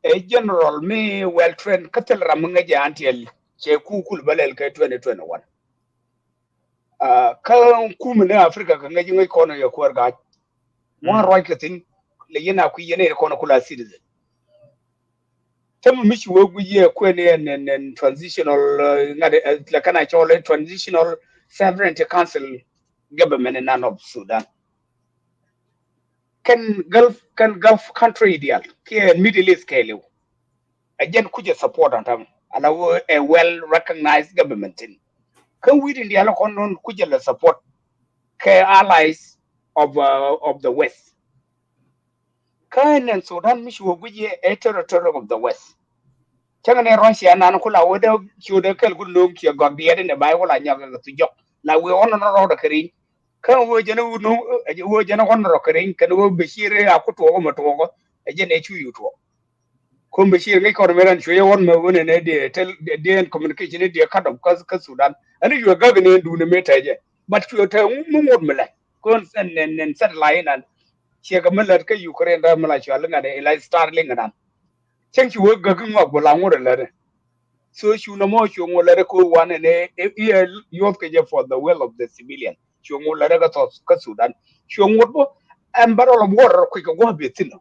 Ɛ general mi well trained kä thil ram mi ŋäc jɛ an tiɛl cɛ ku kul bä lɛl kɛ twenty twenty one. Kä kum ni Africa kɛ ŋäc ŋäc kɔn yɛ kuäär ga̱a̱c. Ŋuan ruac kɛ thi̱n lɛ yɛn a kui̱ yɛn ɛ kɔn kula citizen. Tämɛ mi ci wee guic yɛ kuɛn yɛ nɛn nɛn transitional ŋa̱t lɛ kɛn a cɔl transitional sovereignty council government in nan of Sudan. Kɛn Gulf kɛn Gulf country dial kiɛ Middle East kɛɛliw. Ɛ jɛn kucɛ support an tam ala wee ɛ well recognized government in. Kä wi̱i̱ din dial kɔn nɔn kucɛ lɛ support kɛ allies of of the West. Kä nɛn Sudan mi ci wä guic yɛ ɛ territory of the West. Cäŋ ni Russia nan kula wä dee ci wä dee kɛl kul no̱o̱ŋ ciɛ gɔk diɛt ni bay wala nyɔk kɛ thu jɔk la wee ɔn nɔ rɔɔdɛ kɛ ri̱ny. Kä wee jɛn wä no̱o̱ŋ wee jɛn ɔn rɔ kɛ ri̱ny kɛn wee Bashir a ku tuɔɔk mɛ tuɔɔk ɛ jɛn ɛ cu yu tuɔɔk. Kum Bashir ŋäc kɔn mɛ ran cuɛ yɛ ɣɔn mɛ ɣöö nɛnɛ dee tel dee ɛn communication ni dee cut off kä Sudan. Ɛn cuɛ gäk ni ɛn duuni mëë tɛcɛ. But cuɛ tɛ mi ŋot mi lɛ kɔn nɛn nɛn satellite inan. Ciɛ kɛ mi lät kä Ukraine rɛ mi la cual iŋa̱n ilɛ Starlink inan. Cäŋ ci wee gäk iŋɔak bä la ŋot ilɛt. So cu nɔmɔ cuɛ ŋot lɛt kä wan ɛn iɛ youth kɛ jɛ for the will of the civilian. Cuɛ ŋot lɛt kä South kä Sudan. Cuɛ ŋot bä ɛn bä rɔl ɔ buɔr kui̱ kɛ gua̱a̱th bɛ thi̱n ɔ.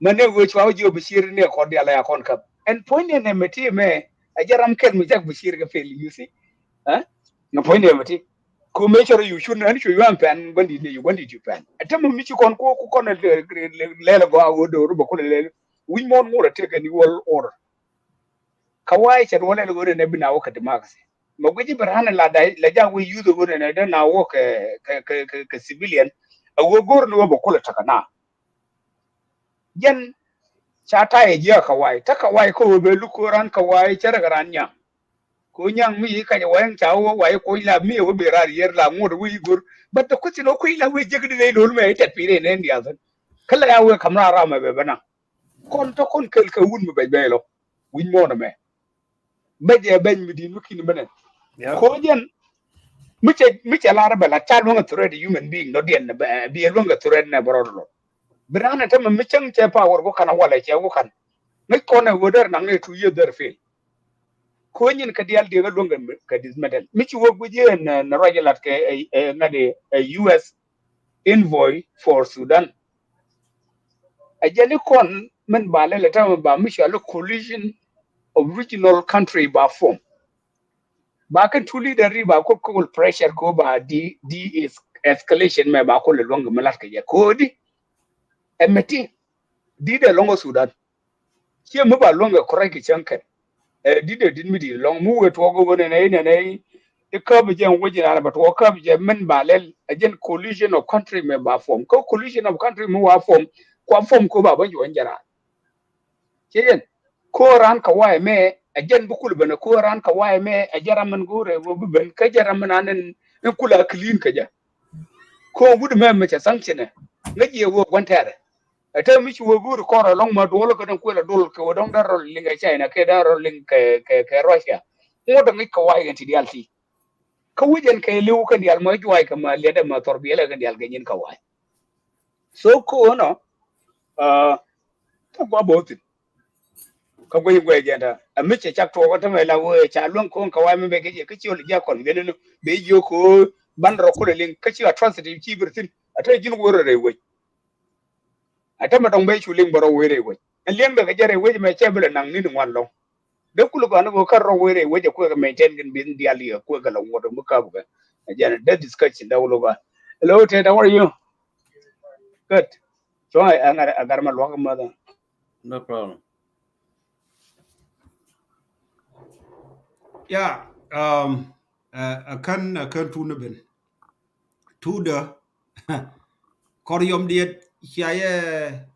Mɛ ne wee cua wä jiö bi cier ne kɔn dial ya kɔn käp. Ɛn puɔ̱ny ne ne mɛ ti mɛ a jɛ ram kɛl mi jak bi cier kɛ pel, you see. Ɛ? Mɛ puɔ̱ny ne mɛ ti. Ko mɛ cɔrɔ yu cun ɛn cu yuan pɛn gua̱n dit ne yu gua̱n dit yu pɛn. Ɛ tɛmɛ mi ci kɔn ko ku kɔn lɛl gɔaa wä do̱r bɛ kulɛ lɛl. Wi̱c mɔn ŋor a tek ɛn iwɔl or. Ka wa̱a̱ cɛ wä lɛl ɣöö nɛnɛ bi na wä kɛ democracy. Mɛ guic i̱ bi raan la da la jak wä youth ɣöö nɛnɛ dee na wä kɛ kɛ kɛ kɛ civilian. A wä go̱r ni wä bɛ kulɛ tekɛ na. Jɛn ca tayɛ jiɛ Kawai, te Kawai kä wee bɛ luk kä ran Kawai cɛ rɛ kɛ ran nyaŋ. Ko nyaŋ mi yi kacɛ wayäŋ ca wee wai koc la mi wee bɛ rar yɛr la ŋot wee yi go̱r. But the question wee koc la wee jek di rɛy lo̱l mɛ i̱ tɛt pi̱i̱ rɛy nɛn diaal thin. Kä la ya wee kam ran ram mɛ bɛ bɛ naŋ. Kɔn tɔ kɔn kel kɛ wun mi bɛc bɛc lɔ. Wi̱c muɔ̱ɔ̱n ɛmɛ. Bɛc ɛ bɛc mi di̱i̱t mi ki̱n mɛnɛ. Ko jɛn Mi cɛ, mi cɛ lar bɛ la ca luäŋ a threat human being dɔ̱diɛn, bi ɛ luäŋ a threat nɛ bɛ rɔɔd lɔ. Bi raan ɛ tämɛ mi cäŋ cɛ power wä kan a walɛ cɛ wä kan. Ŋäc kɔn ɛ wä dɛr naŋ ni tu yieth dɛr fail. Ko nyin kɛ dial diɛ kɛ luäŋ kɛ dismantle. Mi ci wä guic yɛ nɛ ruac lat kɛ ɛ ŋa̱t ɛ U S envoy for Sudan. Ɛ jɛn ikɔn min ba lɛl ɛ tämɛ ba mi cɔal coalition of regional country ba form. Ba kɛn two leader ri ba kop kop pressure ko ba di, di escalation mɛ ba kop lɛ luɔ̱ŋ kɛ mi lat kɛ jɛ ko di. Ɛ mɛ ti di dɛ lɔŋ ɔ Sudan. Ciɛ mi ba luɔ̱ŋ kɛ kɔrɛc kɛ cäŋ kɛn. Ɛ di dɛ dit mi di lɔŋ mi wee tuɔk kɛ wee nɛ nɛ nɛ nɛ. Ikä bi jɛ wec in an ba tuɔk kä bi jɛ min ba lɛl ɛ jɛn coalition of country mɛ ba form. Kä coalition of country mi wa form kua form ko ba bä juɔ̱n jɛ raan. Ciɛ yɛn ko raan kɛ wa̱a̱ ɛmɛ ɛ jɛn bi kul ben ko raan kɛ wa̱a̱ ɛmɛ ɛ jɛn ram min go̱o̱rɛ wä bi ben kä jɛn ram min an in kul a clean kɛ jɛ. Ko wut mɛ mɛ cɛ sanction ɛ ŋäc yɛ wä gua̱n tɛɛrɛ. Ɛ te mi ci wä go̱o̱r kɔr ɛlɔŋ ma duɔl kä den kuël ɛ dol kɛ wä dɔŋ dee rɔl liŋ ɛ China kɛ dee rɔl liŋ kɛ kɛ kɛ Russia. Ŋot ɛ ŋäc kɛ wa̱a̱ yɛn ti dial ti. Kä wi̱c ɛn kɛ li̱w kɛn dial ma juac kɛ ma liɛt ɛ ma thɔr biɛl ɛ kɛn dial kɛ nyin kɛ wa̱a̱. So ko nɔ kä gua bo̱o̱thin. Kä guey guey jɛnda a mi cɛ cak tuɔɔk kä tämɛ la wee ca luäŋ ko̱o̱ŋ kä wa̱a̱ mi bɛ kɛ jɛ kä ciöl jiak kɔn gɛn ni bɛ jiök ko̱o̱ ban rɔ kulɛ liŋ kä ci atrocity ci bir thin a te ji̱n wee rɔ rɛy wec. A tämɛ dɔŋ bɛ cu liŋ bä rɔ wee rɛy wec. Ɛn liɛŋdɛ kɛ jɛ rɛy wec mɛ cɛ bi lɛ naŋ ni ni ŋuan lɔŋ. Dee kulɛ gɔaa ni kɛ kär rɔ wee rɛy wec a kuɛ kɛ maintain kɛn bin dial yɛ kuɛ kɛ lɛ ŋuɔt mi kap kɛ. A jɛn dee discussion dee wulɛ gɔaa. Hello Ted, how are you? Good. Cuɔ̱ŋ a ŋa̱r a gar ma luak mother. No problem. Yeah, um, uh, a kän a kän tu ni ben. Tu dä kɔr yɔm diet cia yɛ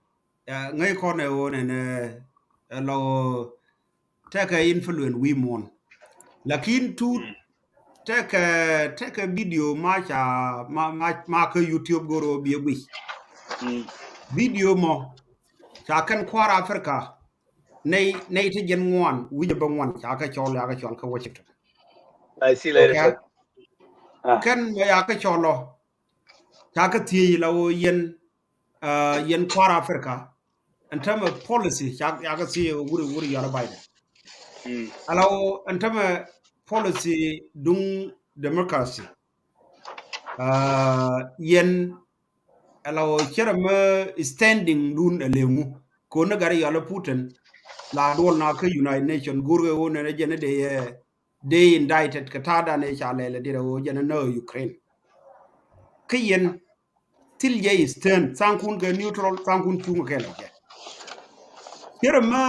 ŋäc kɔn ɛ ɣöö nɛn ɛ lɔ tekɛ influence wi̱i̱ muɔ̱n. Lakin tu tekɛ tekɛ video ma ca ma ma ma kä YouTube goro biɛ guic. Video mɔ ca kɛn kua̱r Africa nɛy nɛy ti jɛn ŋuan wi̱cɛ bä ŋuan ca kɛ cɔl ya kɛ cɔl kä Washington. I see later. Kɛn mɛ ya kɛ cɔl lɔ ca kɛ thiec la wä yɛn yɛn kua̱r Africa. Ɛn tämɛ policy ca ca kɛ thiec wuri wuri yɔl Biden. Ala wä ɛn tämɛ policy duŋ democracy. Yɛn ala wä cɛ rɛ mɛ standing dun ɛ leŋu. Koni gari yɔl Putin la duɔl na kä United Nation gurgɛ wä nɛ jɛn dee yɛ dee indicted kɛ ta̱a̱ dan ɛ ca lɛl ɛ dirɛ wä jɛn nä Ukraine. Kä yɛn thil jɛ stand thankun kɛ neutral thankun cuŋ kɛ lɛ jɛ. Cɛ rɛ mɛ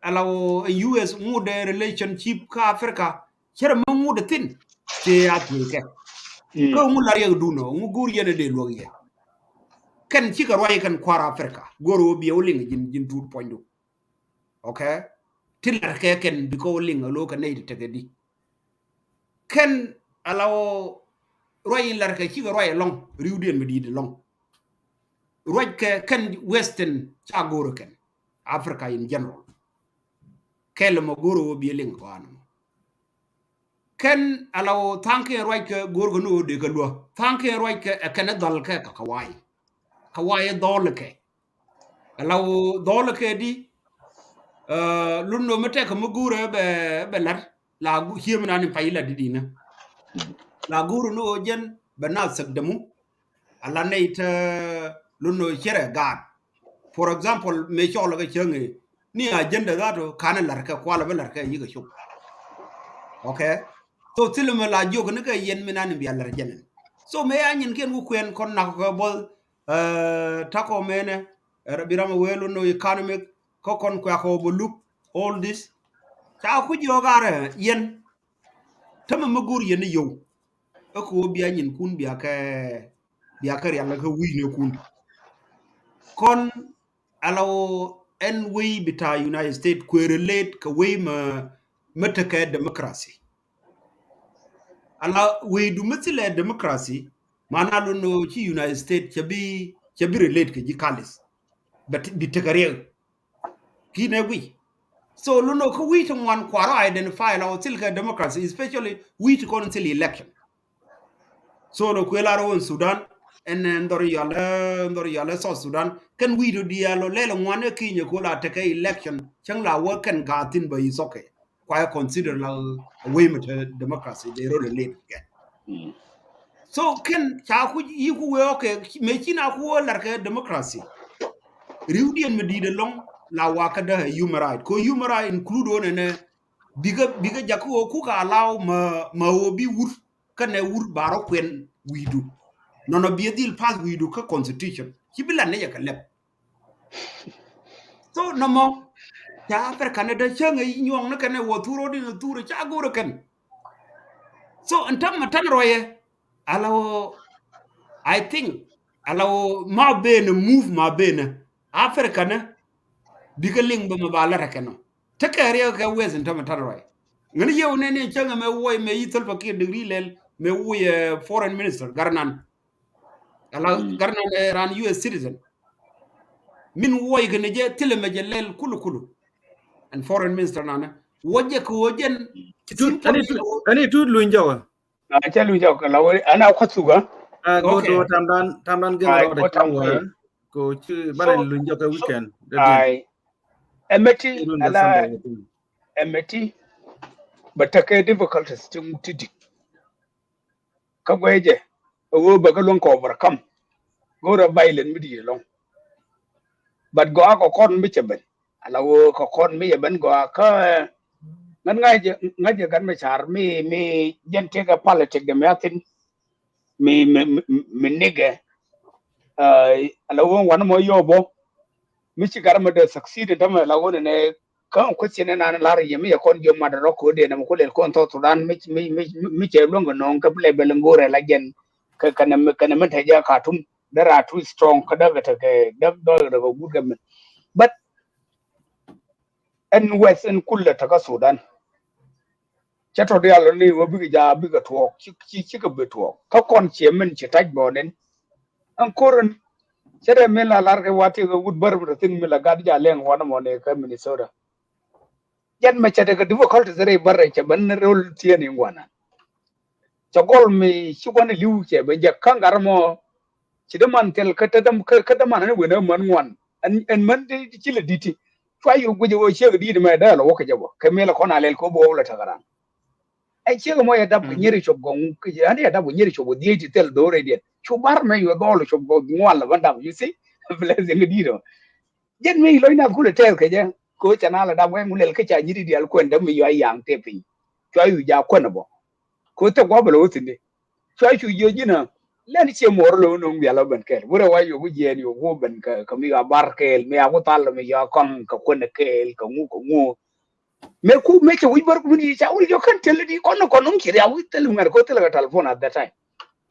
ala wä U S ŋut dɛ relationship kä Africa. Cɛ rɛ mɛ ŋut dɛ thin cɛ a thiec kɛ. Kä ŋu la riɛk dun ɔ ŋu gur yɛn dee luɔk yɛ. Kɛn cikɛ ruac kɛn kua̱r Africa go̱r wä biɛ wä liŋ ji̱n ji̱n tuut puɔ̱nydu. Okay. Ti la̱r kɛ kɛn bikɛ wä liŋ a lo̱o̱ kɛ nɛy ti tekɛ di. Kɛn ala wä ruac in la̱r kɛ cikɛ ruac ɛlɔ̱ŋ riwdiɛn mi di̱i̱t ɛlɔ̱ŋ. Ruac kɛ kɛn Western ca go̱o̱r kɛn Africa in general. Kɛl mɔ go̱o̱r wä biɛ liŋ kɔan mɔ. Kɛn ala wä tha̱a̱ŋ kɛ ruac kɛ go̱o̱r kɛ ni wä dee kɛ luä tha̱a̱ŋ kɛ ruac kɛ ɛ kɛn ɛ dhɔl kɛ kɛ kɛ wa̱a̱y. Kɛ wa̱a̱y ɛ dhɔl kɛ Ala wä dhɔl kɛ di. Lun nɔ mi tɛk mi guur ɛ bɛ bɛ lat la gu cie mi nan in pay lat di di na. La guur ni wä jɛn bɛ na thek demu. Ala nɛy te lun nɔ cɛ rɛ gaat. For example mi cɔl kɛ cäŋ ni agenda that kan lar kɛ kual bɛ lar kɛ yik a cop. Okay. So thil mi la jiök ni kɛ yɛn mi nan in bia lar jɛn. So mi a nyin kiɛn ku kuɛn kɔn nak kɛ both. Takɔ mɛnɛ bi ram a wee lun nɔ economic kä kɔn kuɛ kɔ bä luk all this. Ca ku jiɔk arɛ yɛn tämɛ mi go̱r yɛn ni yio̱w. Ɛ kɛ wä bia nyinkun bia kɛ bia kɛ rial kɛ wi̱i̱ ni kun. Kɔn ala wä ɛn wei bi ta United States kuɛ relate kɛ wei mɛ mɛ tekɛ democracy. Ala wei du mi thilɛ democracy mana lun nɔ ci United States cɛ bi cɛ bi relate kɛ ji̱ kalis. Bɛ bi tekɛ riɛk. Kinɛ wi̱i̱. So lun nɔ kä wi̱i̱ ti ŋuan kuarɔ identify la wä thil kɛ democracy especially wi̱i̱ ti kɔn thil election. So lɔ kuëë lar ɣöö in Sudan ɛn, ɛn dhɔr yɔl, ɛn dhɔr yɔl ɛ South Sudan. Kɛn wi̱i̱du diaal ɔ lɛl ŋuan ɛ kinyɛ ko̱ la tekɛ election cäŋ la wä kɛn ka thin bä is okay. Kua yɛ consider la a way mi te democracy de rol ɛ lep kɛ. So kɛn ca ku yi ku wee okay, mëë ci na ku wee lar kɛ democracy. Riwdiɛn mi di̱i̱t ɛlɔ̱ŋ la wa kä dee human right. Ko human right include wä nɛnɛ bikɛ, bikɛ jak kä wä ku ka allow ma, ma wä bi wur kɛnɛ wur ba rɔ kuɛn wi̱i̱du. Nɔnɔ bi a dhil pass wi̱i̱du kä constitution. Ci bi la nɛy a kɛ lɛp. So nɔmɔ ca Africa ni dee cäŋ a yi nyuɔŋ ni kɛnɛ wä thur rɔ di ni thur ca go̱rɛ kɛn. So ɛn täämɛ tän rɔyɛ ala wä, I think ala wä ma benɛ move ma benɛ Africa ni bikɛ liŋ bä ma ba lät a kɛn ɔ. Tekɛ riɛk kɛ wes in tämɛ tän ruac. Ŋäni yɛw nɛn in cäŋɛ mɛ wuɔy mɛ yi Salva Kiir degree lɛl mɛ wuɔy, eh, foreign minister Garnan. Ala Garnan, eh, ran U S citizen. Min wuɔy kɛ ni jɛ thilɛ mɛ jɛ lɛl kulu kulu. And foreign minister nanɛ wä jɛ kɛ wä jɛn. Ani tut luny jɔwä. A cɛ luny jɔwä kɛ la wä ana kɔ thuga. A go to tamdan, tamdan gɛn rɔdɛ cɛ wä. Ko ci banɛ luny jɔwä kɛ weekend. Ai. Ɛmɛti ala ɛmɛti bɛ tekɛ difficulties ti, ti dik. Kä guɛcɛ a wee bɛ kä luäŋ kɛ overcome. Go̱rɛ violent mi di̱i̱t ɛlɔ̱ŋ. But gɔaa kɛ kɔn mi cɛ ben ala wee kɛ kɔn mi cɛ ben gɔaa kä ŋäth ŋa̱cɛ, ŋa̱cɛ gat mi car mi, mi jɛn tekɛ politic dɛ mi a thin. Mi, mi, mi, mi nikɛ ala wee wan mɔ yɔp bɔ mi ci gat mi dee succeed in tämɛ ala wee nɛ. Kä question in an lar yɛ mi yɛ kɔn jiɔ mat rɔ ko̱dɛ nɛ mi ku lɛl kɔn South Sudan mi, mi, mi, mi cɛ luäŋ kɛ nɔŋ kä bi lɛ bɛl ŋo̱rɛ la jɛn. Kɛ kɛnɛ mi, kɛnɛ mi te jɛ Khartoum dee ra too strong kä dee kɛ tekɛ dee dɔl kɛ tekɛ gut kɛ mi. But ɛn west ɛn kulɛ tekä Sudan. Cɛ tɔ diaal ni wä bikɛ ja bikɛ tuɔɔk ci, ci, cikɛ bi tuɔɔk kä kɔn ciɛ min ci tac bɔɔden. Ɛn ko̱rän cɛ dee min la lar kɛ wa ti kɛ wut bär mi thin mi la gat ja lɛŋ wanɛ mɔ ni kä Minnesota. Jɛn mɛ cɛ dee kɛ difficulties rɛy bär rɛy cɛ ben rol thieen in guanan. Cɛ gɔl mi ci gua̱n li̱w cɛ ben jɛ kä gat mɔ. Ci dee man thil kä te däm kä, kä dee man ni wen ɛ män ŋuan ɛn, ɛn män ti ci lɛ di̱t ti. Cua yio̱w guic ɛ wä ciek di̱i̱t mɛ dee lɔ wä kɛ jɛ bä kɛ mëë lɛ kɔn a lɛl kɛ wä bä wä lɛ tek ran. Ɛ ciek mɔ yɛ dap kɛ nyeri cop gɔŋ, ɛn yɛ dap kɛ nyeri cop gɔŋ dhiec ti thil do̱r rɛy diɛn. Cu bar mɛ yuɛ dhɔl cop gɔŋ ŋual lɛ bä dap, you see. Blessing di̱i̱t ɔ. Jɛn mi lɔc na kulɛ tɛth kɛ jɛ. Ko cɛ na lɛ dap wɛ ŋu lɛl kä ca nyiri dial kuɛn däm mi yua yaŋ tɛ piny. Cua yu ja kuɛn bɔ. Ko thɛ guɔ bɛ lɛ wä thindi. Cua cu jiɛ ji̱n a lɛn ciɛ muɔr lɛ wä no̱ŋ bial wä ben kɛɛl. Wurɛ wa yoku jiɛn yoku ben kɛ, kɛ mi yua bar kɛɛl mi a ku thal mi yua kɔn kɛ kuɛn kɛɛl kɛ ŋu kɛ ŋu. Mëë ku mëë cɛ wi̱c bär ku min yi ca wul jɔ kän tel di kɔn kɔn wun ci ria wi̱c tel ŋa̱r ko tel kɛ telephone at that time.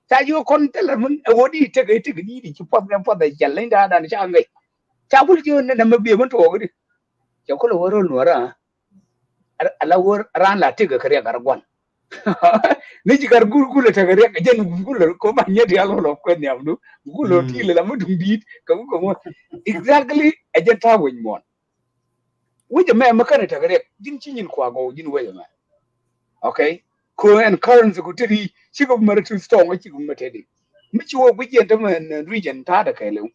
Ca jɔ kɔn tel min ɛ wä di tek ɛ tek di di ci puɔth kɛ puɔth ɛ jɛl ni da dan ca ŋäc. Ca wul jɔ ne ne mɛ biɛ min tuɔɔk di. Cɛ kulɛ wä rol nuɔra. Ala wä ran la tek kɛ riɛk ar guan. Ni ci kar gul gul tek riɛk jɛn gul ko ma nyɛ di al wala kuɛ niam du. Gul ti le la mi dum dit ka ko mo. Exactly. Ɛ jɛn ta weny muɔn. Wi̱cɛ mɛ mi känɛ tekɛ riɛk ji̱n ci nyin kua gɔw ji̱n wecɛ mɛ. Okay. Ko ɛn currency ku teri cikɛ bi mɛ rɛ ti strong cikɛ bi mɛ tedi. Mi ci wä guic yɛn tämɛ ɛn region ta̱a̱dɛ kɛɛliw.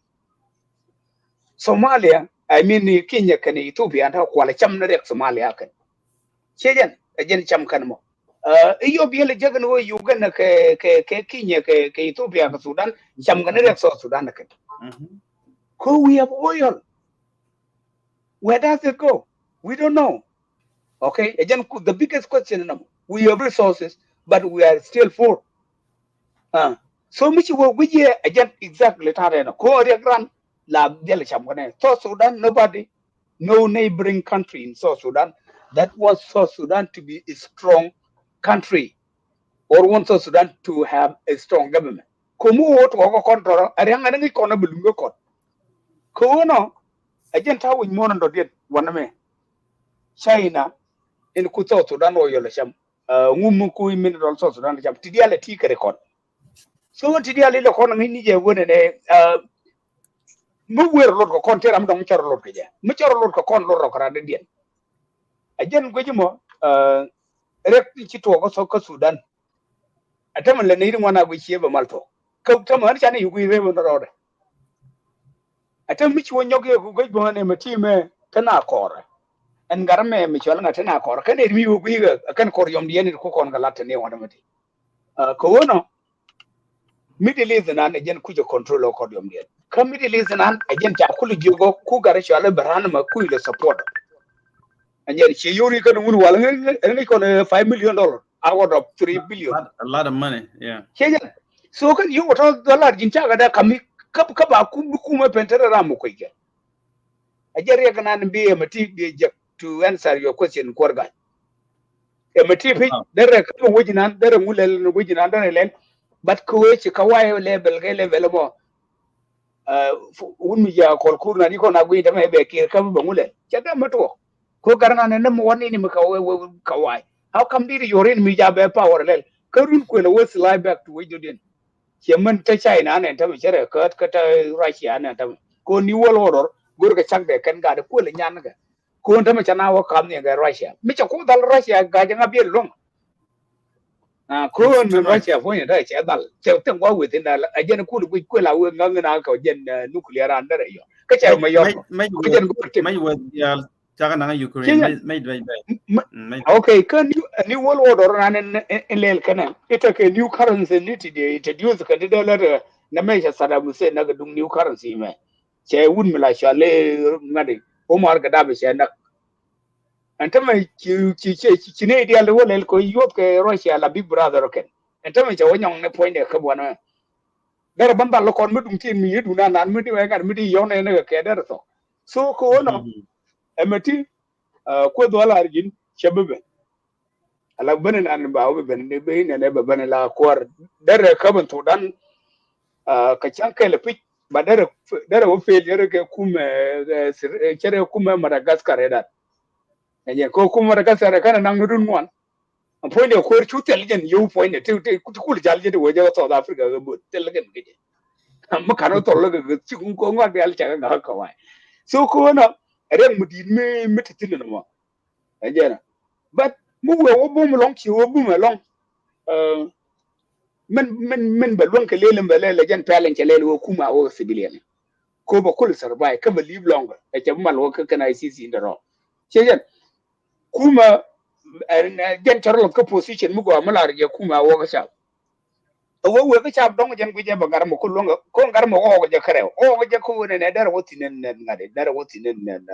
Somalia, I mean Kenya kɛnɛ Ethiopia ta̱a̱ kualɛ cam ni riɛk Somalia kɛn. Ciɛ jɛn ɛ jɛn cam kɛn mɔ. Ɛ Ethiopia lɛ jek ni wä Uganda kɛ, kɛ, kɛ Kenya kɛ, kɛ Ethiopia kɛ Sudan cam kɛn ni riɛk South Sudan kɛn. Ko we have oil. Where does it go? We don't know. Okay, again, the biggest question is, we have resources, but we are still poor. Uh, so mi ci wä guic yɛ, again, exactly ta̱a̱ rɛn ko riɛk ran la jɛl cam kɛnɛ. South Sudan, nobody, no neighboring country in South Sudan that wants South Sudan to be a strong country or want South Sudan to have a strong government. Ko mi wä tuɔɔk kɔn tɔrɔ a riaŋ ɛn ŋic kɔn a bi luŋ kɔn. Ko wä nɔ a jɛn ta̱a̱ wi̱c muɔ̱n in dɔ̱diɛn wanɛ mɛ. China in ku South Sudan wä yɔl a cam. Ŋu mi ku in min dɔl South Sudan a cam ti dial a ti kɛ ri kɔn. So ti dial ilɛ kɔn ŋi̱n ni jɛ wen ɛnɛ mi wer lot kɛ kɔn ti ram dɔŋ cɔr lot kɛ jɛ mi cɔr lot kɛ kɔn lot rɔ kɛ ran diɛn. A jɛn guic mɔ rɛk ci tuɔk kä Sudan. Ɛ tämɛ lɛ nɛy ti ŋuan a guic ciɛ bɛ mal thuɔ̱k. Kä tämɛ ɣän canɛ yuk guic rep in rɔɔdɛ. Ɛ tämɛ mi ci wä nyɔk yɛ ku guic bä ɣän ɛmɛ ti mɛ te na kɔɔrɛ. Ɛn gat ɛmɛ mi cɔl ŋa te na kɔɔrɛ kɛn ɛ mi wä guic kɛ kɛn kɔr yɔm diɛn in ku kɔn kɛ lat te ni wan ɛmɛ ti. Ɛ, kɛ ɣöö nɔ Middle East nan ɛ jɛn kucɛ control ɔ kɔr yɔm diɛn. Kä Middle East nan ɛ jɛn ca kul jiök ɔ ku gat cɔal ɛ bɛ ran ɛmɛ kuc lɛ support. Ɛn jɛn ciɛ yori kɛn wun wal ŋäc kɔn five million dollar out of three billion. A lot, a lot of money, yeah. Ciɛ jɛn. So kɛn yio̱w tɔ̱ dollar ji̱n cakɛ dee kami kä, kä ba kum, bi kumɛ pɛn te rɛ ram mi kuec kɛ. A jɛ riɛk nan bi ɛmɛ ti bi jek to answer your question kuɔr ga̱ny. Ɛmɛ ti pi derɛ kä mi wec nan derɛ ŋu lɛl ni wec nan derɛ lɛl. But kɛ wec ci kä wa̱i̱ level kɛ level mɔ. Wun mi ja kɔl kur nan ikɔn a gui̱n dämɛ bɛ kir kä mi bɛ ŋu lɛl cɛ dämɛ tuɔ. Ko gar nan ni mi wani ni mi kä wɛ wɛ kä wa̱i̱. How come did your enemy ja bɛ power lɛl kä run kuël a wä slide back to wec dodin. Ciɛ män te China nɛ tämɛ cɛ rɛ käät kä te Russia nɛ tämɛ. Ko ni world order go̱r kɛ cak dɛ kɛn gat kuël nyan kɛ. Ko tämɛ cɛ na wä kam ni kɛ Russia mi cɛ ku dhal Russia ga̱ jɛ ŋa biɛl luɔ̱ŋ. Ko ni Russia puɔ̱nyɛ dɛ cɛ dhal cɛ thɛŋ wä within dal a jɛn kul guic kuël a wee ŋa̱ŋ na kɛ jɛn nuclear an dɛrɛ yɔ kä cɛ mɛ yɔr kɔ kä jɛn go̱r tɛm. Cakɛ naŋ Ukraine. Mec, mec, mec, mec. Okay, kä new, new world order nan in, in, in lɛl kɛnɛ. Itakɛ new currency ni ti dee introduce kɛ ti dee lɛ nɛ mɛ cɛ Saddam Hussein nak duŋ new currency mɛ. Cɛ wun mi la cɔal i̱ ŋa̱di Omar Gaddafi cɛ nak. Ɛn tämɛ ci, ci, ci, ci, ci ni dial wä lɛl kɔ yuɔp kɛ Russia la big brother kɛn. Ɛn tämɛ cɛ wä nyɔŋ ni puɔ̱nydɛ kä buɔn mɛ. Derɛ ban dhal kɔn mi duŋ tin mi yet wun anan mi di wɛ ŋa̱di mi di yɔŋ nɛ ni kɛ kɛ derɛ thɔk. So kɛ wä nɔ ɛmɛ ti kueth wä lar ji̱n cɛ bi ben. Ala ben nan ba wä bi ben ni bi nɛnɛ bɛ ben la kuar derɛ kä ben thudan. Kä cäŋ kɛl pic ba derɛ, derɛ wä pel derɛ kɛ kumɛ cɛ derɛ kumɛ Madagascar ɛ dat. Ɛn jɛ kɛ kumɛ Madagascar ɛ kɛn naŋ ni dun ŋuan. Ɛn puɔ̱nydɛ kuäär cu thil jɛn yio̱w puɔ̱nydɛ ti, ti, ti kul jal jɛ ti wee jɛ South Africa kɛ böt thil kɛn kɛ jɛ. Mi kan wä thɔl kɛ kɛ ci kun kɔ ŋɔak dial cɛ kɛ ŋa̱k kɛ wa̱i̱. So kɛ wä na riɛk mi di̱i̱t mi, mi ti thin ni mɔ. Ɛ jɛn a. But mi wee wä bum ɛlɔ̱ŋ ci wä bum ɛlɔ̱ŋ. Min, min, min bɛ luäŋ kɛ lel in bɛ lɛl ɛ jɛn pɛl in cɛ lɛl wä kum a wä civilian. Ko bɛ kul survive kä bɛ live longer ɛ cɛ bi mal wä kä kɛn I C C in dɛ rɔ. Ciɛ jɛn. Kumɛ jɛn cɛ rɔ lɔth kä position mi gɔaa mi lar jɛ kumɛ a wä kä cap. A wä wee kä cap dɔŋ jɛn guic jɛ bɛ gat mɔ kä luäŋ kä gat mɔ ɣɔɔk jɛ kärɛw ɣɔɔk jɛ kä wee nɛn ɛ derɛ wä thi̱n nɛn nɛn ŋa̱t ɛ derɛ wä thi̱n nɛn nɛn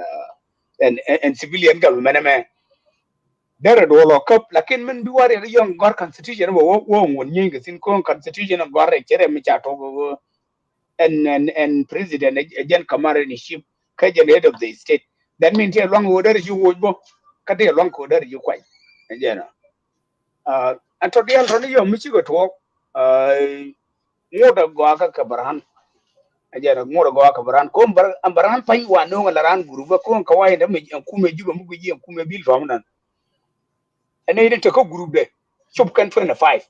ɛn, ɛn, ɛn civilian government mɛ. Derɛ duɔl ɔ käp lakin min bi wä riɛk yɔŋ gɔ̱r constitution bɛ wä, wä ŋuɔ̱n nyieeny kɛ thi̱n kä constitution gɔ̱r rɛ cɛ rɛ mi ca tok wä. Ɛn, ɛn, ɛn president ɛ jɛn commander in chief kä jɛn head of the state. That mean tɛ luaŋ ɣöö derɛ ci woc bä kä tɛ luaŋ kɛ ɣöö derɛ ci kuany. Ɛ jɛn ɔ. Ɛn tɔ diɛl tɔ ni yɔm mi cikɛ tuɔɔk. Ŋot ɛ gɔaa kä kɛ bɛ raan. Ɛ jɛn ŋot ɛ gɔaa kɛ bɛ raan ko̱n bɛ raan pa̱ny wa no̱o̱ŋ ɛ la raan group bä ko̱n kɛ wa in dämɛ ɛn kumɛ Jubɛ mi guic ji̱ ɛn kumɛ bil tɔm nan. Ɛn nɛy ni te kä group dɛ cop kɛn twenty five.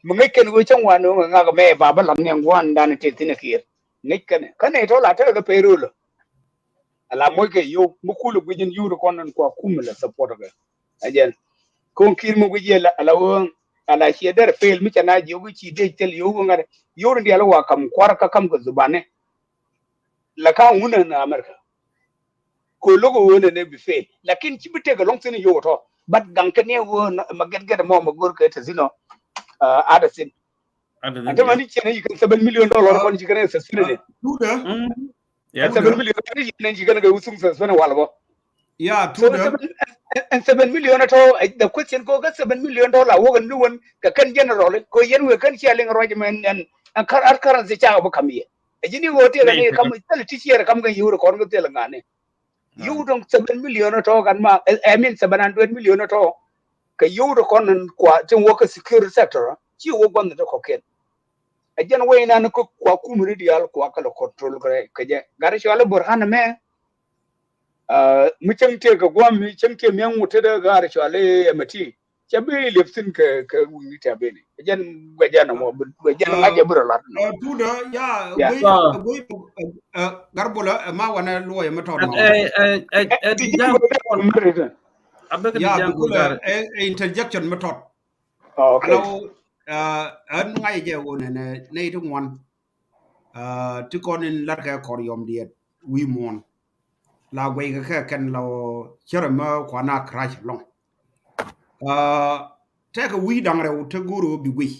Mi ŋäc kɛn wee cäŋ wan wee ŋak mɛ ba bä lam ni ɛn gua̱a̱n dan te thi̱n ɛ kiɛɛr. Ŋäc kɛn kä nɛy tɔ̱ la tekɛ kɛ payroll. Ala moc kɛ yio̱w mi kul ɛ guic in yio̱w ti kɔn ɛn kua kum la support kɛ. Ɛ jɛn ko̱n ki̱i̱r mi guic yɛ ala wee ala ciɛ derɛ pel mi cɛ na jiök ci dee thil yio̱w ŋa̱t yio̱w ni dial wa kam kuar kä kam kɛ dhubani. La ka wun ɛn America. Ko lo̱k ɣöö nɛnɛ bi fail lakin ci bi tek ɛlɔ̱ŋ thi̱n yio̱w tɔ. But gaŋ kɛ ni ɣöö ma gɛt gɛt mɔ ma go̱r kɛ te thi̱n ɔ. Adɛ thi̱n. Ɛn te mani ciɛn ɛ yi kɛn seven million dollar kɔn ci kɛn ɛ suspend ni. Seven million ni ci kɛn ɛ kɛ wusum suspend wal bɔ. Yeah, so seven, and seven million at all. The question ko kɛ seven million dollar wä kɛ ni wän kɛ kɛn general ko yɛn wee kɛn cia liŋ ruac mɛn ɛn ɛn kar ar currency ca kɛ bä kam yɛ. Ɛ ji̱n i̱ ɣöö tiɛɛk ni kam thil ti ciɛɛr kam kɛ yio̱w kɔn kɛ thil ŋa̱ni. Yio̱w dɔ̱ŋ seven million ɛ tɔ̱ kan ma, I mean seven hundred million ɛ tɔ̱. Kɛ yio̱w dɔ̱ŋ kɔn kua tin wä kɛ security sector ci wä gua̱n ni tɔ̱ kɔ̱kiɛn. Ɛ jɛn wä inan kua kum ni diaal kua kɛ lɛ control kɛ jɛ gat cɔal i̱ Burhan mɛ. Mi cäŋ tiɛɛk kɛ gua̱a̱m mi cäŋ tiɛɛk mi ɛŋu tetdä gat cɔal i̱ ɛmɛ ti. Cɛ bi liep thi̱n kɛ, kɛ wi̱i̱ ni tɛ̈ beni. Jɛn guɛ jɛn ɛmɔ, guɛ jɛn ŋa̱c jɛ bi rɔ lat. Ɛ, Tudä, ya, guey, guey, ɛ, Garbulä, ɛ, ma wanɛ luɔyɛ mi tɔt nɔ. Ɛ, ɛ, ɛ, ɛ, ti jam. Abek ti jam. Ɛ, ɛ, interjection mi tɔt. Oh, okay. Alo, Aa, ɣän ŋa̱cä jɛ ɣöö nɛnɛ nɛy ti ŋuan, aa, ti kɔn in la̱rkɛ kɔr yɔm diɛt wi̱i̱ muɔ̱ɔ̱n. La guɛy kɛ kɛ kɛn la ɣöö cärɛ mä kuan a crash ɛlɔ̱ŋ. Aa, tɛkɛ wi̱i̱ da̱ŋ rɛw te go̱o̱r ɣöö bi guiy.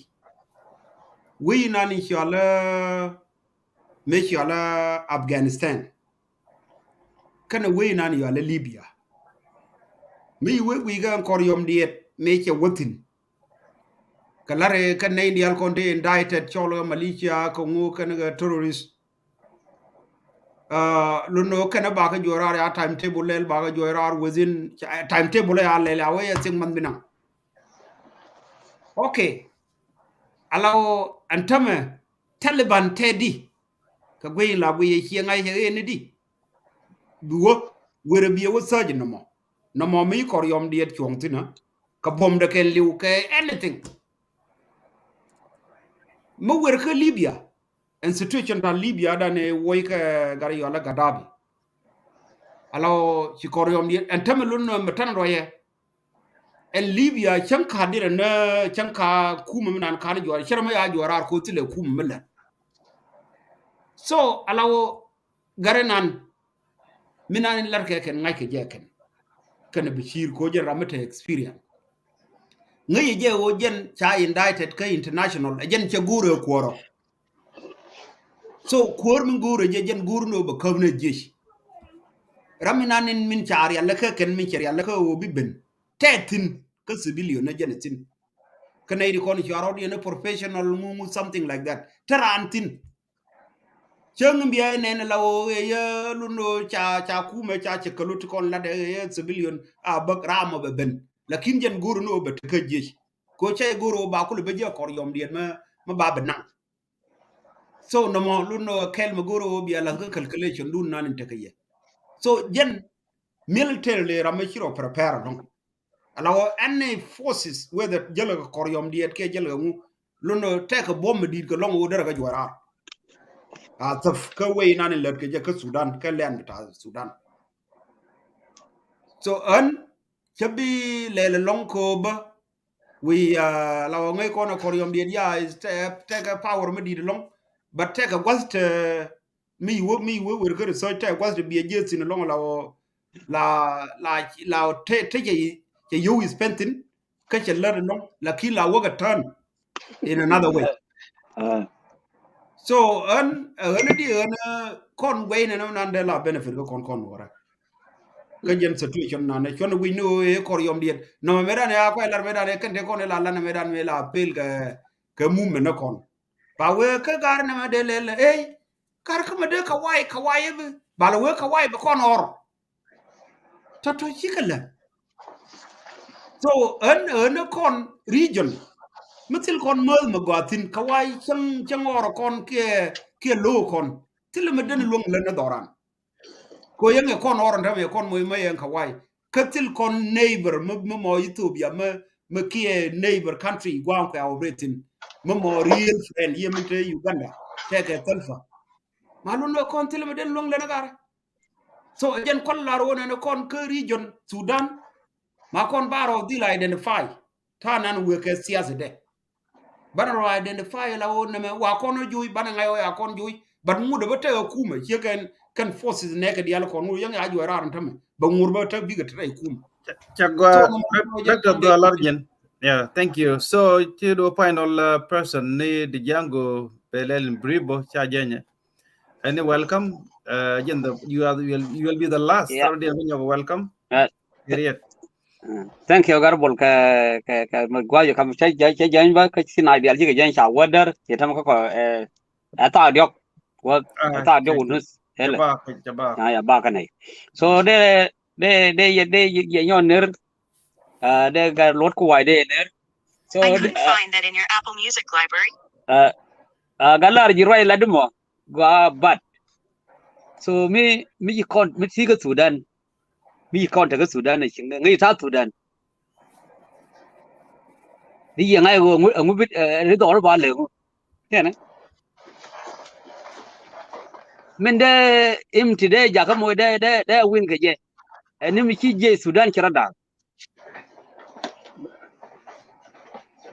Wi̱i̱ nan in cɔalɛ, mëë cɔalɛ Afghanistan. Kɛnɛ wec nan yɔalɛ Libya. Mi ci wec guic kɛ kɔr yɔm diɛt mëë cɛ wä thi̱n. Kɛ la̱rɛ kɛ nɛy diaal kɔn te indicted cɔl kɛ militia kɛ ŋu kɛn kɛ terrorist. Aa, lun nɔ kɛnɛ bakä juɔc raar ya timetable lɛl bakä juɔc raar within, ɛ, timetable ya lɛl ya wee ya thiek month bi naŋ. Okay. Ala ɣöö ɛn tämɛ Taliban tɛt di. Kɛ guiy in la guiy ɛ ciɛ ŋa̱c cɛ ɣen ni di. Bi wä, werɛ bi ɛ wä search nɔmɔ. Nɔmɔ mi kɔr yɔm diɛt cuɔ̱ŋ thi̱n ɛ. Kɛ buɔ̱mdɛ kɛn li̱w kɛ anything. Mi wer kä Libya. Ɛn situation ta Libya dan ɛ woc kɛ gat yɔalɛ Gaddafi. Ala ɣöö ci kɔr yɔm diɛt ɛn tämɛ lun nɔ mɛ tän ruacɛ. Ɛn Libya cäŋ ka dirɛ ni cäŋ ka kumɛ mi nan kan juɔr cärɛ mi ya juɔr raar koth thilɛ kumɛ mi lät. So ala ɣöö gɛrɛ nan mi nan in la̱rkɛ kɛn ŋa̱ckɛ jɛ kɛn. Kɛn bi ci̱i̱r koc jɛn ram mi te experience. Ŋäcɛ jɛ ɣöö jɛn ca indicted kä international ɛ jɛn cɛ go̱o̱rɛ kuɔrɔ. So kuäär min go̱o̱rɛ jɛ jɛn go̱o̱r ni ɣöö bɛ käp ni jiec. Ram mi nan in min ca rial lä kä kɛn min cɛ rial lä kä ɣöö bi ben. Tɛ thi̱n kä civilian ni jɛn thi̱n. Kä nɛy di kɔn cua rɔɔd yɛn professional ŋu ŋu something like that. Te raan thi̱n. Cäŋ in bia yɛ nɛn la ɣöö ɛ yɛ lun ɣöö ca, ca kumɛ ca cɛ kälu ti kɔn lat ɛ yɛ civilian a bäk ram ɔ bɛ ben. Lakin jɛn go̱o̱r ni ɣöö bɛ te kä jiec. Ko cɛ go̱o̱r ɣöö ba kulɛ bä jɛ kɔr yɔm diɛt mä, mä ba bɛ naŋ. So nɔmɔ lun nɔ kɛl mɛ go̱o̱r ɣöö bia la̱th kä calculation dun nan in tekɛ yɛ. So jɛn militarily ram mɛ ci rɔ prepare alɔŋ. Ala ɣöö any forces whether jäl kɛ kɔr yɔm diɛt kɛ jäl kɛ ŋu lun nɔ tɛk kɛ buɔ̱m mɛ di̱i̱t kɛ lɔŋ ɣöö derɛ kɛ juɔc raar. A thäp kä wei nan in lät kɛ jɛ kä Sudan kɛ lɛn bi ta̱a̱ Sudan. So ɣän cä bi lɛl alɔŋ kööbä. Wi̱i̱, ah, la ɣöö ŋäc kɔn ɛ kɔr yɔm diɛt ya is tɛ-, tɛkɛ power mi di̱i̱t ɛlɔ̱ŋ. But tɛkɛ gua̱th tɛ mi wä, mi wä wer kä research tɛkɛ gua̱th tɛ biɛ jieth thi̱n ɛlɔ̱ŋ la ɣöö la, la, la tɛ, tɛ cɛ, cɛ yio̱w spend thi̱n kä cɛ lät ɛlɔ̱ŋ. Lakin la wäkɛ turn in another way. Ah. So ɣän, ɣän di ɣän kɔn guɛy nɛn nan dee la benefit kä kɔn kɔn wärä. Kä jɛn situation nan ɛ cuɔn wi̱c ni ɣöö ɛ kɔr yɔm diɛt. Nɔmɔ mëë dan ɛ a kuay lar mëë dan ɛ kɛn te kɔn ɛ la lan mëë dan mëë la pel kɛ, kɛ movement ni kɔn. Ba wee kä gar nɛmɛ dee lɛl ɛ ey kar kä mɛ dee kɛ way, kɛ way ɛ bi bal wee kɛ way bi kɔn ɔr. Tɔ̱tɔ̱ cikɛ lɛ. So ɣän, ɣän kɔn region mi thil kɔn mäth mɛ gɔaa thi̱n kɛ way cäŋ, cäŋ ɔr kɔn kiɛ, kiɛ lo̱o̱ kɔn thil mɛ den luäŋ lät ni dhɔran. Ko yɛn ɛ kɔn ɔr ɛn täämɛ kɔn moc mä yɛn kɛ way. Kä thil kɔn neighbor mä, mä mɔ Ethiopia mä, mä kiɛ neighbor country gua̱a̱ŋ kɛ a operation. Mä mɔ real friend yɛ mi te Uganda. Tɛkɛ Salva. Ma lun ɛ kɔn thil mɛ den luäŋ lät ni garɛ. So jɛn kɔn lar wä nɛn kɔn kä region Sudan. Ma kɔn ba rɔ dhil identify. Ta̱a̱ nan wekɛ siasa dɛ. Banɛ rɔ identify la wä nɛmɛ wa kɔn wä joc banɛ ŋa̱c wä ya kɔn joc. But ŋut ɛ bä tekɛ kumɛ ciɛ kɛn, kɛn forces nɛkɛ diaal kɔn ŋut yɛn ya juɔc raar ni tämɛ. Bɛ ŋut bä tek bikɛ te rɛy kumɛ. Ca gɔaa. Doctor Dual Arjen. Yeah, thank you. So ci do final, uh, person ni Django Belel Bribo ca jɛnyɛ. Any welcome? Uh, again, the, you are, you will, you will be the last. Yeah. Already, welcome. Uh, Period. Uh, thank you, Garbol. Kɛ, kɛ, kɛ mɛ gua̱a̱c kam cä, cä, cä jɛny ba kä ci na dial ci kɛ jɛny ca wädär ci tam kä kɔ, eh, ɛ thaak diɔk. Wä, ah, ɛ thaak diɔk wä nus. Helɛ. Ca bak, ca bak. Ah, ya bak kä nɛy. So de, de, de, de, de, de nyɔ ner. Ah, de gar lot ku way de ner. So, I couldn't, ah, find that in your Apple Music library. Ah, ah, galar ji̱ ruac lat mɔ. Gua bat. So mi, mi ci kɔn, mi ci kä Sudan. Mi ci kɔn te kä Sudan ni ci ŋäc ta Sudan. Ni yɛ ŋa̱c ɣöö ŋu, ŋu bit, eh, ri dhɔr ba lɛ ŋu. Tɛnɛ. Min dee im ti dee jakä moc dee, dee, dee win kɛ jɛ. Ɛn ni mi ci jiɛ Sudan ci rɔ da̱a̱k.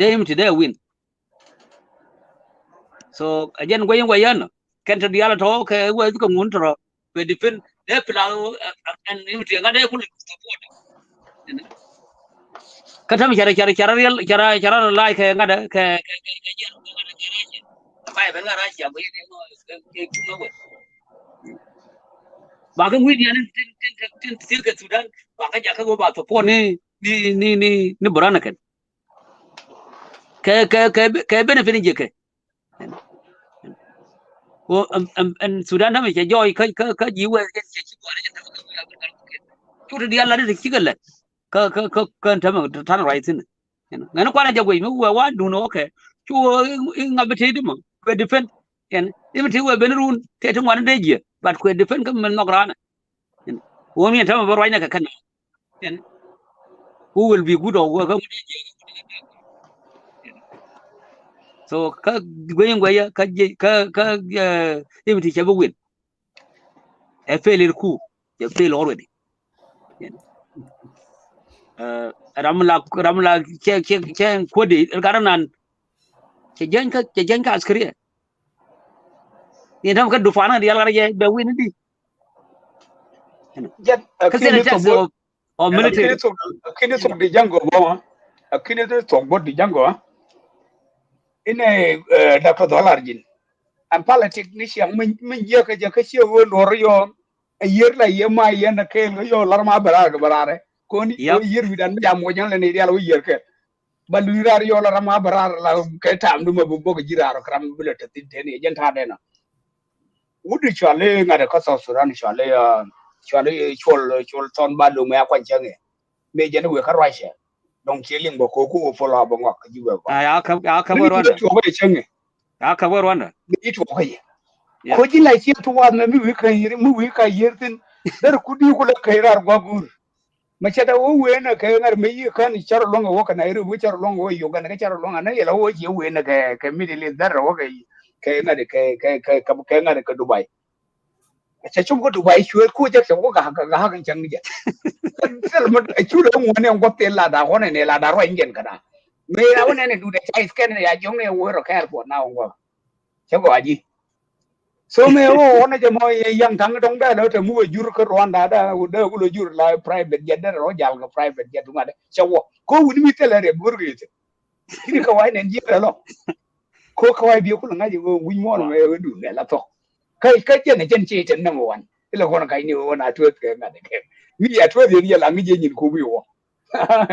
Dee Imiti dee win. So a jɛn guɛy in guɛy yɛn kɛn te diaal tɔ kɛ wee kɛ ŋun tɔrɔ. Bɛ depend dee pla ɛn Imiti ŋa̱t dee kul support. Kä tɛm cara cara cara riɛl cara cara la lac kɛ ŋa̱t kɛ kɛ kɛ kɛ jiɛn kɛ ŋa̱t kɛ racia. Kay ben ŋa̱t racia guɛy dee ŋɔ kɛ kɛ kɛ ŋa̱t wee. Ba kɛ ŋui̱ diɛn tin tin tin tin thil kɛ Sudan ba kɛ jakä wee ba support ni ni ni ni ni burana kɛn. Kɛ kɛ kɛ kɛ benefit ni jɛ kɛ. Ko ɛn ɛn Sudan dämɛ cɛ jɔɔc kä kä kä ji̱ wee cɛ ci gua̱n cɛ tɛmɛ kɛ wi̱i̱ abin gal kɛ. Cu ti diaal lat ti cikɛ lɛ kä kä kä kä tɛmɛ tan ruac thin. Ŋɛn kuanɛ jɛ guic mi wee wa dun wä kɛ cu ŋa̱p bi tëë di mɔ bɛ depend. Ɛn Imiti wee ben run tëë ti ŋuan dee jiɛ but kuɛ depend kä mɛ nhɔk raanɛ. Wä mi ɛn tämɛ bä ruacnɛ kɛ kɛn. Who will be good or who will be. So kä guey in guey kä kä kä Imiti cɛ bä win. Ɛ fail in ku cɛ fail already. Ram la ram la cɛ cɛ cɛ kuodi gat nan. Cɛ jɛny kä cɛ jɛny kä askariɛ. Ni tam kä dufana dial gat jɛ bɛ win di. Jɛn kä sɛ ni tɛs. Ɔ military. Kini thok di Jango Boma. A kini ti thuɔk bot di jaŋ gɔaa. Inɛ, eh, Doctor Dhɔl Arjin. Ɛn politic ni ciaŋ mi, mi jiɛ kɛ jɛ kä ciɛ ɣöö nuɔr yɔɔ. A yier la yɛ ma yɛn a kɛɛl kɛ yɔɔ lar ma bɛ raar kɛ bɛ raar ɛ. Kɔn ni, yep, ɣöö yier wi̱dan mi jam wä jɛn lɛ ni dial wä yier kɛ. Ba luny raar yɔɔ lar ma bɛ raar la kɛ tam du ma bi bok ji̱ raar kɛ ram bi lɛ te thin te ni jɛn ta̱a̱ dɛn a. Wut di cuali ŋa̱t kä South Sudan cuali, ah, cuali cuɔl, cuɔl thɔn ba lo̱ŋ mɛ a kuany cäŋ ɛ. Mëë jɛn wëë kä Russia. Dɔ̱ŋ cie liŋ bä ko̱o̱k ku wä follow up bä ŋɔak kä ji̱ wëë kɔn. Ah, ya kä, ya kä wä Rwanda. Tuɔɔk kä yɛ cäŋ ɛ. Ya kä wä Rwanda. Mëë tuɔɔk kä yɛ. Yeah. Ko̱ ji̱ la cie tuwath mɛ mi wi̱i̱ kä yier, mi wi̱i̱ kä yier thin. Där ku di ku la kä yier ar gua̱k gur. Ma cɛ da wä wëë nɛ kɛ ŋa̱r mi yi kän cär luɔ̱ŋ wä kɛ Nairobi, cär luɔ̱ŋ wä Uganda, kɛ cär luɔ̱ŋ anɛ yɛlɛ wä cie wëë nɛ kɛ, kɛ Middle East, där wä kɛ, kɛ ŋa̱r kɛ, kɛ, kɛ, kɛ, kɛ ŋa̱r kɛ Dubai. Cɛ cum kä Dubai cuɛ ku jɛ cɛ wä gak, gak, gak in cäŋ ni jɛ. Thil mɛ cu lɛ ŋuɔ̱n in guɔth thil la da kɔn in la da ruac in jɛn kɛ da. Mɛ ya wä nɛn in du dɛ ca is kɛn ya jɔŋ in wä rɔ kɛ airport na wä. Cɛ gɔaa ji̱. So mëë ɣöö ɣɔn ɛ jɛ mɔ yɛ yaŋ taŋ dɔ̱ŋ dee lɛ te muk ɛ jur kä Rwanda dee, dee ku lɔ jur la private jet dee rɔ jal kɛ private jet ŋuat dee cɛ wä. Ko wuni mi thilɛ riɛk go̱r kɛ yeth. Kini kɛ wa̱i̱ nɛn ji̱ rɛ lɔ. Ko kɛ wa̱i̱ biɛ kulɛ ŋa̱c ɛ ɣöö wi̱c muɔ̱ɔ̱n mɛ ɣöö duun ɛ la thɔk. Kä, kä jɛn ɛ jɛn ci ten number one. Ilɛ kɔn ka̱c ni ɣöö na tueeth kɛ ŋa̱t ɛ kɛ. Mi ya tueeth yɛn yɛ la ŋi̱c yɛ nyin ko wi̱i̱ wä.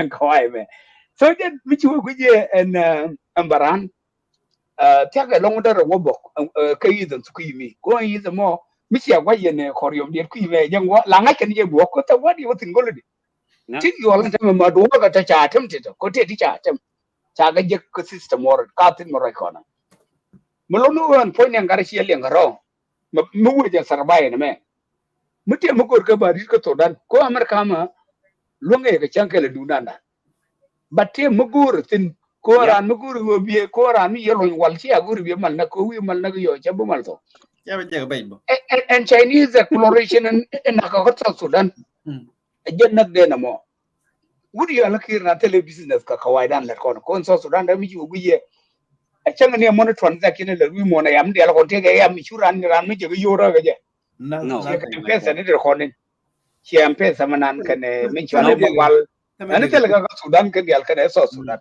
Kɛ wa̱i̱ mɛ. So jɛn mi ci wä guic yɛ ɛn, ɛn baran. Thiak ɛ lɔŋ därɛ wä bɔk kä yith ɛn thuk i̱ mi go̱o̱ŋ yith ɛmɔ mi cia gua̱c yɛn ɛ kɔr yɔm diɛt kui̱ mɛ jɛn wä la ŋa̱c kɛn jɛ buɔk kä thɛ wä di wä thi̱n go̱l di. Ti yuɔl ɛn tämɛ ma duɔl kɛ tɛ ca tem ti tɔ ko tɛ ti ca tem. Ca kɛ jek kä system wä rɔ ka thi̱n mɛ rɔc kɔn. Mi lo̱n ni ɣöö ɛn puɔ̱ny ni ɛn gat ɛ ciɛ liɛŋ kɛ rɔ̱. Mi wec ɛ survive ni mɛ. Mi tëë mi go̱o̱r kɛ ba ri̱t kä Thudan ko America ma luäŋ ɛ kɛ cäŋ kɛl ɛ duundan da. But tëë mi go̱o̱r thi̱n ko raan mi go̱o̱r ɣöö biɛ ko raan mi yɛ luɔ̱ny wal ci a go̱o̱r biɛ mal näk ko wi̱i̱ mal näk yɔ cɛ bi mal thok. Cɛ bi jɛ kɛ bɛc bä. Ɛn, ɛn Chinese exploration ɛn, ɛn nakä kä South Sudan. Ɛ jɛ näk dee nɛ mɔ. Wut yɔl kiir na thilɛ business kä kawaida lɛt kɔn kɔn South Sudan dee mi ci wä gui̱c yɛ. Ɛ cäŋ ni ɛ mɔni transaction lɛ wi̱i̱ mɔni yam dial kɔn tëëkɛ yam mi cu raan ni raan mi cɛ kɛ yo̱o̱r rä kɛ jɛ. Ciɛ kɛ M-Pesa ni dee kɔn in. Ciɛ M-Pesa mi nan kɛn ɛ mi cual ɛ mobile. Ɛn thilɛ kɛ kä Sudan kɛn dial kɛn ɛ South Sudan.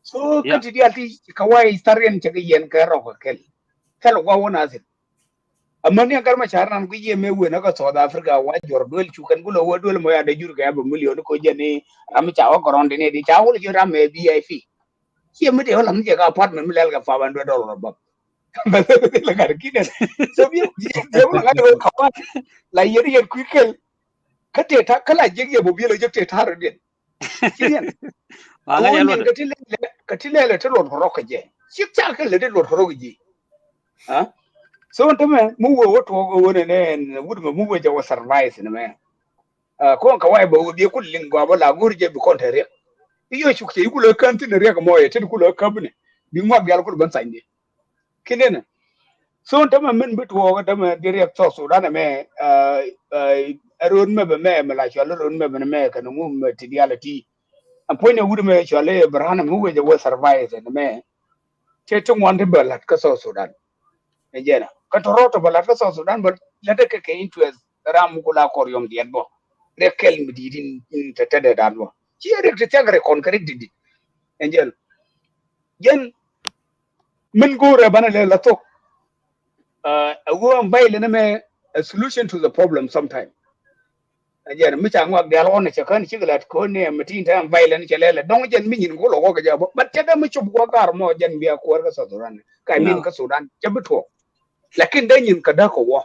So kɛn ti dial ti kawaida tariɛn cɛ kɛ yɛn kɛ rɔk kɛ kɛl. Thilɛ gua wä na thin. Amäni a gat ma ca̱r nan guic yɛ mëë wen a kä South Africa wa jɔr duel cu kɛn ku lɔ wä duel mɔ ya dee jur kɛ a bɛ million ko jɛ ni ram mi ca wä gɔrɔn di ni di ca wä lɛ jɛ ram mɛ V I P. Ciɛ mi dee wä lam jɛ ka apartment mi lɛl kɛ five hundred dollar above. Bɛ lɛ gat ki dɛ. So bi bi wä ŋa̱c wä kawan la yɛn yɛn kui̱ kɛl. Kä tëë ta̱r kä la jek yɛ bä bi lɛ jek tëë ta̱r rɔ diɛn. Ci riɛn. Kä ti lɛlɛ, kä ti lɛlɛ ti luɔt kɛ rɔk kɛ jɛ. Ci ca kɛ lɛ ti luɔt kɛ rɔk kɛ jɛ. So tämɛ mi wee wä tuɔɔk wä nɛ nɛ wut mɛ mi wee jɛ wä survive ni mɛ. Kɔn kɛ wa̱i̱ bä wä biɛ kul liŋ gɔaa bä la go̱r jɛ bi kɔn te riɛk. I̱ yɔ cuk cɛ i̱ kul ɛ kän thin riɛk mɔ yɛ tet kul ɛ käp ni bi ŋuak dial kul bän thany di. Kinenɛ. So tämɛ min bi tuɔɔk tämɛ di riɛk South Sudan ɛmɛ, ɛ road map ɛmɛ mɛ la cual road map ɛmɛ kɛn ŋu mɛ ti dial ɛ ti. Ɛn puɔ̱ny ɛ wut ɛmɛ cual ɛ Abraham ɛmɛ wec ɛ wä survive ɛn ɛmɛ. Cɛ ti ŋuan ti bɛ la̱t kä South Sudan. Ɛ jɛn ɛ kä tɔrɔ tɔ bɛ la̱t kä South Sudan bɛ la̱t ɛ kɛ kɛ interest ram ku la kɔr yɔm diɛt bɔ. Riɛk kɛl mi di̱i̱t in tɛ tɛ dee dan bɔ ci riɛk ti thiak rɛ kɔn kɛ riɛk di̱t di̱t. Ɛ jɛn. Jɛn min go̱o̱rɛ banɛ lɛ la thok. Ɛ ɣöö ɛn violence ɛmɛ a solution to the problem sometime. Ɛ jɛn mi ca ŋɔak dial ɣɔn cɛ kän cik lat ko̱n ni ɛmɛ tin tɛm violence cɛ lɛlɛ dɔ̱ŋ jɛn mi nyin go̱l ɣɔk jɛ bä but cɛ dee mi cop guɔ gar mɔ jɛn bia kuäär kä South Sudan ka min kä Sudan cɛ bi tuɔɔk. Lakin dee nyin kä däk kɛ wä.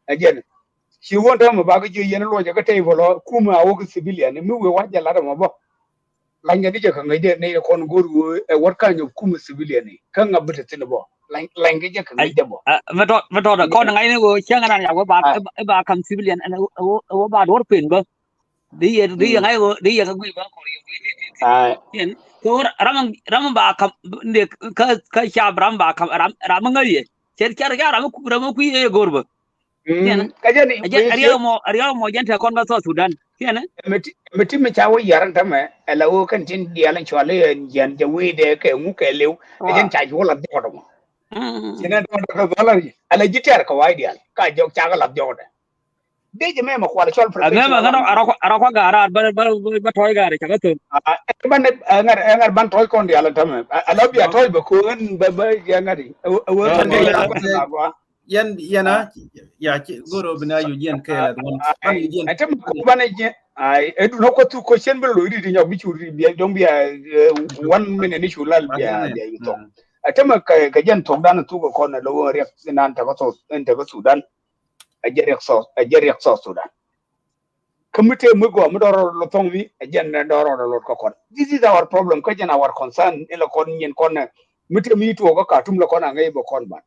Ɛ jɛn ci wä däm bakɛ jiö yɛn luɔcɛ kä table ɔ kumɛ a wä kä civilian mi wee wa jɛ lat ɛmɔ bä. Lany kɛ ni jɛ kä ŋäc dee nɛy kɔn go̱r ɣöö ɛ what kind of kumɛ civilian ni kä ŋa bi te thin bɔ. Lany kɛ jɛ kä ŋäc dɛ bɔ. Mɛ tɔt mɛ tɔt kɔn ŋa̱c ni ɣöö cäŋ ran ya wä ba ɛ ba kam civilian ɛn ɛ wä ba duɔr pen bä. Di yɛ di yɛ ŋa̱c ɣöö di yɛ kä guiy bä kɔr yɛ guiy ni ti ti. Kä ram ram ba kam ni kä kä cap ram ba kam ram ram ŋäc yɛ cɛ car ca ram ram kui̱ ɛ go̱r bä. Kä jɛn a riɛk mɔ a riɛk mɔ jɛn te kɔn kä South Sudan. Kiɛn ɛ mi ti mi ca wä yar ɛn tämɛ ɛ la wä kɛn tin dial in cual in jɛn jɛ wi̱i̱ dɛ kɛ ŋu kɛ liw ɛ jɛn ca juɔl a dhiɔt mɔ. Cin ɛ dɔn dɔn dɔn ala ji̱ tɛr kɛ wa̱i̱ dial ka jɔk ca kɛ la dhiɔt dɛ. Dee jɛ mɛ ma kual cɔl professional. Mɛ ma ŋa̱n a rɔ kɔ gaar a ba ba ba tɔy gaar cakɛ thon. Ɛ ban ɛ ŋa̱r ɛ ŋa̱r ban tɔy kɔn dial tamɛ. A la bia tɔy bɛ ko ŋa̱n ba ba ya ŋa̱ri. Ɛ wä ban tɔy la ba la gua. Yɛn yɛn a ya ci goro bina yu jiɛn kɛ la duan. Ban yu jiɛn. Ɛ tɛ ma ko ban ɛ jiɛn. Ai ɛ du no ko tu ko cien bɛ lo ri di nyɔk bi cu ri bia dɔŋ bia one minute ni cu lal bia bia yu tɔŋ. Ɛ tɛ ma ka jɛn tɔŋ dan tu ko kɔn lo riɛk sinan ta ko to en ta ko Sudan. A jɛ riɛk sɔ a jɛ riɛk sɔ Sudan. Kä mi tëë mi gɔaa mi dɔrɔ lɔ thɔŋ mi a jɛn dɔrɔ lɔ lot kä kɔn. This is our problem kä jɛn our concern. Ilɛ kɔn nyin kɔn nɛ mi tëë mi tuɔɔk kä Khartoum lɛ kɔn a ŋäc bɛ kɔn ban.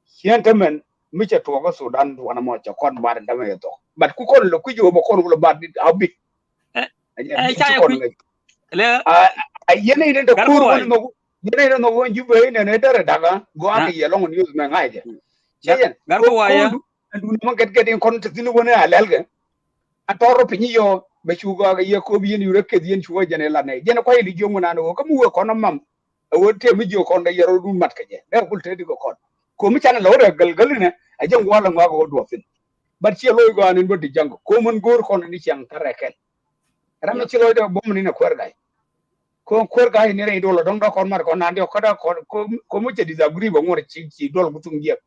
Ciɛn te mɛn mi cɛ tuɔɔk kä Sudan wanɛ mɔ cɛ kɔn ban dämɛ yɛ thɔk. But ku kɔn lɛ kui̱c wä bɛ kɔn wulɛ ban dit how big. A jɛn ca yɛ kui̱c lɛ a yɛn in dɛ kur wani mɔ ku yɛn in dɛ mɔ wani jubɛ in dɛ dɛrɛ daga gɔaa kɛ yɛ lɔŋ news mɛ ŋa̱c jɛ. Cɛ yɛn gar ku wa yɛ. Ɛn duundɛ ma gɛt gɛt in kɔn te thi̱n wänɛ a lɛl kɛ. A tɔr rɔ piny yɔ bɛ cu gɔaa kɛ yɛ kop yɛn yurɛ keth yɛn cu wä jɛn ɛ lat nɛ jɛn ɛ kuay li jiöŋ wä nan ɛ wä kä mi wee kɔn ɛ mam. Ɛ wä tëë mi jiök kɔn dɛ yɛ rɔ dun mat kɛ jɛ dee kul te di kɛ kɔn. Komi canɛ lɛ wä rɛ gäl gäl inɛ ɛ jɛn gua̱l ɛ ŋɔak ɛ wä duɔth thi̱n. Bat ciɛ loc gɔaa nin bä di jaŋ kɛ komi go̱o̱r kɔn ni ciaŋ kä rɛ kɛl. Ram mi ci loc dɛ bom ni nɛ kuɛr ga̱y. Ko kuer ka ini rɛy dol dɔŋ dɔ kɔn mar kɔn nan diɔk kä dɔ kɔn ko mi cɛ disagree bɛ ŋuɔr ci ci dol ku thuŋ jiɛk.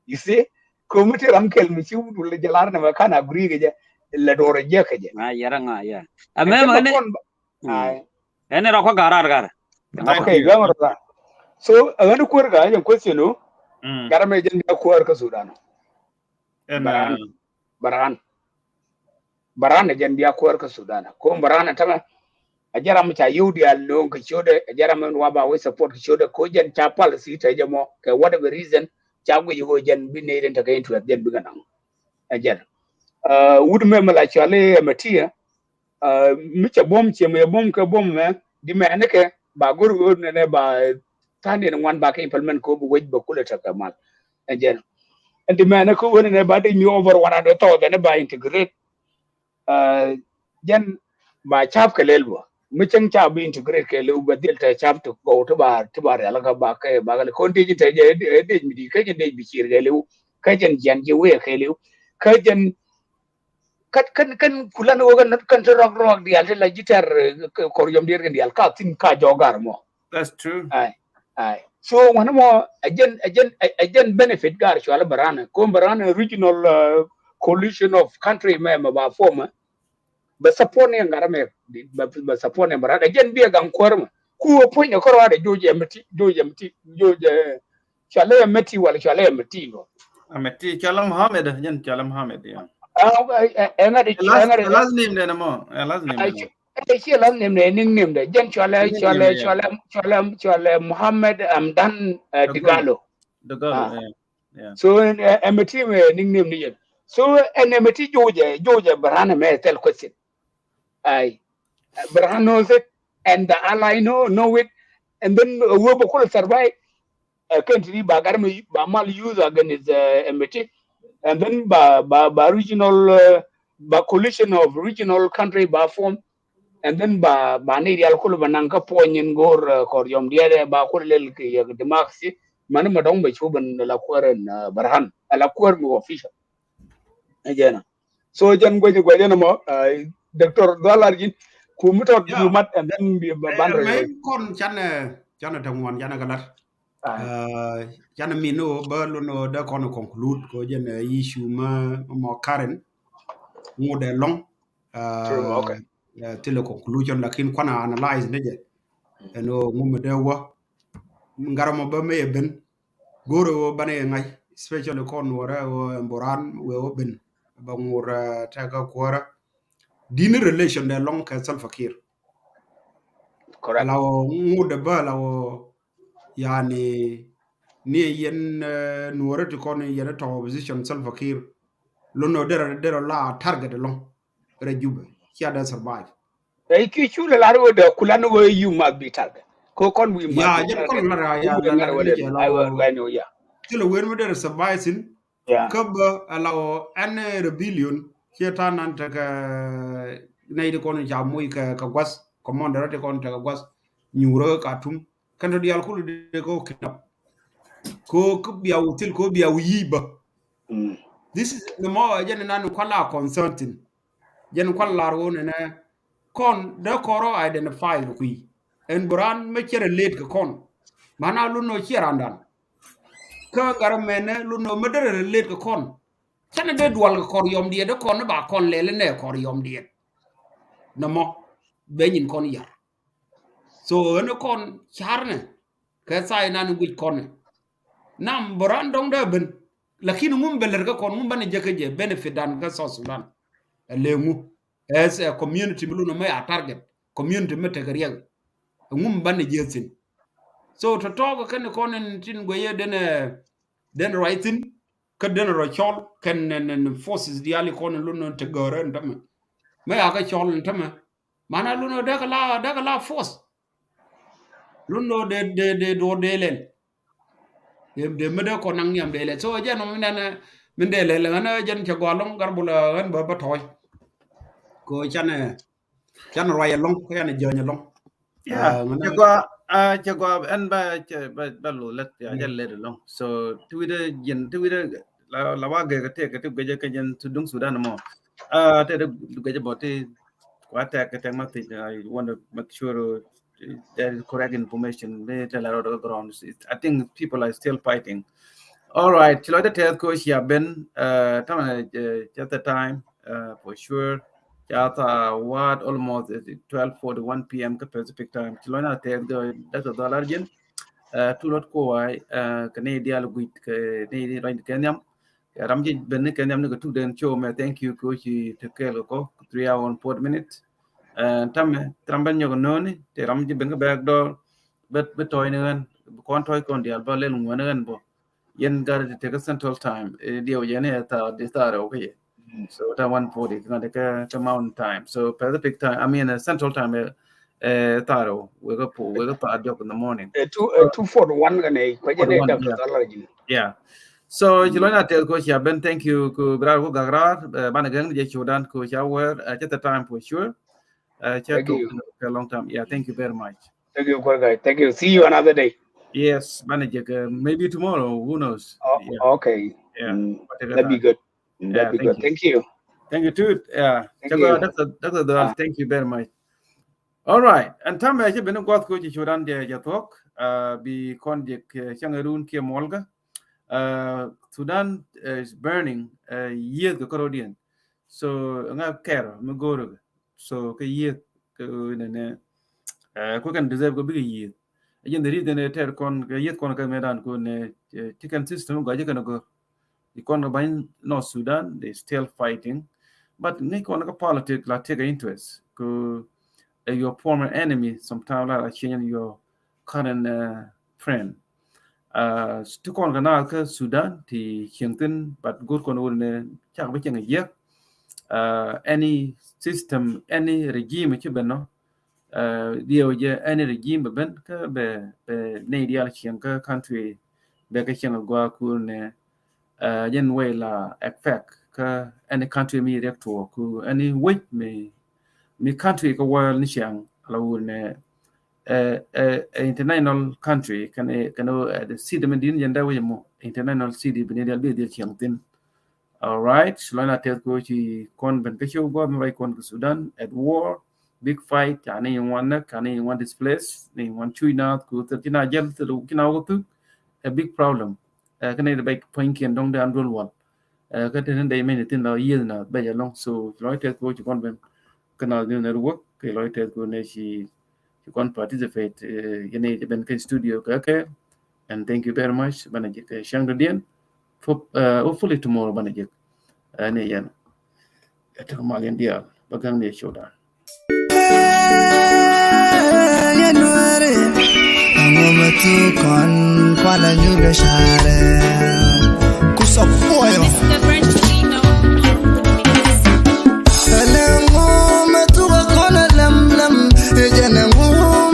You see? Ko mi ti ram kɛl mi ci wudul jɛ lar nɛ mɛ kan agree kɛ jɛ lɛ dor jiɛk kɛ jɛ. Ŋa yɛrɛ ŋa yɛ. Amɛ mɛ ne. Ai. Ɛn rɔ kɔ garar gar. Okay, gam rɔ. So ɛn kuer ka jɛ question o. Gar mɛ jɛ ni kuer ka Sudan. Baran. Baran. Baran a jɛn bia kuäär kä Sudan. Ko Baran a tämɛ a jɛn ram ca yio̱w diaal lo̱o̱ŋ kɛ ciötdɛ, a jɛn ram in wa ba wec support kɛ ciötdɛ. Ko jɛn ca policy te jɛ mɔ kɛ whatever reason ca guic ɣöö jɛn bi nɛy rin tekɛ interest jɛn bikɛ naŋ. A jɛn wut mɛ mɛ la cɔal i̱ Hemeti. Mi cɛ buɔ̱m ciɛ mɛ buɔ̱m kɛ buɔ̱m mɛ di mɛ nikɛ ba go̱r ɣöö nɛnɛ ba tha̱a̱ŋ diɛn ŋuan ba kɛ implement ko bi wec bɛ kulɛ tekɛ mal. Ɛ jɛn ɛn ti mɛnɛ kä wen ɛn ɛ ba dec mi over one hundred thousand ɛ ba integrate. Jɛn ba cap kɛ lɛl bä mi cäŋ cap bi integrate kɛ lɛl bä dhil tɛ cap ti gɔw ti ba ti ba rial kä ba kɛ ba kɛ lɛl kɔn dec in tɛ jɛ ɛ dec mi di kä jɛn dec bi cir kɛ lɛl kä jɛn jiɛn ji̱ wee kɛ lɛl kä jɛn Kän kän kän kulan wä kän kän ti rɔk rɔk dial ti la ji̱ tɛr kɔr yɔm diɛr kän dial ka thin ka jɔgar mɔ. That's true. Ai ai so wan mɔ a jɛn a jɛn a jɛn benefit gar cual Barana ko Barana regional coalition of country mɛ mɛ ba form. Bɛ support ni ŋar mɛ bɛ support ni Barana a jɛn bi a gaŋ kuɔr mɛ ku a puɔ̱ny ni kɔr wa de George Mti George Mti George Cualɛ Meti wala cualɛ Meti ŋɔ. Meti cualɛ Mohamed, jɛn cualɛ Mohamed ya. Ɛ ŋa di ɛ ŋa di last name dɛ nɛ mɔ. Ɛ last name dɛ. Ɛ ci last name dɛ nickname dɛ jɛn cualɛ cualɛ cualɛ cualɛ cualɛ Mohamed Amdan Degalo. Degalo. So ɛ Meti mɛ nickname ni jɛn. So ɛ Meti George George Barana mɛ thil question. Ai Barana knows it and the ally know know it and then wä bɛ kul survive. Kɛn ti di ba gar mi ba mal use against Meti and then ba ba ba regional ba coalition of regional country ba form and then ba ba ni real kul ba nang ka puɔny in gor kɔr yɔm diɛlɛ ba kul lel ki yɛ democracy mani ma dɔŋ ba cuban la kuɛr in Barhan la kuɛr mi official. Ɛ jɛn a so jɛn guɛc guɛc ɛn ɛmɔ. Doctor Dhual Arjin ku mi tɔt you mat and then bi ban rɛ kɔn canɛ canɛ te ŋuan canɛ kɛ lat. Canɛ min ni wä bä lun wä dee kɔn conclude kɛ jɛn issue mɛ mɔ Karen ŋut ɛlɔŋ. Thilɛ conclusion lakin kuanɛ analyze ni jɛ ɛn ɣöö ŋumɛ dee wä ŋaramɔ bä mëë ben. Go̱o̱rɛ ɣöö banɛ yɛ ŋa̱c especially kɔn nuɔrɛ ɣöö ɛn boran wee ɣöö ben bɛ ŋur tɛkä kuäärä. Di̱t ni relation dɛ lɔŋ kɛ Salva Kiir. Correct. La ɣöö ŋut dɛ bä la ɣöö yani ni yɛn nuɔrɛ ti kɔn yɛn tɔ opposition Salva Kiir. Lon ɣöö derɛ derɛ la target lɔŋ rɛ Jubɛ cia dee survive. Ɛ ki cu lɛ lar wä dee kulan wä you must be target. Ko kɔn wi must be target. Ya jɛ kɔn lar ya la lar wä dee. Ai wä ni wä ya. Ci lɛ wen wä dee survive sin. Ya. Kä bä ala wä ɛn rebellion cie tan nan tekɛ nɛy ti kɔn ca moc kɛ kɛ guath commander ti kɔn tekɛ guath nyuurä Khartoum. Kɛn tɔ diaal kul dee kɛ wä kidnap. Ko kä bia wä thil ko bia wä yic bä. This is the more jɛn nan kuala consulting. Jɛn kuala lar won nɛ kɔn dee kɔrɔ identify rɛ kui̱. Ɛn boran mɛ cɛ relate kɛ kɔn. Mana lunɔ ciɛ randan. Kä garɛ mɛnɛ lunɔ mɛ dee relate kɛ kɔn. Canɛ dee dual kɛ kɔr yɔm diɛt dee kɔn ni ba kɔn lɛl nɛ kɔr yɔm diɛt. Nɔmɔ bɛ nyin kɔn yar. So ɛn kɔn carnɛ kɛ tha̱a̱ inan guic kɔn. Nam boran dɔŋ dee ben. Lakin ŋum bɛ lɛr kɛ kɔn ŋum banɛ jɛ kɛ jɛ benefit dan kɛ South Sudan. Ɛ lɛ ŋu. As a community mi lunɔ mɛ a target. Community mɛ tekɛ riɛk. Ŋum banɛ jɛ thin. So tɔtɔk kɛn kɔn in tin guɛ yɛ den, eh, den ruac thin. Kä den rɔ cɔl kɛn nɛn, nɛn forces diali kɔn in lunɔ te gɔrɛ in tämɛ. Mɛ a kɛ cɔl in tämɛ. Mana lunɔ dee kɛ la, dee kɛ la force. Lunɔ dee, dee, dee duɔr dee lɛl. Dee, dee mi dee kɔn naŋ niam dee lɛl. So jɛ nɔ mi nɛn, mi dee lɛl ɣän jɛn cɛ gɔa lɔŋ gar bulɛ ɣän bä bä tɔɔc. Ko canɛ, canɛ ruac ɛlɔŋ, ko canɛ jäny ɛlɔŋ. Yeah, cɛ gɔa, ah, cɛ gɔa ɛn ba, cɛ ba, ba lo lɛt, ya jɛ lɛt ɛlɔŋ. So ti wi̱dɛ jɛn, ti wi̱dɛ la, la wa gɛ kɛ tɛk kɛ ti gɛjɛ kɛ jɛn ti duŋ Sudan mɔ. Ah, tɛ dee gɛjɛ bɔ ti kua tɛk kɛ tɛk ma ti, I want to make sure, uh, there is correct information. Bi tɛ la rɔ dɔ ground. I think people are still fighting. All right, ci lɔcdä tɛth ko cia ben, uh, tamɛ, uh, just the time, uh, for sure. Ca thawaat almost, uh, twelve forty-one p m kä Pacific time. Ci lɔcna tɛth ko Doctor Dhɔl Arjen, uh, tu lot ko wai, uh, kɛ ni dial guic kɛ ni rɔny kɛ nhiam. Ya ram ji̱ ben ni kɛ nhiam ni kɛ tuk den show mɛ, thank you ko ci te kɛɛl kɛ kɔ three hour and forty minutes. Uh, tamɛ ram ben nyɔk nööni te ram ji̱ ben kɛ bɛɛk dɔɔr. Bɛ, bɛ tɔɔy ni ɣän, bɛ kɔn tɔɔy kɔn dial bä lɛl ŋuäni ɣän bä. Yɛn gat ti tekɛ Central Time, eh, diɛw yɛn ɛ thaar, di thaar rɛw kä yɛ. So ta one forty kä ŋa̱t kɛ, kɛ Mountain Time. So Pacific Time, I mean, uh, Central Time, eh, eh, thaar rɛw wekɛ po, wekɛ thaar diɔk in the morning. Eh, two, eh, two forty-one kɛ nɛ, kɔ jɛ nɛ Doctor Dhɔl Arjen. Yeah. So ci lɔcna tɛth ko cia ben, thank you ko bra ko gagrar, eh, banɛ gɛŋ jɛ show dan ko cia wɛr, eh, cɛ the time for sure. Uh, cɛ tok kɛ long time. Yeah, thank you very much. Thank you, poor guy. Thank you. See you another day. Yes, banɛ jɛ kɛ, maybe tomorrow. Who knows? Oh, yeah. Okay. Yeah. Mm, that'd be good. Mm, that'd be good. Thank you. Thank you too. Yeah. Thank you. Doctor, Doctor Dhɔl, thank you very much. All right. And tamɛ ci ben guath ko ci show dan jɛ, jɛ thuɔk. Uh, bi kɔn jɛ kɛ cäŋ run kiɛ muɔlkä. Uh, Sudan, uh, is burning. Uh, yieth kɛ kärɔ̱diɛn. So ŋa kɛr mi go̱o̱rä kɛ. So kɛ yieth kɛ nɛnɛ, eh, kɛ kɛn deserve kɛ bikɛ yieth. Again, the reason ɛ tɛr kɔn kɛ yieth kɔn kɛ mɛ dan kɔn nɛ, eh, ti kɛn system gɔaa jɛ kɛn gɔr. Ti kɔn kɛ bany North Sudan, they still fighting. But ni kɔn kɛ politic la take interest. Kɛ, eh, your former enemy, sometimes la change your current, uh, friend. Uh, ti kɔn kɛ naath kä Sudan ti cieŋ thi̱n, but go̱o̱r kɔn wun ni cak bi cieŋ a jiɛk. Uh, any system, any regime ci ben nɔ, uh, diɛw jɛ any regime bɛ ben kä bɛ, bɛ nɛy diaal cieŋ kä country bɛ kä cieŋ a gɔaa kun ni, uh, jɛn way la affect kä any country mi riɛk tuɔɔk ku any wec mi, mi country kä world ni cieŋ la wun ni, eh, eh, eh, international country, kɛn, eh, kɛn, eh, the city mi din jɛn da wec mɔ, international city bi ni dial bi dial cieŋ thi̱n. All right, so lɔcna tɛth ko ci kɔn ben kä show gua mi ruac kɔn kä Sudan at war, big fight, ca ni ŋuan näk, ca ni ŋuan displace, ni ŋuan cuc naath ku thil ci na jɛl, thil ci na wä thuk, a big problem. Eh, kä ni di bɛc puɔ̱nykiɛn dɔ̱ŋ di an duel wal. Eh, kä te ni dɛy mɛny ni thin la yieth na bɛc alɔŋ. So lɔc tɛth ko ci kɔn ben kä Naath News Network, kɛ lɔc tɛth ko ni ci, ci kɔn participate, eh, yɛn ni ci ben kä studio kɛ kɛ. And thank you very much. Banɛ jɛ kɛ cäŋ dɔ̱diɛn. Hop-, eh, hopefully tomorrow banɛ jɛ. Eh, ni yɛn. Ɛ tek mal yɛn diaal bä gaŋ ni ɛ cio̱dan. Yɛn nuɛri aŋɔ mɛ tu kɔn kualɛ nyur bɛ carɛ. Kusɔ puɔyɔ. Ɛlɛ ŋɔ mɛ tu kɛ kɔn ɛ lɛm lɛm. Ɛ jɛn ɛ ŋɔ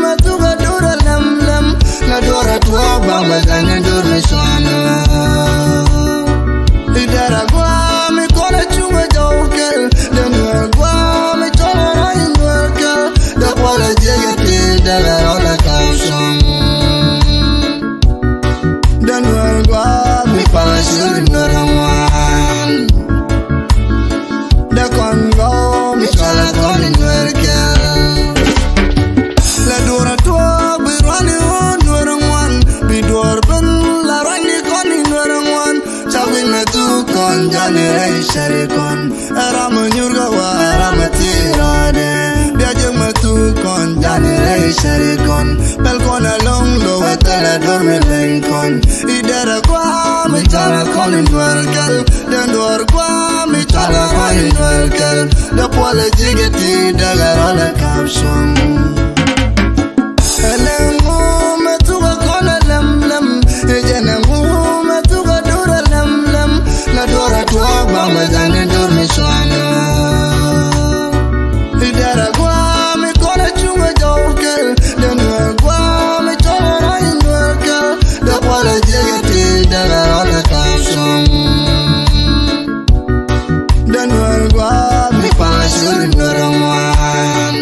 mɛ tu kɛ dur ɛ lɛm lɛm. Na duɔrɛ tuɔɔk ba mɛ gaŋ ɛ dur mɛ cuanɛ. Idara guami kɔnɛ cuŋɛ jɔw kɛl. Dɛ nuɛr guami cɔl rɔy nuɛr kɛl. Dɛ kualɛ jiɛc iti dɛ lɛ rɔlɛ kaw cuŋ. Dɛ nuɛr guami kɔnɛ cuŋ nuɛr ŋuan. Cari kɔn ɛ ram mi nyur kɛ wa ram mi ti rɔɔdɛ. Bia jek mi thuk kɔn jani rɛy cari kɔn. Pɛl kɔn aloŋ lo wɛ thɛlɛ dur mi leny kɔn. I derɛ gua mi cɔl ɛ kɔn in duɔr kɛl. Den duɔr gua mi cɔl ɛ kɔn in duɔr kɛl. Dee puɔl ɛ jik ɛ ti dee kɛ rɔl ɛ kap cuɔ̱ŋ. Ɛlɛ ŋu mɛ thuk ɛ kɔn ɛ lɛm lɛm. Ɛ jɛn ɛ ŋu mɛ thuk ɛ dur ɛ lɛm lɛm. La duɔr ɛ tuɔɔk baŋ bɛ ja̱ŋ ni dur mi cuanɛ. I derɛ gua mi kɔn ɛ cuŋ ɛ jɔw kɛl. Den ɛ gua mi cɔl ɛ rɔy in duɔr kɛl. Dee puɔl ɛ jik ɛ ti dee kɛ rɔl ɛ kap cuɔ̱ŋ. Den wer gua mi pala shuri nora wan.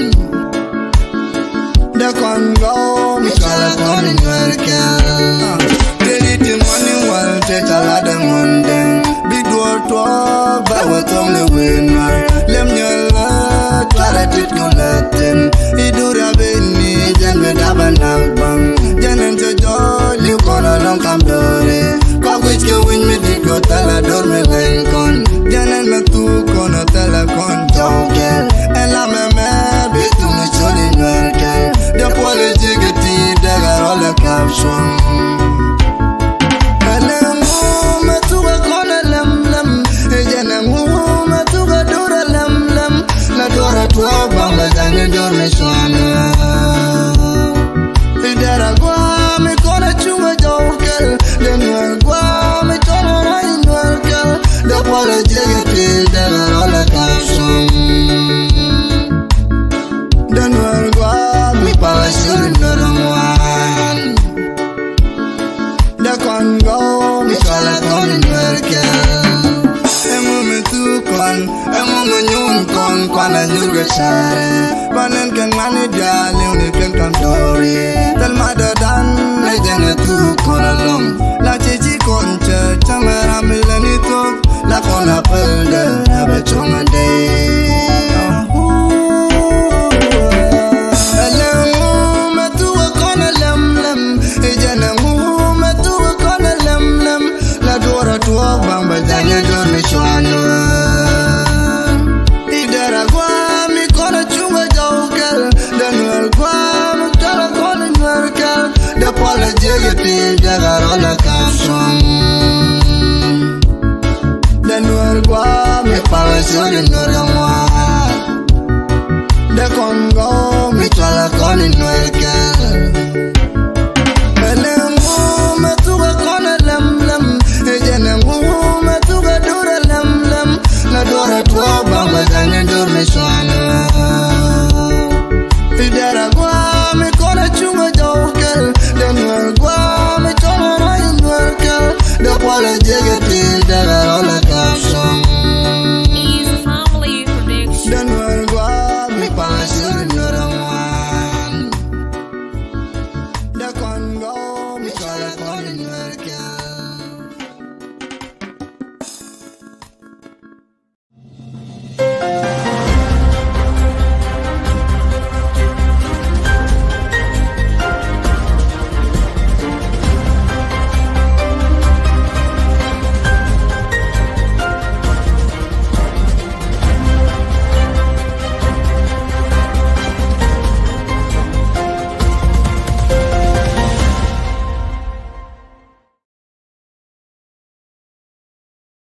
De kon go mi chala kon in wer kel. Teri ti mani wal te chala de munden. Bi duor tuɔk ba wä thong le win mar. Lem nyala tuara tit kulatin. I dura bini jen be daba nak bang. Jen en te jol liu kɔn alɔŋ kam dore. Kɔk wi̱c kɛ wi̱ny mi dit kɔ thɛlɛ dor mi leny kɔn. Jɛn ɛn mɛ thuk kɔn ɔ thɛlɛ kɔn jɔw kɛl. Ɛn la mɛ mɛ bi thuk mi col in nuɛr kɛl. Dee puɔl ɛ jik ɛ ti dee kɛ rɔl ɛ kap cuɔ̱ŋ. Ɛlɛ ŋu mɛ thuk ɛ kɔn ɛ lɛm lɛm. Ɛ jɛn ɛ ŋu mɛ thuk ɛ dur ɛ lɛm lɛm. La duɔr ɛ tuɔɔk baŋ bɛ ja̱ŋ ni dur mi cuanɛ. I derɛ gua mi kɔn ɛ cuŋ ɛ jɔw kɛl. Den wer gua mi cɔl ɛ rɔy in duɔr kɛl. Dee puɔl ɛ jik ɛ ti dee kɛ rɔl ɛ kap cuɔ̱ŋ. Den wer gua mi pala shuri nora wan. De kɔn gɔw mi cɔl ɛ kɔn in wer kɛl. Ɛŋu mi thuk kɔn, ɛŋu mi nyun kɔn, kuan ɛ nyur kɛ carɛ. Panen kɛn mani diaal liu ni kɛn kam dɔri. Thil ma dɔdan ɛ jɛn ɛ thuk kɔn alɔŋ. La ci ci kɔn cɛ cäŋ ɛ ram mi lɛ ni thuk. La kɔn a päl dɛ ɛ bɛ cuɔ̱ŋ ɛ dee. Ɛlɛ ŋu mɛ thuk ɛ kɔn ɛ lɛm lɛm. Ɛ jɛn ɛ ŋu mɛ thuk ɛ kɔn ɛ lɛm lɛm. La duɔr ɛ tuɔɔk baŋ bɛ ja̱ŋ ni dur mi cuanɛ. I derɛ gua mi kɔn ɛ cuŋ ɛ jɔw kɛl. Den wer gua mi cɔl ɛ kɔn in wer kɛl. Dee puɔl ɛ jik ɛ ti dee kɛ rɔl ɛ